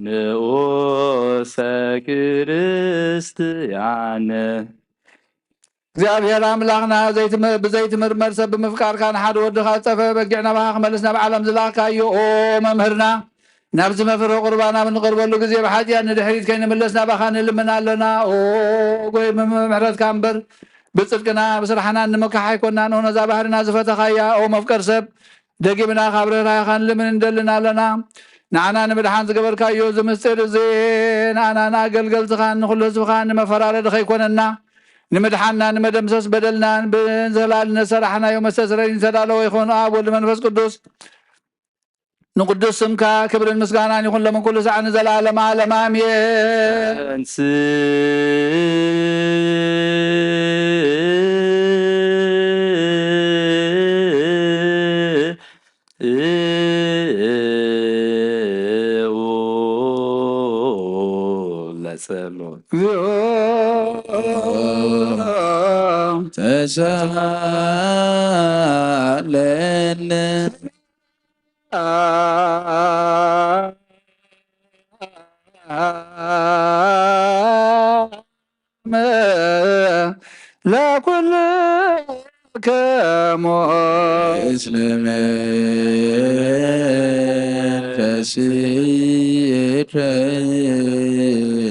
ንኡሰ ክርስትያን። እግዚኣብሔር ኣምላኽና ዘይትም-፣ ብዘይትምርመር ሰብ ብምፍቃርካ ንሓደ ወድኻ ዝጠፍአ በጊዕ ናባኻ ክመልስ ናብ ዓለም ዝላኽካዮ፣ ኦ መምህርና፣ ናብዚ መፍረ ቁርባን ኣብ እንቐርበሉ ግዜ ብሓጢኣት ንድሕሪት ከይንምለስ ናባኻ ንልምን ኣለና። ኦ ጎይ ምሕረትካ እምበር ብጽድቅና ብስራሕና እንመካሕ ኣይኮናን። ኦ ነዛ ባህርና ዝፈተኻያ፣ ኦ መፍቀር ሰብ፣ ደጊምና ካብ ርህራሄኻ ንልምን እንደልን ኣለና። ንዓና ንምድሓን ዝገበርካዮ እዚ ምስጢር እዚ ንኣና ንኣገልገልትኻን ንኹሉ ህዝብኻን ንመፈራረዲ ከይኮነና፣ ንምድሓንና፣ ንመደምሰስ በደልናን ብዘላልነት ሰራሕናዮ መስተስረይ ዝተዳለወ ይኾኑ ኣብ ወልድ መንፈስ ቅዱስ ንቅዱስ ስምካ ክብርን ምስጋናን ይኹን ሎምን ኩሉ ሳዕ ንዘለዓለመ ዓለም ኣሜን። ለጸሎት እግዚኦ ተሳለነ ለኩልክሙ እስልምን ፈሲሕን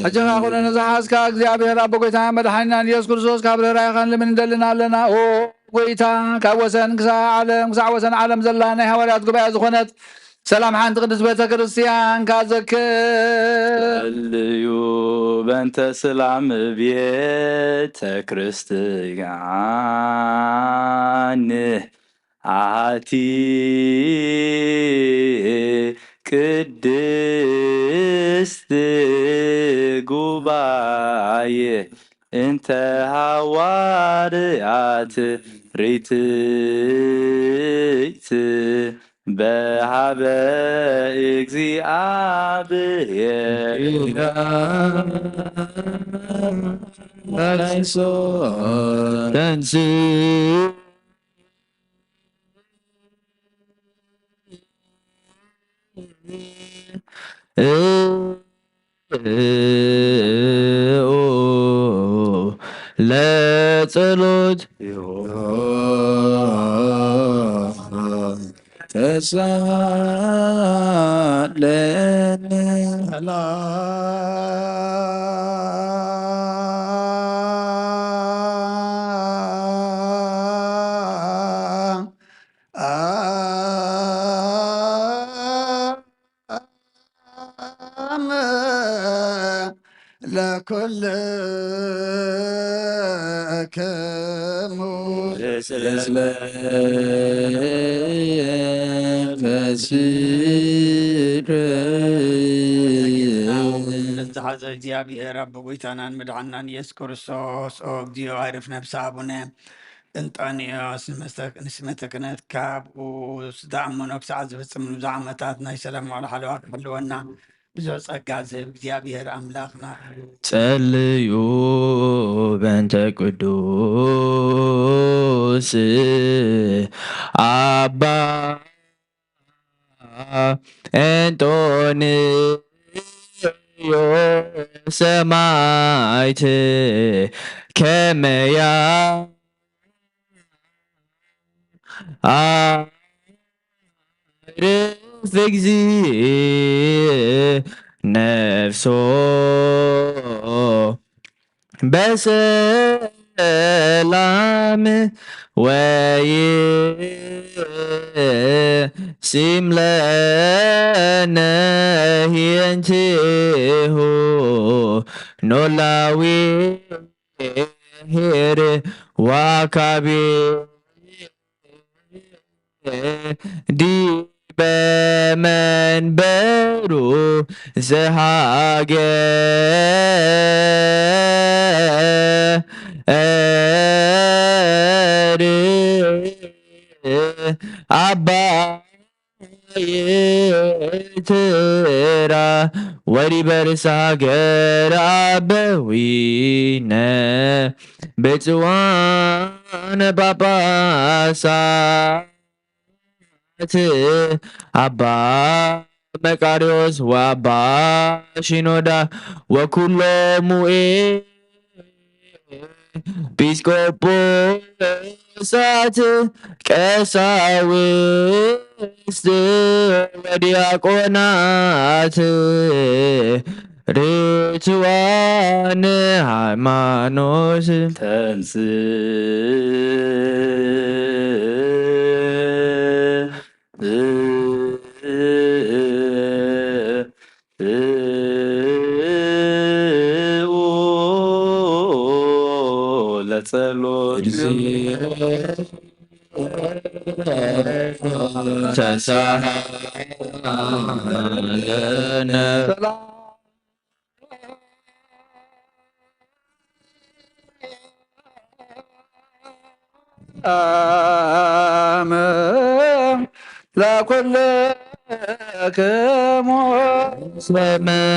ሕጂ ኸኣ ኩሉ ንዝሓዝካ እግዚኣብሔር ኣቦ ጎይታ መድሓኒና ኢየሱስ ክርስቶስ ካብ ርህራሄኻን ልምን እንደልና ኣለና። ኦ ጎይታ፣ ካብ ወሰን ክሳዕ ዓለም፣ ክሳዕ ወሰን ዓለም ዘላ ናይ ሃዋርያት ጉባኤ ዝኾነት ሰላም ሓንቲ ቅድስት ቤተ ክርስቲያን ካዘክር። ጸልዩ በእንተ ሰላም ቤተ ክርስቲያን ኣቲ ቅድስት ጉባኤ እንተ ሃዋርያት ርትዕት በሃበ እግዚኣብሔር ተንስ ለጸሎት ተሳለነ ለኩልክሙ እስለ ፈሲር ዝተሓዘ እግዚኣብሔር ኣብ ጎይታናን መድሓናን ኢየሱስ ክርስቶስ። ኦ እግዚኦ ኣይርፍ ነብሲ ኣቡነ እንጣንዮስ ንስመተ ክህነት ካብኡ ዝኣመኖ ክሳዕ ዝፍጽም ንብዙሕ ዓመታት ናይ ሰላም ዋዕላ ሓለዋ ክሕልወና ብዙሕ ጸጋ ዝህብ እግዚኣብሔር ኣምላኽና እዩ። ጸልዩ በእንተ ቅዱስ ኣባ እንጦንዮ ሰማዕት ከመያ ኣርፍ እግዚእ ነፍሶ በሰላም ወይሲም ለነ ሂንቲሁ ኖላዊ ሄር ዋካቢ ዲበ መንበሩ ዘሃገር ኣባ ይትራ ወሪበርስ ሃገር ኣበዊነ ብፅዋነ ጳጳሳት ኣባ መቃርዮስ ወኣባ ሺኖዳ ወኩሎሙ ኤ ጲስቆጶሳት ቀሳውስት ወዲያቆናት ርትዋን ሃይማኖት ተንስ ለጸሎት ተሳሃ ለነ። ሰላም ለኩልክሙ። በመንፈስከ።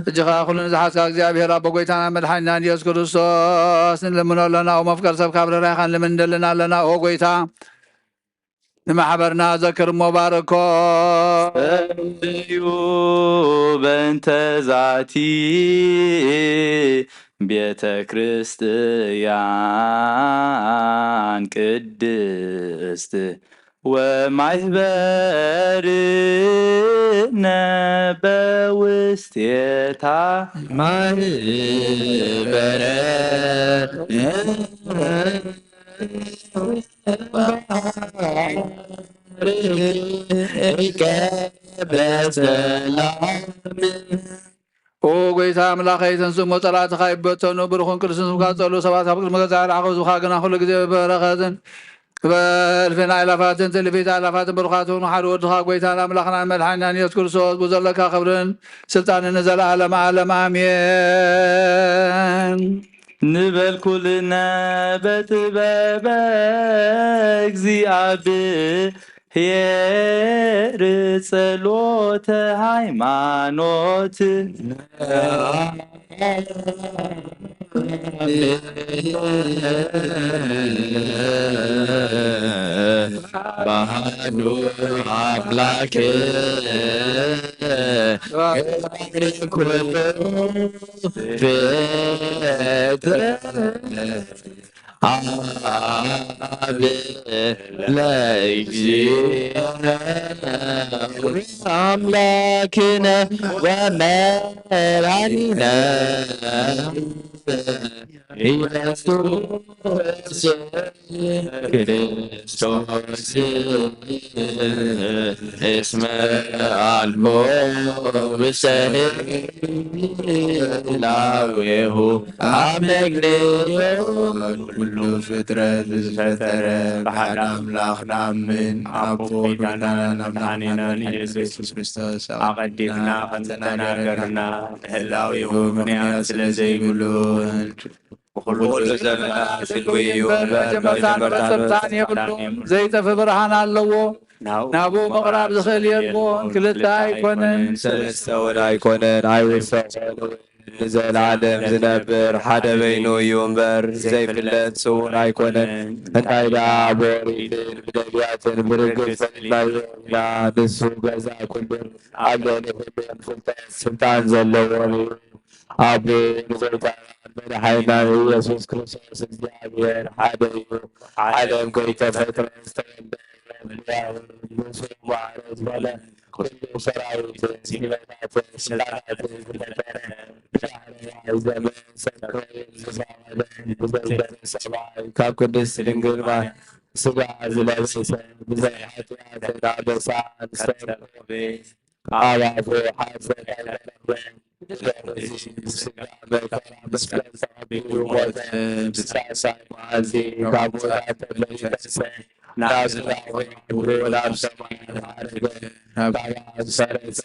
ሕጂ ኸዓ ኩሉ ንዝሓዝካ እግዚኣብሔር ኣቦ ጎይታና መድሓኒናን ኢየሱስ ክርስቶስ ንልምኖ ኣለና። ኦ መፍቀር ሰብ ካብ ርህራሄኻ ንልምን ንደልን ኣለና። ኦ ጎይታ ንማሕበርና ዘክር እሞ ባርኮ። ጸልዩ በእንተ ዛቲ ቤተ ክርስቲያን ቅድስት ወማሕበርነ በውስቴታ ማህበረ በሰላም። ኦ ጎይታ ኣምላኸይ፣ ተንስእ እሞ ጸላእትኻ ይበተኑ፣ ብሩኽን ቅዱስን ስምካ ዝጸልኡ ሰባት ካብ ቅድሚ ገዛእ ኣርዓኻ ህዝብኻ ግና ኩሉ ግዜ ብበረኸትን በእልፍን ኣእላፋትን ትእልፊት ኣእላፋትን ብሩኻት ይኹኑ። ሓደ ወድኻ ጎይታን ኣምላኽናን መድሓኒናን ኢየሱስ ክርስቶስ ብዘለካ ክብርን ስልጣንን ንዘለኣለም ዓለም ኣሜን። ንበል ኩልነ በጥበበ እግዚኣብሔር ጸሎተ ሃይማኖት ባህዱ ኣምላክ ኩሉ ፍጥረት አብ ለእግዚእነ አምላክነ ወመድኃኒነ ኢየሱስ ክርስቶስ እስመ አልቦ ውስተ ህላዌሁ አመግንዮ። ኩሉ ፍጥረት ብዝፈጠረ ብሓደ ኣምላኽ ንኣምን፣ ኣቦ ጎይታናን መድሓኒናን ኢየሱስ ክርስቶስ ኣቐዲምና ከም ዝተናገርና ንህላዌሁ ምኽንያት ስለ ዘይብሉን ብኹሉ ዘመናት ህልዊ እዩ እምበር መጀመርታን መሰብታን የብሉን። ዘይጠፍእ ብርሃን ኣለዎ። ናብኡ ምቕራብ ዝኽእል የልቦን። ክልተ ኣይኮነን፣ ሰለስተ እውን ኣይኮነን፣ ኣይውሰን። ንዘለዓለም ዝነብር ሓደ በይኑ እዩ እምበር ዘይፍለጥ ስውር ኣይኮነን። እንታይ ደኣ ብኦሪትን ብነቢያትን ብርግጽ ፈሊጥናዮ ኢና። ንሱ ገዛ ኩሉን ኣብ ልዕሊ ኩሉን ፍልጠት ስልጣን ዘለዎን እዩ። ኣቦ ንጎይታና መድሓኒና ኢየሱስ ክርስቶስ እግዚኣብሔር ሓደ እዩ። ዓለም ከይተፈጥረ ዝተወልደ ንሱ ማዕረ ዝኾነ ኩሉ ሰራዊት ሲመታት ስልጣናት ዝፈጠረ ብዳሕረዋይ ዘመን ሰብ ክኸውን ዝፈቐደ ብዘዝገረ ሰማይ ካብ ቅድስት ድንግል ማርያም ስጋ ዝለበሰ ብዘይ ሓጢኣትን ኣበሳን ዝተረፈ ኣብ ኣፉ ሓሰት ኣይተረፈን። ስለዚ ስጋ መከራ መስቀል ተቐቢሉ ሞተ። ብሳልሳይ መዓልቲ ካብ ሙታን ተለዩ ተንስአ። ናብ ሰማይ ክብሩ ናብ ሰማይ ዓረገ። ካብ ኣብ ሰረጸ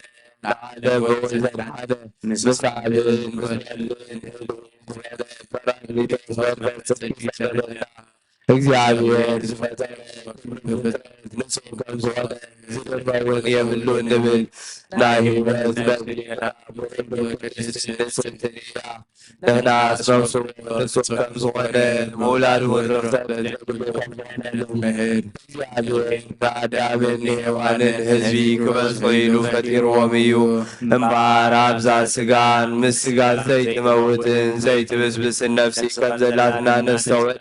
ንዓለም እውን ዘድሓነ ምስ ኣብን ምስ ወልድን ህልው ዝኾነ ጳራቅሊጦስ መንፈስ ቅዱስ ይሰደደና። እግዚኣብሔር ዝፈጠረ ኩሉ ፍጥረት ንጹህ ከም ዝኾነ ዝድመውን የብሉን ንብል። ናይ ህይወት መግቢና ብኩሉ ቅድስት ንጽሕቲ እያ። ንሕናስ ነፍሱ ንጹህ ከም ዝኾነ ምውላድ እውን ርኽሰት ዘይብሉ ከም ዝኾነ ንምህር። እግዚኣብሔር ንኣዳምን ንሄዋንን ህዝቢ ክበዝሑ ኢሉ ፈጢርዎም እዩ። እምበኣር ኣብዛ ስጋን ምስ ስጋ ዘይትመውትን ዘይትብስብስን ነፍሲ ከም ዘላትና ነስተውዕል።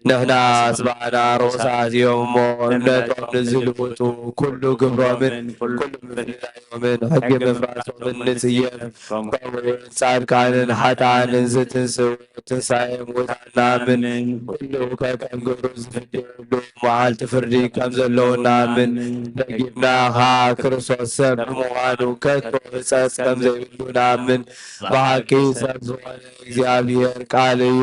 ንሕናስ ባዕና ርኹሳት እዮም እሞ፣ እምነቶም ንዝልውጡ ኩሉ ግብሮምን ኩሉ ምፍልላዮም ምን ሕጊ ምፍራሶምን ንጽየፍ። ከምኡውን ጻድቃንን ሓጥኣንን ዝትንስኡ ትንሳኤ ሙታን ንኣምን። ኩሉ ከከም ግብሩ ዝፍደየሉ መዓልቲ ፍርዲ ከም ዘለዉ ንኣምን። ደጊምና ኸኣ ክርስቶስ ሰብ ብምዃኑ ከቶ ሕጸጽ ከም ዘይብሉ ንኣምን። ብሓቂ ሰብ ዝኾነ እግዚኣብሔር ቃል እዩ።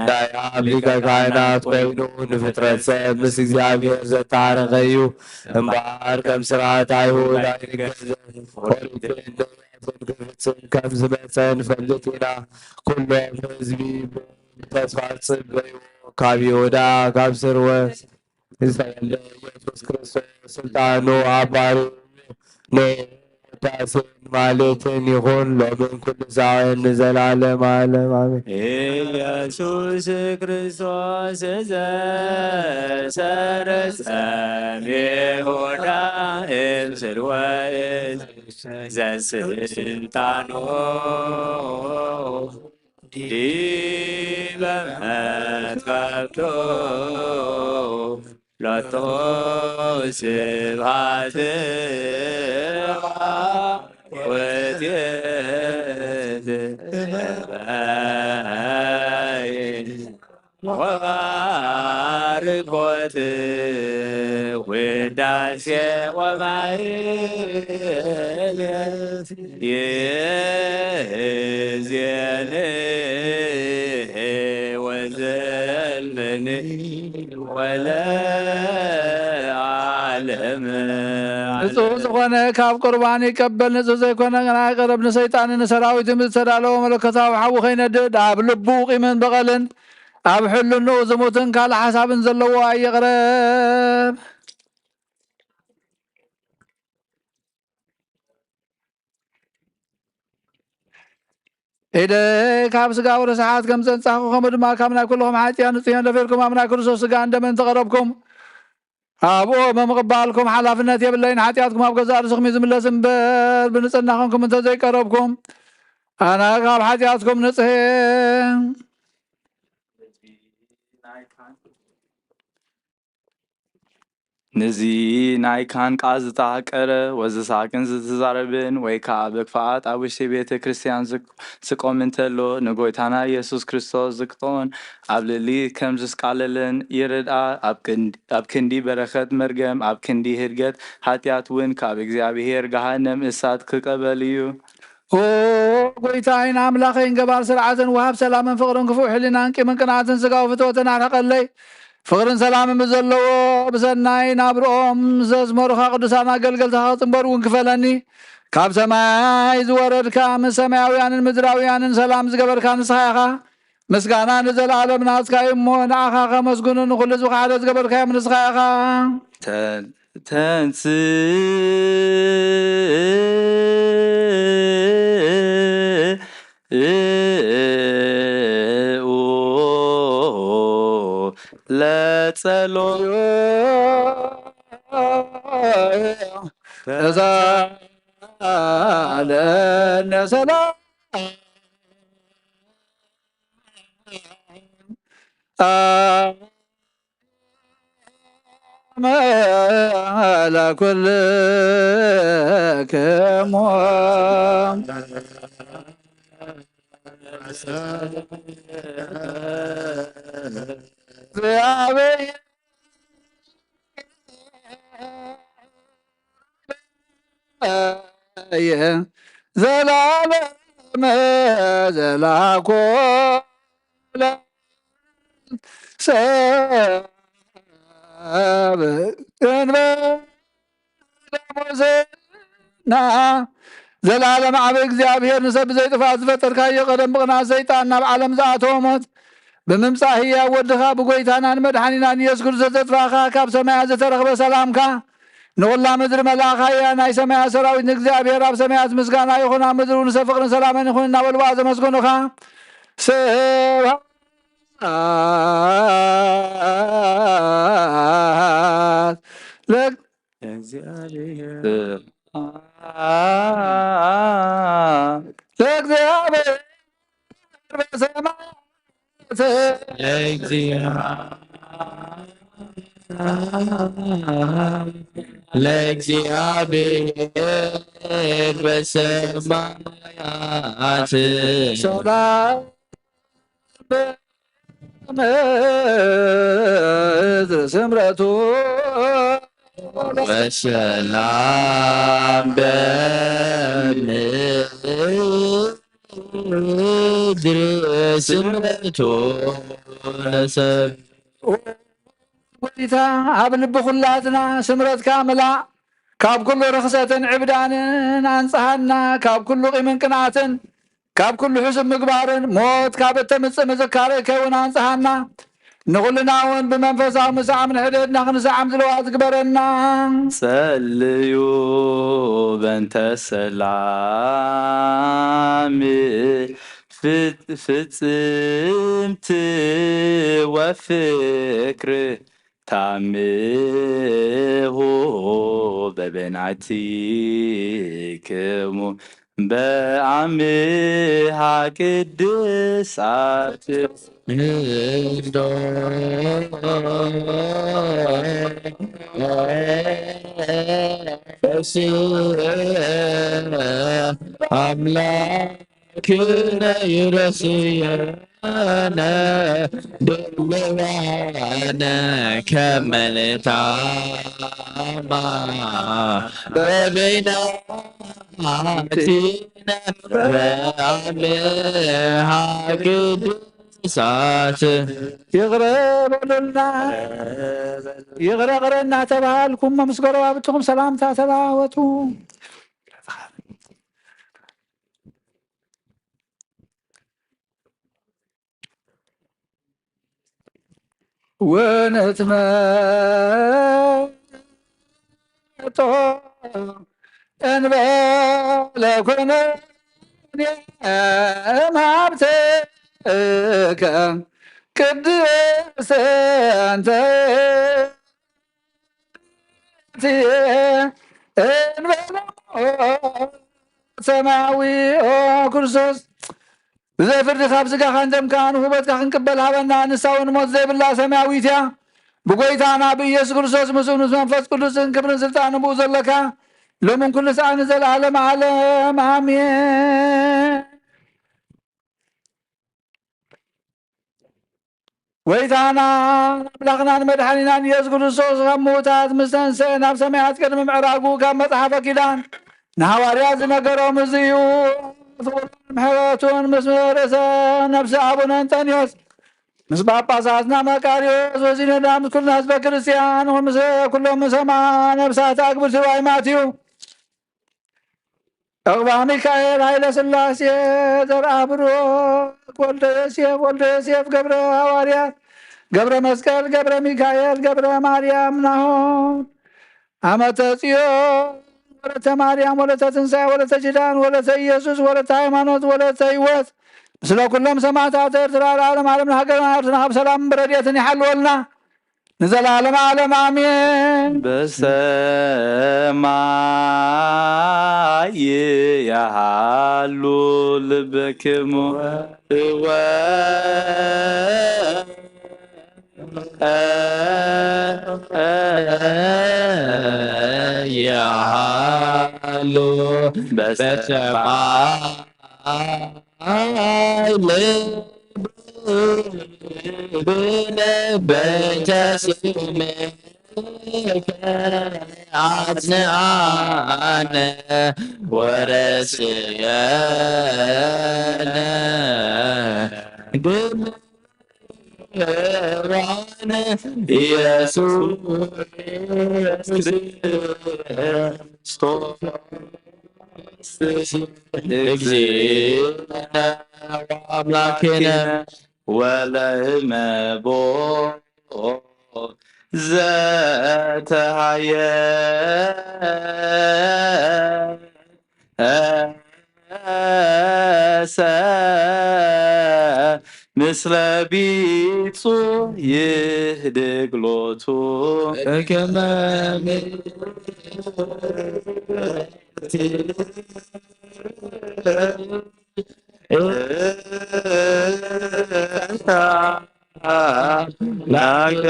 ናይ ኣብ ሊቀ ካህናት ኮይኑ ንፍጥረት ሰብ ምስ እግዚኣብሔር ዘተዓረቐ እዩ። እምበኣር ከም ስርዓት ኣይሁድ ኣይንገዘን። ኦሪትን ነቢያትን ክፍጽም ከም ዝመጸ ንፈልጥ ኢና። ኩሎም ህዝቢ ብተስፋ ዝጽበዩ ካብ ይሁዳ ካብ ስርወ ዝተወልደ ኢየሱስ ክርስቶስ ስልጣኑ ኣባሪ ንውዳሴን ማሌትን ይኹን ሎምን ኩሉ ሳዕን ንዘላለም ዓለም ኣሜን። ኢየሱስ ክርስቶስ ዘሰረጸ ይሁዳ እምስል ወእዝ ዘስልጣኑ ዲበ መትከፍቶ ሎቶ ስብሐት ወትየት ወባርኮት ውዳሴ ወማይሌት ይእዜን ወዘልፍኒ ወለዓለም። ንጹህ ዝኾነ ካብ ቁርባን ይቀበል፣ ንጹህ ዘይኮነ ግና ይቐርብ። ንሰይጣንን ንሰራዊቱን ብዝተዳለወ መለኮታዊ ሓዊ ከይነድድ፣ ኣብ ልቡ ቂምን በቐልን ኣብ ሕልንኡ ዝሙትን ካልእ ሓሳብን ዘለዎ ኣይቕረብ። ኢደይ ካብ ስጋዊ ርስሓት ከም ዘንጻኹ፣ ከምኡ ድማ ካብ ናይ ኩልኹም ሓጢኣት ንጹሕ እዮም። ደፊርኩም ኣብ ናይ ክርስቶስ ስጋን ደምን ተቐረብኩም። ኣብኡ ብምቕባልኩም ሓላፍነት የብለይን። ሓጢኣትኩም ኣብ ገዛእ ርእስኹም እዩ ዝምለስ እምበር፣ ብንጽህና ኾንኩም እንተ ዘይቀረብኩም፣ ኣነ ካብ ሓጢኣትኩም ንጽህ እየ። ንዚ ናይ ካህን ቃል ዝተሃቀረ ወዝሳቅን ዝትዛረብን ወይ ከኣ ብክፍኣት ኣብ ውሽጢ ቤተ ክርስቲያን ዝቅ-፣ ዝቆም እንተሎ፣ ንጎይታና ኢየሱስ ክርስቶስ ዝቅጥኦን ኣብ ልዕሊ ከም ዝስቃለለን ይርድኣ። ኣብ ክንድ-፣ ኣብ ክንዲ በረኸት መርገም፣ ኣብ ክንዲ ህድገት ሓጢኣት እውን ካብ እግዚኣብሔር ገሃነም እሳት ክቀበል እዩ። ኦ ጎይታይን ኣምላኸይን፣ ገባር ስርዓትን ወሃብ ሰላምን ፍቕርን፣ ክፉእ ሕሊናን ቂምን ቅንኣትን ስጋዊ ፍትወትን ኣርሕቐለይ። ፍቕርን ሰላምን ብዘለዎ ብሰናይ ናብርኦም ዘዝመሩኻ ቅዱሳን ኣገልገልትኻ ክጽንበሩ እውን ክፈለኒ። ካብ ሰማይ ዝወረድካ፣ ምስ ሰማያውያንን ምድራውያንን ሰላም ዝገበርካ ንስኻ ኢኻ። ምስጋና ንዘለኣለም ናትካ እዩ እሞ፣ ንዓኻ ከመስግኑ፣ ንኹሉ ህዝብኻ ሓደ ዝገበርካዮም ንስኻ ኢኻ። ተ-፣ ተንስእ ለጸሎ ተሳለነ ሰላም ለኩልክሙ። ዘላለም ዘላኮ ሰብ እንበ ደሞዝና ዘላለም ዓቢ እግዚኣብሔር፣ ንሰብ ብዘይ ጥፍኣት ዝፈጠርካዮ፣ ቀደም ብቕንኣት ሰይጣን ናብ ዓለም ዝኣተወ ሞት ብምምጻእ ህያው ወድኻ ብጎይታናን መድሓኒናን ኢየሱስ ክርስቶስ ዘጥፋእኻ፣ ካብ ሰማያት ዝተረኽበ ሰላምካ ንኹላ ምድሪ መላእኻ እያ። ናይ ሰማያት ሰራዊት ንእግዚኣብሔር ኣብ ሰማያት ምስጋና ይኹን፣ ኣብ ምድሪ እውን ንሰብ ፍቕርን ሰላምን ይኹን እናበሉ ብኣ ዘመስገኑኻ። ስብሐት ለእግዚኣብሔር። ስብሐት ለእግዚኣብሔር በሰማያት። ለእግዚኣብሔር። ለእግዚኣብሔር በሰማያት ሰላም በምድር ስምረቱ ወሰላም በምድር ስምረቱ ለሰብ ጎይታ ኣብ ልቢ ኩላትና ስምረትካ ምላእ። ካብ ኩሉ ርኽሰትን ዕብዳንን ኣንጽሃና። ካብ ኩሉ ቂምን ቅንኣትን፣ ካብ ኩሉ ሕሱብ ምግባርን ሞት ካብ እተምጽእ ምዝካር ከውን ኣንጽሃና። ንኹልና እውን ብመንፈሳዊ ምስዓም ንሕድሕድና ክንስዓም ዝለዋ ትግበረና። ጸልዩ በንተ ሰላም ፍጽ- ፍጽምቲ ወፍቅር ታምሁ በበይናቲክሙ በአምሃ ቅድሳት አምላክ ክነ ይረስየነ ድልዋነ ከመልታማ በበይናቲነ በአምሃ ቅዱሳት ይቕረ በሉልና። ይቕረ ይቕረ እናተባሃልኩም ምስ ጎረባብትኹም ሰላምታ ተለዋወጡ። ወንትመጦ እንበለ ኮነ እምሃብትከ ቅድስት እንተ እንበለ ሰማያዊ ኦ ክርስቶስ ብዘይ ፍርዲ ካብ ስጋኻን ደምካን ውህበትካ ክንቅበል ሃበና። ንሳ እውን ሞት ዘይብላ ሰማያዊት እያ። ብጎይታና ብኢየሱስ ክርስቶስ ምስኡ ምስ መንፈስ ቅዱስን ክብርን ስልጣንን ብኡ ዘለካ ሎምን ኩሉ ሰዓት ንዘለዓለም ዓለም ኣሜን። ጎይታና ኣምላኽናን መድሓኒናን ኢየሱስ ክርስቶስ ካብ ምዉታት ምስ ተንስአ ናብ ሰማያት ቅድሚ ምዕራጉ ካብ መጽሓፈ ኪዳን ንሃዋርያት ዝነገሮም እዚ እዩ። ፍቕሩን ምሕረቱን ምስ ርእሰ ነፍሲ ኣቡነ እንጠንዮስ ምስ ጳጳሳትና መቃርዮስ ወሲኖዳ ምስ ኩልና ህዝበ ክርስቲያን ወምስ ኩሎም ሰማ ነፍሳት ኣግብርቲ ዋይ ማትዩ ዕቕባ ሚካኤል ኃይለ ሥላሴ ዘርአ ብሩክ ወልደ ዮሴፍ ወልደ ዮሴፍ ገብረ ሃዋርያት ገብረ መስቀል ገብረ ሚካኤል ገብረ ማርያም ናሆም ዓመተ ጽዮን ወለተ ማርያም ወለተ ትንሣኤ ወለተ ኪዳን ወለተ ኢየሱስ ወለተ ሃይማኖት ወለተ ሕይወት ምስለ ኩሎም ሰማዕታት ኤርትራ ለዓለም ዓለም ንሃገርና ኤርትራ ካብ ሰላም ብረድኤትን ይሓልወልና። ንዘለዓለም ዓለም ኣሜን። በሰማይ ያሃሉ ልብክሙ እወ ያሃሉ በሰማይ ልብነ በእንተ ስምከ አጽንዓነ ወረስየነ ድምዋነ ኢየሱስ ክርስቶስ እግዚእነ ወአምላክነ ወለእመቦ ዘተሃየ እሰ ምስለ ቢጹ ይህድግ ሎቱ እከመ ላከ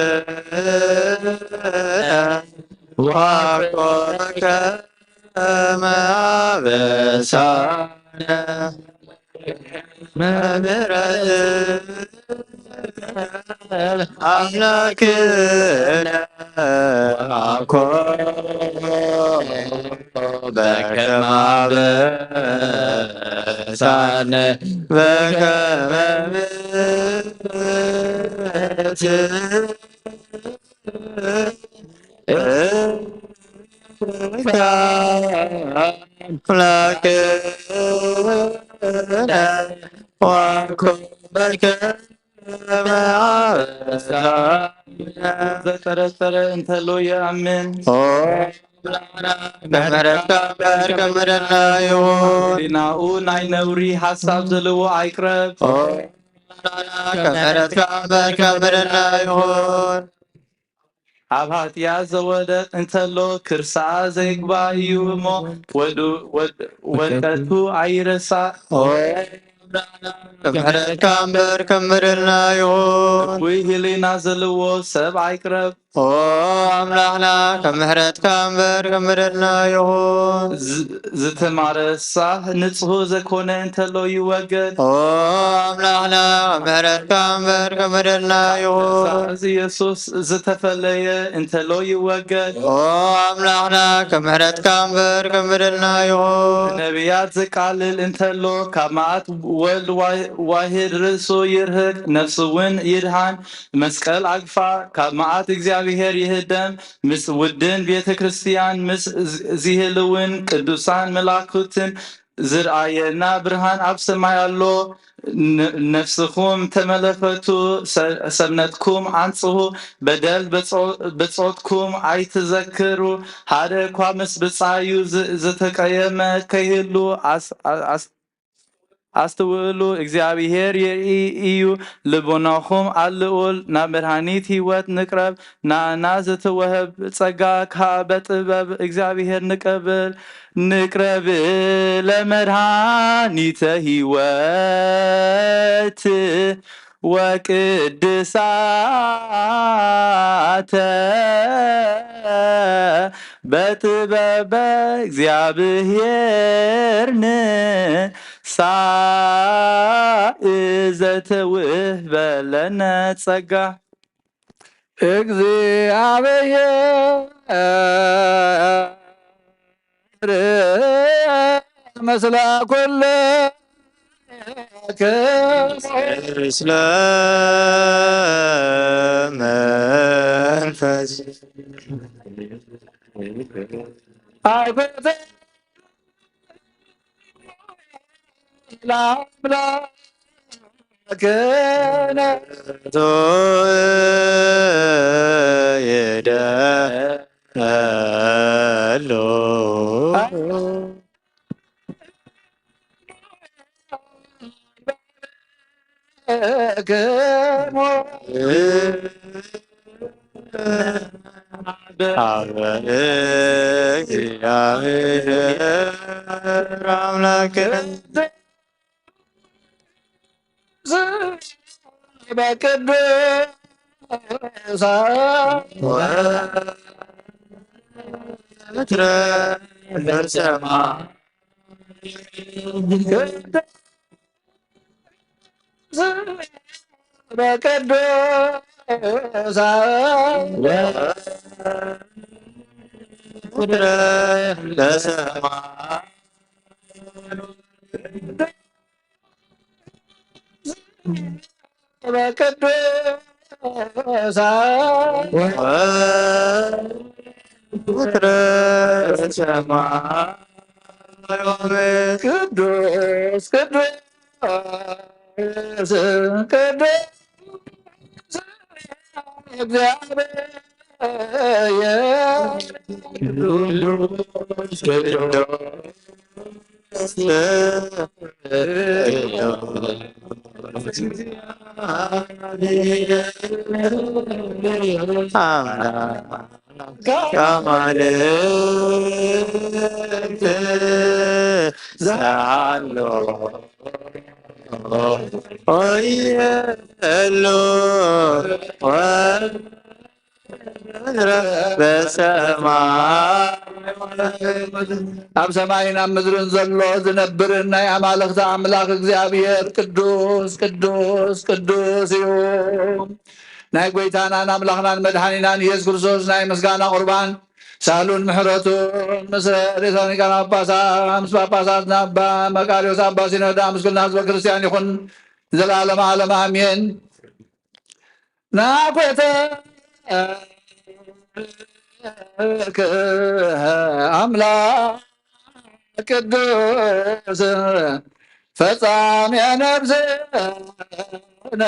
ዋኮ ከመ አበሳነ መምህረት አምላክነ ዋኮ በከመ አበሳነ በከመ ምሕረት ዘጠረጠረ እንተሎ ይኣምን። ምሕረትካ እምበር ከም ምሕረትና ይኹን። ዲናኡ ናይ ነውሪ ሓሳብ ዘለዎ ኣይቅረብ። ከም ምሕረትካ እምበር ከም ምሕረትና ይኹን። ኣብ ኃጢአት ዘወደቅ እንተሎ፣ ክርሳኣ ዘይግባእ እዩ እሞ፣ ወዱ-፣ ወድ-፣ ወድቀቱ ኣይረሳእ። ኦ፣ ምሕረትካ እምበር ከም ምሕረትና ይኹን። እኩይ ህሊና ዘለዎ ሰብ ኣይቅረብ። ኦ፣ ኣምላኽና፣ ከም ምሕረትካ እምበር ከም ምሕረትና ይኹን። ዝ-፣ ዝተማረሳ ንጹህ ዘኮነ እንተሎ ይወገድ። ኦ፣ ኣምላኽና፣ ከም ምሕረትካ እምበር ከም ምሕረትና ይኹን። እዚ ኢየሱስ ዝተፈለየ እንተሎ ይወገድ። ኦ፣ ኣምላኽና፣ ከም ምሕረትካ እምበር ከም ምሕረትና ይኹን። ነቢያት ዘቃልል እንተሎ፣ ካብ መዓት ወልድ ዋህ-፣ ዋህድ ርእሱ ይርህቅ፣ ነፍሱ እውን ይድሃን። መስቀል ኣግፋ፣ ካብ መዓት እግዚኣብሔር ይህደም፣ ምስ ውድን ቤተ ክርስቲያን፣ ምስ ዝ-፣ ዝህልውን ቅዱሳን መላእክትን ዝርኣየና ብርሃን ኣብ ሰማይ ኣሎ። ን-፣ ነፍስኹም ተመለኸቱ፣ ሰ-፣ ሰብነትኩም ኣንጽሁ፣ በደል በጾ-፣ በጾትኩም ኣይትዘክሩ። ሓደ እኳ ምስ ብጻዩ ዝ-፣ ዝተቀየመ ከይህሉ ኣስ-፣ ኣስ-፣ ኣስተውእሉ፣ እግዚኣብሔር ይርኢ እዩ። ልቦናኹም ኣልዑል፣ ናብ መድኃኒት ሕይወት ንቅረብ። ንኣና ዝተወህብ ጸጋ ከኣ በጥበብ እግዚኣብሔር ንቀብል፣ ንቅረብ ለመድኃኒተ ሕይወት ወቅድሳተ በጥበበ እግዚኣብሔር ንሳእ ዘተውህበ ለነ ጸጋ። እግዚኣብሔር ምስለ ኩልክሙ። ምስለ መንፈስ አኮተ ለአምላክነ። ይደሉ። አብ እግዚአብሔር አምላክ በቅዱሳን ወትረ በሰማይ በቅዱሳን ወትረ በሰማይ በቅዱሳን ወትረ በሰማይ ቅዱስ ቅዱስ ቅዱስ እግዚአብሔር ቅዱስ ቅዱስ አምላክ ከማልክት ዘአሎ ኦይ ሄሎ በሰማይ ኣብ ሰማይን ኣብ ምድርን ዘሎ ዝነብርን ናይ ኣማልኽቲ ኣምላኽ እግዚኣብሔር ቅዱስ ቅዱስ ቅዱስ እዩ። ናይ ጐይታናን ኣምላኽናን መድሓኒናን ኢየሱስ ክርስቶስ ናይ ምስጋና ቁርባን ሳህሉን ምሕረቱን ምስ ርእሰ ሊቃነ ጳጳሳት ምስ ጳጳሳትና ኣባ መቃርዮስ ኣባ ሲኖዳ ምስ ኩልና ህዝበ ክርስቲያን ይኹን ዘለዓለመ ዓለም ኣሜን። ናኮተ ኣምላክ ቅዱስ ፈጻሚ ነፍስና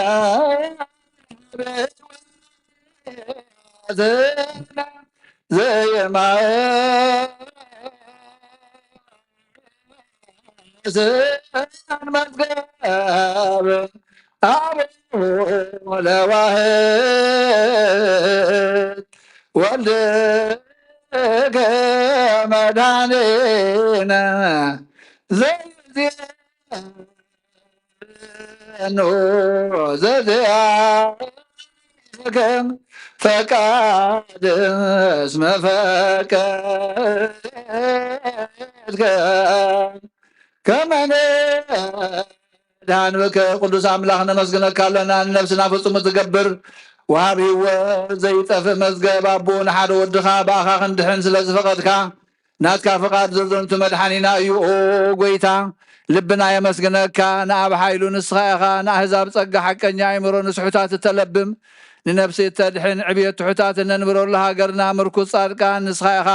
ዘየማየ ስን መዝገብ ኣብ ለዋህት ወልድከ መድኃኒነ ዘይዜ ኖ ዘዘያከም ፈቃድ እስመ ፈቀድከ ከመ ንድኃን ብከ። ቅዱስ ኣምላኽ ነመስግነካ ኣለና፣ ንነፍስና ፍጹም ትገብር ወሃብ ህይወት ዘይጠፍእ መዝገብ ኣቦ ንሓደ ወድኻ ብኣኻ ክንድሕን ስለ ዝፈቐድካ ናትካ ፍቓድ ዘዘንቱ መድሓኒና እዩ። ኦ ጐይታ፣ ልብና የመስግነካ። ንኣብ ሓይሉ ንስኻ ኢኻ፣ ንኣህዛብ ጸጋ ሓቀኛ ኣእምሮ ንስሑታት እተለብም፣ ንነፍሲ እተድሕን ዕብየት ትሑታት እነንብረሉ ሃገርና ምርኩስ ጻድቃን ንስኻ ኢኻ።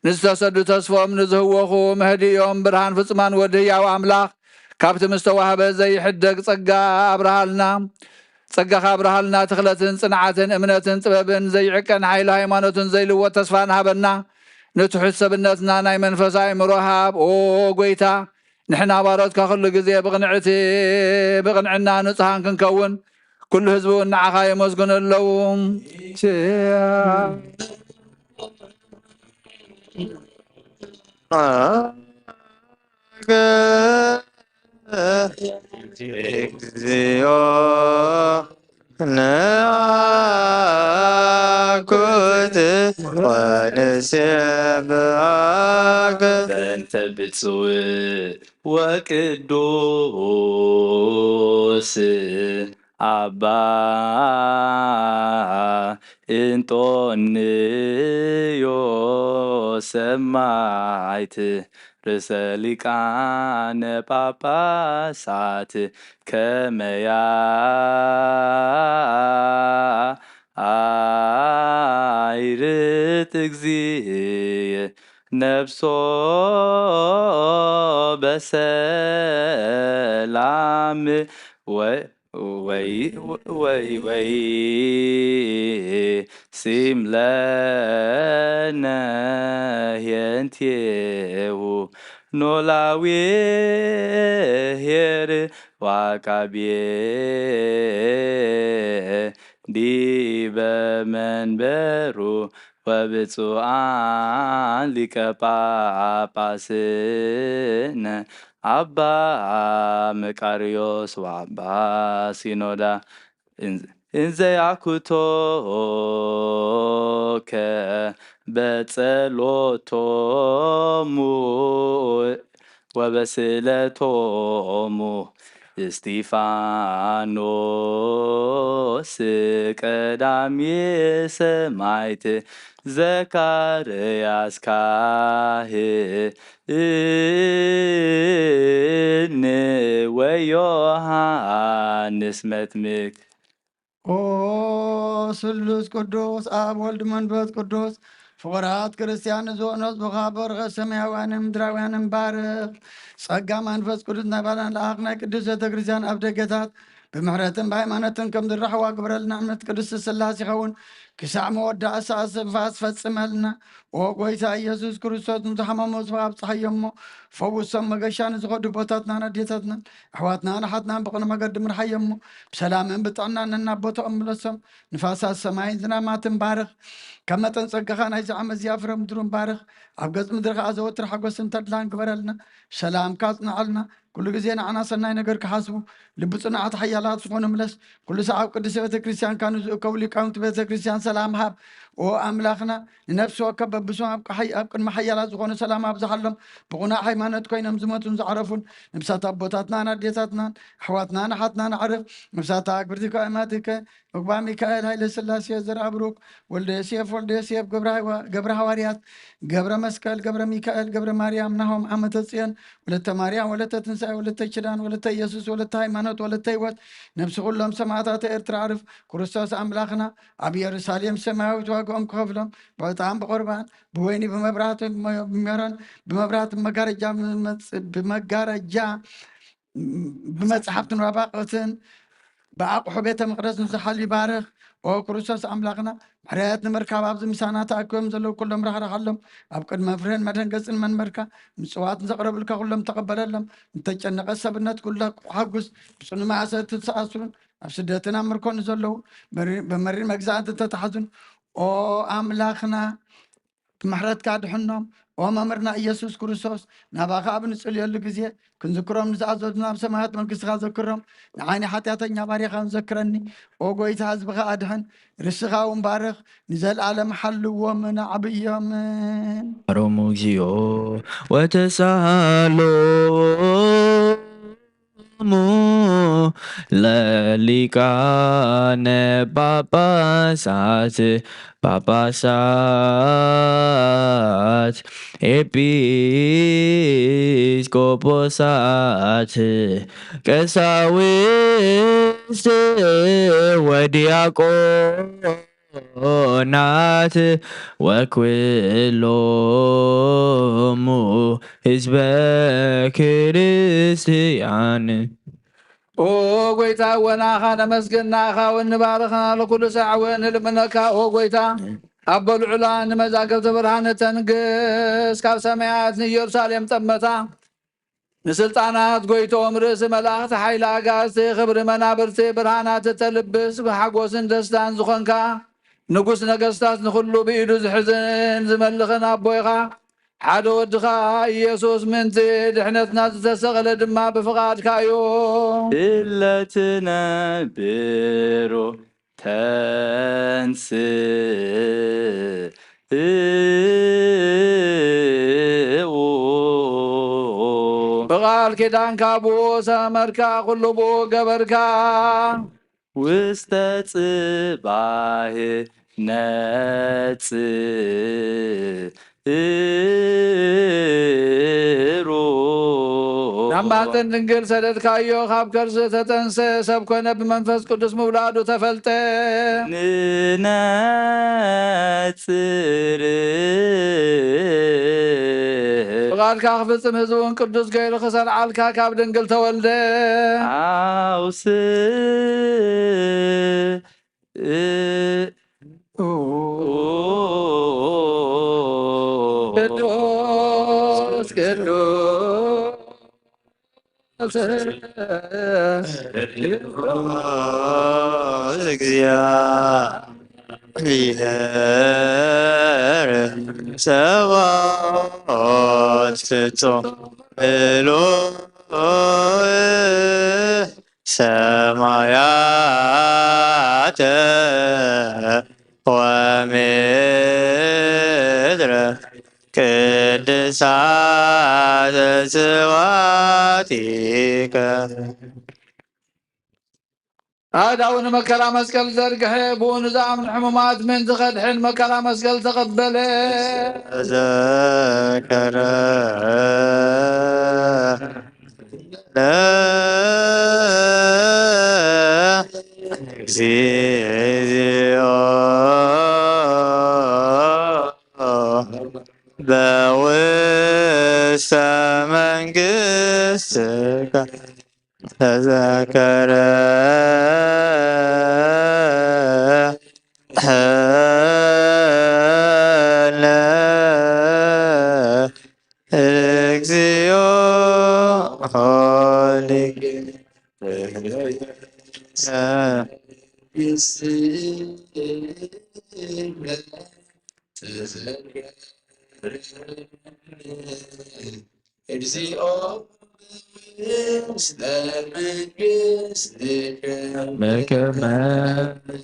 ንዝተሰዱ ተስፎም ንዝህወኹ መህድዮም ብርሃን ፍጹማን ወዲ ህያው ኣምላኽ ካብቲ ምስተዋህበ ዘይሕደግ ጸጋ ኣብርሃልና። ጸጋኻ ኣብርሃልና፣ ትኽለትን ጽንዓትን እምነትን ጥበብን ዘይዕቀን ሓይሊ ሃይማኖትን ዘይልወጥ ተስፋን ሃበና። ንትሑት ሰብነትና ናይ መንፈስ ኣእምሮ ሃብ። ኦ ጐይታ፣ ንሕና ባሮትካ ኩሉ ግዜ ብቕንዕቲ ብቕንዕና ንጹሃን ክንከውን ኩሉ ህዝቢ እውን ንዓኻ የመስግኑ ኣለዉ። እግዚኦ ነአኩት ወንሴብሐከ በእንተ ብፁዕ ወቅዱስ አባ እንጦንዮስ ሰማዕት ርእሰ ሊቃነ ጳጳሳት ከመያ አይርት እግዚእ ነፍሶ በሰላም ወይ ወይ ወይ ወይ ሲም ለነ ኄንቴሁ ኖላዊ ኄር ዋቃቤ ዲበ መንበሩ ወብፁዓን ሊቀ ጳጳስነ አባ መቃርዮስ ወአባ ሲኖዳ እንዘ ያኩቶከ በጸሎቶሙ ወበስእለቶሙ እስጢፋኖስ ቀዳሜ ሰማዕት ዘካርያስ ካህን ወዮሃንስ መጥምቅ። ኦ ስሉስ ቅዱስ ኣብ ወልድ መንፈስ ቅዱስ ፍቑራት ክርስቲያን ንዝኾኑ ህዝብኻ በረኸት ሰማያውያንን ምድራውያንን ባርኽ። ጸጋ መንፈስ ቅዱስ ናይ ባልና ልኣኽ ናይ ቅድስት ቤተ ክርስቲያን ኣብ ደገታት ብምሕረትን ብሃይማኖትን ከም ዝራሕዋ ግበረልና። እምነት ቅድስት ስላሴ ይኸውን ክሳዕ መወዳእታ ሰዓት ንፋስ ፈጽመልና። ኦ ጐይታ ኢየሱስ ክርስቶስ ንዝሓመሙ ህዝብኻ ኣብጽሓዮ እሞ ፈውሶም። መገሻ ንዝኸዱ ኣቦታትናን ኣዴታትናን ኣሕዋትናን ኣሓትናን ብቕኑዕ መገዲ ምርሓዮ እሞ ብሰላምን ብጥዕናን ነናብ ቦታኦም ምለሶም። ንፋሳት ሰማይን ዝናማትን ባርኽ። ካብ መጠን ጸጋኻ ናይዚ ዓመት እዚኣ ፍረ ምድሩን ባርኽ። ኣብ ገጽ ምድሪ ኸኣ ዘወትር ሓጎስን ተድላን ግበረልና። ሰላምካ ኣጽንዓልና። ኩሉ ግዜ ንዓና ሰናይ ነገር ክሓስቡ፣ ልቢ ጽኑዓት ሓያላት ዝኾኑ ምለስ። ኩሉ ሰዓብ ቅድስቲ ቤተ ክርስቲያንካ ንዝእከቡ ሊቃውንቲ ቤተ ክርስቲያን ሰላም ሃብ። ኦ ኣምላኽና፣ ንነፍሲ ወከፍ በብስም ኣብ ቅሓይ-፣ ኣብ ቅድሚ ሓያላት ዝኾኑ ሰላም ኣብዝሓሎም። ብቑኑዕ ሃይማኖት ኮይኖም ዝሞቱን ዝዓረፉን ነብሳት ኣቦታትናን ኣዴታትናን ኣሕዋትናን ኣሓትናን ኣዕርፍ። ነብሳት ኣክብርቲ ከእማትከ፣ ዑቅባ ሚካኤል፣ ሃይለ ስላሴ፣ ዘርኣ ብሩክ፣ ወልደ ዮሴፍ፣ ወልደ ዮሴፍ፣ ገብረ ሃዋ-፣ ገብረ ሃዋርያት፣ ገብረ መስቀል፣ ገብረ ሚካኤል፣ ገብረ ማርያም፣ ናሆም፣ ዓመተ ጽዮን፣ ወለተ ማርያም፣ ወለተ ትንሳኤ፣ ወለተ ኪዳን፣ ወለተ ኢየሱስ፣ ወለተ ሃይማኖት፣ ወለተ ህይወት፣ ነብሲ ኩሎም ሰማዕታት ኤርትራ ኣዕርፍ። ክርስቶስ ኣምላኽና ኣብ ኢየሩሳሌም ሰማያዊት ዋጋኦም ክኸፍሎም ብዕጣን ብቑርባን ብወይኒ ብመብራህቲ ብመ-፣ ብሜሮን ብመብራህቲ ብመጋረጃ ብመጽ-፣ ብመጋረጃ ብመጽሓፍትን ወረቓቕትን ብኣቕሑ ቤተ መቕደስ ንዝሓሉ ይባርኽ። ኦ ክርስቶስ ኣምላኽና፣ ምሕረት ንምርካብ ኣብዚ ምሳና ተኣኪቦም ዘለዉ ኩሎም ራህርሃሎም። ኣብ ቅድሚ ፍርህን መደንገጽን መንበርካ ምጽዋት ንዘቕረብልካ ኩሎም ተቐበለሎም። ንተጨነቐ ሰብነት ኩሉ ሓጉስ። ብጽኑ ማእሰርቲ ዝተኣስሩን ኣብ ስደትን ኣብ ምርኮን ዘለዉ መሪ-፣ ብመሪር መግዛእቲ ዝተታሕዙን ኦ ኣምላኽና፣ ብምሕረትካ ድሕኖም። ኦ መምህርና ኢየሱስ ክርስቶስ፣ ናባኻ ኣብ ንጽልየሉ ግዜ ክንዝክሮም ንዝኣዘዙና ኣብ ሰማያት መንግስትኻ ዘክሮም። ንዓይኒ ሓጢኣተኛ ባሪኻ ንዘክረኒ። ኦ ጎይታ፣ ህዝብኻ ኣድሕን፣ ርስኻ እውን ባርኽ፣ ንዘለኣለም ሓልዎምን ኣዕብዮምን። ሮሙ እግዚኦ ወተሳሃሎ ሎሙ ለሊቃነ ጳጳሳት፣ ጳጳሳት፣ ኤጲስቆጶሳት፣ ቀሳውስት ወዲያቆ ናት ወኩሎሙ ህዝበ ክርስትያን። ኦ ጎይታ፣ ወናኻ ነመስግናኻ፣ ወንባርኽና ለኩሉ ሳዕ፣ ወንልምነካ፣ ኦ ጎይታ፣ ኣቦ ልዑላ፣ ንመዛገብተ ብርሃን ተንግስ፣ ካብ ሰማያት ንኢየሩሳሌም ጠመታ። ንስልጣናት ጎይቶም ርእሲ መላእኽቲ ሓይሊ ኣጋዝቲ ክብሪ መናብርቲ ብርሃናት እተልብስ ብሓጎስን ደስታን ዝኾንካ ንጉስ ነገስታት ንኹሉ ብኢዱ ዝሕዝን ዝመልኽን ኣቦይኻ ሓደ ወድኻ ኢየሱስ ምእንቲ ድሕነትና ዝተሰቕለ ድማ ብፍቓድካ እዩ። እለ ትነብሮ ተንስእ ብቃል ኪዳንካ ብኡ ሰመርካ፣ ኩሉ ብኡ ገበርካ። ውስተ ጽባህ ነጽ እሩ። ናብ ማህፀን ድንግል ሰደድካዮ፣ ካብ ከርስ ተጠንሰ፣ ሰብ ኮነ፣ ብመንፈስ ቅዱስ ምውላዱ ተፈልጠ። ንነጽር። ብቓልካ ክፍጽም ህዝቡን ቅዱስ ገይሩ ክሰርዓልካ ካብ ድንግል ተወልደ። ኣውስ ቅዱስ ቅዱስ እግዚአብሔር ጸባኦት ፍጹም ምሉእ ሰማያተ ወምድረ ቅድሳተ ስብሐቲከ። ኣእዳዉ ንመከራ መስቀል ዘርግሐ፣ ብኡ ንዝኣምኑ ሕሙማት ምእንቲ ኸድሕን መከራ መስቀል ተቐበለ። ዘከረ እግዚኦ በውስተ መንግሥትከ ተዘከረ እግዚኦ ሆሊክ እግዚኦ መከመ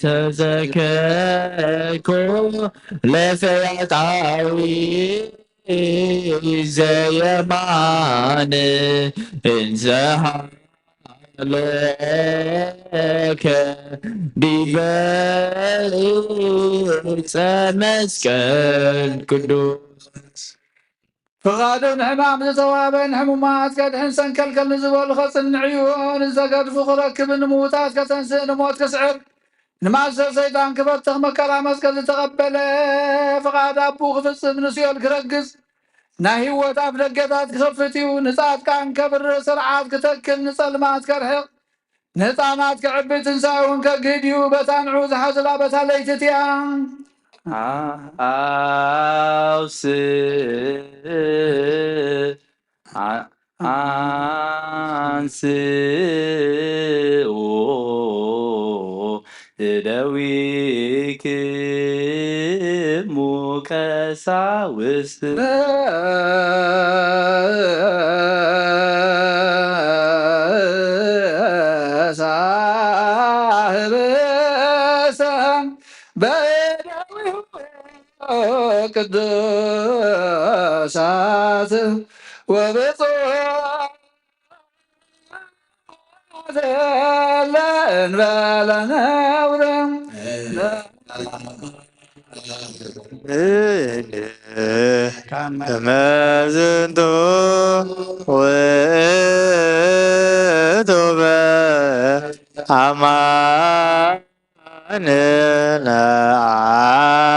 ተዘከርኩ ለፈያታዊ ዘየማን እንዘሃ ለከ ዲበ ዕፀ መስቀል ቅዱስ። ፍቓዱ ንሕማም ዝተዋህበ ንሕሙማት ከድሕን ሰንከልከል ንዝበሉ ከጽንዕ እዩ። ንዝተገድፉ ክረክብ፣ ንምዉታት ከተንስእ፣ ንሞት ክስዕር፣ ንማእሰር ሰይጣን ክበትኽ መከራ መስቀል ዝተቐበለ፣ ፍቓድ ኣቡ ክፍጽም፣ ንሲኦል ክረግጽ፣ ናይ ህይወት ኣፍ ደገታት ክኸፍት እዩ። ንጻድቃን ከብርህ፣ ስርዓት ክተክል፣ ንጸልማት ከርሕቕ፣ ንህጻናት ከዕቢ፣ ትንሳኤ እውን ከግህድ እዩ። በታ ንዑ ዝሓዘላ በታ ለይቲ እቲኣ። ኣውስ ኣንስኡ እደዊክሙ ቀሳውስት። ሳህበሰ በእደዊሁ ቅዱሳት ወብፁዓት ለእንበለ ነውር። ከመ ዝንቱ ውእቱ በአማን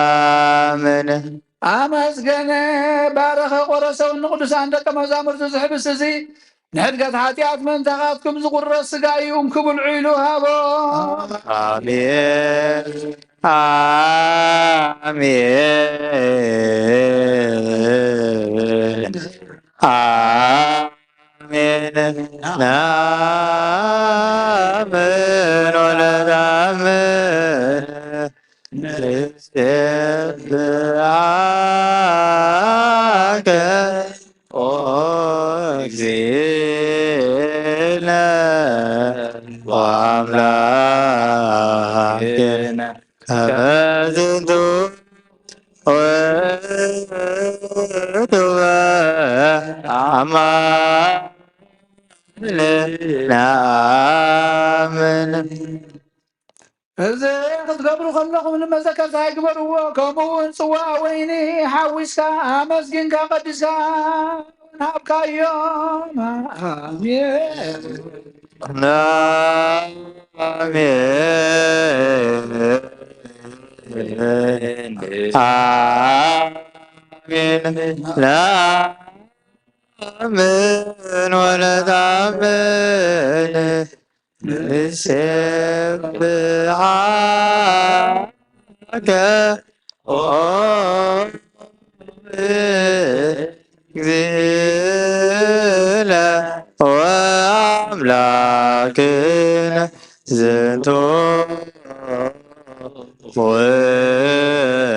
ነአምን። ኣመስገነ፣ ባረኸ፣ ቆረሰ፣ ንቅዱሳን ደቀ መዛሙርቱ ዝሕብስ እዚ ንሕድገት ሓጢኣት ምእንታኻትኩም ዝቁረስ ስጋ እዩ፣ እንኩ ብልዑ ኢሉ ሃቦ። ኣሜን። ኣሜን። ኣሜን። ነአምን ወነታምን ንሴብሐከ ኦ እግዚእነ ወአምላክነ ከመ ዝንቱ ውእቱ በአማን ነአምን። እዚ ክትገብሩ ከለኹም ንመዘከርታ ይግበርዎ። ከምኡ እውን ጽዋ ወይኒ ሓዊስካ ኣመስጊንካ ቀዲስካ ሃብካዮም። ኣሜን። ኣሜን። ኣሜን። ነአምን ወነታምን ንሴብሐከ ኦ እግዚእነ ወአምላክነ ዝንቱ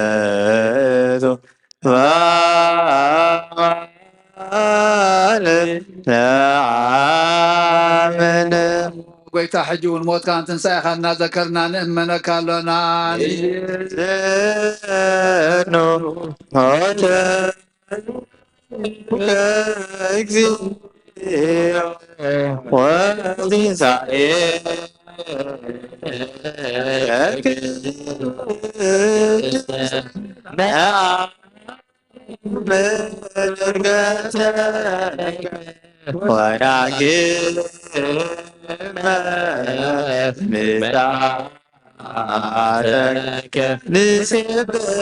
ውእቱ በአማን ነአምን። ጎይታ፣ ሕጂ እውን ሞትካን ትንሳኤኻን እናዘከርና ንእመነካ ኣሎና። ንእመነካ ሞተ ወትንሳኤ ወዳግመ ምጽኣትከ ንሴብሐ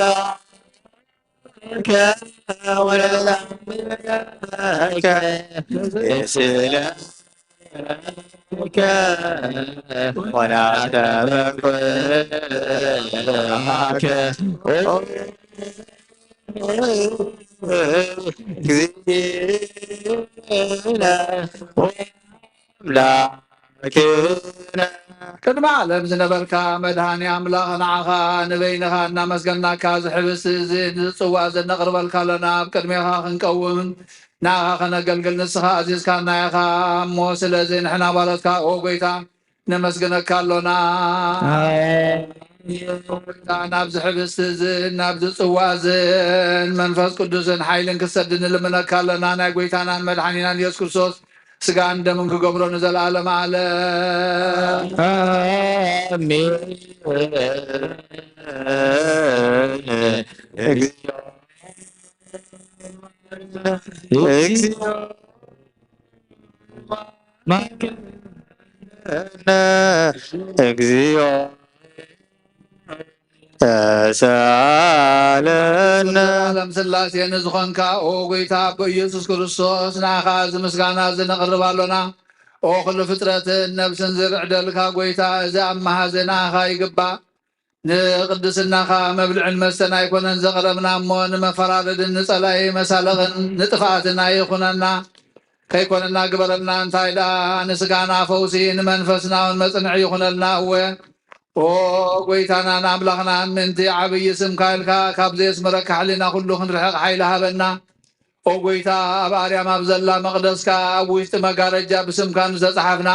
ቅድሚ ዓለም ዝነበርካ መድሃኒ ኣምላኽ፣ ንዓኻ ንበይንኻ እናመስገናካ፣ ዝሕብስ እዚ ጽዋ እዚ ነቕርበልካ ኣሎና። ኣብ ቅድሜኻ ክንቀውም ንኣኻ ከነገልግል ንስኻ ኣዚዝካና ኢኻ። እሞ ስለዚ ንሕና ባሮትካ ኦ ጎይታ ነመስግነካ ኣሎና። ኣሜን። ጎይታ ናብዚ ሕብስቲ እዝን ናብዚ ጽዋ እዝን መንፈስ ቅዱስን ሓይልን ክትሰድ ንልምነካ ኣለና። ናይ ጎይታናን መድሓኒናን ኢየሱስ ክርስቶስ ስጋን ደምን ክገብሮ ንዘለኣለም ዓለም። ኣሜን። እግዚኦ መሐረነ፣ እግዚኦ ተሳለነ። ዘላለም ስላሴ ንዝኾንካ ኦ ጎይታ ኣቦ ኢየሱስ ክርስቶስ፣ ንኣኻ እዚ ምስጋና እዚ ነቕርብ ኣሎና። ኦ ኩሉ ፍጥረትን ነብስን ዝርዕደልካ ጎይታ፣ እዚ ኣመሃዘ ንኣኻ ይግባእ። ንቅድስናኻ መብልዕን መስተን ኣይኮነን ዘቕረብና እሞ፣ ንመፈራረድን ንጸላኢ መሳለቕን ንጥፍኣትን ኣይኹነና፣ ከይኮነና ግበረልና። እንታይ ደኣ ንስጋና ፈውሲ፣ ንመንፈስና እውን መጽንዒ ይኹነልና። እወ፣ ኦ ጎይታናን ኣምላኽናን፣ ምእንቲ ዓብዪ ስምካ ኢልካ፣ ካብ ዘየስመረካ ሕሊና ኩሉ ክንርሕቕ ሓይሊ ሃበና። ኦ ጎይታ፣ ኣብ ኣርያም ኣብ ዘላ መቕደስካ፣ ኣብ ውሽጢ መጋረጃ ብስምካ ንዝተጻሓፍና፣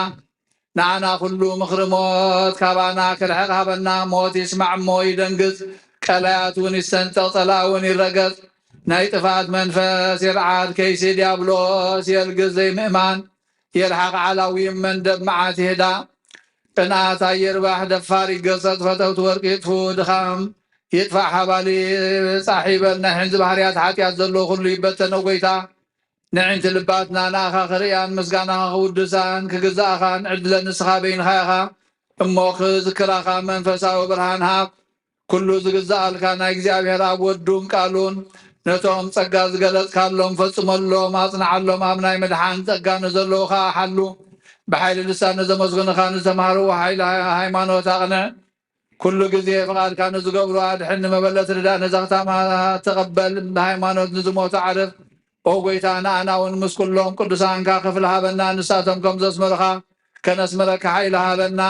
ንዓና ኩሉ ምኽሪ ሞት ካባና ክርሕቕ ሃበና። ሞት ይስማዕ እሞ ይደንግጽ፣ ቀላያት እውን ይሰንጠቕ፣ ጸላኢ እውን ይረገጽ። ናይ ጥፍኣት መንፈስ የርዓድ፣ ከይሲ ዲያብሎስ የልግስ፣ ዘይምእማን የርሓቕ፣ ዓላዊ መንደብ መዓት ይህዳ። ቅንኣት ኣይርባሕ፣ ደፋር ይገሰጽ፣ ፈተውቲ ወርቂ ይጥፉ፣ ድኻም ይጥፋእ፣ ሓባሊ ጻሕ ይበል። ናይ ሕንዚ ባህርያት ሓጢኣት ዘለዎ ኩሉ ይበተን። ኦ ጎይታ፣ ንዕንቲ ልባትና ንኣኻ ክርእያን ምስጋናኻ ክውድሳን ክግዛእኻን ዕድለ ንስኻ በይንኻ ኢኻ እሞ ክዝክራኻ መንፈሳዊ ብርሃን ሃብ። ኩሉ ዝግዛኣልካ ናይ እግዚኣብሔር ኣብ ወዱን ቃሉን ነቶም ጸጋ ዝገለጽካሎም ፈጽመሎም፣ ኣጽንዓሎም። ኣብ ናይ ምድሓን ጸጋ ንዘለዉ ኸኣ ሓሉ። ብሓይሊ ልሳን ንዘመስግኑኻ ንዝተማህርዎ ሓይሊ ሃይማኖት ኣቕንዕ። ኩሉ ግዜ ፍቓድካ ንዝገብሩ ኣድሕን፣ ንመበለት ርዳእ፣ ነዛ ኸታማ ተቐበል፣ ብሃይማኖት ንዝሞቱ ዓርፍ። ኦ ጎይታ፣ ንኣና እውን ምስ ኩሎም ቅዱሳንካ ክፍሊ ሃበና፣ ንሳቶም ከም ዘስመሩኻ ከነስምረካ ሓይሊ ሃበና።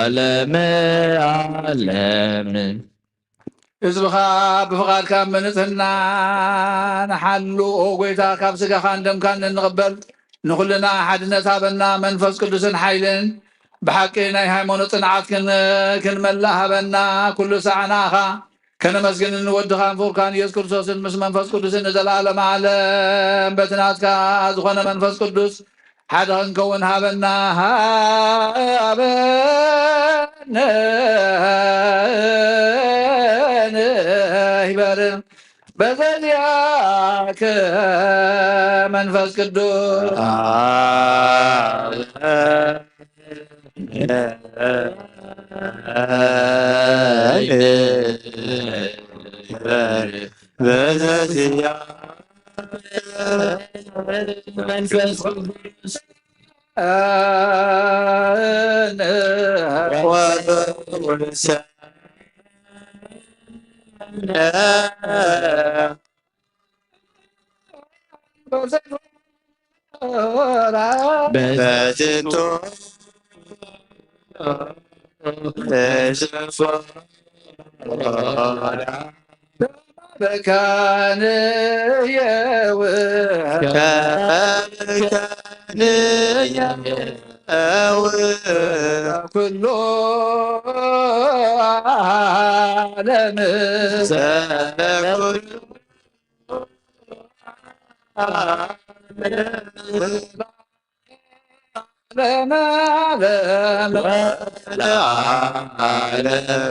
ዓለመ ዓለም። ህዝብኻ ብፍቓድካ ብንጽህና ንሓሉ። ኦ ጎይታ፣ ካብ ስጋኻን ደምካን እንቕበል ንኹልና ሓድነት ሃበና፣ መንፈስ ቅዱስን ሓይልን ብሓቂ ናይ ሃይማኖት ጽንዓት ክን-፣ ክንመልእ ሃበና። ኩሉ ሳዕ ንኣኻ ከነመስግንን ወድኻን ፍቁርካን ኢየሱስ ክርስቶስን ምስ መንፈስ ቅዱስን ንዘለኣለም ዓለም በቲ ናትካ ዝኾነ መንፈስ ቅዱስ ሓደ ክንከውን ሃበና፣ ሃበነ ይበል። በዘዚኣከ መንፈስ ቅዱስ በዘዚኣ መንፈስ ቅዱስ በዝንቱ በካንየው ከመ በካንየው ኩሉ ዓለም ዘበኩሉ ዓለም ለዓለመ ዓለም። ለዓለመ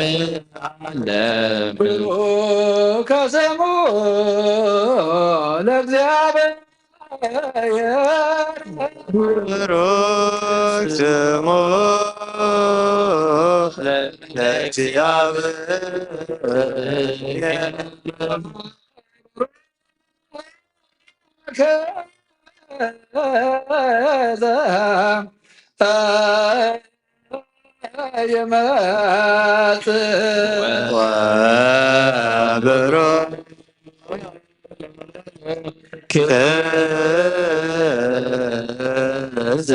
ዓለም። ብሩክ ስሙ ለእግዚአብሔር። ብሩክ ስሙ ለእግዚአብሔር። ከዘ ይመጽእ ወብሩክ ከዘ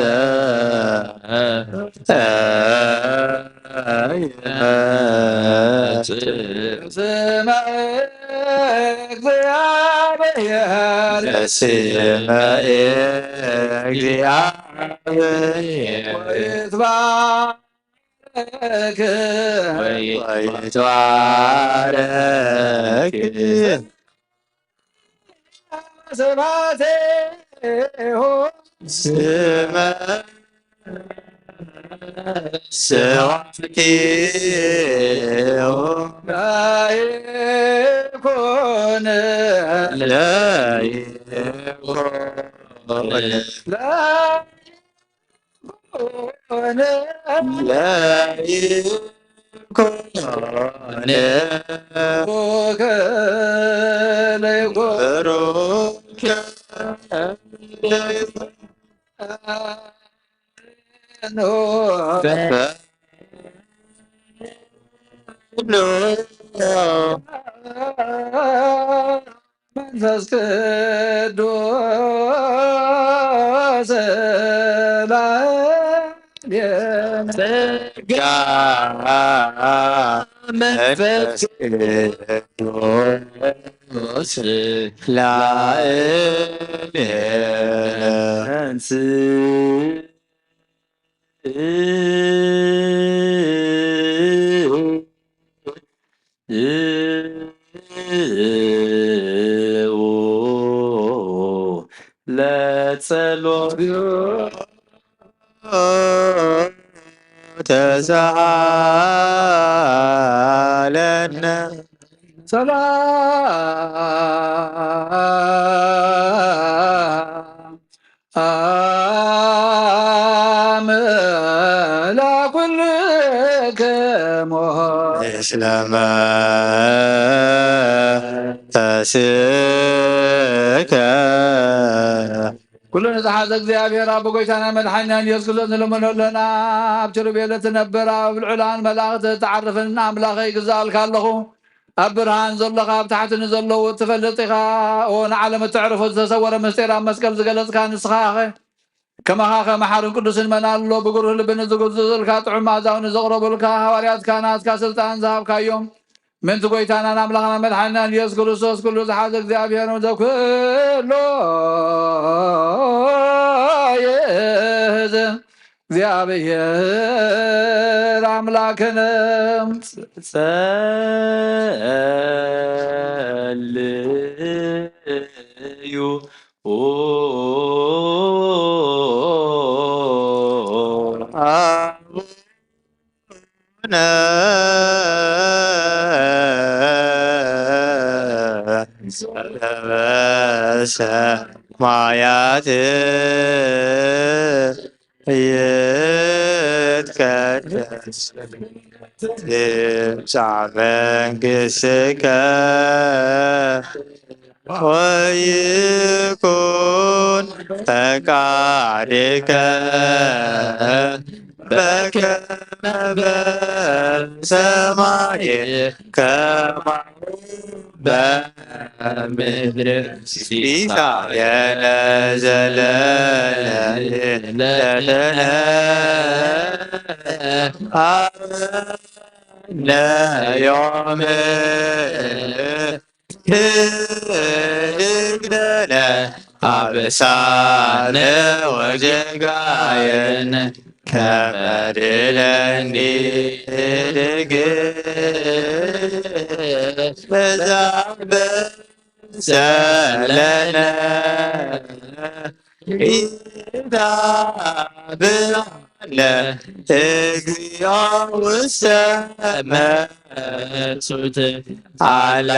ይመጽእ። ስመ እግዚአብሔር። ስመ እግዚአብሔር። ወይትባረክ። ወይትባረክ። ስብሐቴሁ። ስመ ስብሐቴሁ ለይኩን። ለይኩን። ለይኩን። ለይኩን። ብሩክ ለይኩን። መንፈስ ቅዱስ ላዕሌነ። ጸጋ መንፈስ ቅዱስ ላዕሌነ። ለጸሎት ተሳሃለነ። ሰላም ለኩልክሙ። ምስለ መንፈስከ። ኩሉ ንዝሓዘ እግዚኣብሔር ኣቦ ጎይታና መድሓኒናን ኢየሱስ ክርስቶስ ንልምኖ ኣለና። ኣብ ኪሩቤል እትነብር፣ ኣብ ልዑላን መላእኽቲ እትዓርፍን ኣምላኸይ ይግዛእልካ ኣለኹ። ኣብ ብርሃን ዘሎኻ፣ ኣብ ታሕቲ ንዘለዉ እትፈልጥ ኢኻ። ኦ ንዓለም እተዕርፎ፣ ዝተሰወረ ምስጢር ኣብ መስቀል ዝገለጽካ ንስኻ ኢኻ። ከማኻ ከ መሓርን ቅዱስን መን ኣሎ? ብግሩህ ልቢ ንዝጉዝዝልካ፣ ጥዑም መኣዛውን ንዘቕረቡልካ ሃዋርያትካ ናትካ ስልጣን ዝሃብካዮም። ምእንቲ ጎይታናን ኣምላኽናን መድሓኒናን ኢየሱስ ክርስቶስ፣ ኩሉ ዝሓዘ እግዚኣብሔር ዘኩሎ ይእዝ እግዚኣብሔር ኣምላክነ። ጸልዩ። አቡነ ዘበሰማያት ይትቀደስ ስምከ ትምጻእ መንግሥትከ ወይኩን ፈቃድከ በከመ በሰማይ ከማሁ በምድር። ሲሳየነ ዘለለዕለትነ ሀበነ ዮም። ህድግ ለነ አበሳነ ወጌጋየነ ከመ ትቤለኒ ድግል በዛብእ ዘለነ ኢዳ ብላለ እግዚኦ ውሰመ ሱት ኣላ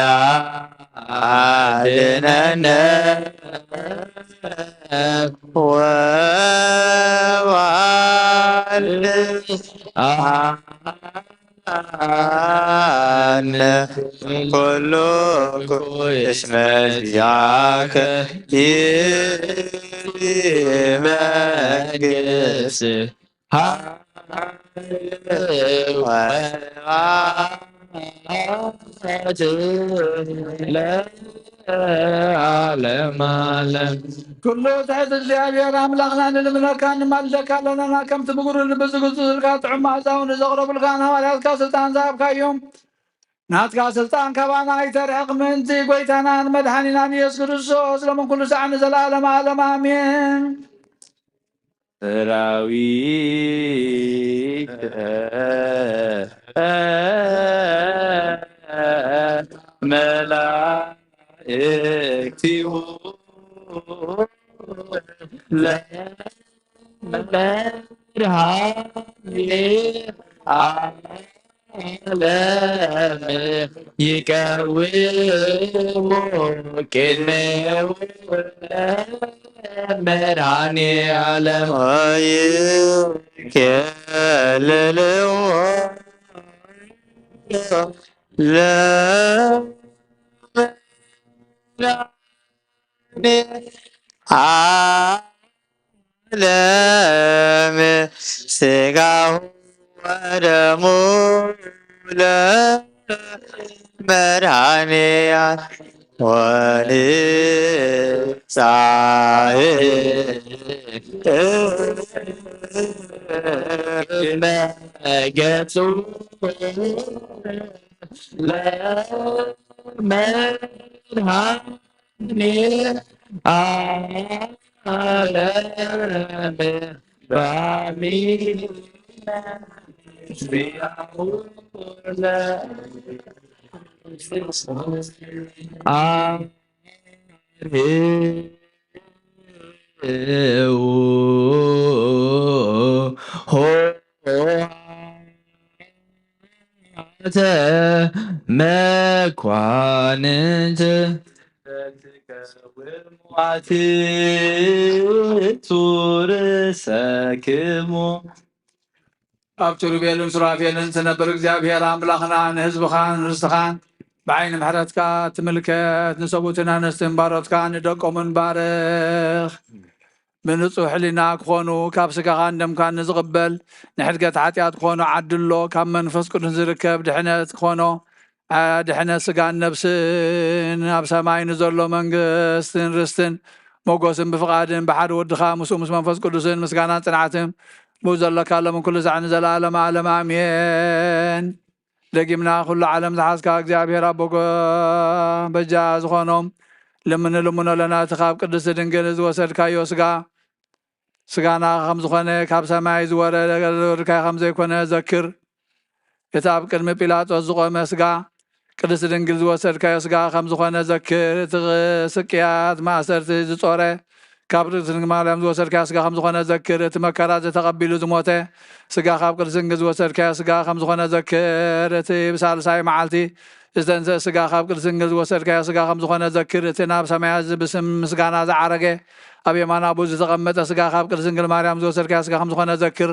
ኣድነነ ወባል ኣነ ኩሉ ኩሽ መዚያከ ይመግስ ለዓለም ዓለም። ኩሉ ትሕት እግዚኣብሔር ኣምላኽና ንልምነካ ንማልደካ ኣለና። ከምቲ ብጉሩ ልቢ ዝግዝእ ኢልካ ጥዑም መዓዛውን ዘቕረቡልካ ንሃዋርያትካ ስልጣን ዝሃብካዮም ናትካ ስልጣን ካባና ኣይተርሕቕ ምእንቲ ጎይታናን መድሓኒናን ኢየሱስ ክርስቶስ ሎምን ኩሉ ሳዕ ንዘለዓለም ዓለም ኣሜን። ሰራዊት መላእክቲሁ ለመድኃኔ ዓለም ይቀውሙ ቅድሜሁ ለመድኃኔ ዓለም ይኬልልዎ ለመድኃኔ ዓለም ስጋሁ ወደሙ ለመድኃኔ ወንጻኤ መገጹ ለመድኃኔ ዓለም በአሚን ሆ ተ መኳንንት ትቀውሙ አትቱ ርእሰክሙ። ኣብ ኪሩቤልን ሱራፌልን ትነብር እግዚኣብሔር ኣምላኽና ንህዝብኻን ርስትኻን ብዓይኒ ምሕረትካ ትምልከት። ንሰቡትን ኣነስትን ባሮትካ ንደቆምን ባርኽ። ብንጹህ ሕሊና ክኾኑ ካብ ስጋኻን ደምካን ንዝቕበል ንሕድገት ሓጢኣት ክኾኑ ዓድሎ ካብ መንፈስ ቅዱስ ዝርከብ ድሕነት ክኾኖ ድሕነት ስጋን ነብስን ኣብ ሰማይ ንዘሎ መንግስትን ርስትን ሞጎስን ብፍቓድን ብሓደ ወድኻ ምስኡ ምስ መንፈስ ቅዱስን ምስጋናን ጽንዓትን ብኡ ዘለካ ሎም ኩሉ ሳዕ ንዘለኣለም ዓለም ኣሜን። ደጊምና ኩሉ ዓለም ዝሓዝካ እግዚኣብሔር ኣቦ በጃ ዝኾኖም ልምኒ ልምኖ ኣለና። እቲ ካብ ቅድስቲ ድንግል ዝወሰድካዮ ስጋ ስጋና ከም ዝኾነ ካብ ሰማይ ዝወረደ ዝወረድካዮ ከም ዘይኮነ ዘክር። እቲ ኣብ ቅድሚ ጲላጦስ ዝቖመ ስጋ ቅድስቲ ድንግል ዝወሰድካዮ ስጋ ከም ዝኾነ ዘክር። እቲ ስቅያት ማእሰርቲ ዝጾረ ካብ ቅድስቲ ድንግል ማርያም ዝወሰድካዮ ስጋ ከም ዝኾነ ዘክር። እቲ መከራ ዝተቐቢሉ ዝሞተ ስጋ ካብ ቅድስቲ ድንግል ዝወሰድካዮ ስጋ ከም ዝኾነ ዘክር። እቲ ብሳልሳይ መዓልቲ ዝተንስአ ስጋ ካብ ቅድስቲ ድንግል ዝወሰድካዮ ስጋ ከም ዝኾነ ዘክር። እቲ ናብ ሰማያት ብስም ምስጋና ዝዓረገ ኣብ የማን ኣቡ ዝተቐመጠ ስጋ ካብ ቅድስቲ ድንግል ማርያም ዝወሰድካዮ ስጋ ከም ዝኾነ ዘክር።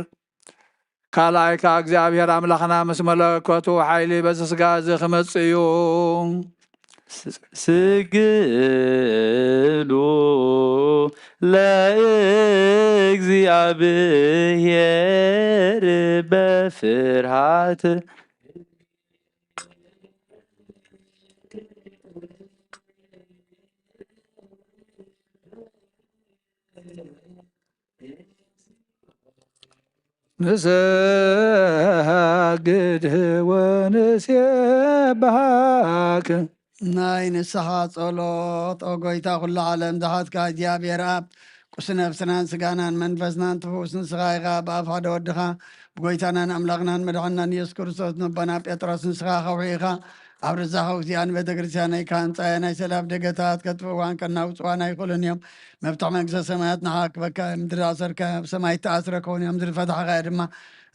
ካልኣይ ከኣ እግዚኣብሔር ኣምላኽና ምስ መለኮቱ ሓይሊ በዚ ስጋ እዚ ክመጽእ እዩ። ስግዱ ለእግዚኣብሔር በፍርሃት። ንሰግድ ወንሴብሐክ። ናይ ንስኻ ጸሎት። ኦ ጎይታ ኩሉ ዓለም ዝሓዝካ እግዚኣብሔር ኣብ ቁስ ነፍስናን ስጋናን መንፈስናን ትፍውስ ንስኻ ኢኻ። ብኣፍ ሓደ ወድኻ ብጎይታናን ኣምላኽናን መድሓንናን ኢየሱስ ክርስቶስ ነቦና ጴጥሮስ፣ ንስኻ ከውሒ ኢኻ፣ ኣብ ርዛኸው እዚኣ ንቤተ ክርስቲያነይ ካህን ጻየ ናይ ሰላም ደገታት ከጥፍእዋን ከናውጽዋን ኣይኽእሉን እዮም። መፍትሒ መንግስተ ሰማያት ንዓኻ ክበካ፣ ምድሪ ኣሰርካዮ ኣብ ሰማይ እተኣስረ ክኸውን እዮም፣ ምድሪ ፈታሕካዮ ድማ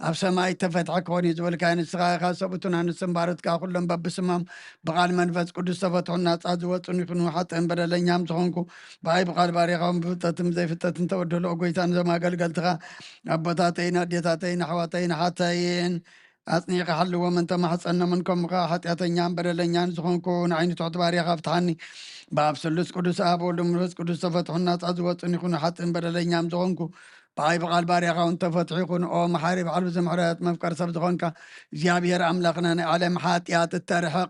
ኣብ ሰማይ እተፈትሐ ክኾን እዩ ዝበልካዮ ንስኻ ኢኻ። ሰብኡትን ኣንስትን ባሮትካ ኩሎም በብስሞም ብቓል መንፈስ ቅዱስ ተፈትሑን ናጻ ዝወጹን ይኹኑ። ሓጥእን በደለኛም ዝኾንኩ ብኣይ ብቓል ባሪኻውን ብፍልጠትን ብዘይፍልጠትን ተበደሉ። ኦ ጎይታ፣ ነዞም ኣገልገልትኻ ኣቦታተይን ኣዴታተይን ኣሕዋተይን ኣሓተይን ኣጽኒዕካ ሓልዎም እንተ ማሕጸኖምን ከምኡ ከኣ ሓጢኣተኛን በደለኛን ዝኾንኩ ንዓይኒ ትሑት ባርያኻ ፍትሓኒ። ብኣብ ስሉስ ቅዱስ ኣብ ወልድ መንፈስ ቅዱስ ተፈትሑን ናጻ ዝወጹን ይኹኑ። ሓጥእን በደለኛም ዝኾንኩ ብኣይ ብቓል ባርያኻ እውን ተፈትሑ ይኹን። ኦ መሓሪ ባዕሉ ዝምሕረት መፍቀር ሰብ ዝኾንካ እግዚኣብሔር ኣምላኽና ናይ ዓለም ሓጢኣት እተርሕቕ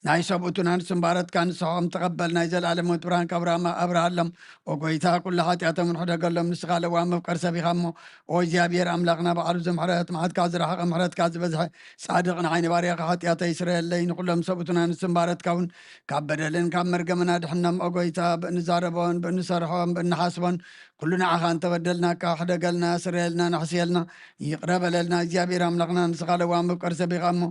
ናይ ሰብኡትን ኣንስትን ባሮትካ ንስሖም ተቐበል። ናይ ዘለኣለም ህይወት ብርሃን ካብ ራማ ኣብርሃሎም። ኦ ጎይታ ኩሉ ሓጢኣቶም ንሕደገሎም። ንስኻ ለዋም መፍቀር ሰብ ኢኻ እሞ ኦ እግዚኣብሔር ኣምላኽና ባዕሉ ዝምሕረት መዓትካ ዝረሓቐ ምሕረትካ ዝበዝሐ ጻድቕ ንዓይኒ ባርያኻ ሓጢኣተይ ይስረየለይ። ንኹሎም ሰብኡትን ኣንስትን ባሮትካ እውን ካብ በደልን ካብ መርገምን ኣድሕኖም። ኦ ጎይታ ብእንዛረቦን ብእንሰርሖን ብእንሓስቦን ኩሉ ንዓኻ እንተበደልናካ ሕደገልና፣ ስረየልና፣ ንሕስየልና፣ ይቕረ በለልና። እግዚኣብሔር ኣምላኽና ንስኻ ለዋም መፍቀር ሰብ ኢኻ እሞ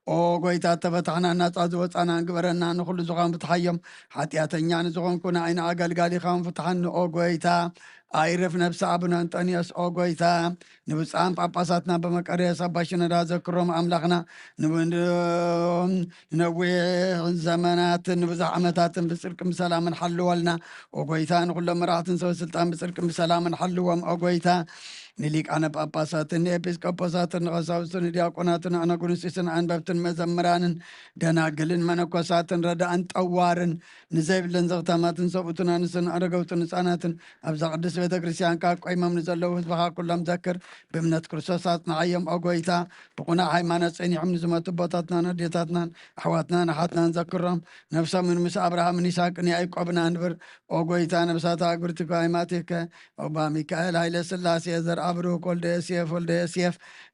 ኦ ጎይታ ተፈታሕና ናጻ ዝወጻና ግበረና። ንኹሉ ዝኾን ፍትሓዮም ሓጢኣተኛ ንዝኾንኩ ንዓይኒ ኣገልጋሊኻውን ፍትሓኒ ኦ ጎይታ። ኣይርፍ ነብሲ ኣቡነ እንጠንዮስ ኦ ጎይታ። ንብፁዓን ጳጳሳትና በመቀርየስ ኣባ ሽኖዳ ዘክሮም ኣምላኽና ንብ- ንነዊሕ ዘመናትን ንብዙሕ ዓመታትን ብጽድቅን ብሰላምን ሓልወልና። ኦ ጎይታ ንኹሎም መራሕትን ሰበ ስልጣን ብጽድቅን ብሰላምን ሓልዎም። ኦ ጎይታ ንሊቃነ ጳጳሳትን ንኤጲስቆጶሳትን ንቐሳውስትን ንዲያቆናትን ኣነጉንስጢስን ኣንበብትን መዘምራንን ደናግልን መነኮሳትን ረዳእን ጠዋርን ንዘይብለን ዘኽታማትን ሰብኡትን ኣንስትን ኣረገውትን ህፃናትን ኣብዛ ቅድስት ቤተ ክርስቲያን ካብ ቆይሞም ንዘለዉ ህዝብኻ ኩሎም ዘክር። ብእምነት ክርስቶስ ኣጽንዓዮም ኦ ጎይታ። ብቑኑዕ ሃይማኖት ጸኒሖም ንዝሞቱ ኣቦታትናን ኣዴታትናን ኣሕዋትናን ኣሓትናን ዘክሮም። ነፍሶምን ምስ ኣብርሃምን ይስሐቅን ያዕቆብን ኣንብር ኦ ጎይታ። ነፍሳት ኣግብርቲከ ኣይማቲከ ኦባ ሚካኤል ሃይለ ስላሴ ዘርኣ ብሩክ ወልደ ዮሴፍ ወልደ ዮሴፍ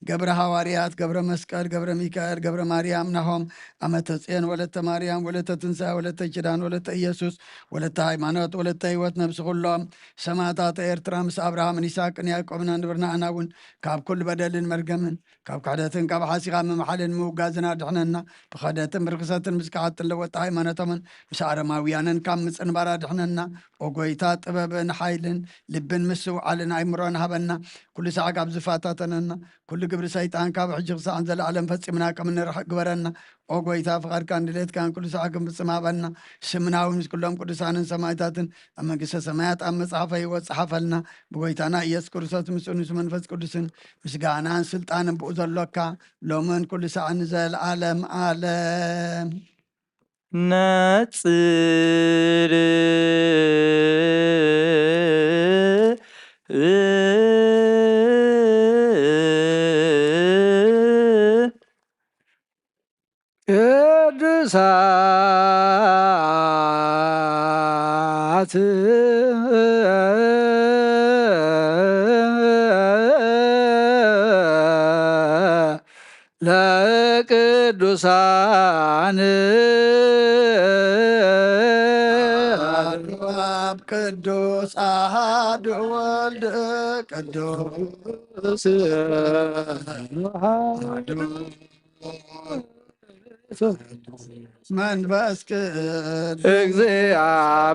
ገብረ ሃዋርያት ገብረ መስቀል ገብረ ሚካኤል ገብረ ማርያም ናሆም ኣመተ ጽዮን ወለተ ማርያም ወለተ ትንሳኤ ወለተ ኪዳን ወለተ ኢየሱስ ወለተ ሃይማኖት ወለተ ህይወት ነብሲ ኩሎም ሰማዕታት ኤርትራ ምስ ኣብርሃምን ይስሐቅን ያዕቆብን ኣንብርና ኣና እውን ካብ ኩሉ በደልን መርገምን ካብ ክሕደትን ካብ ሓሲኻ ምምሓልን ምውጋዝን ኣድሕነና። ብኸደትን ብርክሰትን ምስ ክሓትን ለወጢ ሃይማኖቶምን ምስ ኣረማውያንን ካብ ምጽንባር ኣድሕነና። ኦ ጎይታ ጥበብን ሓይልን ልብን ምስትውዓልን ኣይምሮን ሃበና። ኩሉ ሳዕ ካብ ዝፈታተነና ኩሉ ግብሪ ሰይጣን ካብ ሕጂ ክሳዕ ንዘለኣለም ፈጺምና ከም እንርሕቅ ግበረና። ኦ ጎይታ ፍቓድካን ድሌትካን ኩሉ ሳዕ ክንፍጽም ሃበና። ስምና እውን ምስ ኩሎም ቅዱሳንን ሰማዕታትን ኣብ መንግስተ ሰማያት ኣብ መጽሓፈ ህይወት ጸሓፈልና። ብጎይታና ኢየሱስ ክርስቶስ ምስኡ ምስ መንፈስ ቅዱስን ምስጋናን ስልጣንን ብኡ ዘሎካ ሎምን ኩሉ ሳዕ ንዘለኣለም ኣለም። ነጽር ቅዱሳት ለቅዱሳን አብ ቅዱስ አሐዱ ወልድ ቅዱስ አሐዱ መንፈስ ቅዱስ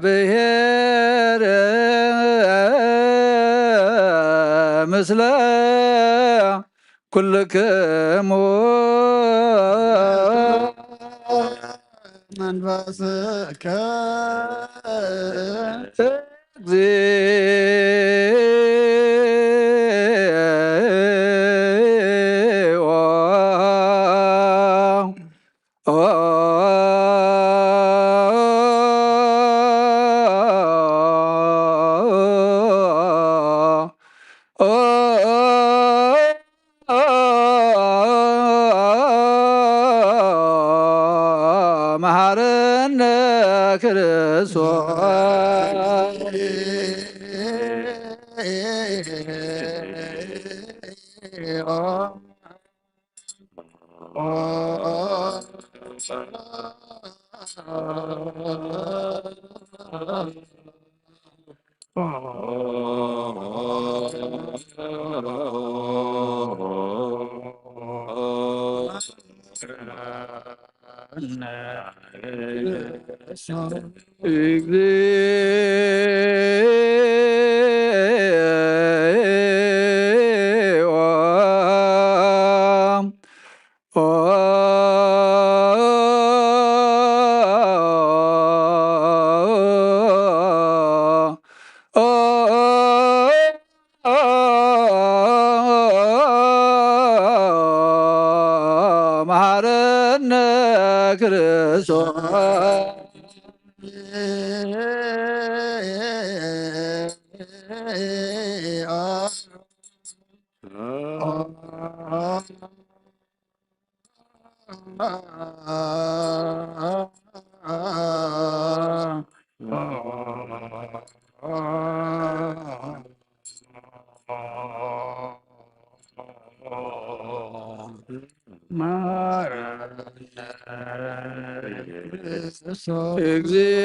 እግዚአብሔር ምስለ ኩልክሙ መንፈስከ እግዚኦ። መሐረነ ክርስቶስ እግዚኦ።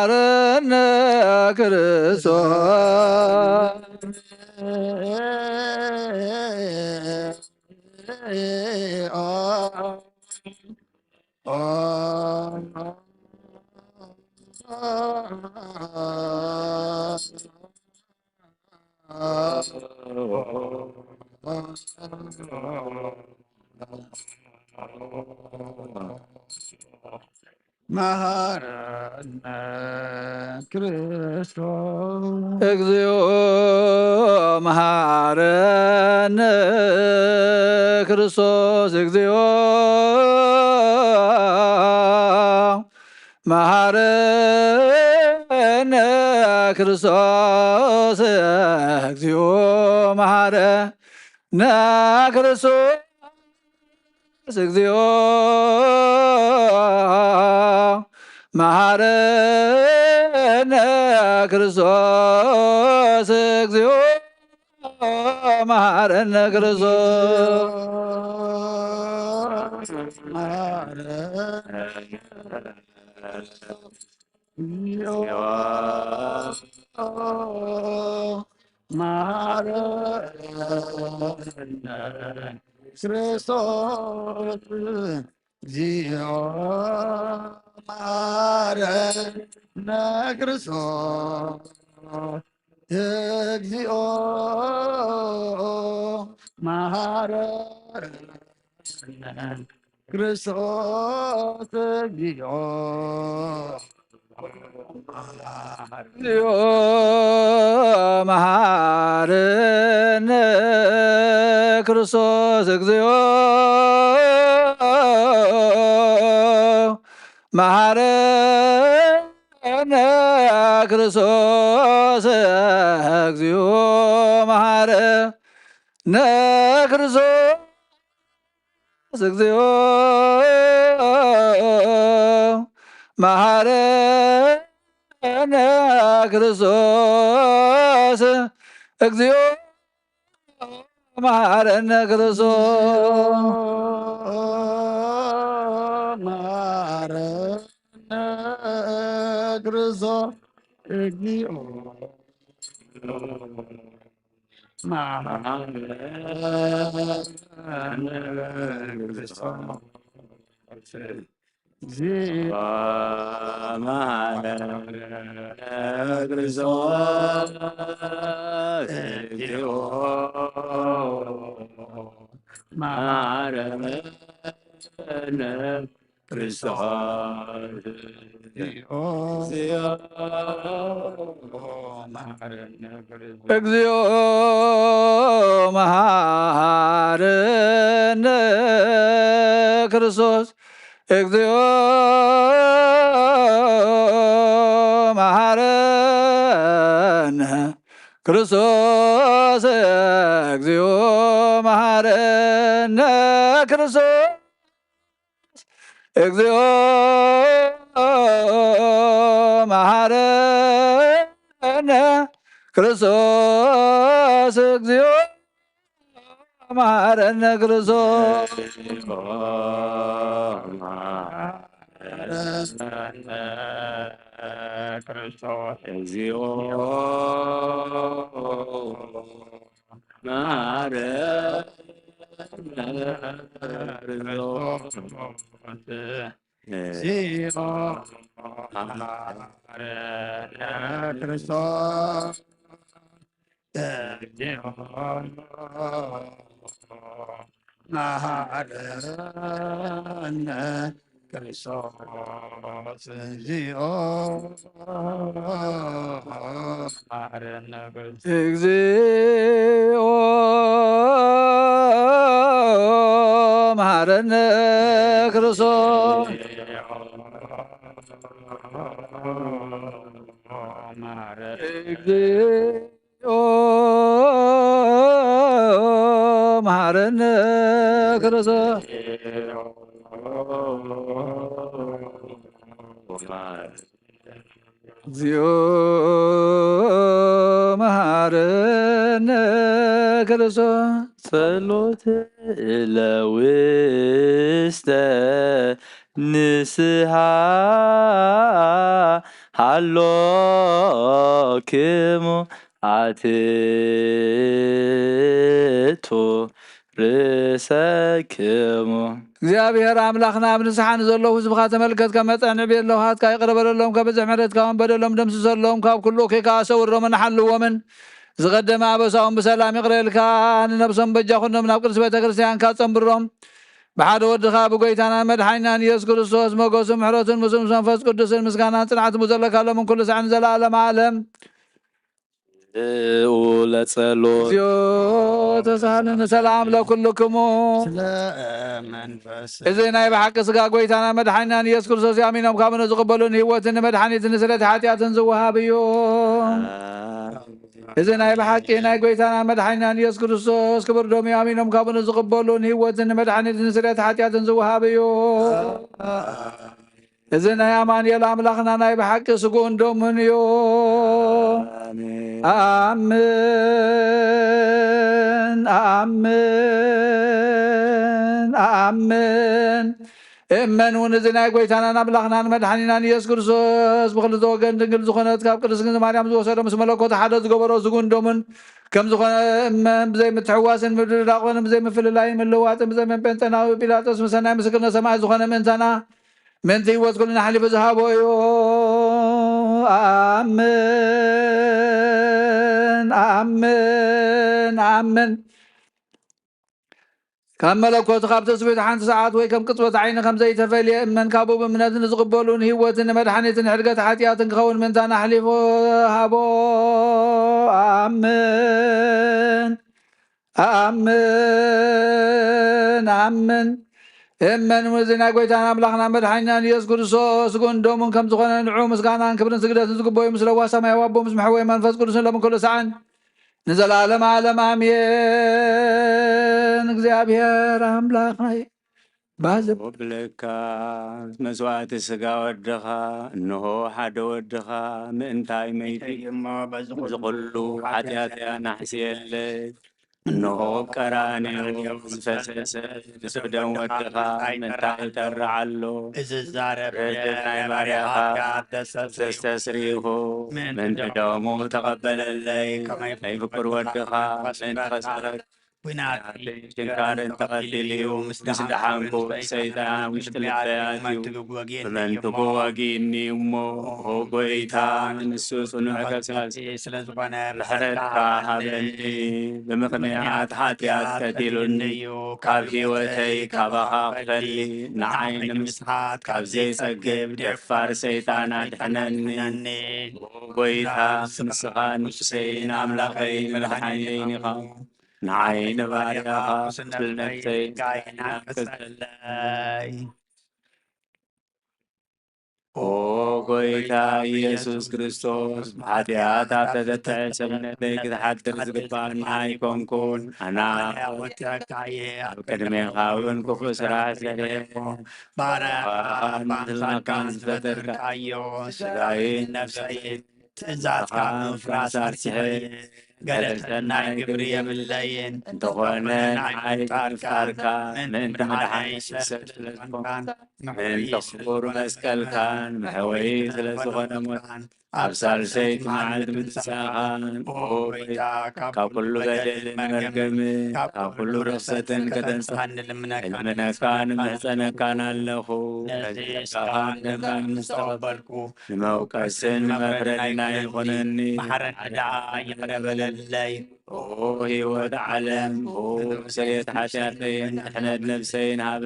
መሐረነ ክርስቶስ። እግዚኦ። መሐረነ ክርስቶስ። መሐረነ ክርስቶስ። እግዚኦ መሐረነ ክርስቶስ። እግዚኦ መሐረነ ክርስቶስ። እግዚኦ መሐረነ ክርስቶስ። እግዚኦ መሐረነ ክርስቶስ። እግዚኦ መሐረነ ክርስቶስ። መሐረነ ክርስቶስ። እግዚኦ መሐረነ ክርስቶስ። እግዚኦ መሐረነ ክርስቶስ። እግዚኦ። እግዚኦ መሐረነ ክርስቶስ። እግዚኦ መሐረነ ክርስቶስ። እግዚኦ መሐረነ ክርስቶስ። ክርስቶስ። እግዚኦ መሐረነ ክርስቶስ። እግዚኦ መሐረነ ክርስቶስ። መሐረነ ክርስቶስ። እግዚኦ መሐረነ ክርስቶስ። እግዚኦ መሐረነ ክርስቶስ። እግዚኦ መሐረነ ክርስቶስ። ክርስቶስ እግዚኦ መሐረነ ክርስቶስ እግዚኦ መሐረነ ክርስቶስ እግዚኦ መሐረነ ክርስቶስ። ክርስቶስ እግዚኦ መሐረነ ክርስቶስ እግዚኦ መሐረነ ክርስቶስ እግዚኦ መሐረነ ክርስቶስ እግዚኦ መሐረነ ክርስቶስ። እግዚኦ መሐረነ ክርስቶስ። እግዚኦ መሐረነ ክርስቶስ። እግዚኦ መሐረነ ክርስቶስ። ጸሎት ለውስተ ንስሃ ሃሎክሙ ኣትቱ ርእሰክሙ። እግዚኣብሔር ኣምላኽና፣ ኣብ ንስሓ ንዘለዉ ህዝብኻ ተመልከት፣ ካብ መጻንዕ ቤት ለውሃትካ ይቕረ በለሎም፣ ካብ ብዝሒ ምሕረትካ እውን በደሎም ደምስሰሎም፣ ካብ ኩሉ እኩይ ከኣ ሰውሮምን ሓልዎምን። ዝቐደመ ኣበሳኦም ብሰላም ይቕረ ኢልካ፣ ንነብሶም በጃ ኩኖም፣ ናብ ቅድስቲ ቤተ ክርስቲያንካ ጸንብሮም። ብሓደ ወድኻ ብጎይታናን መድሓኒናን ኢየሱስ ክርስቶስ ሞገስን ምሕረቱን ምስኡ ምስ መንፈስ ቅዱስን ምስጋናን ጽንዓትን ዘለካ ሎምን ኩሉ ሳዕን ንዘለዓለመ ዓለም። ዝኡ ለጸሎት። እግዚኦ ተሳሃለነ ሰላም ለኩልክሙ። ስለ መንፈስ እዚ ናይ ብሓቂ ስጋ ጎይታና መድሓኒናን ኢየሱስ ክርስቶስ እዩ። ኣሚኖም ካብ ንዝቕበሉ ንህይወትን ንመድሓኒትን ንስርየት ሓጢኣትን ዝወሃብ እዩ። እዚ ናይ ብሓቂ ናይ ጎይታና መድሓኒናን ኢየሱስ ክርስቶስ ክቡር ደሙ እዩ። ኣሚኖም ካብ ንዝቕበሉ ንህይወትን ንመድሓኒትን ንስርየት ሓጢኣትን ዝወሃብ እዩ። እዚ ናይ ኣማኑኤል ኣምላኽና ናይ ብሓቂ ስግኡን ደሙን እዩ። ኣኣምን ኣኣምን ኣኣምን እመን እውን እዚ ናይ ጎይታናን ኣምላኽናን መድሓኒናን ኢየሱስ ክርስቶስ ብኽልተ ወገን ድንግል ዝኾነት ካብ ቅድስት ድንግል ማርያም ዝወሰዶ ምስ መለኮት ሓደ ዝገበሮ ስግኡን ደሙን ከም ዝኾነ እመን ብዘይ ምትሕዋስን ምድርዳቆን ብዘይ ምፍልላይን ምልዋጥን ብዘይ መጴንጠናዊ ጲላጦስ ምስ ናይ ምስክርነት ሰማይ ዝኾነ ምእንታና ምእንቲ ህይወት ኩልና ኣሕሊፉ ዝሃቦ እዩ። ኣኣምን ኣኣምን ኣኣምን ካብ መለኮት ካብ ትስብእቲ ሓንቲ ሰዓት ወይ ከም ቅጽበት ዓይኒ ከም ዘይተፈልየ እመን። ካብኡ ብእምነት ንዝቕበሉ ንህይወትን ንመድሓኒትን ንሕድገት ሓጢኣትን ክኸውን ምእንታና ኣሕሊፉ ሃቦ። ኣኣምን ኣኣምን ኣኣምን እመን። እዚ ናይ ጎይታን ኣምላኽና መድሓኒናን ኢየሱስ ክርስቶስ ስግኡን ደሙን ከም ዝኾነ ንዑ ምስጋናን ክብርን ስግደትን ዝግበዩ ምስ ለዋህ ሰማያዊ ኣቦ ምስ መሕወይ መንፈስ ቅዱስን ሎምን ኩሉ ሰዓን ንዘለዓለም ዓለም ኣሜን። እግዚኣብሔር ኣምላኽ ናይ ባዝ ወብለካ መስዋዕቲ ስጋ ወድኻ እንሆ ሓደ ወድኻ ምእንታይ መይቲ እሞ በዚ እዚ ኩሉ ሓጢኣተያ ናሕስየለይ እንሆ ቀራንዮ ዝፈሰሰ ንጹህ ደም ወድኻ ምእንታይ ይጠርዓሎ እዚ ዛረብ ርህድእ ናይ ባርያኻ ዘስተስሪኹ ምእንቲ ደሙ ተቐበለለይ ናይ ፍቁር ወድኻ ምእንቲ ኸስረክ ዊናት ችንካርን ተቐቲልዩ ምስ ደሓንኩ ሰይጣን ውሽጢ ልበይ ኣትዩ ብመንትጉ ወጊእኒ እሞ ኦ ጎይታ ንሱ ጽኑዕ ከሳሲ ስለ ዝኾነ ምሕረትካ ሃበኒ ብምኽንያት ሓጢኣት ቀቲሉኒ ካብ ህይወተይ ካባኻ ክፈሊ ንዓይ ንምስሓት ካብ ዘይጸግብ ደፋር ሰይጣን ኣድሕነኒ ኦ ጎይታ ንስኻ ንጉሰይን ኣምላኸይ መድሓኒተይን ኢኻ ንዓይ ንባርያኻ ስለ ነፍሰይ ክጸለይ ኦ ጎይታ ኢየሱስ ክርስቶስ፣ ብሓጢኣት ኣብ ተበትዐ ሰብነተይ ክትሓድር ዝግባኣኒ ኣይኮንኩን። ኣነ ወዲኣካ እየ፣ ኣብ ቅድሜኻ እውን ክፉእ ስራሕ ሰሪሐ እሞ፣ ባርያኻ ብኣምሳልካ ዝፈጠርካዮ ስጋይን ነፍሰይን ትእዛዝካ ምፍራስ ኣርሲሐ እየ። ገለ ሰናይ ግብሪ የብለይን፣ እንተኾነ ንዓይ ምፍጣርካ ምእንቲ መድሓኒ ሰብ ስለ ዝኾንካን ምእንቲ ክቡር መስቀልካን መሕወዪ ስለ ዝኾነ ሞትካን ኣብ ሳልሰይቲ መዓልቲ ምትንሳእኻን፣ ኦ ጎይታ፣ ካብ ኩሉ በደልን መርገምን ካብ ኩሉ ርኽሰትን ከተንስሓኒ ልምነካን እልምነካን እምሕጸነካን ኣለኹ። ነዚ ጸጋኻ ደምካ ምስ ተቐበልኩ፣ ንመውቀስን ንመፍረድን ኣይኹነኒ። መሓረኒ ደኣ ይቕረ በለለይ። ኦ ህይወት ዓለም፣ ኦ ስርየት ሓጢኣተይን ድሕነት ነፍሰይን ሃበ።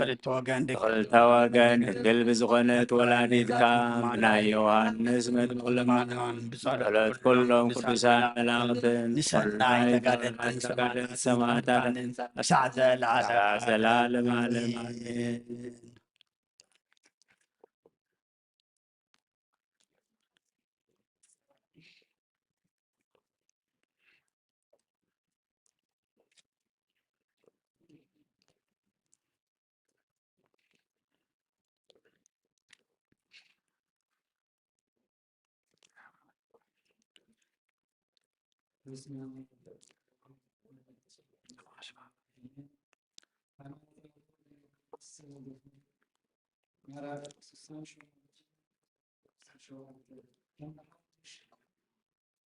ክልተ ወገን ድንግል ብዝኾነት ወላዲትካ ብናይ ዮሃንስ መጥምቕ ልማኖን ብጸሎት ኩሎም ቅዱሳን መላእኽትን ንሰናይ ተጋደልትን ሰማዕታትን ክሳዕ ዘለዓለም ዓለም ኣሜን።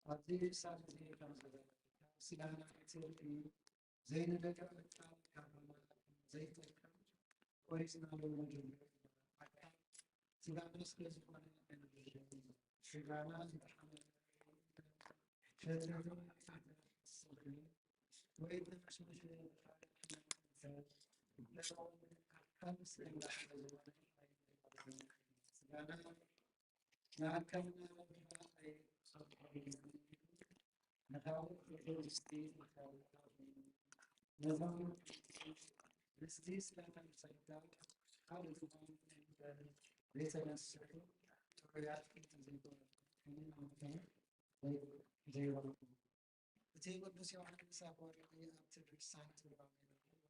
ኣብዚ ሰዓት እዚ ከም ዝበለ፣ ካብ ስጋና ጽድቂ ዘይንደግፍ፣ ካብ ኣምላኽ ዘይጠቅም፣ ቆሪጽናዮ መጀመርያ ኣካል ስጋና ስለ ዝኾነ፣ ስጋና ዝተሓመመ ሸትቱ ወይ ተመሽመሸ ኣካል ስጋና ስለ ዝኾነ፣ ስጋና እቲ ቅዱስ ዮሃንስ ኣፈወርቂ ኣብቲ ድርሳን ትርጓሜ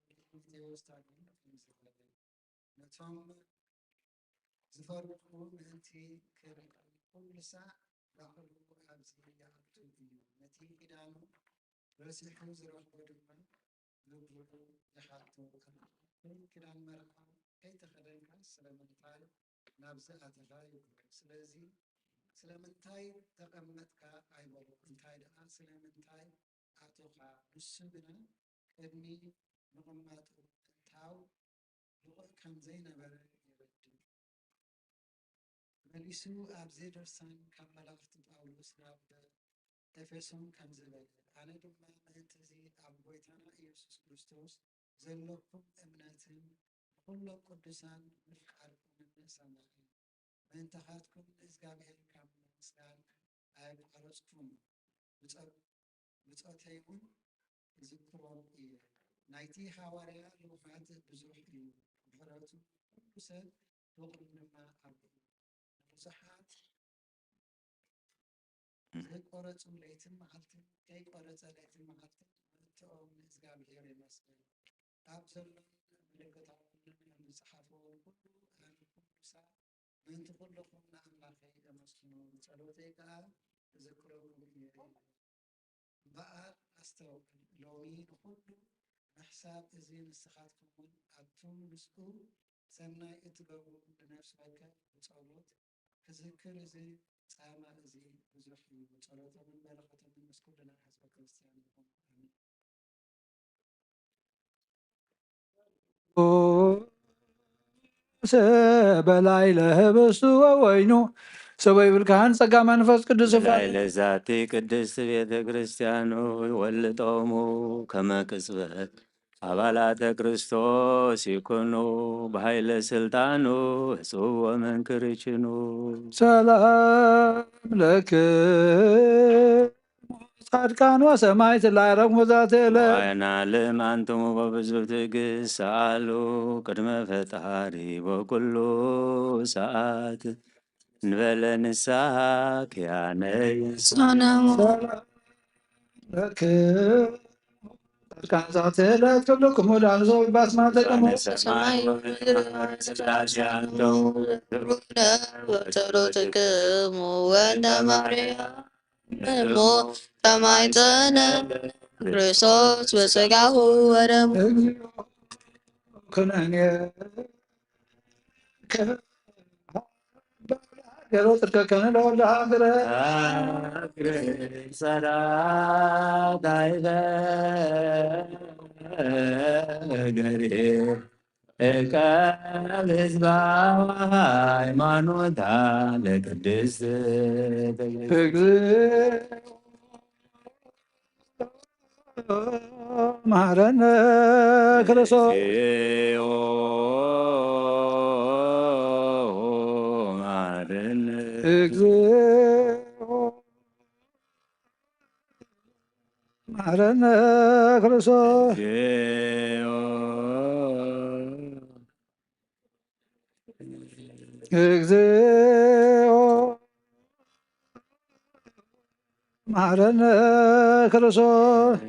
ጢሞቴዎስ ታግዩ ከምዚ በለ፣ ነቶም ዝፈርድኩ ምእንቲ ክርኢ ኩሉ ሳዕ ላዕሉ ኣብዚ ይኣቱ እዩ። ነቲ ኪዳኑ ረሲሑ ዝረኽቦ ድማ ልቡ ይሓቶ። ኣብ ኪዳን መርዓ ከይተኸደንካ ስለምንታይ ናብዚ ኣተኻ ይብሎ። ስለዚ ስለምንታይ ተቐመጥካ ኣይበሎ፣ እንታይ ደኣ ስለምንታይ ኣቶኻ። ንሱ ግና ቅድሚ ምቕማጡ ምእንታው ብቑዕ ከም ዘይነበረ የረድእ። መሊሱ ኣብዚ ድርሳን ካብ መልእኽቲ ጳውሎስ ናብ ኤፌሶን ከም ዝበለ፣ ኣነ ድማ ምእንቲ እዚ ኣብ ጐይታና ኢየሱስ ክርስቶስ ዘለኩም እምነትን ንኹሎም ቅዱሳን ምፍቃርኩምን እሰምዕ። ምእንታኻትኩም ንእግዚኣብሔር ካብ ምምስጋን ኣየቋረጽኩን፣ ብጸ-፣ ብጾተይ እውን እዝክሮም እየ። ናይቲ ሃዋርያ ልውሃት ብዙሕ እዩ፣ ምሕረቱ ንኹሉ ሰብ፣ ፍቕሩ ድማ ዓቢ እዩ። ንብዙሓት ዘይቆረጹ ለይትን መዓልትን፣ ከይቆረጸ ለይትን መዓልትን ምእንትኦም ንእግዚኣብሔር የመስግን። ኣብ ዘሎን ምልክታውን ኣብ ዝጸሓፍዎን ኩሉ ኣነ ኩሉ ሳዕ ምእንቲ ኩልኹም ንኣምላኸይ እመስግኖ፣ ብጸሎተይ ከኣ እዝክረኩም እየ። እምበኣር ኣስተውዕል፣ ሎሚ ንኹሉ ምሕሳብ እዚ ንስኻትኩም እውን ኣብቲ ምስኡ ሰናይ እትገብሩ ንነፍሲ ወከፍ ብጸሎት ክዝክር እዚ ጻማ እዚ ብዙሕ እዩ። ጸሎቶምን በረኸቶምን ምስ ኩልና ህዝበ ክርስቲያን ይኹን። ኣሜን። በላዕለ ህብስቱ ወወይኑ ሰበ ይብልካህን ጸጋ መንፈስ ቅዱስ ይፍታ። በላዕለ ዛቲ ቅድስት ቤተ ክርስቲያኑ ይወልጦሙ ከመ ቅጽበት ኣባላተ ክርስቶስ ይኩኑ ብሃይለ ስልጣኑ ህጹ ወመንክር ይችኑ። ሰላም ለክሙ ጻድቃን ወሰማዕት ላዕረግሙ ዛቴለ። ዋይና ልም ኣንትሙ በብዙ ትዕግስት ሰኣሉ ቅድመ ፈጣሪ በኩሉ ሰዓት። ንበለ ንስሓ ክያነይ ጻድቃን ዛተለት ኩልኩም ወዳን ዘውባስ ማተቀሙ ሰማይ ወምድር ስላሴ ኣንተው ጸሎትክሙ ወእንተ ማርያም እሞ ተማይጸነ ክርስቶስ በስጋሁ ወደሙ ኩነኔ ገሮ ጽድቀከነ ለወልደ ሃገረ ሰላት ኣይበ ገሬ እቀብ ህዝባ ሃይማኖታ ለቅድስት እግዚኦ መሐረነ ክርስቶስ እግዚኦ መሐረነ እግዚኦ መሐረነ ክርስቶስ እግዚኦ እግዚኦ መሐረነ ክርስቶስ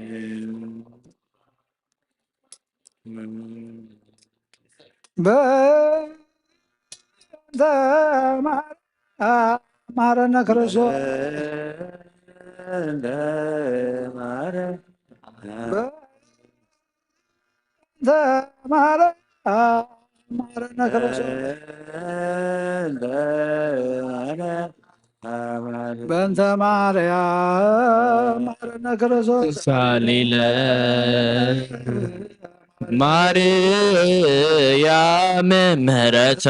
በእንተ ማርያም መሐረነ ክርስቶስ እንደ ማረ በእንተ ማርያም መሐረነ ክርስቶስ እንደ ማረ በእንተ ማርያም መሐረነ ክርስቶስ ሳሊለ ማርያም ምህረተ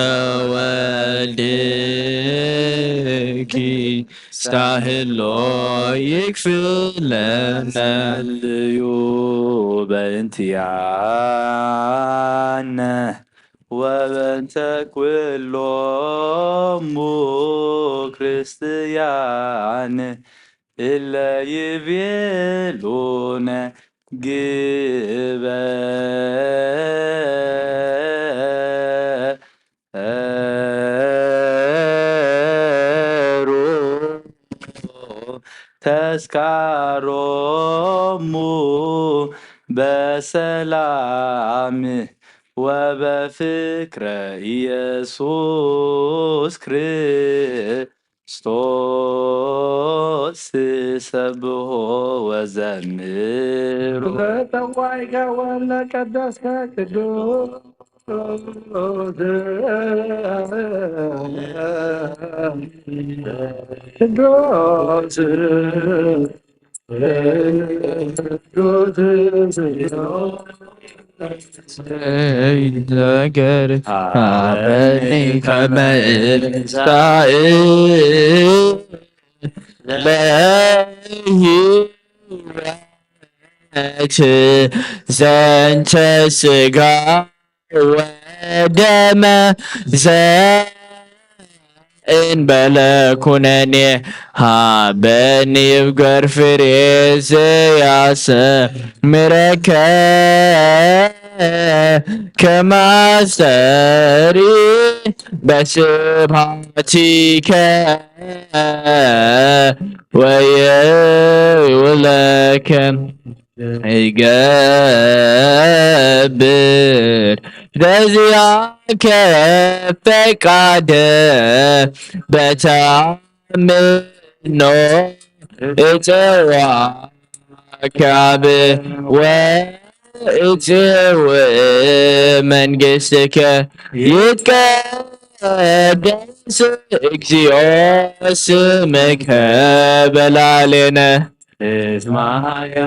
ወልድኪ ስታህሎ ይክፍለነ ጸልዩ በእንቲኣነ ወበእንተ ኩሎሙ ክርስትያን እለ ይቤሉነ ግበሩ ተስካሮሙ በሰላም ወበፍቅረ ኢየሱስ ክርስቶስ ሰብሖ ወዘምሩ። ዘጠዋይከ ወለ ቀደስከ ቅዱስ ቅዱስ ቅዱስ ነገር አበኒ ከመንሳእ ለህይወት ዘንተ ስጋ ወደመ ዘእንበለ ኩነኔ ሃበኒ ይብገር ፍሬ ዘያሰምረከ ከማስተሪ በስብሐቲከ ወየውለከ ይገብር በዚያከ ፈቃደ በተአምኖ እጽዋከ አብ ወእጽው መንግስትከ ይትቀደስ እግዚኦ ስምከ በላሌነ እስማያ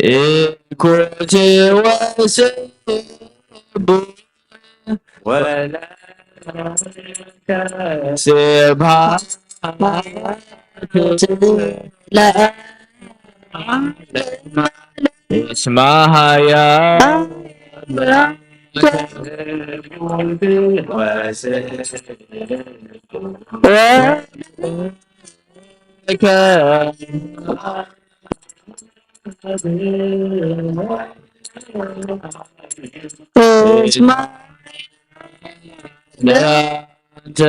ኢኩት ወስቡ ወለ ስብሐት እስማሃያ ለአንተ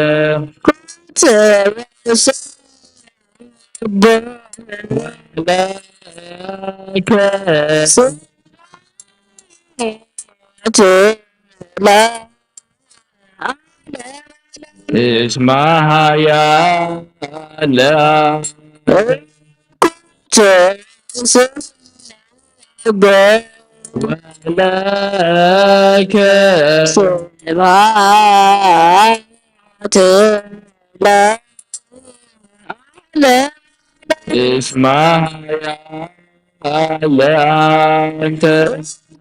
ኩንተ ወስብሐ ለከ ስብሐት ለዓለም። እስመ ኃያል ኩንተ ወስብሐ ለከ ስብሐት ለዓለም። እስመ ኃያል አንተ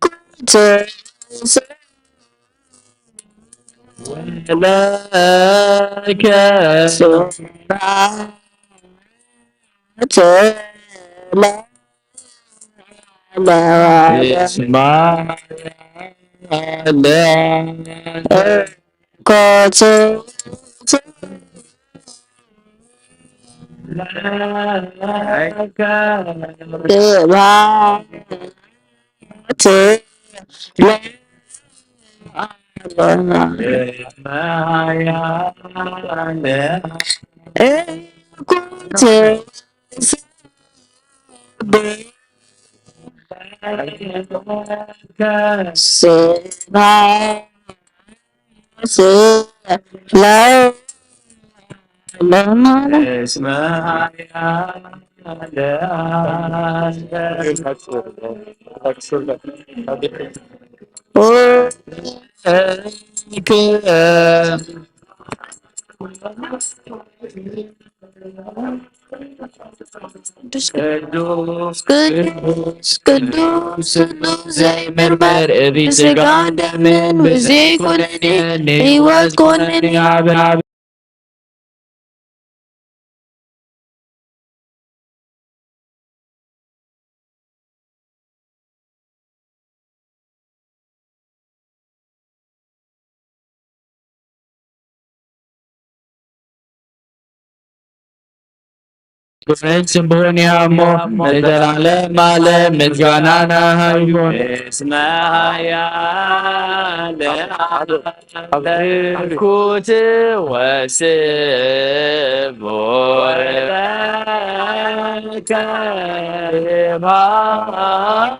ኩንተ ወስብሐት ለከ ስብሐት ለዓለም። እስመ ኃያል አንተ ኩንተ ወስብሐት ለዓለም። ኩንተ ወስብሐት ለዓለም። ቅዱስ ቅዱስ ቅዱስ ስሉስ ዘይምርመር፣ እብ ስጋን ደምን ብዘይኮነኒ ህይወት ኮነኒ። ክብርን ስምቡን ያሞ ለዘላለም ዓለም ምስጋና ናሃ ይኹን። እስመ ኃያል ኩት ወስቡሕ ለከ ስብሐት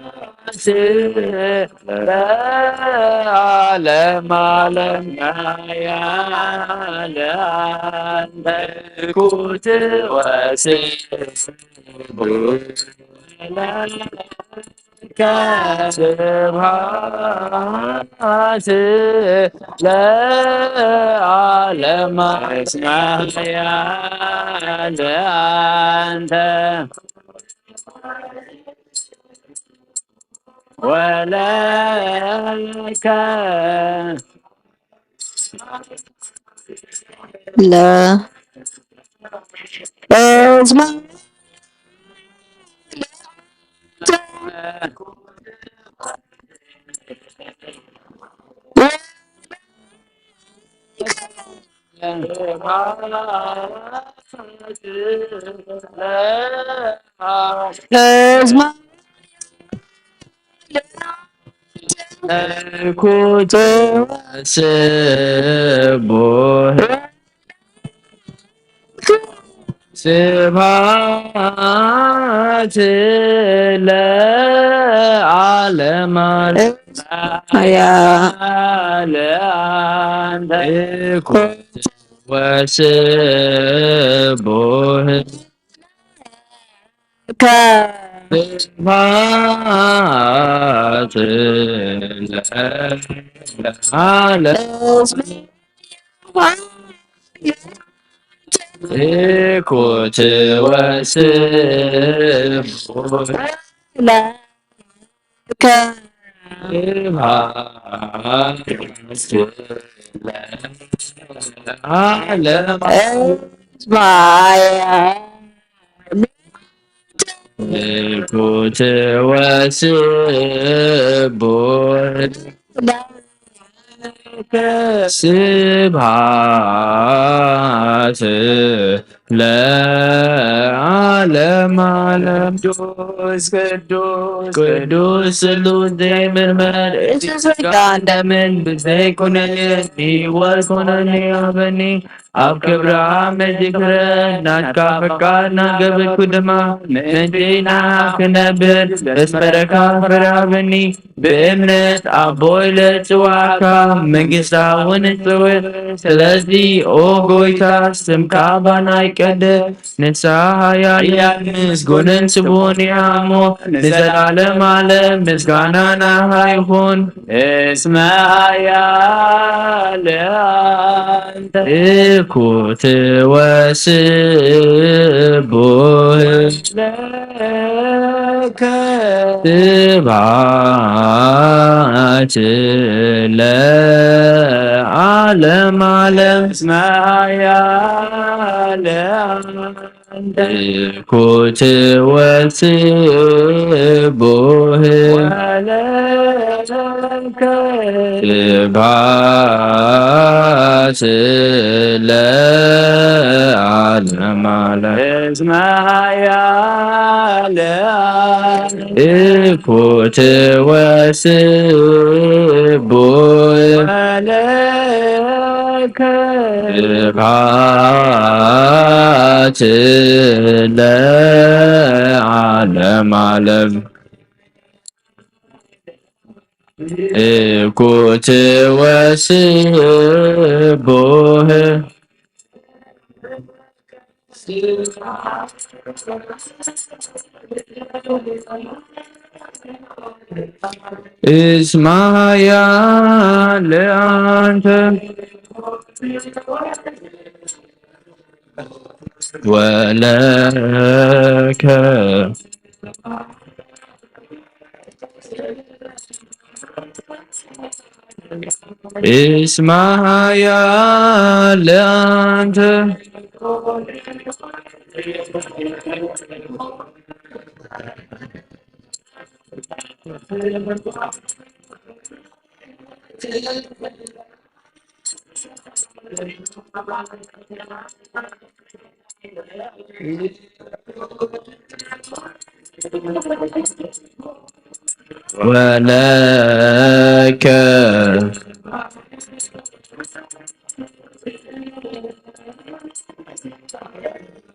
ለዓለም ዓለም። ኃያል አንተ ኩት ወስቡሕ ለከ ስብሐት ለዓለም። እስመ ኃያል አንተ ወለከ ለ እስመ እስመ ኩት ወስቡሕ ስብሐት ለዓለም ዓለም። ያ ለአንተ ኩት ወስቡሕ ከ ስብሐት ለዓለም። ኩት ወስቡሕ ለከ ስብሐት ለዓለም። እስመ ኃያል ኩት ወስቡሕ ለከ ስብሐት ለዓለም ዓለም። ቅዱስ ቅዱስ ቅዱስ ስሉስ ዘይምርመር፣ እቲ ስጋን ደምን ብዘይኩነኔ፣ ህይወት ኩነኔ ሃበኒ። ኣብ ክብራ መዚክረ፣ ናትካ ፍቃድ ናገበርኩ ድማ፣ ምእንቲ ንዓኻ ክነብር፣ ዘስመረካ ፍረ ሃበኒ። ብእምነት ኣቦይ ለጽዋዕካ፣ መንግስታ እውን እጽውዕ። ስለዚ ኦ ጎይታ፣ ስምካ ባና ይቀደስ። ንስኻ ሓያል፣ ምስጉንን ስቡሕን ኢኻ እሞ፣ ንዘላለም ዓለም ምስጋና ናኻ ይኹን። እስመ ሓያል ኣንተ። እኩት ወስቡሕ ለከ። ስብሐት ለዓለም ዓለም። እስመ ሓያል እኩት ወስቡሕ ወለከ። ስብሐት ለዓለም ዓለም። እስመ ሓያል እኩት ወስቡሕ ወለከ። ስብሐት ለዓለም ዓለም። እኩት ወስቡሕ። እስመ ሓያል አንተ። ወለከ። እስመ ሓያል አንተ። ወለከ።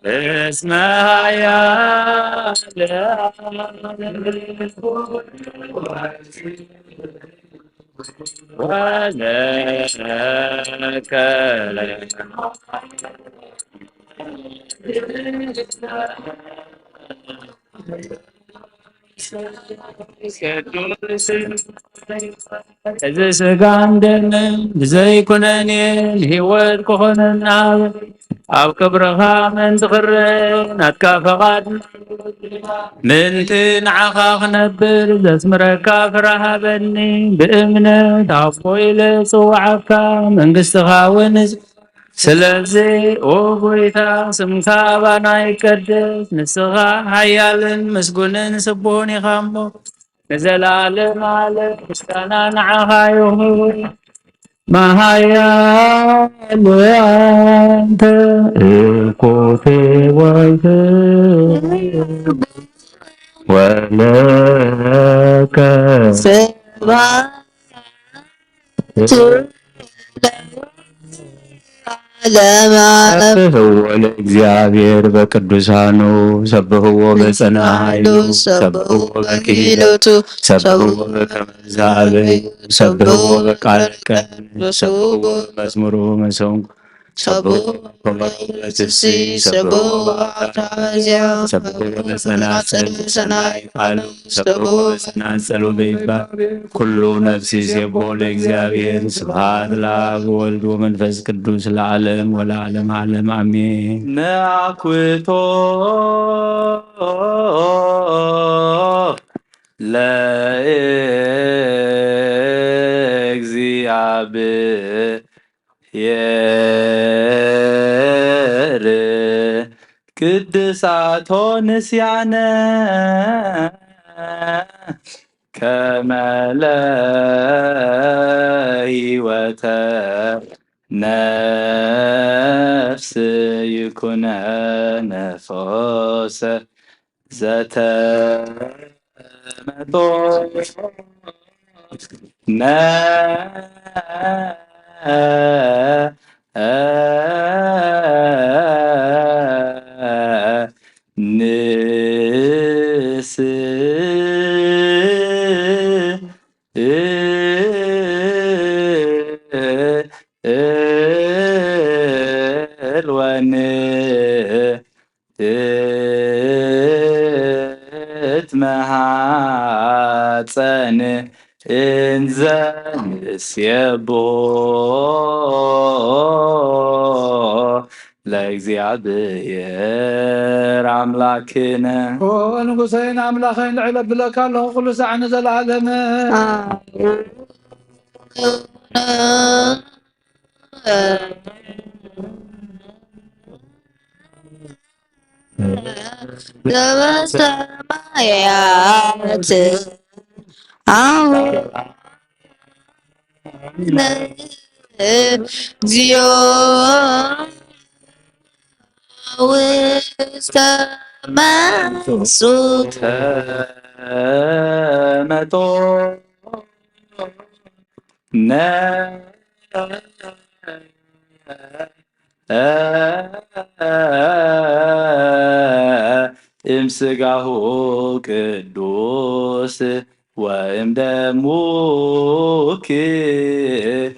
እስመ ሓያል ወለከ። እዚ ስጋን ደምን ብዘይኩነኔ ንህይወት ክኾነና፣ ኣብ ክብርኻ ምእንቲ ክረ ናትካ ፈቓድ ምእንቲ ንዓኻ ክነብር ዘስምረካ ፍረ ሃበኒ። ብእምነት ኣቦ ኢለ ጽውዓካ፣ መንግስትኻ እውን። ስለዚ ኦ ጎይታ፣ ስምካ ባና ይቀደስ። ንስኻ ሓያልን ምስጉንን ስቡሕን ኢኻ እሞ፣ ንዘላለም ዓለም ምስጋና ንዓኻ ይኹን። መሃያል አንተ እኮ ትወልድ ወለከ ስብሐት ለዓለመ ዓለም። ሰብሕዎ ለእግዚኣብሔር በቅዱሳኑ፣ ሰብሕዎ በጽንዓ ኃይሉ፣ ሰብሕዎ በክሂለቱ፣ ሰብሕዎ በከመ ዛበዩ፣ ሰብሕዎ በቃለ ቀን፣ ሰብሕዎ በመዝሙሩ መሰንቆ፣ ሰብሕዎ በኮበሮ በትሲ፣ ሰብሕዎ በአውራዝያ፣ ሰብሕዎ በጸናጽል ሰናይ ቃሉ፣ ሰብሕዎ በጸናጽል ወበይባ ኩሉ ነፍሲ ሴብሖ ለእግዚኣብሔር። ስብሐት ለአብ ወወልድ ወመንፈስ ቅዱስ ለዓለም ወለዓለም ዓለም አሜን። ነአኩቶ ለእግዚኣብሔር ቅድሳቶ ንስያነ ከመ ለህይወተ ነፍስዩ። ኩነ ነፈሰ ዘተመጦ ነ ንስ እልወን ትትመሃፀን እንዘ ንሴቦ ለእግዚኣብሔር ኣምላክነ። ኦ ንጉሰይን ኣምላኸይን፣ ልዕል ኣብለካ ኣለኹ ኩሉ ሳዕ ንዘለኣለመ። ዘበሰማያት ኣቡነ እግዚኦ ውስተ መንሱት ተመጦ ነ እም ስጋሁ ቅዱስ ወእም ደሙ ክቡር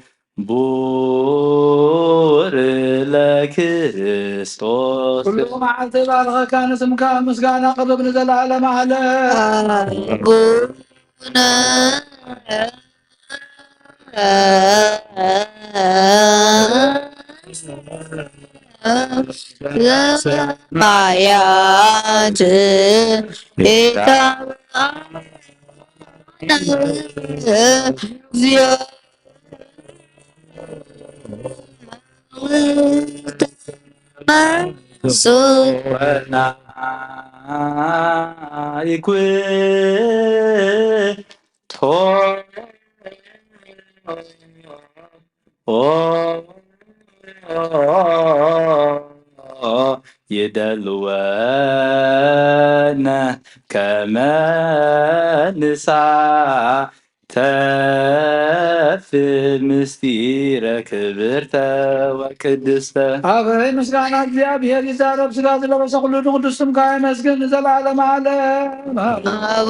ለክርስቶስ። ኩሉ መዓልቲ ባርኸካ ንስምካ ምስጋና ቅርብ ንዘለዓለም ዓለም። ኣቡነ ዘበሰማያት ጌታ እግዚኦ ውስተ መንሱት ወናይኩ ቶ ይደልወነ ከመ ንሳተፍ ምስጢረ ክብርተ ወቅድስተ። ኣበይ ምስጋና እግዚኣብሔር ይዛረብ፣ ስጋ ዝለበሰ ኩሉ ንቅዱስ ስምካ የመስግን ንዘለዓለም ዓለም። ኣቡ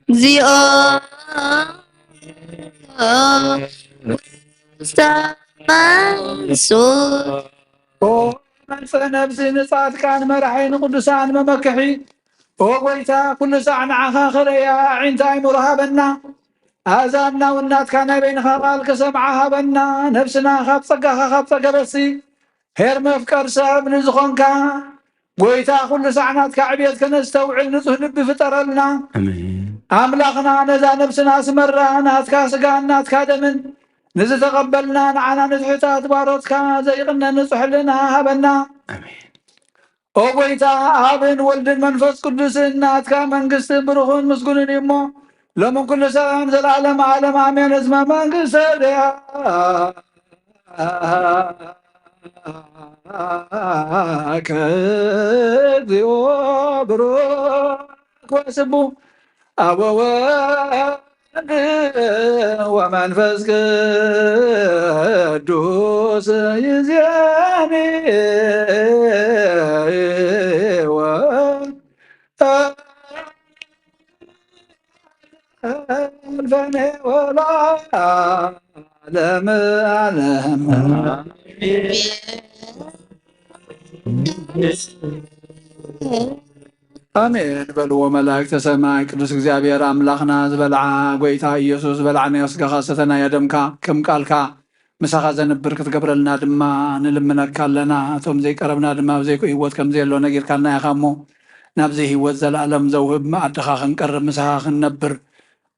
እግዚኦ ውስተ መንሱት። ኦ መንጽህ ነፍሲ ንጻድቃን መራሒ ንቅዱሳን መመክሒ። ኦ ጎይታ፣ ኩሉ ሳዕ ንዓኻ ክርእያ ኣዒንቲ ኣእምሮ ሃበና። ኣእዛንና እውን ናትካ ናይ በይንኻ ቃል ክሰምዓ ሃበና። ነፍስና ካብ ጸጋኻ ካብ ጸገበሲ ኄር መፍቀር ሰብ ንዝኾንካ ጎይታ፣ ኩሉ ሳዕ ናትካ ዕብየት ከነስተውዕል ንጹህ ልቢ ፍጠረልና። ኣሜን። ኣምላኽና፣ ነዛ ነብስና ስመራ፣ ናትካ ስጋን ናትካ ደምን ንዝተቐበልና ንዓና ንትሑታት ባሮትካ ዘይቕነ ንጹሕ ሕልና ሃበና። ኣሜን። ኦ ጎይታ፣ ኣብን ወልድን መንፈስ ቅዱስን ናትካ መንግስትን ብሩኽን ምስጉንን እዩ እሞ፣ ሎምን ኩሉ ሰዓን ዘለዓለም ዓለም ኣሜን። እስመ መንግስተ ዚአከ እግዚኦ ብሩክ ወስቡሕ። አብ ወወልድ ወመንፈስ ቅዱስ ይዜኒ ወ-፣ እልፈኔ ወለዓለመ ዓለም። ኣሜን በልዎ መላእክተ ሰማይ። ቅዱስ እግዚኣብሔር ኣምላኽና ዝበልዓ ጐይታ ኢየሱስ፣ ዝበላዕናዮ ስጋኻ ዝሰተናዮ ደምካ ከም ቃልካ ምሳኻ ዘንብር ክትገብረልና ድማ ንልምነካ ኣለና። እቶም ዘይቀረብና ድማ ኣብ ዘይኮ ህይወት ከም ዘየሎ ነጊርካና ኢኻ እሞ፣ ናብዚ ህይወት ዘለኣለም ዘውህብ መኣድኻ ክንቀርብ ምሳኻ ክንነብር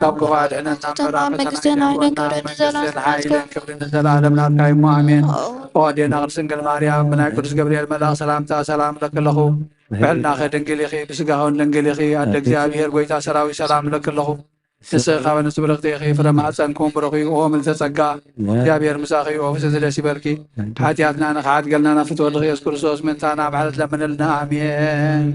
ካብ ክፉእ ኣድሕነና እምበር፣ ኣብ መንግስትን ሓይልን ክብርን ንዘለዓለም ናትካ እዩ እሞ፣ ኣሜን። ኦ ኣዴና ቅድስት ድንግል ማርያም፣ ብናይ ቅዱስ ገብርኤል መልኣኽ ሰላምታ ሰላም እብለኪ ኣለኹ። ብሕልናኺ ድንግል ኢኺ፣ ብስጋኺ እውን ድንግል ኢኺ። ኣደ እግዚኣብሔር፣ ጎይታ ሰራዊት፣ ሰላም እብለኪ ኣለኹ። ንስኺ ካብ ኣንስቲ ብርኽቲ ኢኺ፣ ፍረ ማህፀንኪ እውን ብሩኽ እዩ። ኦ ምልዕተ ጸጋ፣ እግዚኣብሔር ምሳኺ እዩ። ኦ ፍስሕቲ ደስ ይበልኪ። ሓጢኣትና ንኽሓድገልና ናብ ፍትወልኺ ኢየሱስ ክርስቶስ ምእንታና ምሕረት ለምንልና። ኣሜን።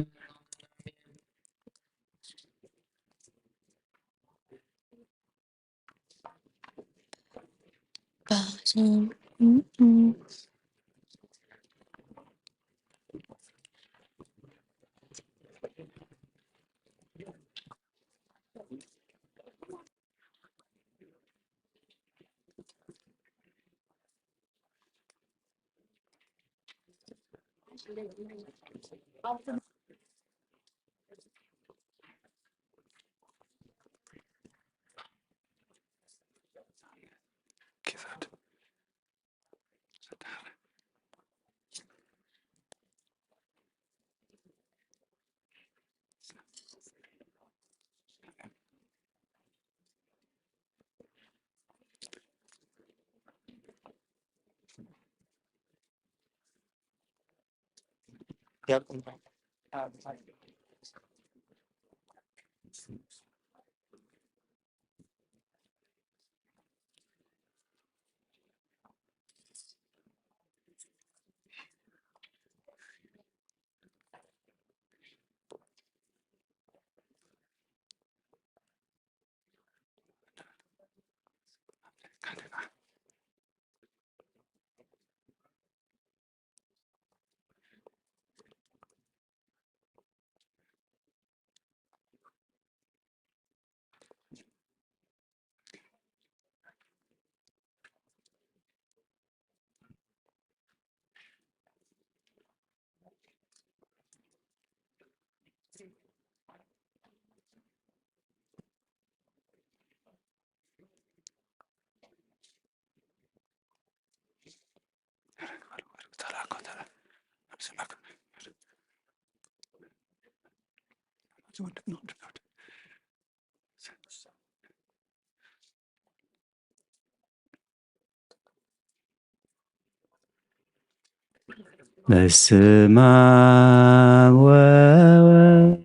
በስመ አብ ወወልድ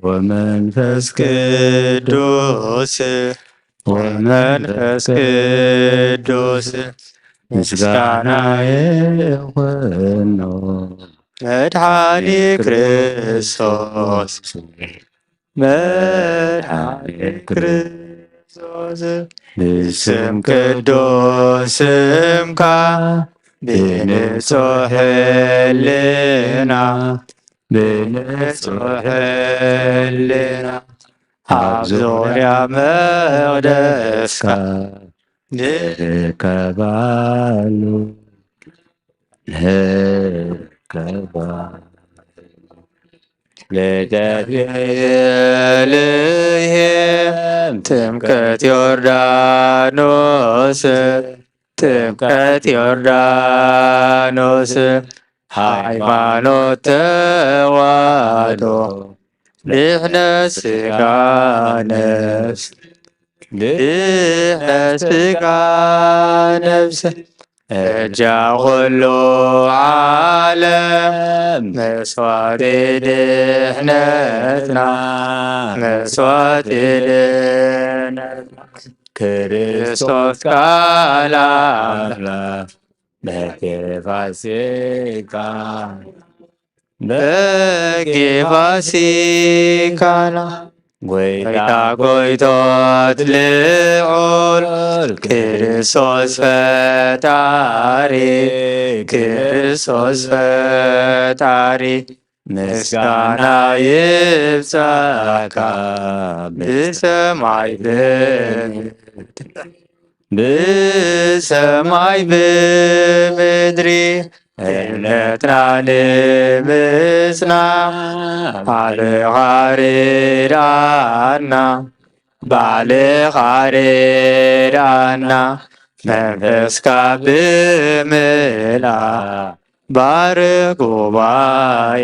ወመንፈስ ቅዱስ፣ ወመንፈስ ቅዱስ ምስጋና ይኹኖ። መድኃኒ ክርስቶስ፣ መድኃኒ ክርስቶስ፣ ብስም ቅዱስ ስምካ፣ ብንጹሕ ሕልና፣ ብንጹሕ ሕልና፣ ኣብ ዙርያ መቕደስካ ንርከባሉ፣ ንርከባሉ። ልደት ቤተልሔም፣ ጥምቀት ዮርዳኖስ፣ ጥምቀት ዮርዳኖስ፣ ሃይማኖት ተዋህዶ፣ ድሕነት ስጋ ነፍስ፣ ድሕነት ስጋ ነፍስ፣ እጃ ኩሉ ዓለም መስዋዕቲ ድሕነትና፣ መስዋዕቲ ድሕነትና፣ ክርስቶስ ቃል ኣምላኽ በጊዕ ፋሲካ፣ በጊዕ ፋሲካና፣ ጎይታ ጎይቶት ልዑል፣ ክርስቶስ ፈጣሪ፣ ክርስቶስ ፈጣሪ፣ ምስጋና ይብጻካ ብሰማይ ብምድሪ፣ ብሰማይ ብምድሪ፣ እምነትና ንምጽና፣ ባልኻ ርድኣና፣ ባልኻ ርድኣና፣ መንፈስካ ብምልኣ፣ ባርኽ ጉባኤ፣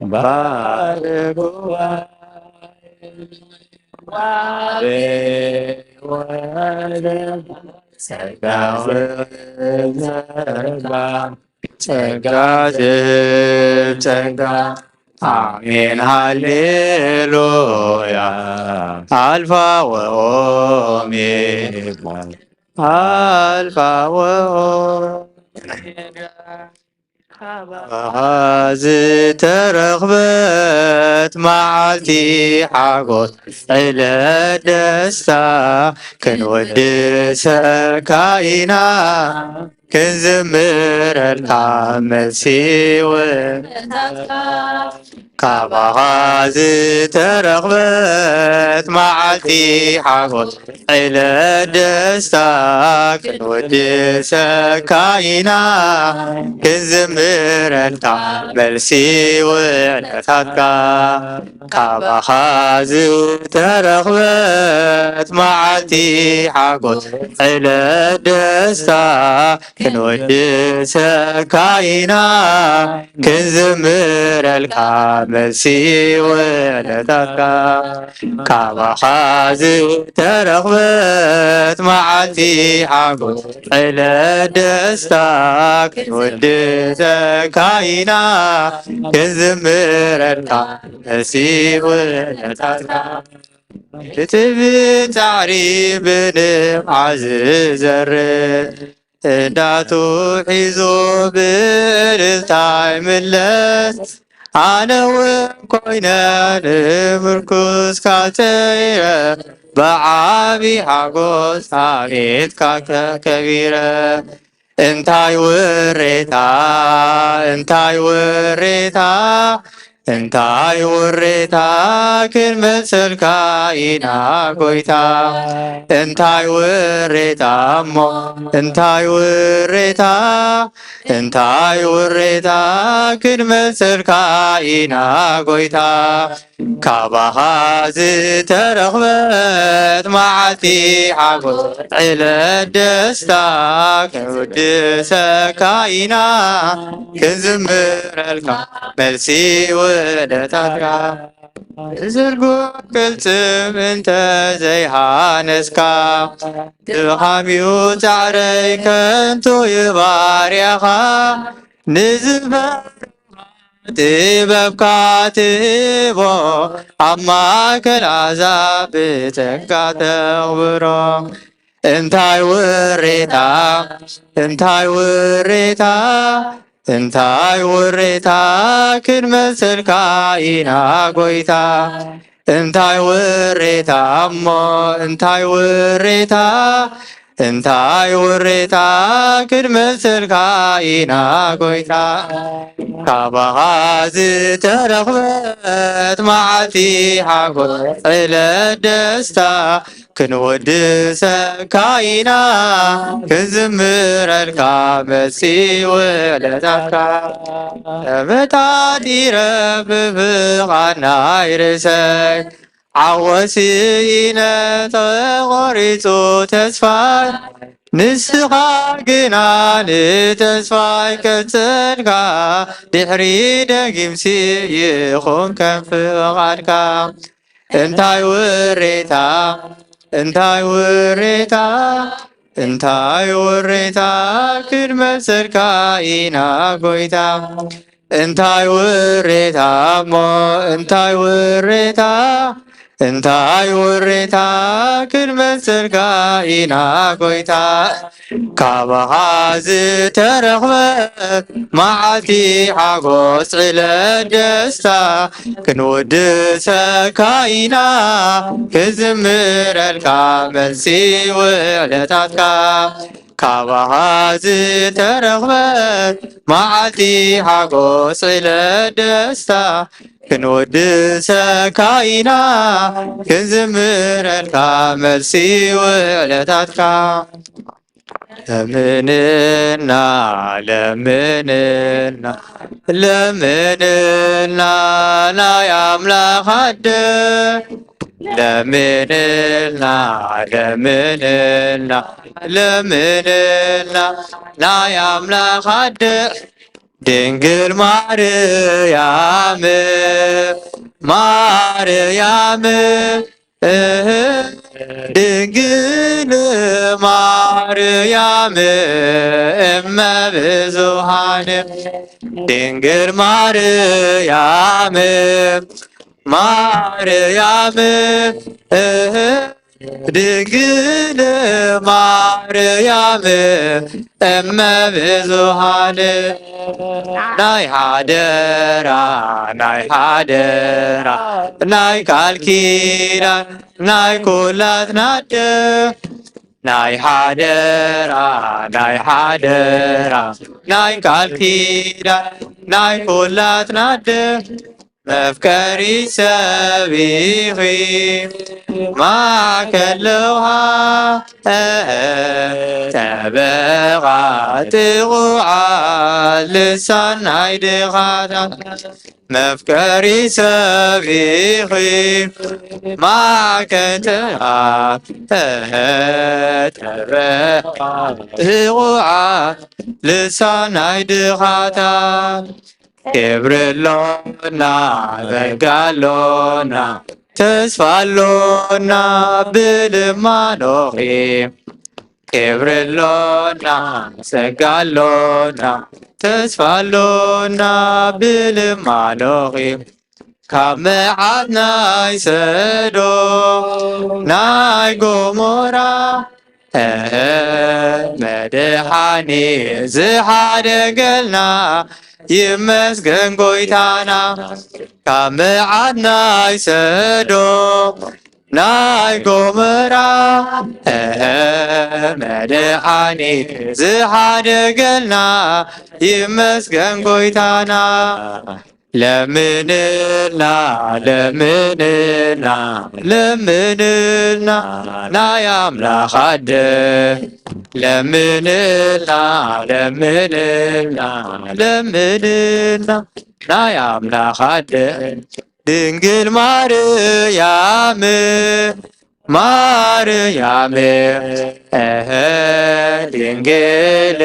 ባርኽ ጉባኤ፣ ጸጋ ጸጋ፣ ጸጋ ዝህብ ጸጋ። ኣሜን ሃሌሉያ። ኣልፋ ወኦሜጋ፣ ኣልፋ ወኦሜጋ። ካባኻ ዝተረኽበት መዓልቲ ሓጎስ፣ ዕለት ደስታ፣ ክንውድሰካ ኢና፣ ክንዝምረልካ መልሲ ውዕለትካ። ካባኻ ዝተረኽበት መዓልቲ ሓጎስ፣ ዕለት ደስታ፣ ክንውድሰካ ኢና፣ ክንዝምረልካ መልሲ ውዕለታትካ። ካባኻ ዝተረኽበት መዓልቲ ሓጎስ፣ ዕለት ደስታ፣ ክንውድሰካ ኢና፣ ክንዝምረልካ መልሲ ውዕለታትካ። ካባኻ ዝተረኽበት መዓልቲ ሓጎስ፣ ዕለት ደስታ፣ ክንውድሰካ ኢና፣ ክንዝምረልካ መልሲ ውዕለታትካ። እቲ ብጻዕሪ ብንብዓት ዝዘርእ፣ እንዳቱ ሒዙ ብእልልታ ይምለስ። ኣነ እውን ኮይነ ንምርኩስካ ጸይረ፣ ብዓቢ ሓጎስ ኣብ ቤትካ ከቢረ። እንታይ ውሬታ፣ እንታይ ውሬታ፣ እንታይ ውሬታ ክንመልሰልካ ኢና ጎይታ። እንታይ ውሬታ እሞ፣ እንታይ ውሬታ፣ እንታይ ውሬታ ክንመልሰልካ ኢና ጎይታ። ካባኻ ዝተረኽበት መዓልቲ ሓጎስ፣ ዕለት ደስታ፣ ክንውድሰካ ኢና፣ ክንዝምረልካ መልሲ ውዕለታትካ። ብዝርጉሕ ቅልጽም እንተ ዘይሃነስካ፣ ድኻምዩ ጻዕረይ ከንቱ እዩ ባርያኻ። ንዝፈርዱኻ ጥበብካ ትህቦ፣ ኣብ ማእከል ኣሕዛብ ብጸጋ ተኽብሮ። እንታይ ውሬታ፣ እንታይ ውሬታ፣ እንታይ ውሬታ ክንመልሰልካ ኢና ጎይታ። እንታይ ውሬታ እሞ፣ እንታይ ውሬታ፣ እንታይ ውሬታ ክንመልሰልካ ኢና ጎይታ። ካባኻ ዝተረኽበት መዓልቲ ሓጎስ ዕለት ደስታ ክንወድሰካ ኢና፣ ክንዝምረልካ መሲ ውዕለታትካ። ተመጣጢረ ብፍቓድ ናይ ርእሰይ ዓወት ስኢነ ተቖሪጹ ተስፋይ፣ ንስኻ ግና ንተስፋይ ቀጸልካ፣ ድሕሪ ደጊምሲ ይኹን ከም ፍቓድካ። እንታይ ውሬታ፣ እንታይ ውሬታ፣ እንታይ ውሬታ ክንመልሰልካ ኢና ጎይታ። እንታይ ውሬታ እሞ፣ እንታይ ውሬታ፣ እንታይ ውሬታ ክንመልሰልካ ኢና ጎይታ። ካባኻ ዝተረኽበ መዓልቲ ሓጎስ ዕለት ደስታ ክንውድሰካ ኢና፣ ክንዝምረልካ መልሲ ውዕለታትካ። ካባኻ ዝተረኽበ መዓልቲ ሓጎስ ዕለት ደስታ ክንውድሰካ ኢና፣ ክንዝምረልካ መልሲ ውዕለታትካ። ለምንና ለምንና ለምንና ናይ ኣምላኽ ኣደ ለምንልና ለምንልና ለምንልና ናይ ኣምላኽ ኣደ ድንግል ማርያም ማርያም ድንግል ማርያም እመ ብዙኃን ድንግል ማርያም ማርያም ድንግል ማርያም እመ ብዙኃን ናይ ሓደራ ናይ ሓደራ ናይ ቃል ኪዳን ናይ ኩላትና ኣደ ናይ ሓደራ ናይ ሓደራ ናይ ቃል ኪዳን ናይ ኩላትና ኣደ መፍቀሪ ሰብ ኢኺ ማእከል ለውሃ ጠበቓ ጥቑዓ ልሳን ናይ ድኻታት መፍቀሪ ሰብ ኢኺ ማእከል ጥራ ጠበቓ ጥቑዓ ልሳን ናይ ድኻታት ክብሪ ኣሎና ጸጋ ኣሎና ተስፋ ኣሎና ብልማኖኺ ክብሪ ኣሎና ጸጋ ኣሎና ተስፋ ኣሎና ብልማኖኺ ካብ መዓት ናይ ሰዶም ናይ ጎሞራ መድሓኒ ዝሓደገልና ይመስገን ጎይታና ካብ መዓት ናይ ሰዶም ናይ ጎመራ መድሓኒ ዝሓደገልና ይመስገን ጎይታና ለምንልና ለምንልና ለምንልና ናይ ኣምላኽ ኣደ ለምንልና ለምንልና ለምንልና ናይ ኣምላኽ ኣደ ድንግል ማርያም ማርያም እህ ድንግል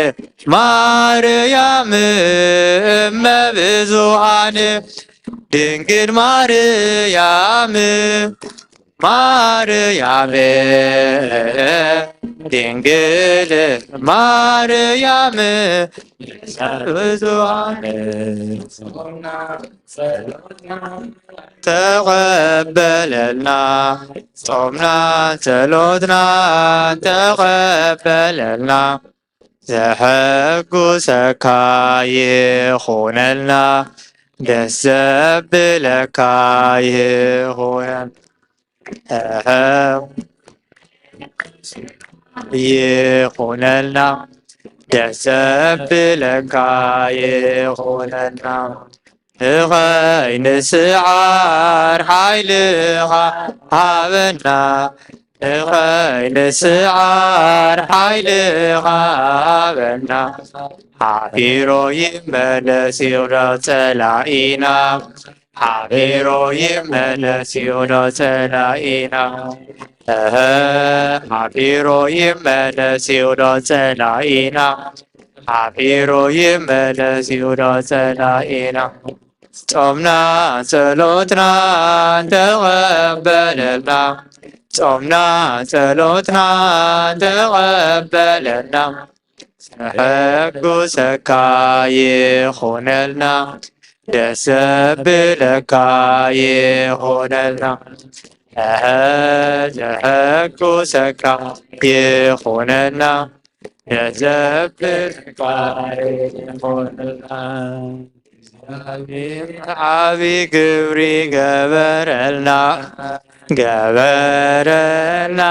ማርያም እመ ብዙኃን ድንግል ማርያም ማርያም ድንግል ማርያም ብዙኃን ተቐበለልና ጾምና ጸሎትና ተቐበለልና ዘሐጉሰካ ይኹነልና ደስ ዘብለካ ይኹነልና ይኹነልና፣ ደስ ዘብለካ ይኹነልና። ንኸይንስዓር ሓይልኻ ሃበና፣ ንኸይንስዓር ሓይልኻ ሃበና። ሓፊሩ ይመለስ ይኹዶ ጸላኢና፣ ሓፊሩ ይመለስ ይኹዶ ጸላኢና። እህ፣ ሓፊሩ ይመለስ ይኹዶ ጸላኢና፣ ሓፊሩ ይመለስ ይኹዶ ጸላኢና። ጾምና ጸሎትና ተቐበለልና፣ ጾምና ጸሎትና ተቐበለልና። ዘሐጉሰካ ይኹነልና፣ ደስ ዘብለካ ይኹነልና። እህ፣ ዘሐጉሰካ ይኹነልና፣ ደስ ዘብለካ ይኹነልና። እግዚኣብሔር ዓቢ ግብሪ ገበረልና፣ ገበረልና።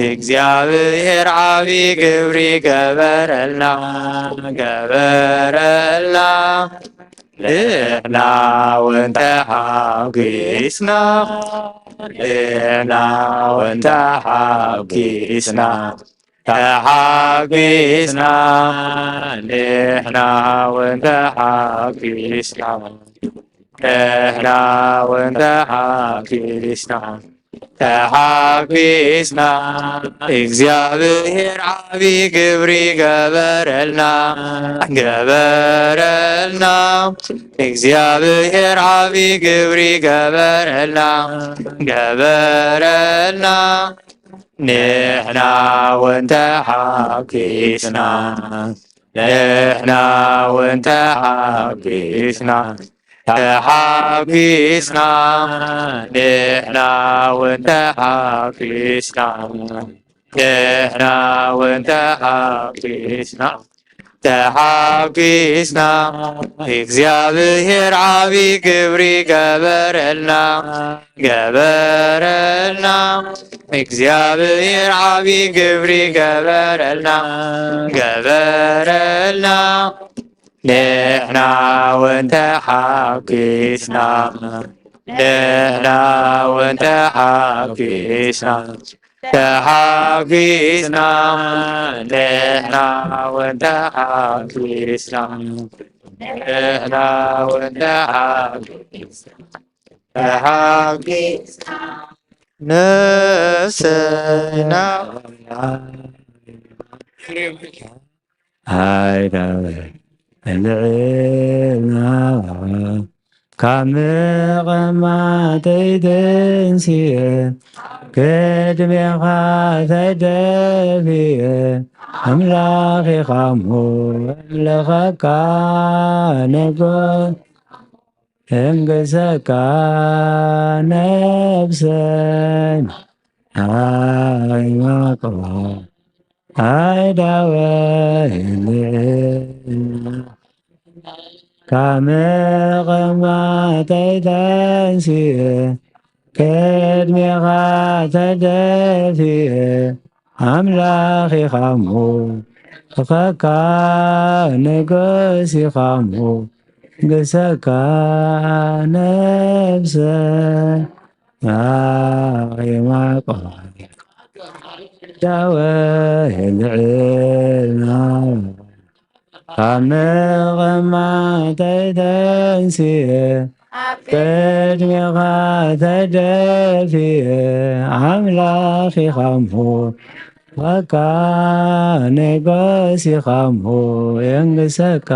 እግዚኣብሔር ዓቢ ግብሪ ገበረልና፣ ገበረልና። ንሕና እውን ተሓጒስና፣ ንሕና እውን ተሓጒስና፣ ተሓጒስና፣ ንሕና እውን ተሓጒስና፣ ንሕና እውን ተሓጒስና፣ ተሓጒስና። እግዚኣብሔር ዓቢ ግብሪ ገበረልና፣ ገበረልና። እግዚኣብሔር ዓቢ ግብሪ ገበረልና፣ ገበረልና። ንሕና እውን ተሓጒስና፣ ንሕና እውን ተሓጒስና፣ ተሓጒስና። ንሕና እውን ተሓጒስና፣ ንሕና እውን ተሓጒስና። ተሓጒስና። እግዚኣብሔር ዓቢ ግብሪ ገበረልና፣ ገበረልና። እግዚኣብሔር ዓቢ ግብሪ ገበረልና፣ ገበረልና። ንሕና እውን ተሓጒስና፣ ንሕና እውን ተሓጒስና። ተሓጒስና፣ ንሕና እውን ተሓጒስና፣ ንሕና እውን ተሓጒስና፣ ተሓጒስና። ነፍሰና ኣይዳበ ልዕልና ካብ መቐማጠይ ተንሲኤ፣ ቅድሜኻ ተደፊኤ፣ ኣምላኽ ኢኻ እሞ ኣምልኸካ ንጉስ እንግሰካ ነፍሰን ኣይማቅዋ ኣይዳወ ካብ መቐማጠይ ተንሲኤ፣ ቅድሜኻ ተደፊኤ፣ ኣምላኽ ኢኻ እሞ፣ እኸካ ንጉስ ኢኻ እሞ፣ ግሰካ ነፍሰ ኣኺማቆ ዳወ ልዕልና ካብ መቐማጠይ ተንሲኤ፣ ቅድሜኻ ተደፊኤ፣ ኣምላኽ ኢኻ እሞ፣ በቃ ንጉስ ኢኻ እሞ፣ የንግሰካ።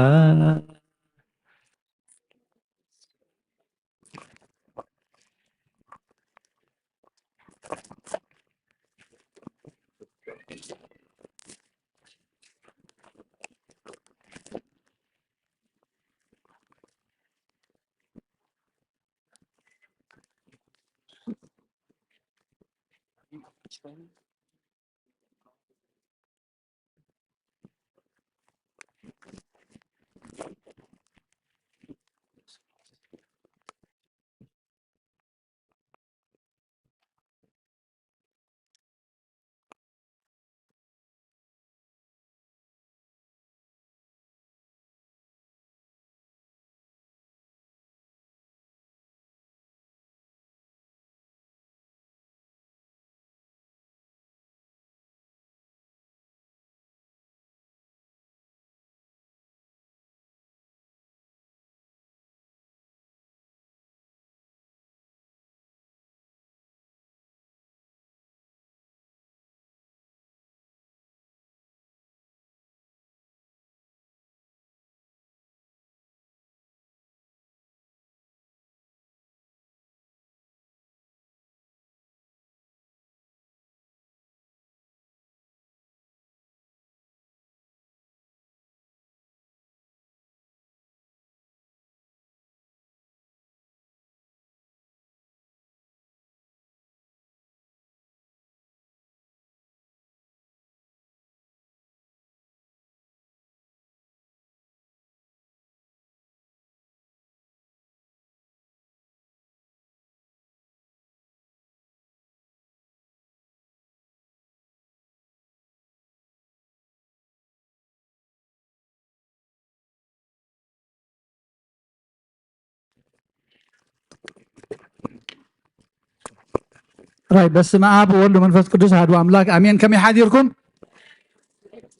ራይ በስመ ኣብ ወወልድ መንፈስ ቅዱስ ኣሐዱ ኣምላክ ኣሜን። ከመይ ሓዲርኩም?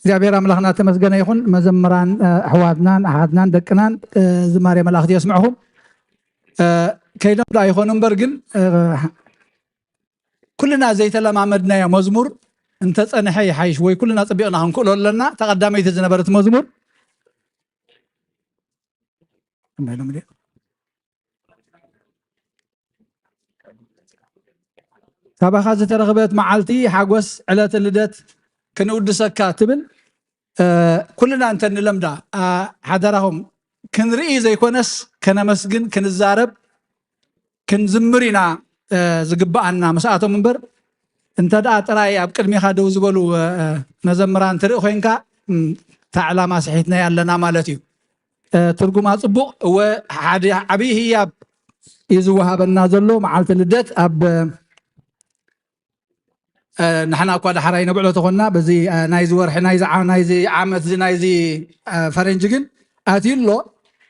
እግዚኣብሔር ኣምላኽና ተመስገነ ይኹን። መዘምራን፣ እ፣ ኣሕዋትናን ኣሓትናን ደቅናን፣ እ፣ ዝማሬ መላእኽቲ የስምዕኹም። እ፣ ከይዶም ዶ ኣይኾኑ እምበር ግን፣ እ፣ ኩልና ዘይተለማመድናዮ መዝሙር እንተጸንሐ ይሓይሽ፣ ወይ ኩልና ጽቢቕና ክንክእሎ ኣለና። ተቐዳመይቲ ዝነበረት መዝሙር ካባኻ ዝተረኽበት መዓልቲ ሓጎስ ዕለተ ልደት ክንውድሰካ ትብል፣ እ፣ ኩልና እንተ ንለምዳ፣ ኣ፣ ሓደራኹም ክንርኢ ዘይኮነስ ከነመስግን፣ ክንዛረብ፣ ክንዝምር ኢና፣ እ፣ ዝግብኣና ምስኣቶም እምበር፣ እንተ ደኣ ጥራይ ኣብ ቅድሜኻ ደው ዝበሉ፣ እ፣ መዘምራን ትርኢ ኮይንካ፣ እም፣ እታ ዕላማ ስሒትናያ ኣለና ማለት እዩ። እ፣ ትርጉማ ጽቡቕ፣ እወ፣ ሓደ ዓብዪ ህያብ እዩ ዝወሃበና ዘሎ። መዓልቲ ልደት ኣብ፣ እ፣ ንሕና እኳ ዳሕራይ ነብዕሎ ተኾንና፣ በዚ፣ እ፣ ናይዚ ወርሒ፣ ናይዚ ዓ-፣ ናይዚ ዓመት፣ እዚ ናይዚ፣ እ፣ ፈረንጂ ግን ኣትዩ ኣሎ።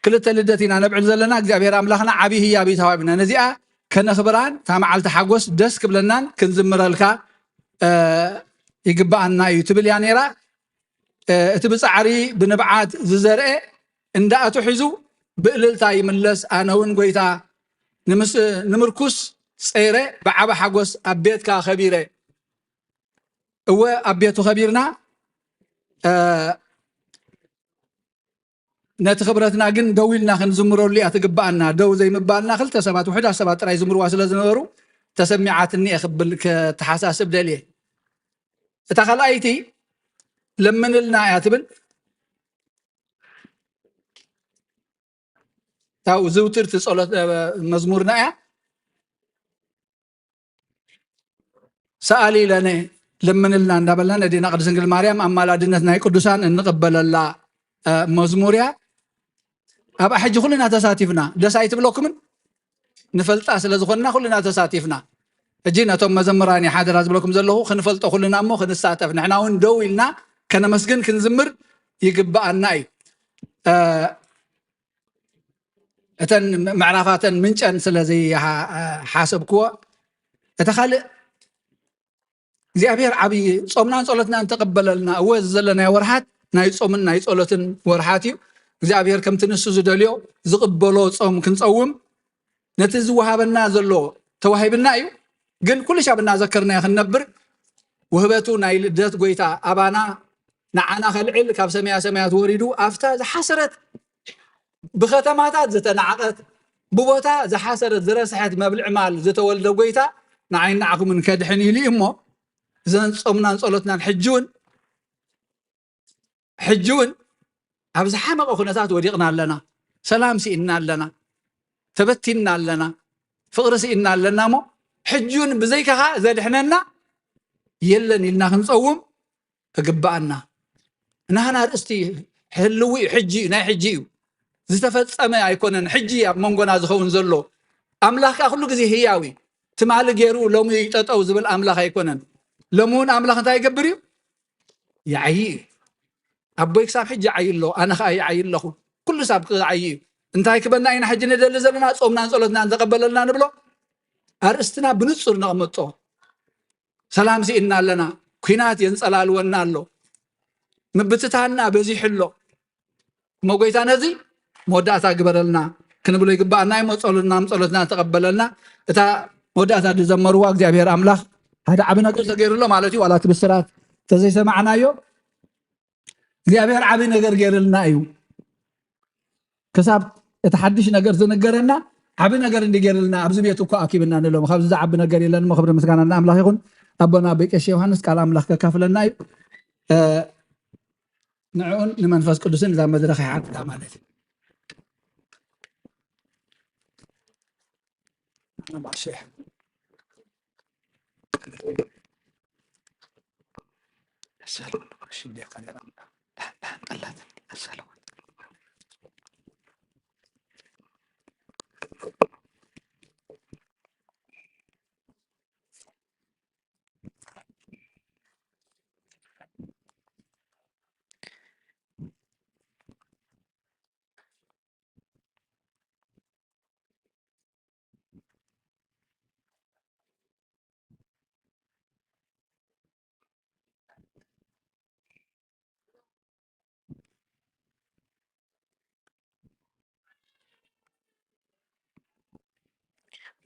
ክልተ ልደት ኢና ነብዕል ዘለና። እግዚኣብሔር ኣምላኽና ዓብዪ ህያብ እዩ ተዋሂብና። ነዚኣ ከነኽብራን፣ እታ መዓልቲ ሓጎስ ደስ ክብለናን ክንዝምረልካ፣ እ፣ ይግብኣና እዩ ትብል እያ ነይራ። እ፣ እቲ ብጻዕሪ ብንብዓት ዝዘርአ እንዳ ኣትሒዙ ብእልልታ ይምለስ። ኣነ እውን ጐይታ ንምስ-፣ ንምርኩስ ጸይረ፣ ብዓቢ ሓጎስ ኣብ ቤትካ ኸቢረ። እወ፣ ኣብ ቤቱ ኸቢርና፣ እ፣ ነቲ ክብረትና ግን ደው ኢልና ክንዝምረሉ እያ ትግብኣና። ደው ዘይምባልና፣ ክልተ ሰባት፣ ውሑዳት ሰባት ጥራይ ዝምርዋ ስለ ዝነበሩ፣ ተሰሚዓትኒ እየ ክብል ከተሓሳስብ ደልየ። እታ ካልኣይቲ ለምንልና እያ ትብል። እታ ዝውትርቲ ጸሎት፣ እ፣ መዝሙርና እያ። ሰኣሊ ለነ፣ ለምንልና እንዳበልና ነዴና ቅድስት ድንግል ማርያም ኣማላድነት ናይ ቅዱሳን እንቕበለላ፣ እ፣ መዝሙር እያ። ኣብኣ ሕጂ ኩልና ተሳቲፍና፣ ደስ ኣይትብለኩምን? ንፈልጣ ስለ ዝኾንና ኩልና ተሳቲፍና። ሕጂ ነቶም መዘምራን እየ ሓደራ ዝብለኩም ዘለኹ፣ ክንፈልጦ ኩልና እሞ ክንሳተፍ፣ ንሕና እውን ደው ኢልና ከነመስግን ክንዝምር ይግብኣና እዩ። እ፣ እተን ምዕራፋተን ምንጨን ስለ ዘይሓ-፣ ሓሰብክዎ፣ እቲ ካልእ እግዚኣብሔር ዓብዪ ጾምናን ጸሎትናን ተቐበለልና። እወ፣ እዚ ዘለናዮ ወርሓት ናይ ጾምን ናይ ጸሎትን ወርሓት እዩ። እግዚኣብሔር ከምቲ ንሱ ዝደልዮ ዝቕበሎ ጾም ክንጸውም ነቲ ዝወሃበና ዘሎ ተዋሂብና እዩ። ግን ኩሉ ሻብ እናዘከርናዮ ክንነብር፣ ውህበቱ ናይ ልደት ጐይታ ኣባና ንዓና ከልዕል ካብ ሰማያ ሰማያት ወሪዱ፣ ኣብታ ዝሓሰረት፣ ብከተማታት ዝተናዕቐት፣ ብቦታ ዝሓሰረት ዝረስሐት መብልዕ ማል ዝተወልደ ጐይታ ንዓይን ንዓኹምን ከድሕን ኢሉ እዩ እሞ፣ እዘን ጾምናን ጸሎትናን ሕጂ እውን፣ ሕጂ እውን ኣብ ዝሓመቐ ኩነታት ወዲቕና ኣለና። ሰላም ስኢንና ኣለና። ተበቲንና ኣለና። ፍቕሪ ስኢንና ኣለና እሞ፣ ሕጂ እውን ብዘይካኻ ዘድሕነና የለን ኢልና ክንጸውም እግብኣና። ናህና ኣርእስቲ ህልዊ እዩ፣ ሕጂ እዩ፣ ናይ ሕጂ እዩ። ዝተፈጸመ ኣይኮነን፣ ሕጂ ኣብ መንጎና ዝኸውን ዘሎ። ኣምላኽ ከኣ ኩሉ ግዜ ህያው እዩ። ትማሊ ገይሩ ሎሚ ጠጠው ዝብል ኣምላኽ ኣይኮነን። ሎሚ እውን ኣምላኽ እንታይ ይገብር እዩ? ይዓዪ እዩ። ኣቦይ ክሳብ ሕጂ ይዓዪ ኣሎ፣ ኣነ ከኣ ይዓዪ ኣለኹ። ኩሉ ሰብ ክዓዪ እዩ። እንታይ ክበና ኢና ሕጂ ንደሊ ዘለና? ጾምናን ጸሎትናን ተቐበለልና ንብሎ? ኣርእስትና ብንጹር ነቕምጦ። ሰላም ስኢንና ኣለና። ኲናት የንጸላልወና ኣሎ። ምብትታንና በዚሑ ኣሎ። እሞ ጐይታ ነዚ መወዳእታ ግበረልና ክንብሎ ይግብኣና እዩ። እሞ ጸሎትናን ጸሎትና ተቐበለልና። እታ መወዳእታ ዝዘመርዋ እግዚኣብሔር ኣምላኽ ሓደ ዓቢ ነገር ተገይሩ ኣሎ ማለት እዩ። ዋላ እቲ ብስራት ተዘይሰማዕናዮ እግዚኣብሔር ዓቢ ነገር ገይርልና እዩ። ክሳብ እቲ ሓድሽ ነገር ዝንገረና ዓቢ ነገር እንዲ ገይርልና ኣብዚ ቤት እኮ ኣኪብና ንሎም። ካብዚ ዝዓቢ ነገር የለን እሞ ክብሪ ምስጋና ንኣምላኽ ይኹን። ኣቦና ኣቦይ ቀሺ ዮሃንስ ቃል ኣምላኽ ከካፍለና እዩ። እ፣ ንዕኡን ንመንፈስ ቅዱስን እዛ መድረኽ ይሓትታ ማለት እዩ።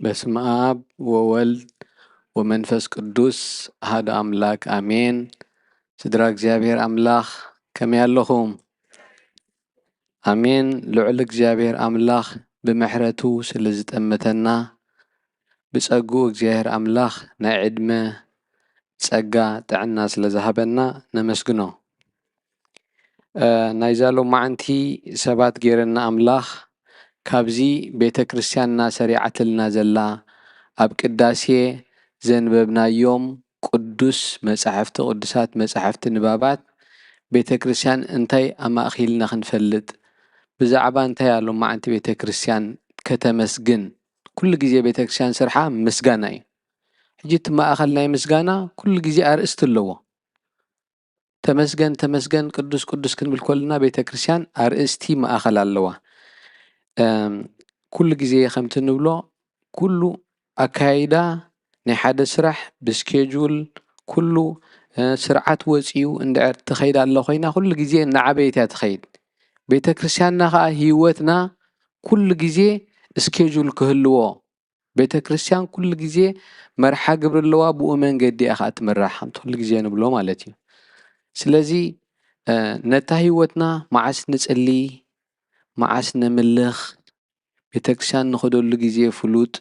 በስመ አብ ወወልድ ወመንፈስ ቅዱስ አሐዱ አምላክ አሜን። ስድራ እግዚኣብሔር አምላኽ ከመይ ኣለኹም? ኣሜን። ልዑል እግዚኣብሔር ኣምላኽ ብምሕረቱ ስለ ዝጠመተና፣ ብጸግኡ እግዚኣብሔር ኣምላኽ ናይ ዕድመ ጸጋ፣ ጥዕና ስለ ዝሃበና ነመስግኖ። እ፣ ናይዛ ሎማዓንቲ ሰባት ገይረና ኣምላኽ፣ ካብዚ ቤተ ክርስቲያንና ሰሪዓትልና ዘላ፣ ኣብ ቅዳሴ ዘንበብናዮም ቅዱስ መጻሕፍቲ ቅዱሳት፣ መጻሕፍቲ ንባባት፣ ቤተ ክርስቲያን እንታይ ኣማእኺልና ክንፈልጥ፣ ብዛዕባ እንታይ እያ ሎማዓንቲ ቤተ ክርስቲያን ከተመስግን? ኩሉ ግዜ ቤተ ክርስቲያን ስርሓ ምስጋና እዩ። ሕጂ እቲ ማእኸል ናይ ምስጋና ኩሉ ግዜ ኣርእስቲ ኣለዎ። ተመስገን፣ ተመስገን፣ ቅዱስ፣ ቅዱስ ክንብል ከለና ቤተ ክርስቲያን ኣርእስቲ ማእኸል ኣለዋ። እም፣ ኩሉ ግዜ ከምቲ ንብሎ ኩሉ ኣካያይዳ ናይ ሓደ ስራሕ ብስኬጁል ኩሉ፣ እ፣ ስርዓት ወፂኡ እንድሕር ትኸይድ ኣላ ኮይና ኩሉ ግዜ እናዓበየት እያ ትኸይድ። ቤተ ክርስቲያንና ከዓ ህይወትና ኩሉ ግዜ ስኬጁል ክህልዎ፣ ቤተ ክርስቲያን ኩሉ ግዜ መርሓ ግብሪ ኣለዋ፣ ብኡ መንገዲ እያ ከዓ ትምራሕ፣ ከምቲ ኩሉ ግዜ ንብሎ ማለት እዩ። ስለዚ፣ እ፣ ነታ ህይወትና መዓስ ንጽሊ፣ መዓስ ነምልኽ፣ ቤተ ክርስቲያን ንኸደሉ ግዜ ፍሉጥ፣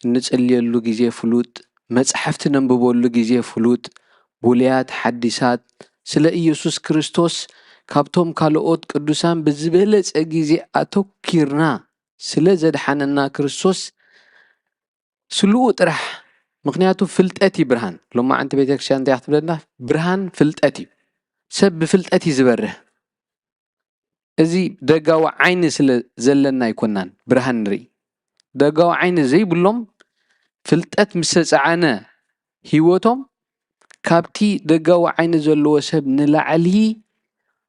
እንጽልየሉ ግዜ ፍሉጥ፣ መጻሕፍቲ ነንብበሉ ግዜ ፍሉጥ፣ ብሉያት፣ ሓዲሳት፣ ስለ ኢየሱስ ክርስቶስ ካብቶም ካልኦት ቅዱሳን ብዝበለጸ ግዜ ኣተኪርና ስለ ዘድሓነና ክርስቶስ ስልኡ ጥራሕ። ምኽንያቱ ፍልጠት እዩ ብርሃን። ሎማዓንቲ ቤተ ክርስቲያን እንታይ ክትብለና? ብርሃን ፍልጠት እዩ። ሰብ ብፍልጠት እዩ ዝበርህ። እዚ ደጋዊ ዓይኒ ስለ ዘለና ኣይኮናን ብርሃን ንርኢ። ደጋዊ ዓይኒ ዘይብሎም ፍልጠት ምስ ተጸዓነ ህይወቶም ካብቲ ደጋዊ ዓይኒ ዘለዎ ሰብ ንላዕሊ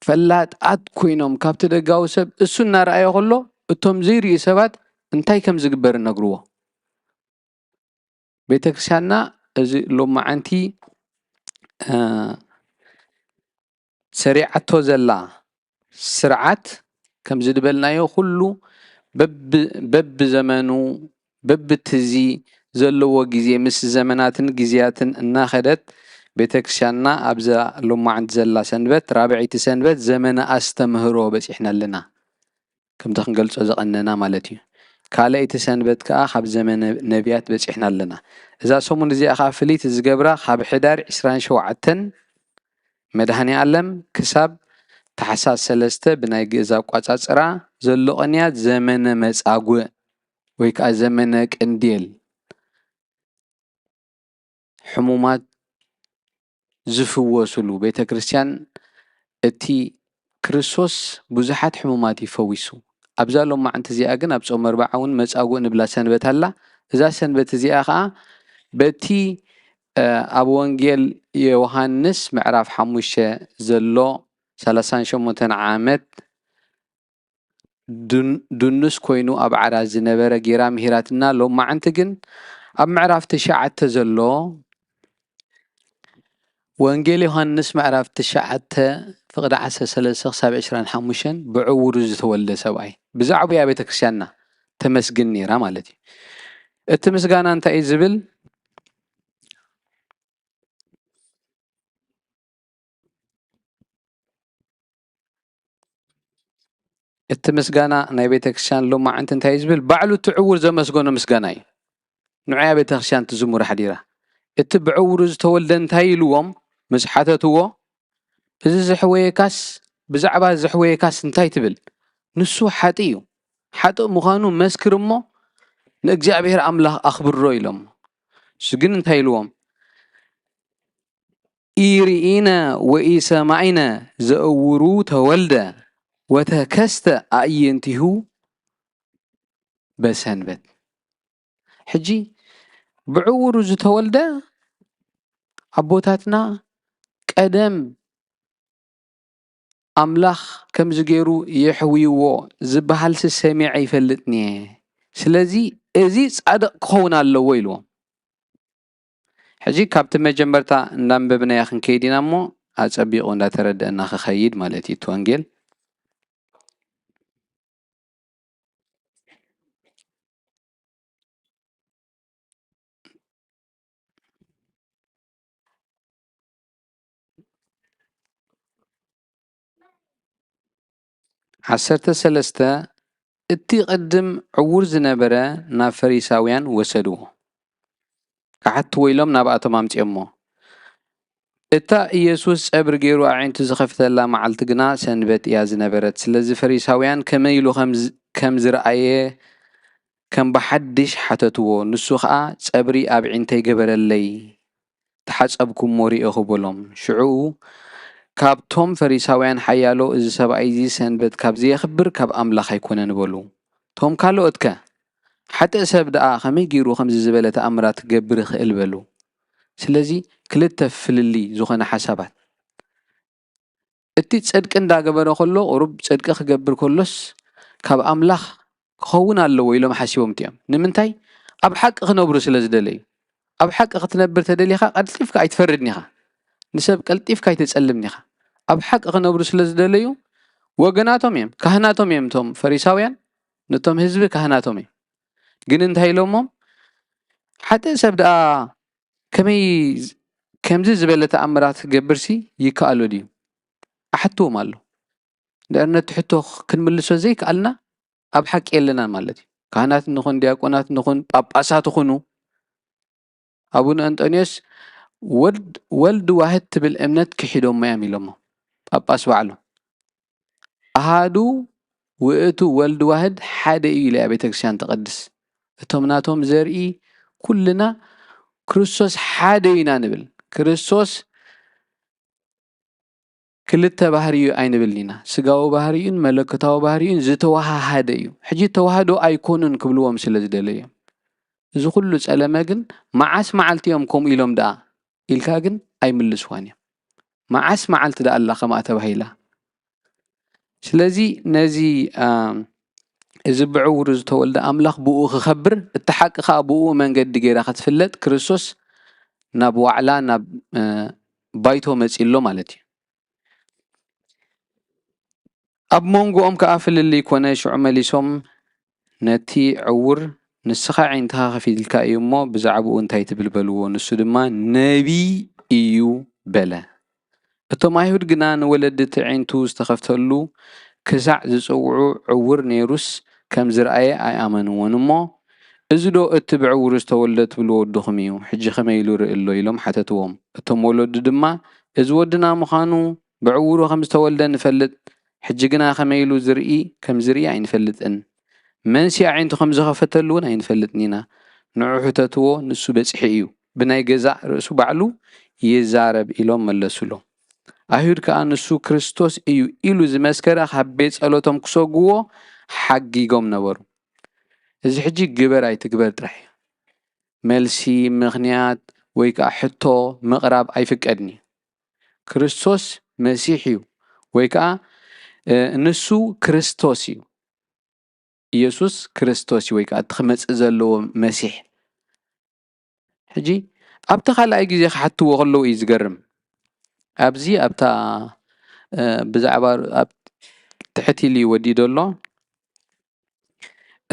ፈላጣት ኮይኖም ካብቲ ደጋዊ ሰብ እሱ እናረኣዮ ከሎ እቶም ዘይርእዩ ሰባት እንታይ ከም ዝግበር እነግርዎ። ቤተ ክርስቲያንና እዚ ሎማዓንቲ፣ እ፣ ሰሪዓቶ ዘላ ስርዓት ከምዚ ዝበልናዮ ኩሉ በብ-፣ በብዘመኑ በብትዚ ዘለዎ ግዜ ምስ ዘመናትን ግዜያትን እናኸደት ቤተ ክርስቲያንና ኣብዛ ሎማዓንቲ ዘላ ሰንበት ራብዐይቲ ሰንበት ዘመነ ኣስተምህሮ በጺሕና ኣለና። ከምቲ ክንገልጾ ዝቐነና ማለት እዩ። ካልኣይቲ ሰንበት ከኣ ካብ ዘመነ ነቢያት በጺሕና ኣለና። እዛ ሰሙን እዚኣ ከኣ ፍልይቲ ዝገብራ ካብ ሕዳር ዕስራን ሸውዓተን መድኃኔ ዓለም ክሳብ ታሕሳስ ሰለስተ ብናይ ግእዝ ኣቋጻጽራ ዘሎ ቅንያት ዘመነ መጻጉዕ ወይ ከኣ ዘመነ ቅንዴል ሕሙማት ዝፍወሱሉ ቤተ ክርስቲያን እቲ ክርስቶስ ብዙሓት ሕሙማት ይፈዊሱ። ኣብዛ ሎማዕንቲ እዚኣ ግን ኣብ ጾም ኣርብዓ እውን መጻጉዕ ንብላ ሰንበት ኣላ። እዛ ሰንበት እዚኣ ኸኣ በቲ፣ እ፣ ኣብ ወንጌል ዮሃንስ ምዕራፍ ሓሙሽተ ዘሎ ሰላሳን ሸሞንተን ዓመት ድን-፣ ድኑስ ኮይኑ ኣብ ዓራት ዝነበረ ጌራ ምሂራትና። ሎማዕንቲ ግን ኣብ ምዕራፍ ትሽዓተ ዘሎ ወንጌል ዮሃንስ ምዕራፍ ትሽዓተ ፍቕዲ ዓሰርተ ሰለስተ ክሳብ ዕስራን ሓሙሽተን ብዕውሩ ዝተወልደ ሰብኣይ ብዛዕባኡ እያ ቤተ ክርስቲያንና ተመስግን ነይራ ማለት እዩ። እቲ ምስጋና እንታይ እዩ ዝብል? እቲ ምስጋና ናይ ቤተ ክርስቲያን ሎማዕንቲ እንታይ እዩ ዝብል? ባዕሉ እቲ ዕውር ዘመስገኖ ምስጋና እዩ። ንዑያ ቤተ ክርስቲያን ትዝሙር ሓዲራ። እቲ ብዕውሩ ዝተወልደ እንታይ ኢልዎም ምስ ሓተትዎ፣ "እዚ ዘሕወየካስ፣ ብዛዕባ ዘሕወየካስ እንታይ ትብል? ንሱ ሓጥእ እዩ። ሓጥእ ምዃኑ መስክር እሞ ንእግዚኣብሔር ኣምላኽ ኣኽብሮ" ኢሎም። እሱ ግን እንታይ ኢልዎም? "ኢርኢነ ወኢሰማዒነ ዘእውሩ ተወልደ ወተከስተ ኣዕይንቲሁ በሰንበት።" ሕጂ ብዕውሩ ዝተወልደ ኣቦታትና ቀደም ኣምላኽ ከምዚ ገይሩ የሕውይዎ ዝበሃልሲ ሰሚዐ ኣይፈልጥን እየ። ስለዚ እዚ ጻድቕ ክኸውን ኣለዎ ኢልዎም። ሕጂ ካብቲ መጀመርታ እንዳንበብናዮ ክንከይድ ኢና እሞ ኣጸቢቑ እንዳተረደአና ክኸይድ ማለት እዩ እቲ ወንጌል። ዓሰርተ ሰለስተ፣ እቲ ቅድም ዕዉር ዝነበረ ናብ ፈሪሳውያን ወሰድዎ። ክሓትዎ ኢሎም ናብኣቶም ኣምጺኦሞ። እታ ኢየሱስ ጸብሪ ገይሩ ኣዒንቱ ዝኸፍተላ መዓልቲ ግና ሰንበት እያ ዝነበረት። ስለዚ ፈሪሳውያን ከመይ ኢሉ ከም ዝ-፣ ከም ዝረኣየ ከም ብሓድሽ ሓተትዎ። ንሱ ኸኣ፣ "ጸብሪ ኣብ ዒንተይ ገበረለይ፣ ተሓጸብኩ እሞ ርኤኹ" በሎም። ሽዑ ካብቶም ፈሪሳውያን ሓያሎ፣ "እዚ ሰብኣይ እዚ ሰንበት ካብ ዘየኽብር ካብ ኣምላኽ ኣይኮነን" በሉ። እቶም ካልኦትከ? "ሓጥእ ሰብ ደኣ ከመይ ገይሩ ከምዚ ዝበለ ተኣምራት ክገብር ይኽእል?" በሉ። ስለዚ ክልተ ፍልልይ ዝኾነ ሓሳባት። እቲ ጽድቂ እንዳገበረ ከሎ፣ ቁሩብ ጽድቂ ክገብር ከሎስ ካብ ኣምላኽ ክኸውን ኣለዎ ኢሎም ሓሲቦም እዮም። ንምንታይ? ኣብ ሓቂ ክነብሩ ስለ ዝደለዩ። ኣብ ሓቂ ክትነብር ተደሊኻ ቀልጢፍካ ኣይትፈርድን ኢኻ። ንሰብ ቀልጢፍካ ኣይተጸልምን ኢኻ። ኣብ ሓቂ ክነብሩ ስለ ዝደለዩ ወገናቶም እዮም፣ ካህናቶም እዮም እቶም ፈሪሳውያን፣ ነቶም ህዝቢ ካህናቶም እዮም። ግን እንታይ ኢሎሞም? "ሓጥእ ሰብ ደኣ ከመይ ከምዚ ዝበለ ተኣምራት ክገብርሲ ይከኣሎ ድዩ?" ኣሕትዎም ኣሎ። እንድሕር ነቲ ሕቶ ክንምልሶ ዘይከኣልና ኣብ ሓቂ የለናን ማለት እዩ። ካህናት ንኹን፣ ዲያቆናት ንኹን፣ ጳጳሳት ይኹኑ፣ ኣቡነ እንጦንዮስ ወልድ፣ ወልድ ዋህድ ትብል እምነት ክሒዶሞ እዮም ኢሎሞ። ጳጳስ ባዕሉ። "ኣሃዱ ውእቱ ወልድ ዋህድ ሓደ እዩ" ኢላ እያ ቤተ ክርስቲያን ትቐድስ። እቶም ናቶም ዘርኢ ኩልና ክርስቶስ ሓደ ኢና ንብል። ክርስቶስ ክልተ ባህሪ እዩ ኣይንብልን ኢና። ስጋዊ ባህሪኡን መለኮታዊ ባህሪኡን ዝተወሃሃደ እዩ። ሕጂ ተዋህዶ ኣይኮኑን ክብልዎም ስለ ዝደለዩ እዮም። እዚ ኩሉ ጸለመ ግን መዓስ መዓልቲ እዮም ከምኡ ኢሎም ደኣ ኢልካ ግን ኣይምልስዋን እዮም። መዓስ መዓልቲ ደኣ ኣላ ከምኣ ተባሂላ? ስለዚ ነዚ፣ አ፣ እዚ ብዕውሩ ዝተወልደ ኣምላኽ ብኡ ክኸብር፣ እቲ ሓቂ ከኣ ብኡ መንገዲ ገይራ ክትፍለጥ፣ ክርስቶስ ናብ ዋዕላ፣ ናብ፣ እ፣ ባይቶ መጺኡ ኣሎ ማለት እዩ። ኣብ መንጎኦም ከኣ ፍልልይ ኮነ። ሽዑ መሊሶም ነቲ ዕውር፣ "ንስኻ ኣዒንትኻ ከፊትልካ እዩ እሞ፣ ብዛዕባኡ እንታይ ትብል?" በልዎ። ንሱ ድማ፣ "ነቢይ እዩ" በለ። እቶም ኣይሁድ ግና ንወለዲ እቲ ኣዒንቱ ዝተኸፍተሉ ክሳዕ ዝጽውዑ፣ ዕውር ነይሩስ ከም ዝረኣየ ኣይኣመንዎን እሞ፣ "እዚዶ እቲ ብዕውሩ ዝተወልደ ትብልዎ ወድኹም እዩ? ሕጂ ከመይ ኢሉ ይርኢ ኣሎ?" ኢሎም ሓተትዎም። እቶም ወለዱ ድማ፣ "እዚ ወድና ምዃኑ ብዕውሩ ከም ዝተወልደ ንፈልጥ፣ ሕጂ ግና ከመይ ኢሉ ዝርኢ፣ ከም ዝርኢ ኣይንፈልጥን። መንሲ ኣዒንቱ ከም ዝኸፈተሉ እውን ኣይንፈልጥን ኢና። ንዑ ሕተትዎ፣ ንሱ በጺሑ እዩ፣ ብናይ ገዛእ ርእሱ ባዕሉ ይዛረብ" ኢሎም መለሱሎም። ኣይሁድ ከኣ፣ "ንሱ ክርስቶስ እዩ" ኢሉ ዝመስከረ ካብ ቤት ጸሎቶም ክሰጉዎ ሓጊጎም ነበሩ። እዚ ሕጂ ግበር ኣይትግበር ጥራሕ እዩ። መልሲ፣ ምኽንያት ወይ ከኣ ሕቶ ምቕራብ ኣይፍቀድን እዩ። ክርስቶስ መሲሕ እዩ ወይ ከኣ፣ እ፣ ንሱ ክርስቶስ እዩ። ኢየሱስ ክርስቶስ እዩ ወይ ከኣ እቲ ክመጽእ ዘለዎ መሲሕ። ሕጂ ኣብቲ ካልኣይ ግዜ ክሓትዎ ከለዉ እዩ ዝገርም። ኣብዚ ኣብታ፣ እ፣ ብዛዕባ ኣብ ትሕት ኢሉ እዩ ወዲኡ ዘሎ።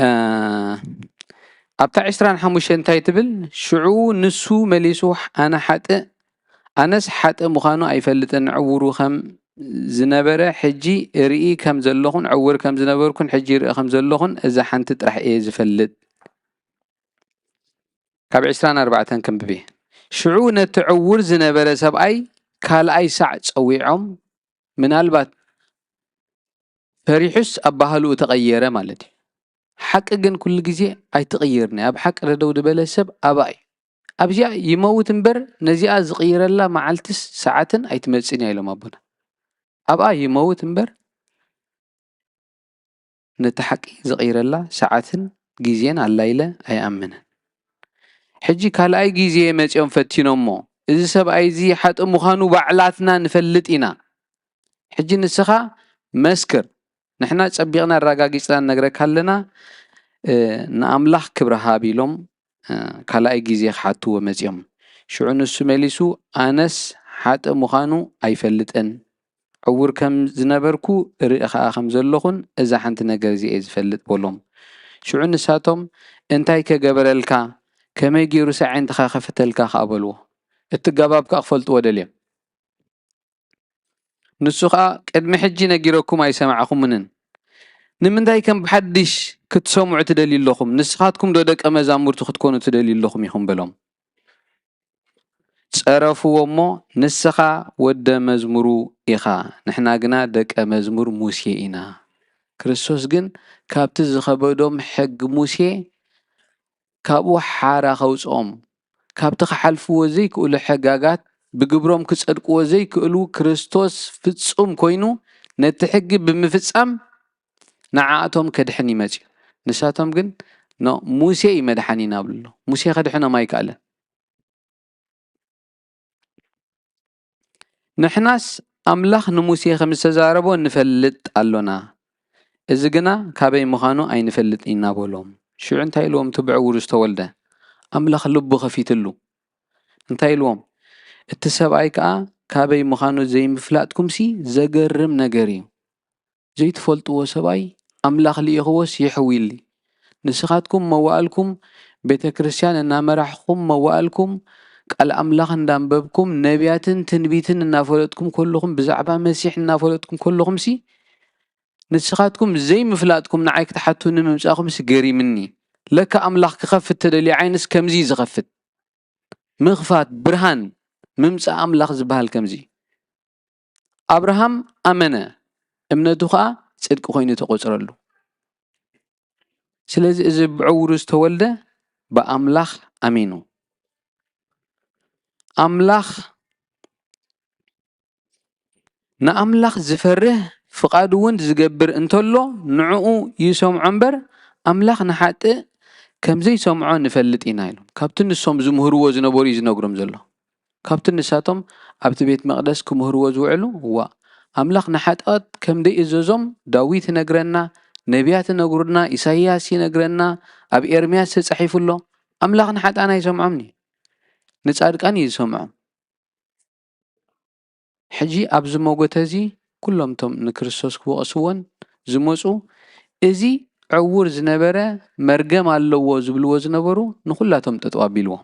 እ፣ ኣብታ ዕስራን ሓሙሽተን እንታይ ትብል? ሽዑ ንሱ መሊሱ፣ "ኣነ ሓጥእ፣ ኣነስ ሓጥእ ምዃኑ ኣይፈልጥን። ዕውሩ ከም ዝነበረ ሕጂ እርኢ ከም ዘለኹን፣ ዕውር ከም ዝነበርኩን ሕጂ ይርኢ ከም ዘለኹን፣ እዛ ሓንቲ ጥራሕ እየ ዝፈልጥ።" ካብ ዕስራን ኣርባዕተን ከንብብ እየ። ሽዑ ነቲ ዕውር ዝነበረ ሰብኣይ ካልኣይ ሳዕ ጸዊዖም፣ ምናልባት ፈሪሑስ ኣባህልኡ ተቐየረ ማለት እዩ። ሓቂ ግን ኩሉ ግዜ ኣይትቕየርን እያ። ኣብ ሓቂ ደደው ዝበለ ሰብ ኣባእ እዩ። ኣብዚኣ ይመውት እምበር ነዚኣ ዝቕይረላ መዓልትስ ሰዓትን ኣይትመጽእን እያ ኢሎም ኣቦና። ኣብኣ ይመውት እምበር ነቲ ሓቂ ዝቕይረላ ሰዓትን ግዜን ኣላ ኢለ ኣይኣምንን። ሕጂ ካልኣይ ግዜ መጺኦም ፈቲኖሞ፣ "እዚ ሰብኣይ እዚ ሓጥእ ምዃኑ ባዕላትና ንፈልጥ ኢና። ሕጂ ንስኻ መስክር፣ ንሕና ጸቢቕና ኣረጋጊጽና ንነግረካ ኣለና፣ እ፣ ንኣምላኽ ክብሪ ሃብ" ኢሎም፣ እ፣ ካልኣይ ግዜ ክሓትዎ መጺኦም። ሽዑ ንሱ መሊሱ፣ "ኣነስ ሓጥእ ምዃኑ ኣይፈልጥን፣ ዕውር ከም ዝነበርኩ እርኢ ኸኣ ከም ዘለኹን እዛ ሓንቲ ነገር እዚ እየ ዝፈልጥ" በሎም። ሽዑ ንሳቶም፣ "እንታይ ከገበረልካ? ከመይ ገይሩስ ኣዒንትኻ ከፈተልካ?" ከኣ በልዎ። እቲ ኣገባብ ከኣ ክፈልጥዎ ደልዮም። ንሱ ኸኣ፣ "ቅድሚ ሕጂ ነጊረኩም ኣይሰማዕኹምንን፣ ንምንታይ ከም ብሓድሽ ክትሰምዑ ትደልዩ ኣለኹም? ንስኻትኩም ዶ ደቀ መዛሙርቱ ክትኮኑ ትደልዩ ኣለኹም ኢኹም በሎም። ጸረፍዎ እሞ፣ "ንስኻ ወደ መዝሙሩ ኢኻ፣ ንሕና ግና ደቀ መዝሙር ሙሴ ኢና።" ክርስቶስ ግን ካብቲ ዝኸበዶም ሕጊ ሙሴ ካብኡ ሓራ ከውጽኦም፣ ካብቲ ክሓልፍዎ ዘይክእሉ ሕጋጋት፣ ብግብሮም ክጸድቅዎ ዘይክእሉ ክርስቶስ ፍጹም ኮይኑ ነቲ ሕጊ ብምፍጻም ንዓኣቶም ከድሕን እዩ መጺኡ። ንሳቶም ግን፣ "ኖ፣ ሙሴ እዩ መድሓኒና" ብሎ። ሙሴ ከድሕኖም ኣይከኣለን። ንሕናስ ኣምላኽ ንሙሴ ከም ዝተዛረቦ ንፈልጥ ኣሎና፣ እዚ ግና ካበይ ምዃኑ ኣይንፈልጥን ኢና በሎም። ሽዑ እንታይ ኢልዎም እቲ ብዕውሩ ዝተወልደ? ኣምላኽ ልቡ ከፊትሉ። እንታይ ኢልዎም? እቲ ሰብኣይ ከኣ ካበይ ምዃኑ ዘይምፍላጥኩምሲ ዘገርም ነገር እዩ። ዘይትፈልጥዎ ሰብኣይ ኣምላኽ ልኢኽዎስ የሕዊሊ። ንስኻትኩም መዋእልኩም ቤተ ክርስቲያን እናመራሕኹም፣ መዋእልኩም ቃል ኣምላኽ እንዳንበብኩም፣ ነቢያትን ትንቢትን እናፈለጥኩም ከለኹም፣ ብዛዕባ መሲሕ እናፈለጥኩም ከለኹምሲ፣ ንስኻትኩም ዘይምፍላጥኩም ንዓይ ክትሓቱኒ ምምጻእኩምሲ ገሪምኒ። ለካ ኣምላኽ ክኸፍት ተደልዩ ዓይንስ ከምዚ እዩ ዝኸፍት። ምኽፋት፣ ብርሃን ምምጻእ ኣምላኽ ዝበሃል ከምዚ። ኣብርሃም ኣመነ፣ እምነቱ ኸኣ ጽድቂ ኮይኑ ተቖጽረሉ። ስለዚ እዚ ብዕውሩ ዝተወልደ ብኣምላኽ ኣሚኑ። ኣምላኽ፣ ንኣምላኽ ዝፈርህ ፍቓዱ እውን ዝገብር እንተሎ ንዕኡ ይሰምዖ እምበር፣ ኣምላኽ ንሓጥእ ከም ዘይሰምዖ ንፈልጥ ኢና ኢሎም። ካብቲ ንሶም ዝምህርዎ ዝነበሩ እዩ ዝነግሮም ዘሎ። ካብቲ ንሳቶም ኣብቲ ቤት መቕደስ ክምህርዎ ዝውዕሉ፣ እዋእ፣ ኣምላኽ ንሓጥኣት ከም ደይእዘዞም ዳዊት ይነግረና፣ ነቢያት ይነግሩና፣ ኢሳይያስ ይነግረና፣ ኣብ ኤርምያስ ተጻሒፉ ኣሎ። ኣምላኽ ንሓጥኣን ኣይሰምዖምን እዩ። ንጻድቃን እዩ ዝሰምዖም። ሕጂ ኣብዚ መጎተ እዚ ኩሎም እቶም ንክርስቶስ ክወቕስዎን ዝመጹ፣ እዚ ዕዉር ዝነበረ መርገም ኣለዎ ዝብልዎ ዝነበሩ ንኹላቶም ጠጠው ኣቢልዎም።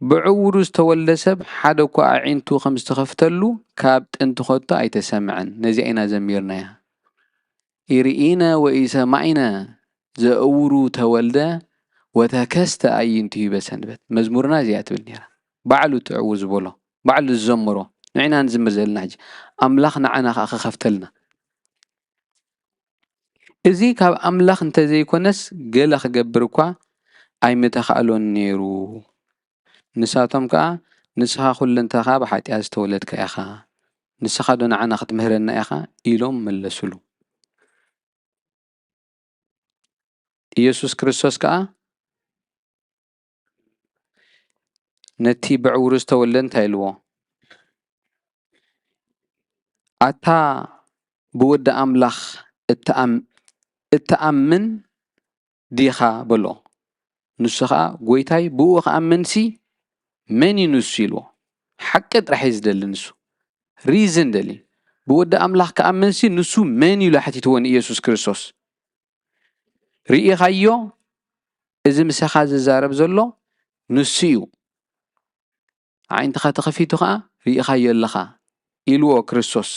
ብዕውሩ ዝተወልደ ሰብ ሓደ እኳ ኣዒንቱ ከም ዝተኸፍተሉ ካብ ጥንቲ ኸቶ ኣይተሰምዐን። ነዚኣ ኢና ዘሚርናያ። ኢርኢነ ወኢሰማዒነ ዘእውሩ ተወልደ ወተከስተ ኣዕይንቲሁ በሰንበት። መዝሙርና እዚኣ ትብል ነይራ። ባዕሉ እቲ ዕውር ዝበሎ፣ ባዕሉ ዝዘመሮ፣ ንዕና ንዝምር ዘለና ሕጂ። ኣምላኽ ንዓና ኸኣ ክኸፍተልና። እዚ ካብ ኣምላኽ እንተ ዘይኮነስ ገለ ክገብር እኳ ኣይምተኻእሎን ነይሩ። ንሳቶም ከኣ፣ "ንስኻ ኩለንተኻ ብሓጢኣት ዝተወለድካ ኢኻ፣ ንስኻ ዶ ንዓና ክትምህረና ኢኻ?" ኢሎም መለሱሉ። ኢየሱስ ክርስቶስ ከኣ ነቲ ብዕውሩ ዝተወልደ እንታይ ኢልዎ? "ኣታ ብወዲ ኣምላኽ እትኣም-፣ እትኣምን ዲኻ?" በሎ። ንሱ ኸኣ፣ "ጐይታይ፣ ብእኡ ክኣምንሲ መን እዩ ንሱ?" ኢልዎ። ሓቂ ጥራሕ እዩ ዝደሊ ንሱ። ሪዝን ደልዩ። ብወዲ ኣምላኽ ክኣምንሲ ንሱ መን እዩ ኢሉ ሓቲትዎ ንኢየሱስ ክርስቶስ። "ርኢኻዮ? እዚ ምሳኻ ዝዛረብ ዘሎ ንሱ እዩ። ኣዒንትኻ ተኸፊቱ ኸኣ ርኢኻዮ ኣለኻ" ኢልዎ ክርስቶስ።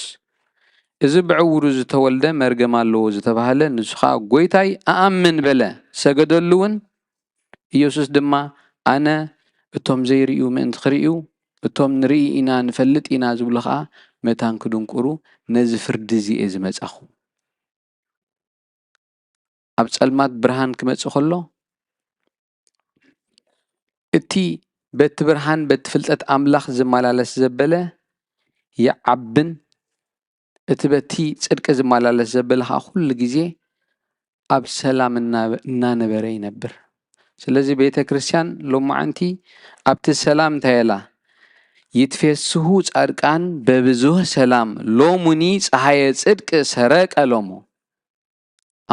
እዚ ብዕውሩ ዝተወልደ መርገም ኣለዎ ዝተባህለ ንሱ ኸኣ፣ "ጐይታይ፣ እኣምን" በለ። ሰገደሉ እውን። ኢየሱስ ድማ፣ "ኣነ እቶም ዘይርእዩ ምእንቲ ክርእዩ፣ እቶም ንርኢ ኢና ንፈልጥ ኢና ዝብሉ ኸኣ መታን ክድንቁሩ፣ ነዚ ፍርዲ እዚ እየ ዝመጻኹ። ኣብ ጸልማት ብርሃን ክመጽእ ከሎ፣ እቲ በቲ ብርሃን በቲ ፍልጠት ኣምላኽ ዝመላለስ ዘበለ ይዓብን፣ እቲ በቲ ጽድቂ ዝመላለስ ዘበለ ኸኣ ኩሉ ግዜ ኣብ ሰላም እና-፣ እናነበረ ይነብር።" ስለዚ ቤተ ክርስቲያን ሎማዓንቲ ኣብቲ ሰላም እንታይ ኢላ? "ይትፌስሁ ጻድቃን በብዙህ ሰላም፣ ሎሙኒ ጸሃየ ጽድቅ ሰረቀ ሎሙ።"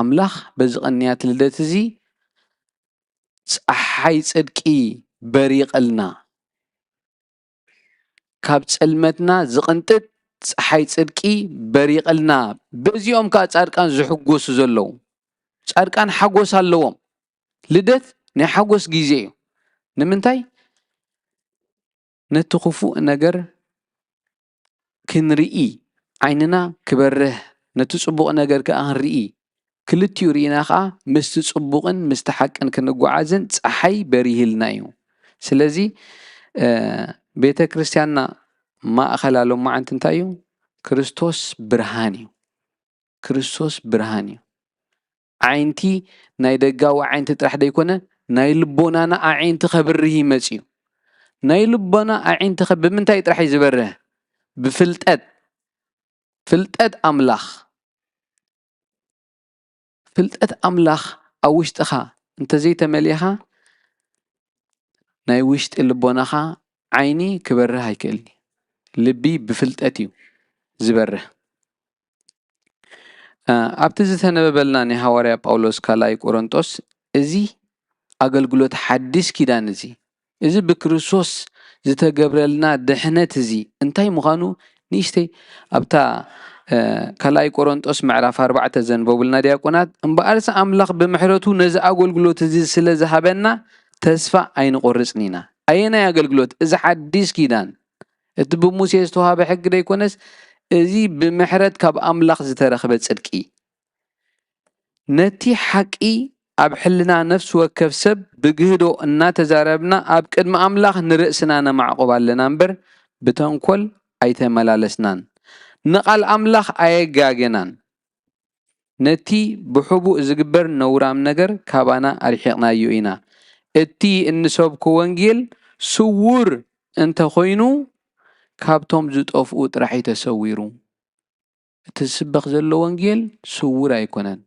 ኣምላኽ በዚ ቅንያት ልደት እዚ ጸሓይ ጽድቂ በሪቐልና። ካብ ጸልመትና ዝቕንጥጥ ጸሓይ ጽድቂ በሪቐልና። በዚኦም ከኣ ጻድቃን ዝሕጎሱ ዘለዉ። ጻድቃን ሓጎስ ኣለዎም። ልደት ናይ ሓጎስ ግዜ እዩ። ንምንታይ? ነቲ ክፉእ ነገር ክንርኢ፣ ዓይንና ክበርህ፣ ነቲ ጽቡቕ ነገር ከኣ ክንርኢ፣ ክልቲኡ ርኢና ከኣ ምስቲ ጽቡቕን ምስቲ ሓቅን ክንጓዓዝን ጸሓይ በሪህልና እዩ። ስለዚ ቤተ ክርስቲያንና ማእኸላ ሎማዓንቲ እንታይ እዩ? ክርስቶስ ብርሃን እዩ። ክርስቶስ ብርሃን እዩ። ዓይንቲ ናይ ደጋዊ ዓይንቲ ጥራሕ ደይኮነ ናይ ልቦናና ኣዒንቲ ከብርህ ይመጽ እዩ። ናይ ልቦና ኣዒንቲ ከ ብምንታይ ጥራሕ እዩ ዝበርህ? ብፍልጠት፣ ፍልጠት ኣምላኽ። ፍልጠት ኣምላኽ ኣብ ውሽጥኻ እንተዘይተመሊእኻ ናይ ውሽጢ ልቦናኻ ዓይኒ ክበርህ ኣይክእልኒ። ልቢ ብፍልጠት እዩ ዝበርህ። ኣብቲ ዝተነበበልና ናይ ሃዋርያ ጳውሎስ ካልኣይ ቆሮንጦስ እዚ ኣገልግሎት ሓዲስ ኪዳን እዚ እዚ ብክርስቶስ ዝተገብረልና ድሕነት እዚ እንታይ ምዃኑ ንእሽተይ ኣብታ ካልኣይ ቆሮንጦስ ምዕራፍ ኣርባዕተ ዘንበቡልና ዲያቆናት፣ እምበኣርስ ኣምላኽ ብምሕረቱ ነዚ ኣገልግሎት እዚ ስለ ዝሃበና ተስፋ ኣይንቆርጽን ኢና። ኣየናይ ኣገልግሎት? እዚ ሓዲስ ኪዳን። እቲ ብሙሴ ዝተዋህበ ሕጊ ደይኮነስ፣ እዚ ብምሕረት ካብ ኣምላኽ ዝተረኽበ ጽድቂ። ነቲ ሓቂ ኣብ ሕልና ነፍሲ ወከፍ ሰብ ብግህዶ እናተዛረብና ኣብ ቅድሚ ኣምላኽ ንርእስና ነማዕቁብ ኣለና እምበር ብተንኮል ኣይተመላለስናን። ንቓል ኣምላኽ ኣየጋገናን። ነቲ ብሕቡእ ዝግበር ነውራም ነገር ካባና ኣርሒቕናዮ ኢና። እቲ እንሰብኮ ወንጌል ስዉር እንተኾይኑ ካብቶም ዝጠፍኡ ጥራሕ እዩ ተሰዊሩ። እቲ ዝስበኽ ዘሎ ወንጌል ስዉር ኣይኮነን።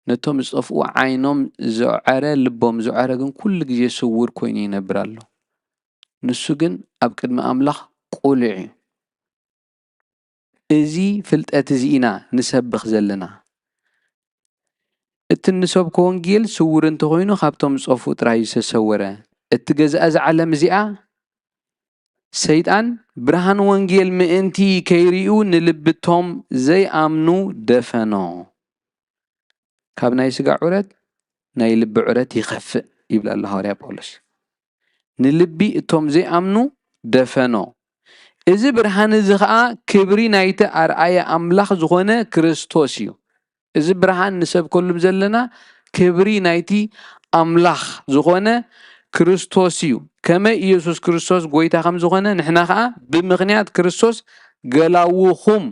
ነቶም ዝጠፍኡ ዓይኖም ዝዐረ ልቦም ዝዐረ ግን ኩሉ ግዜ ስዉር ኮይኑ ይነብር ኣሎ። ንሱ ግን ኣብ ቅድሚ ኣምላኽ ቁሉዕ እዩ። እዚ ፍልጠት እዚ ኢና ንሰብኽ ዘለና። እቲ እንሰብኮ ወንጌል ስዉር እንተኾይኑ ካብቶም ዝጠፍኡ ጥራይ እዩ ዝተሰወረ። እቲ ገዛእ እዛ ዓለም እዚኣ ሰይጣን ብርሃን ወንጌል ምእንቲ ከይርእዩ ንልቢ እቶም ዘይኣምኑ ደፈኖ። ካብ ናይ ስጋ ዑረት ናይ ልቢ ዑረት ይኸፍእ ይብል ኣሎ ሃዋርያ ጳውሎስ። ንልቢ እቶም ዘይኣምኑ ደፈኖ። እዚ ብርሃን እዚ ኸኣ ክብሪ ናይቲ ኣርኣያ ኣምላኽ ዝኾነ ክርስቶስ እዩ። እዚ ብርሃን ንሰብከሉም ዘለና ክብሪ ናይቲ ኣምላኽ ዝኾነ ክርስቶስ እዩ። ከመይ ኢየሱስ ክርስቶስ ጎይታ ከም ዝኾነ ንሕና ኸኣ ብምኽንያት ክርስቶስ ገላውኹም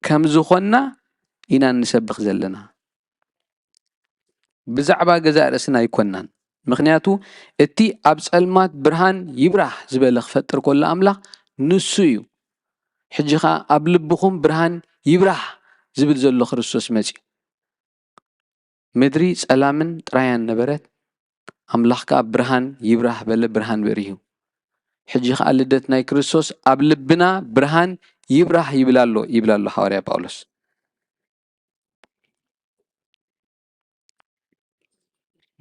ከም ዝኾንና ኢና እንሰብኽ ዘለና። ብዛዕባ ገዛእ ርእስና ኣይኮንናን። ምኽንያቱ እቲ ኣብ ጸልማት ብርሃን ይብራህ ዝበለ ክፈጥር ከሎ ኣምላኽ ንሱ እዩ። ሕጂ ኸኣ ኣብ ልብኹም ብርሃን ይብራህ ዝብል ዘሎ ክርስቶስ መጺኡ። ምድሪ ጸላምን ጥራያን ነበረት፣ ኣምላኽ ከኣ ብርሃን ይብራህ በለ፣ ብርሃን በሪሁ። ሕጂ ኸኣ ልደት ናይ ክርስቶስ ኣብ ልብና ብርሃን ይብራህ ይብል ኣሎ፣ ይብል ኣሎ ሃዋርያ ጳውሎስ።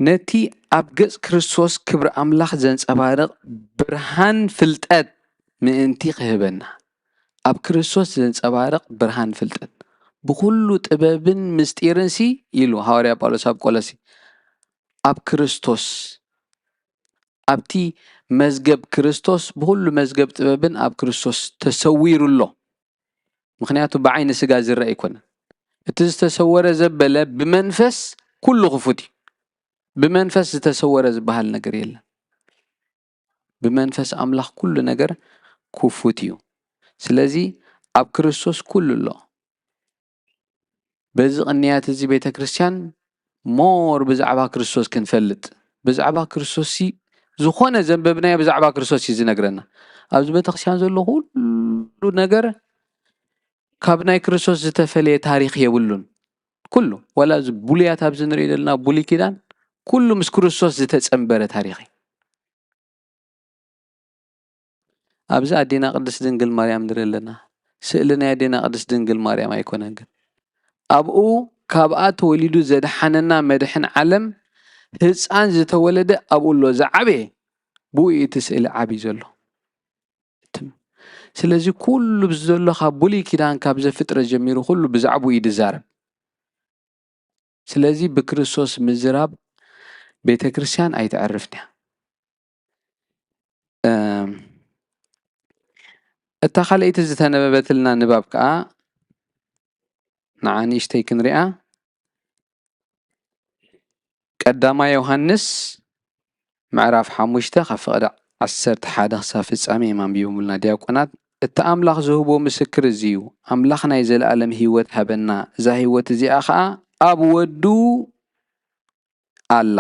ነቲ ኣብ ገጽ ክርስቶስ ክብሪ ኣምላኽ ዘንጸባርቕ ብርሃን ፍልጠት ምእንቲ ክህበና። ኣብ ክርስቶስ ዘንጸባርቕ ብርሃን ፍልጠት። ብኹሉ ጥበብን ምስጢርንሲ ኢሉ ሃዋርያ ጳውሎስ ኣብ ቆሎሲ። ኣብ ክርስቶስ፣ ኣብቲ መዝገብ ክርስቶስ፣ ብኹሉ መዝገብ ጥበብን ኣብ ክርስቶስ ተሰዊሩ ኣሎ። ምኽንያቱ ብዓይኒ ስጋ ዝረአ ኣይኮነን። እቲ ዝተሰወረ ዘበለ ብመንፈስ ኩሉ ክፉት እዩ። ብመንፈስ ዝተሰወረ ዝበሃል ነገር የለን። ብመንፈስ ኣምላኽ ኩሉ ነገር ክፉት እዩ። ስለዚ ኣብ ክርስቶስ ኩሉ ኣሎ። በዚ ቅንያት እዚ ቤተ ክርስቲያን ሞር ብዛዕባ ክርስቶስ ክንፈልጥ፣ ብዛዕባ ክርስቶስ ሲ ዝኾነ ዘንበብናዮ ብዛዕባ ክርስቶስ እዩ ዝነግረና። ኣብዚ ቤተ ክርስቲያን ዘሎ ኩሉ ነገር ካብ ናይ ክርስቶስ ዝተፈለየ ታሪኽ የብሉን። ኩሉ፣ ዋላ እዚ ብሉያት ኣብዚ ንሪኦ ዘለና ብሉይ ኪዳን፣ ኩሉ ምስ ክርስቶስ ዝተጸንበረ ታሪኽ እዩ። ኣብዚ ኣዴና ቅድስት ድንግል ማርያም ንርኢ ኣለና። ስእሊ ናይ ኣዴና ቅድስት ድንግል ማርያም ኣይኮነን ግን፣ ኣብኡ ካብኣ ተወሊዱ ዘድሓነና መድሕን ዓለም ህፃን ዝተወለደ ኣብኡ ኣሎ፣ ዝዓበየ ብኡ እዩ እቲ ስእሊ ዓብዩ ዘሎ። ትም-፣ ስለዚ ኩሉ ኣብዚ ዘሎ ካብ ብሉይ ኪዳን ካብ ዘፍጥረት ጀሚሩ ኩሉ ብዛዕባኡ እዩ ዝዛረብ። ስለዚ ብክርስቶስ ምዝራብ ቤተ ክርስቲያን ኣይተዕርፍን እያ። እም፣ እታ ካልኣይቲ ዝተነበበትልና ንባብ ከኣ ንዓ ንእሽተይ ክንሪኣ። ቀዳማይ ዮሃንስ ምዕራፍ ሓሙሽተ ካብ ፍቕዲ ዓሰርተ ሓደ ክሳብ ፍጻሜ የማንብዮምልና ዲያቆናት። እቲ ኣምላኽ ዝህቦ ምስክር እዚ እዩ፣ ኣምላኽ ናይ ዘለኣለም ህይወት ሃበና፣ እዛ ህይወት እዚኣ ኸኣ ኣብ ወዱ ኣላ።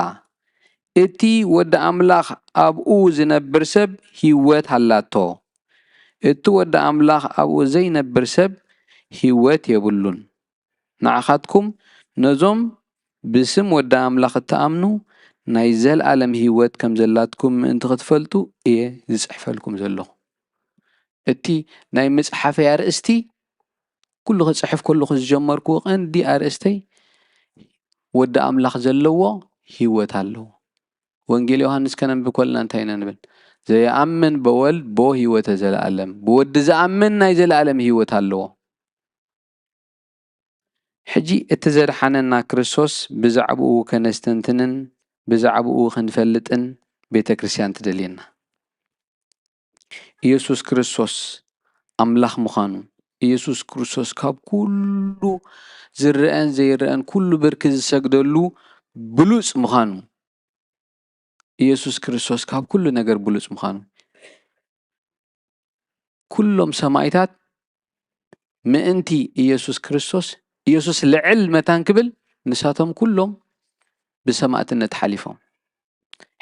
እቲ ወዲ ኣምላኽ ኣብኡ ዝነብር ሰብ ህይወት ኣላቶ፣ እቲ ወዲ ኣምላኽ ኣብኡ ዘይነብር ሰብ ህይወት የብሉን። ንዓኻትኩም ነዞም ብስም ወዲ ኣምላኽ እትኣምኑ ናይ ዘለኣለም ህይወት ከም ዘላትኩም ምእንቲ ክትፈልጡ እየ ዝጽሕፈልኩም ዘለኹ። እቲ ናይ መጽሓፈይ ኣርእስቲ ኩሉ ክጽሕፍ ከለኹ ዝጀመርኩዎ ቀንዲ ኣርእስተይ ወዲ ኣምላኽ ዘለዎ ህይወት ኣለዎ። ወንጌል ዮሃንስ ከነንብብ ከለና እንታይ ኢና ንብል? ዘይኣምን በወልድ ቦ ህይወተ ዘለኣለም፣ ብወዲ ዝኣምን ናይ ዘለኣለም ህይወት ኣለዎ። ሕጂ እቲ ዘድሓነና ክርስቶስ ብዛዕባኡ ከነስተንትንን ብዛዕባኡ ክንፈልጥን ቤተ ክርስቲያን ትደልየና። ኢየሱስ ክርስቶስ ኣምላኽ ምዃኑ፣ ኢየሱስ ክርስቶስ ካብ ኩሉ ዝረአን ዘይረአን ኩሉ ብርኪ ዝሰግደሉ ብሉጽ ምዃኑ፣ ኢየሱስ ክርስቶስ ካብ ኩሉ ነገር ብሉጽ ምዃኑ፣ ኩሎም ሰማይታት ምእንቲ ኢየሱስ ክርስቶስ፣ ኢየሱስ ልዕል መታን ክብል ንሳቶም ኩሎም ብሰማእትነት ሓሊፎም።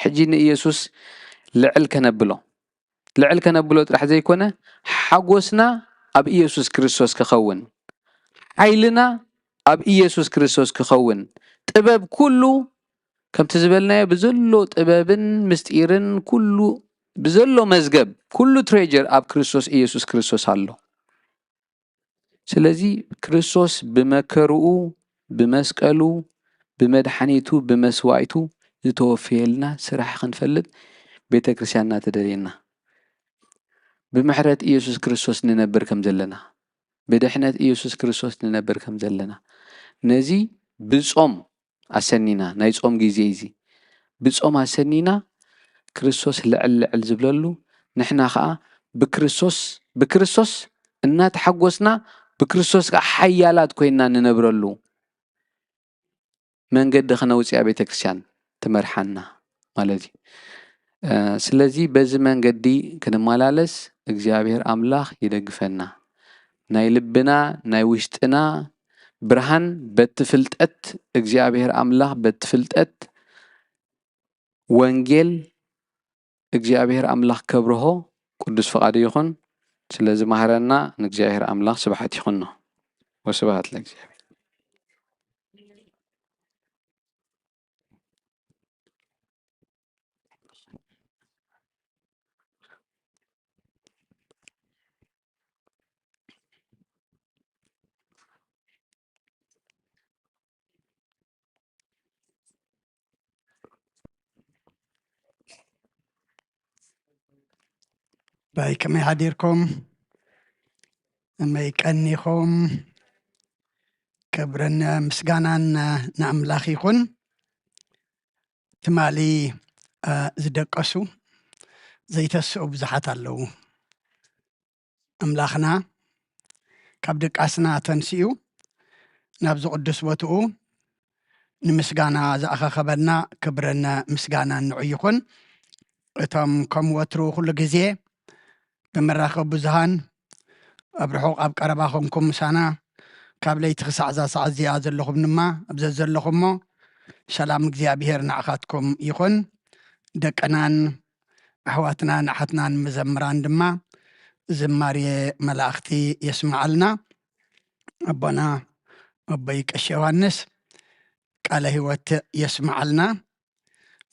ሕጂ ንኢየሱስ ልዕል ከነብሎ፣ ልዕል ከነብሎ ጥራሕ ዘይኮነ፣ ሓጎስና ኣብ ኢየሱስ ክርስቶስ ክኸውን፣ ሓይልና ኣብ ኢየሱስ ክርስቶስ ክኸውን፣ ጥበብ ኩሉ ከምቲ ዝበልናዮ ብዘሎ ጥበብን ምስጢርን ኩሉ ብዘሎ መዝገብ ኩሉ ትሬጀር ኣብ ክርስቶስ ኢየሱስ ክርስቶስ ኣሎ። ስለዚ ክርስቶስ ብመከርኡ፣ ብመስቀሉ፣ ብመድሓኒቱ፣ ብመስዋእቱ ዝተወፈየልና ስራሕ ክንፈልጥ ቤተ ክርስቲያንና ትደልየና። ብምሕረት ኢየሱስ ክርስቶስ ንነብር ከም ዘለና፣ ብድሕነት ኢየሱስ ክርስቶስ ንነብር ከም ዘለና፣ ነዚ ብጾም ኣሰኒና፣ ናይ ጾም ግዜ እዚ ብጾም ኣሰኒና ክርስቶስ ልዕል ልዕል ዝብለሉ፣ ንሕና ኸኣ ብክርስቶስ፣ ብክርስቶስ እናተሓጎስና፣ ብክርስቶስ ከኣ ሓያላት ኮይንና ንነብረሉ መንገዲ ክነውጽኣ ቤተ ክርስቲያን ትመርሓና ማለት እዩ። እ፣ ስለዚ በዚ መንገዲ ክንመላለስ እግዚኣብሔር ኣምላኽ ይደግፈና። ናይ ልብና፣ ናይ ውሽጥና ብርሃን በቲ ፍልጠት እግዚኣብሔር ኣምላኽ፣ በቲ ፍልጠት ወንጌል እግዚኣብሔር ኣምላኽ ከብርሆ ቅዱስ ፍቓዱ ይኹን። ስለ ዝመሃረና ንእግዚኣብሔር ኣምላኽ ስብሐት ይኹኖ። ወስብሐት ለእግዚኣብሔር። ባይ ከመይ ሓዲርኩም? ከመይ ቀኒኹም? ክብርን ምስጋናን ንኣምላኽ ይኹን። ትማሊ፣ እ፣ ዝደቀሱ ዘይተስኡ ብዙሓት ኣለዉ። ኣምላኽና ካብ ድቃስና ተንሲኡ ናብዚ ቅዱስ ቦትኡ ንምስጋና ዝኣኸኸበና ክብርን ምስጋናን ንዑ ይኹን። እቶም ከም ወትሩ ኩሉ ግዜ ብመራኸቢ ብዙሃን ኣብ ርሑቕ ኣብ ቀረባ ኮንኩም ምሳና ካብ ለይቲ ክሳዕ እዛ ሰዓት እዚኣ ዘለኹም ድማ ኣብ ዘዘለኹሞ ሰላም እግዚኣብሔር ንዓኻትኩም ይኹን። ደቅናን ኣሕዋትናን ኣሓትናን መዘምራን ድማ ዝማሬ መላእኽቲ የስምዓልና። ኣቦና ኣቦይ ቀሺ ዮሃንስ ቃለ ህይወት የስምዓልና።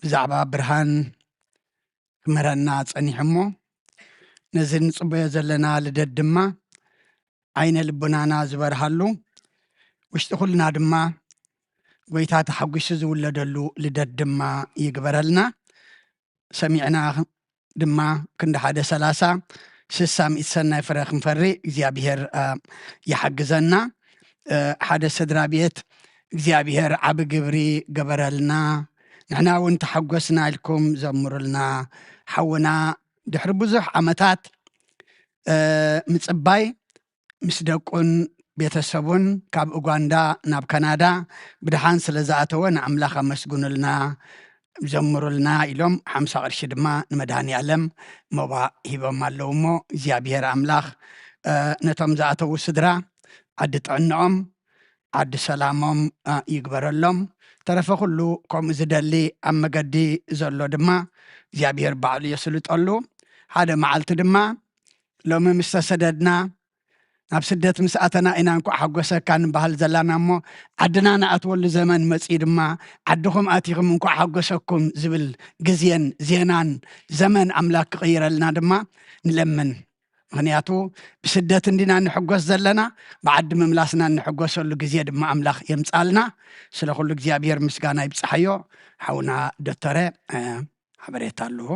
ብዛዕባ ብርሃን ክምህረና ጸኒሑ እሞ ነዚ ንጽበዮ ዘለና ልደት ድማ ዓይነ ልቦናና ዝበርሃሉ፣ ውሽጢ ኩልና ድማ ጎይታ ተሓጒሱ ዝውለደሉ ልደት ድማ ይግበረልና። ሰሚዕና ድማ ክንዲ ሓደ ሰላሳ ስሳ ሚእቲ ሰናይ ፍረ ክንፈሪ እግዚኣብሔር፣ እ፣ ይሓግዘና። እ፣ ሓደ ስድራ ቤት እግዚኣብሔር ዓቢ ግብሪ ገበረልና፣ ንሕና እውን ተሓጎስና ኢልኩም ዘምሩልና። ሓውና ድሕሪ ብዙሕ ዓመታት፣ እ፣ ምጽባይ ምስ ደቁን ቤተሰቡን ካብ ኡጋንዳ ናብ ካናዳ ብድሓን ስለ ዝኣተወ ንኣምላኽ ኣመስግኑልና፣ ዘምሩልና ኢሎም ሓምሳ ቅርሺ ድማ ንመድሃኒ ኣለም መባ ሂቦም ኣለዉ። እሞ እግዚኣብሔር ኣምላኽ ነቶም ዝኣተዉ ስድራ ዓዲ ጥዕንኦም ዓዲ ሰላሞም ይግበረሎም። ተረፈ ኩሉ ከምኡ ዝደሊ ኣብ መገዲ ዘሎ ድማ እግዚኣብሔር ባዕሉ የስልጠሉ። ሓደ መዓልቲ ድማ ሎሚ ምስ ተሰደድና ናብ ስደት ምስ ኣተና ኢና እንኳዕ ሓጎሰካ ንበሃል ዘላና እሞ ዓድና ንኣትወሉ ዘመን መፅኡ ድማ ዓድኹም ኣቲኹም እንኳዕ ሓጎሰኩም ዝብል ግዜን ዜናን ዘመን ኣምላክ ክቕይረልና ድማ ንለምን። ምኽንያቱ ብስደት እንዲና እንሕጎስ ዘለና፣ ብዓዲ ምምላስና እንሕጎሰሉ ግዜ ድማ ኣምላኽ የምጻልና። ስለ ኩሉ እግዚኣብሔር ምስጋና ይብጽሓዮ። ሓውና ዶተረ ሓበሬታ ኣለዎ።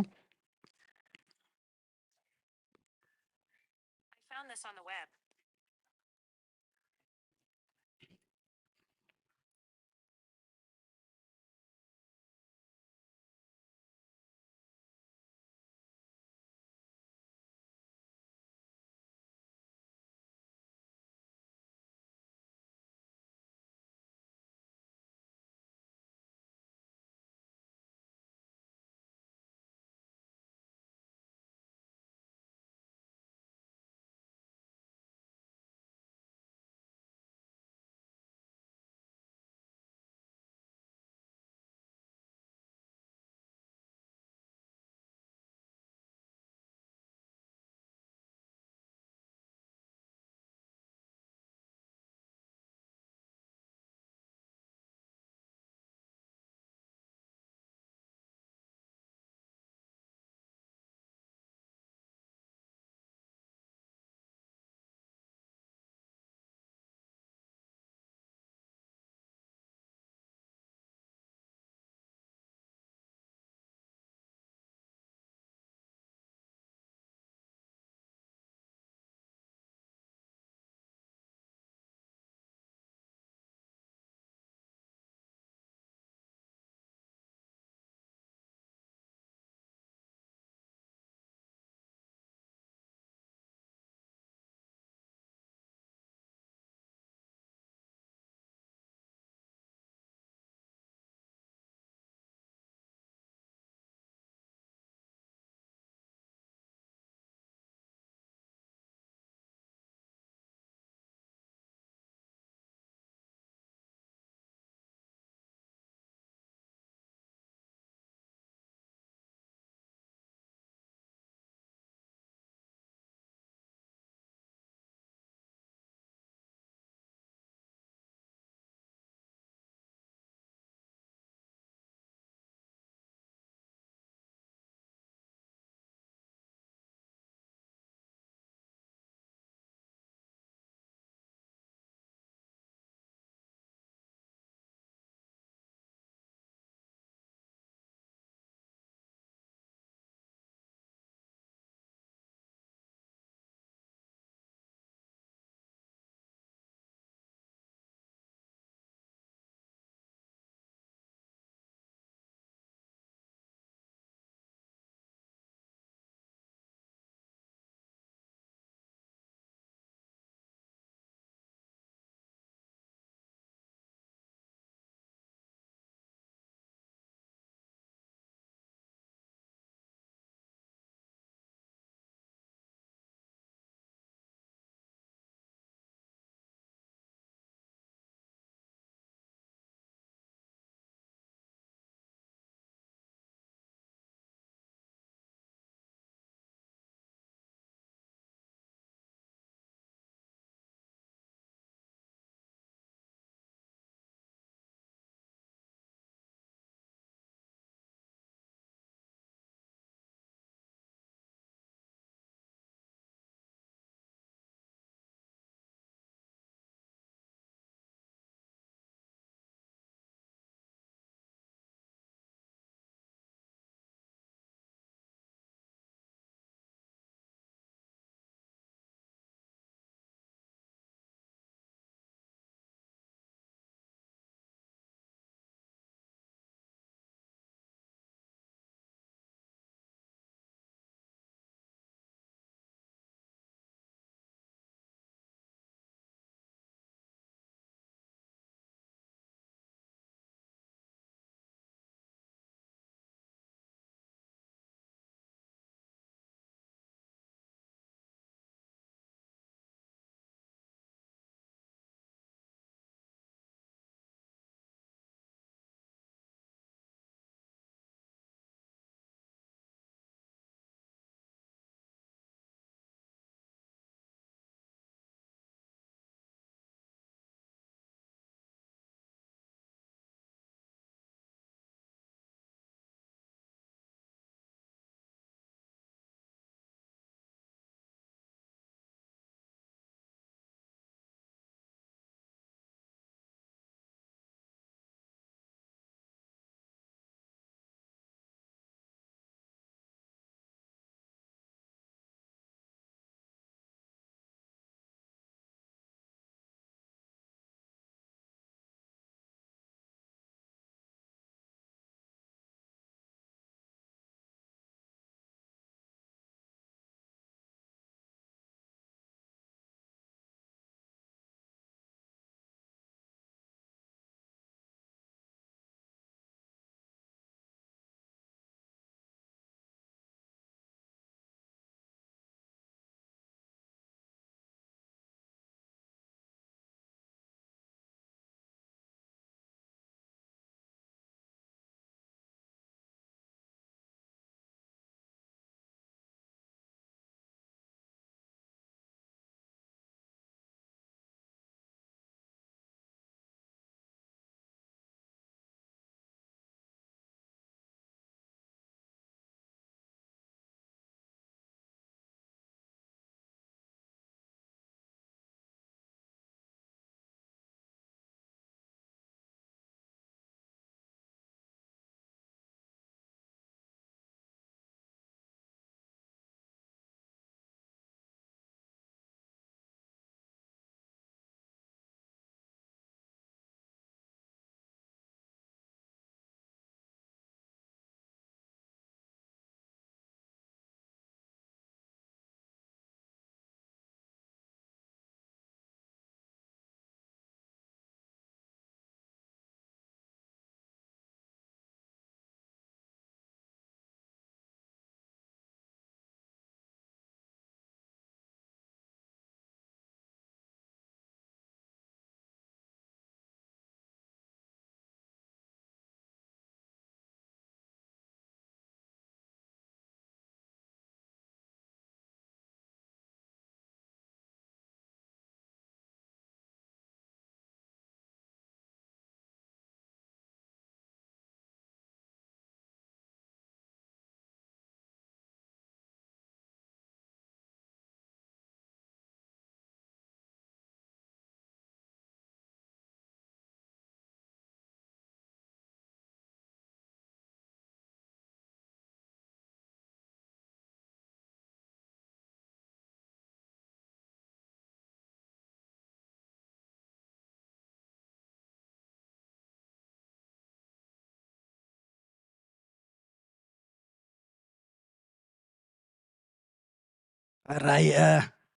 ሕራይ እ፣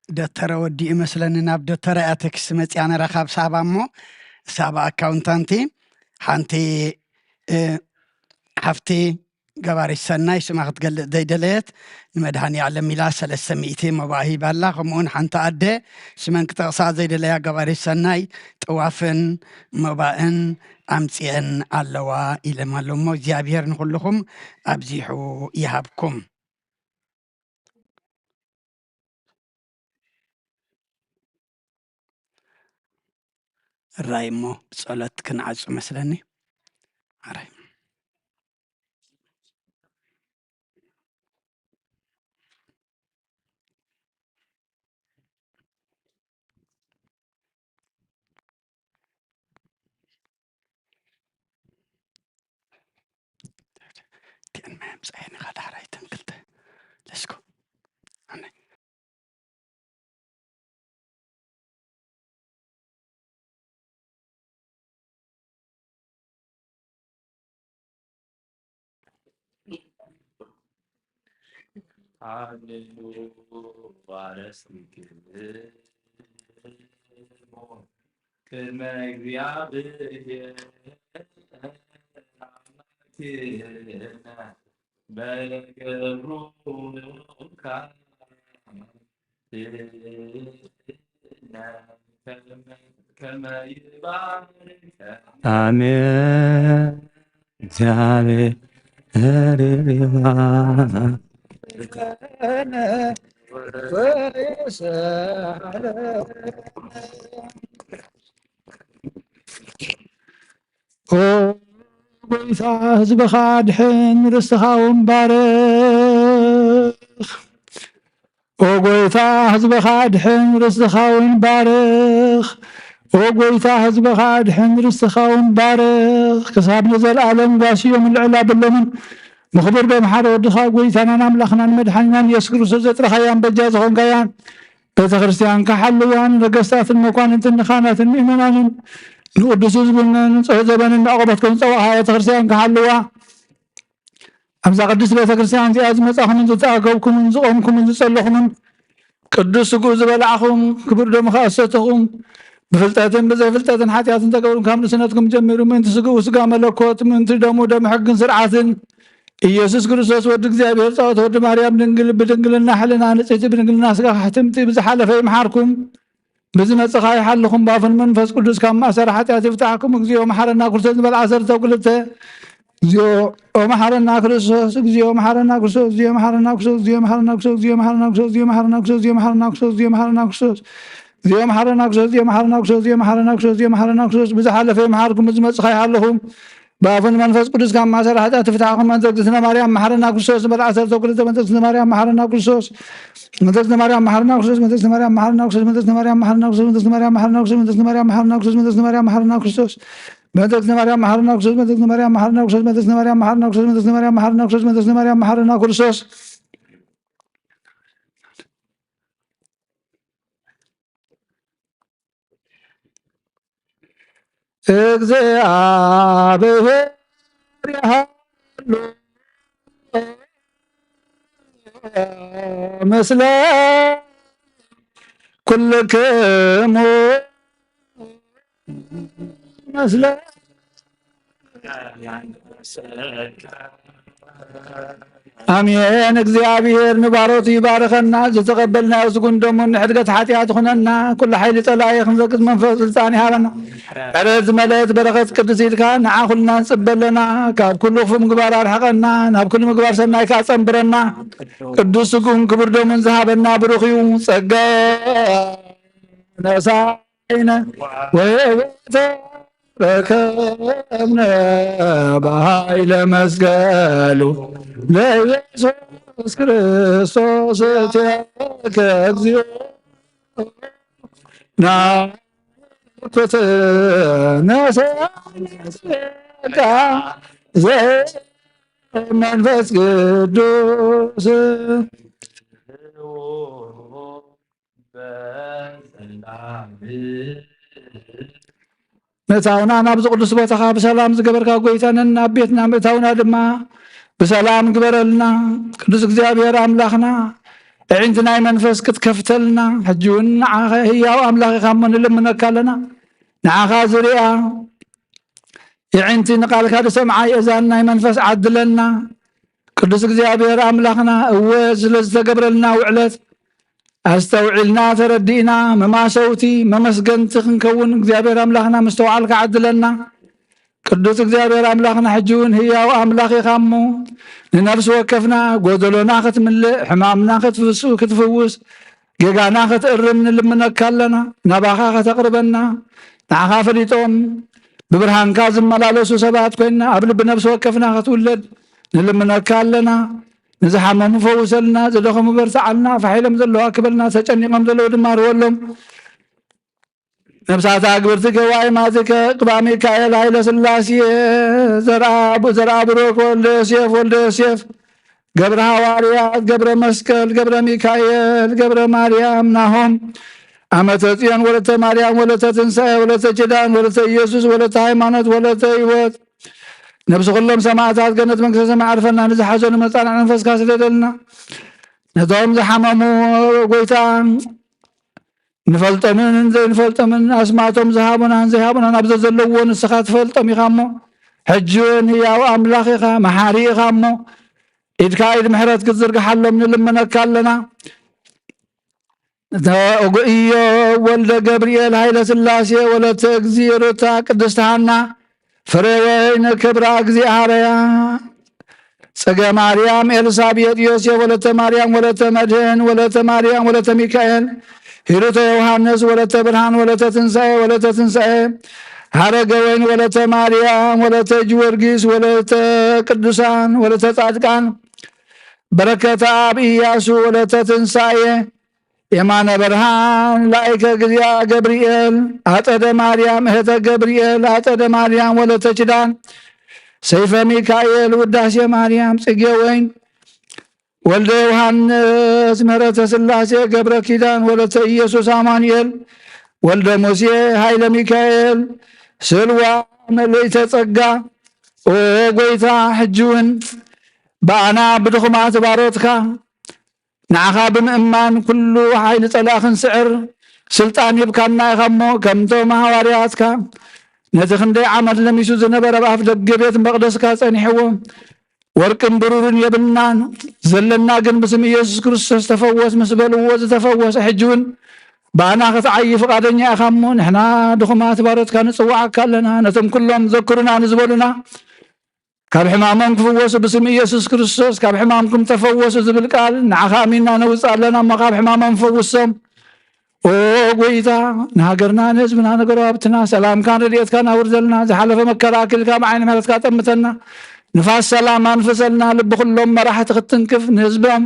ደተረ ወዲኡ መስለኒ። ናብ ደተረ እያ ቴክስት መፅያ ነራ ካብ ሳባ እሞ፣ ሳባ ኣካውንታንቲ ሓንቲ እ፣ ሓፍቲ ገባሪት ሰናይ ስማ ክትገልጽ ዘይደለየት ንመድሃኒ ዓለም ኢላ ሰለስተ ሚእቲ መባእ ሂባላ። ከምኡውን ሓንቲ ኣደ ስመን ክጠቕሳ ዘይደለያ ገባሪት ሰናይ ጥዋፍን መባእን ኣምጽኤን ኣለዋ ኢሎም ኣሎ እሞ እግዚኣብሔር ንኹልኹም ኣብዚሑ ይሃብኩም። እራይ እሞ ብጸሎት ክንዓጹ መስለኒ። ኣራይ። እቲአን ማይ ኣምፅኣየን ኢኻ ዳሕራይተን ክልተ። Let's go። ኣነ። ሃሌሉ አረስቲክሙ ቅድመ እግዚአብሔር አምላክነ በገብሩ አሜን። እግዚአብሔር ይባርክ። ኦ ጎይታ፣ ህዝብኻ ኣድሕን፣ ርስትኻ እውን ባርኽ። ኦ ጎይታ፣ ህዝብኻ ኣድሕን፣ ርስትኻ እውን ባርኽ። ኦ ጎይታ፣ ህዝብኻ ኣድሕን፣ ርስትኻ እውን ባርኽ። ክሳብ ንዘለኣለም ጓስዮምን ልዕል ኣበሎምን ብኽቡር ደም ሓደ ወድኻ ጎይታናን ኣምላኽናን መድሓኒናን የሱስ ክርስቶስ ዘጥረኻያን በጃ ዝኾንካያን ቤተ ክርስቲያን ክሓልዋን ነገስታትን መኳንንትን ንኻህናትን ምእመናንን ንቅዱስ ህዝብን ንንጹሕ ዘበንን ንዕቆበት ከም ዝጸዋዕኻ ቤተ ክርስቲያን ክሓልዋ ኣብዛ ቅድስት ቤተ ክርስቲያን እዚኣ ዝመጻኹምን ዝተኣከብኩምን ዝቖምኩምን ዝጸለኹምን ቅዱስ ስግኡ ዝበላዕኹም ክቡር ደሙ ከኣ ዝሰተኹም ብፍልጠትን ብዘይፍልጠትን ሓጢኣትን ተገብሩን ካብ ንእስነትኩም ጀሚሩ ምእንቲ ስግኡ ስጋ መለኮት ምእንቲ ደሙ ደም ሕግን ስርዓትን ኢየሱስ ክርስቶስ ወዲ እግዚኣብሔር ጻወት ወዲ ማርያም ድንግል ብድንግልና ሕልና ንጽሕቲ ብድንግልና ስጋ ሕትምቲ ብዝሓለፈ ይምሓርኩም ብዝመጽእ ከኣ ይሓልኹም ብኣፉን መንፈስ ቅዱስ ካብ ማእሰር ሓጢኣት ይፍታሕኩም። እግዚኦ መሓረና ክርስቶስ ዝበል ዓሰርተ ክልተ። እግዚኦ መሓረና ክርስቶስ፣ እግዚኦ መሓረና ክርስቶስ፣ እግዚኦ መሓረና ክርስቶስ፣ እግዚኦ መሓረና ክርስቶስ፣ ብዝሓለፈ ይምሓርኩም፣ ብዝመጽእ ከኣ ይሓልኹም። ብኣፉን መንፈስ ቅዱስ ካብ ማእሰር ሓጢኣት ይፍታሕኩም። መንዘግዝእትነ ማርያም መሓረና ክርስቶስ ዝበል ዓሰርተ ክልተ። መንዘግዝእትነ ማርያም መሓረና ክርስቶስ። መንዘግዝእትነ ማርያም መሓረና ክርስቶስ። መንዘግዝእትነ ማርያም መሓረና ክርስቶስ። መንዘግዝእትነ ማርያም መሓረና ክርስቶስ። መንዘግዝእትነ ማርያም መሓረና ክርስቶስ። መንዘግዝእትነ ማርያም መሓረና ክርስቶስ። መንዘግዝእትነ ማርያም መሓረና ክርስቶስ። መንዘግዝእትነ ማርያም መሓረና ክርስቶስ። መንዘግዝእትነ ማርያም መሓረና ክርስቶስ። መንዘግዝእትነ ማርያም መሓረና ክርስቶስ። መንዘግዝእትነ ማርያም መሓረና ክርስቶስ። እግዚኣብሔር ይሃሉ ምስለ ኩልክሙ ምስለ ኣሜን። እግዚኣብሔር ንባሮቱ ይባርከና። ዝተቐበልናዮ ስጉን ደሙን ንሕድገት ሓጢኣት ይኹነና። ኩሉ ሓይሊ ጸላኢ ክንዘግዝ መንፈስ ስልጣን ይሃበና። ሕረት ዝመልአት በረኸት ቅድስ ኢድካ ንዓ ኩልና ንጽበ ኣለና። ካብ ኩሉ ክፉእ ምግባር ኣርሕቐና፣ ናብ ኩሉ ምግባር ሰናይ ከኣ ጸንብረና። ቅዱስ ስጉን ክቡር ደሙን ዝሃበና ብሩኽ እዩ። ጸጋ ነሳ ነ ወህይወተ ረከብነ በኃይለ መስቀሉ ለኢየሱስ ክርስቶስ እትያከ እግዚኦ ናኩትነ ጸጋ ዘመንፈስ ቅዱስ ምእታውና ናብዚ ቅዱስ ቦታኻ ብሰላም ዝገበርካ ጐይታ ነና፣ ኣብ ቤትና ምእታውና ድማ ብሰላም ግበረልና። ቅዱስ እግዚኣብሔር ኣምላኽና፣ ኣዒንቲ ናይ መንፈስ ክትከፍተልና፣ ሕጂ እውን ንዓኻ ህያው ኣምላኽ ኢኻ እሞ ንልምነካ ኣለና። ንዓኻ ዝሪኣ ኣዒንቲ፣ ንቃልካ ዝሰምዓ የእዛን ናይ መንፈስ ዓድለና። ቅዱስ እግዚኣብሔር ኣምላኽና፣ እወ ስለ ዝተገብረልና ውዕለት ኣስተውዒልና ተረዲእና መማሰውቲ መመስገንቲ ክንከውን እግዚኣብሔር ኣምላኽና ምስተውዓልካ ዓድለና። ቅዱስ እግዚኣብሔር ኣምላኽና፣ ሕጂ እውን ህያው ኣምላኽ ኢኻ እሞ ንነፍሲ ወከፍና ጎደሎና ክትምልእ፣ ሕማምና ክትፍሱ-፣ ክትፍውስ፣ ጌጋና ክትእርም ንልምነካ ኣለና። ናባኻ ከተቕርበና፣ ንዓኻ ፈሊጦም ብብርሃንካ ዝመላለሱ ሰባት ኮይንና ኣብ ልቢ ነፍሲ ወከፍና ክትውለድ ንልምነካ ኣለና። ንዝሓመሙ ፈውሰልና፣ ዝደኸሙ በርትዓልና፣ ፋሕ ኢሎም ዘለዉ ኣክበልና፣ ተጨኒቖም ዘለዉ ድማ ርወሎም። ነብሳት ኣግብርቲ ገዋይ ማትከ ቅባ ሚካኤል ኃይለ ሥላሴ ዘርአ ዘርአ ብሩክ ወልደ ዮሴፍ ወልደ ዮሴፍ ገብረ ሃዋርያት ገብረ መስቀል ገብረ ሚካኤል ገብረ ማርያም ናሆም ኣመተ ጽዮን ወለተ ማርያም ወለተ ትንሳኤ ወለተ ኪዳን ወለተ ኢየሱስ ወለተ ሃይማኖት ወለተ ሕይወት ነብሲ ኩሎም ሰማዕታት ገነት መንግስተ ሰማይ ዓርፈና። ንዝሓዘኑ መጻንዕ መንፈስካ ስደደልና። ነቶም ዝሓመሙ ጎይታ ንፈልጦምን ዘይንፈልጦምን ኣስማቶም ዝሃቡናን ዘይሃቡናን ኣብ ዘዘለውዎ ንስኻ ትፈልጦም ኢኻ እሞ፣ ሕጂ እውን ህያው ኣምላኽ ኢኻ፣ መሓሪ ኢኻ እሞ፣ ኢድካ ኢድ ምሕረት ክትዝርግሓሎም ንልምነካ ኣለና። እዮ ወልደ ገብርኤል ኃይለ ሥላሴ ወለተ እግዚእ ሩታ ቅድስት ሃና ፍሬ ወይን ክብራ እግዚአርያ ጽገ ማርያም ኤልሳቤጥ ዮሴፍ ወለተ ማርያም ወለተ መድህን ወለተ ማርያም ወለተ ሚካኤል ሂሩተ ዮሐንስ ወለተ ብርሃን ወለተ ትንሳኤ ወለተ ትንሳኤ ሐረገ ወይን ወለተ ማርያም ወለተ ጊዮርጊስ ወለተ ቅዱሳን ወለተ ጻድቃን በረከተ አብ ኢያሱ ወለተ ትንሳኤ የማነ ብርሃን ላይከ እግዚአ ገብርኤል አጸደ ማርያም እህተ ገብርኤል አጸደ ማርያም ወለተ ኪዳን ሰይፈ ሚካኤል ውዳሴ ማርያም ጽጌ ወይን ወልደ ዮሐንስ ምህረተ ሥላሴ ገብረ ኪዳን ወለተ ኢየሱስ አማኑኤል ወልደ ሙሴ ኃይለ ሚካኤል ስልዋ መልእተ ጸጋ። ኦ ጎይታ፣ ሕጂ እውን ብኣና ብድኹማት ባሮትካ ንዓኻ ብምእማን ኩሉ ሓይሊ ጸላኢ ክንስዕር ስልጣን ሂብካና ኢኻ እሞ፣ ከምቶም ሃዋርያትካ ነቲ ክንደይ ዓመት ለሚሱ ዝነበረ ኣብ ኣፍ ደገ ቤት መቕደስካ ጸኒሕዎ፣ ወርቅን ብሩርን የብልናን፣ ዘለና ግን ብስም ኢየሱስ ክርስቶስ ተፈወስ ምስ በልዎ ዝተፈወሰ፣ ሕጂ እውን ብኣና ክትዓዪ ፍቓደኛ ኢኻ እሞ፣ ንሕና ድኹማት ባሮትካ ንጽውዓካ ኣለና። ነቶም ኩሎም ዘክሩና ንዝበሉና፣ ካብ ሕማሞም ክፍወሱ ብስም ኢየሱስ ክርስቶስ ካብ ሕማምኩም ተፈወሱ ዝብል ቃል ንዓኻ ኣሚንና ነውጽእ ኣለና እሞ ካብ ሕማሞም ፈውሶም። ኦ ጎይታ፣ ንሃገርና ንህዝብና ንጎረባብትና ሰላምካን ረድኤትካን ኣውርደልና። ዝሓለፈ መከራ ኣኪልካ ብዓይኒ ምሕረትካ ጠምተና። ንፋስ ሰላም ኣንፍሰልና። ልቢ ኩሎም መራሕቲ ክትትንክፍ ንህዝቦም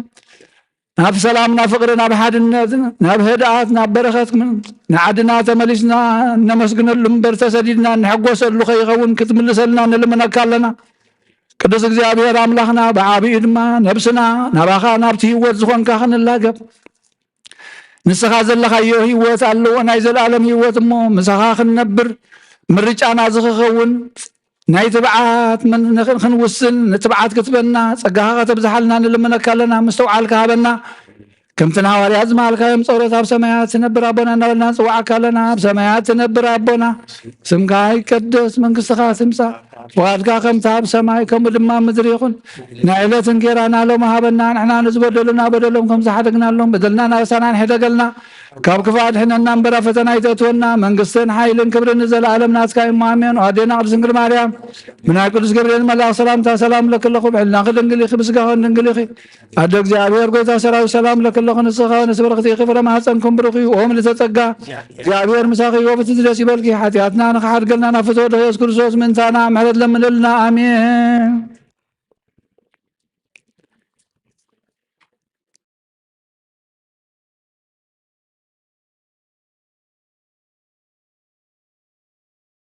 ናብ ሰላም፣ ናብ ፍቕሪ፣ ናብ ሓድነት፣ ናብ ህድኣት፣ ናብ በረኸት ንዓድና ተመሊስና እነመስግነሉ እምበር ተሰዲድና እንሕጎሰሉ ከይኸውን ክትምልሰልና ንልምነካ ኣለና። ቅዱስ እግዚኣብሔር ኣምላኽና ብዓቢኡ ድማ ነብስና ናባኻ ናብቲ ህይወት ዝኾንካ ክንላገብ ንስኻ ዘለኻዮ ህይወት ኣለዎ ናይ ዘለኣለም ህይወት እሞ ምሳኻ ክንነብር ምርጫና ዝኽኸውን ናይ ትብዓት ክንውስን ንትብዓት ክትበና ጸጋኻ ከተብዝሓልና ንልምነካ ኣለና። ምስተውዓልካ ሃበና። ከምቲ ንሃዋርያት ዝመሃልካዮም ጸሎት ኣብ ሰማያት ትነብር ኣቦና እናበልና ንጽውዓካ ኣለና። ኣብ ሰማያት ትነብር ኣቦና ስምካ ይቀደስ፣ መንግስትኻ ትምጻእ፣ ፍቓድካ ከምቲ ኣብ ሰማይ ከምኡ ድማ ኣብ ምድሪ ይኹን። ናይ ዕለት እንጌራና ሎሚ ሃበና፣ ንሕና ንዝበደሉና በደሎም ከም ዝሓደግናሎም በደልና ናበሳና ንሕደገልና፣ ካብ ክፉእ ኣድሕነና እምበር ኣብ ፈተና ኣይተእትወና፣ መንግስትን ሓይልን ክብርን ንዘለኣለም ናትካ እዩ እሞ ኣሜን። ኣዴና ቅድስት ድንግል ማርያም ብናይ ቅዱስ ገብርኤል መልኣክ ሰላምታ ሰላም ለክለኹ ብሕልናኺ ድንግል ኢኺ ብስጋኺ ድንግል ኢኺ ኣደ እግዚኣብሔር ጎይታ ሰራዊት ሰላም ለክለኹ ንስኻ ንስበርክቲ ኢኺ ፍረ ማህፀንኩም ብሩኽ እዩ ኦም ልተጸጋ እግዚኣብሔር ምሳኺ ወብቲ ዝደስ ይበልኪ ሓጢኣትና ንኽሓድገልና ናብ ፍትወ ኢየሱስ ክርስቶስ ምእንታና ምሕረት ለምንልና ኣሜን።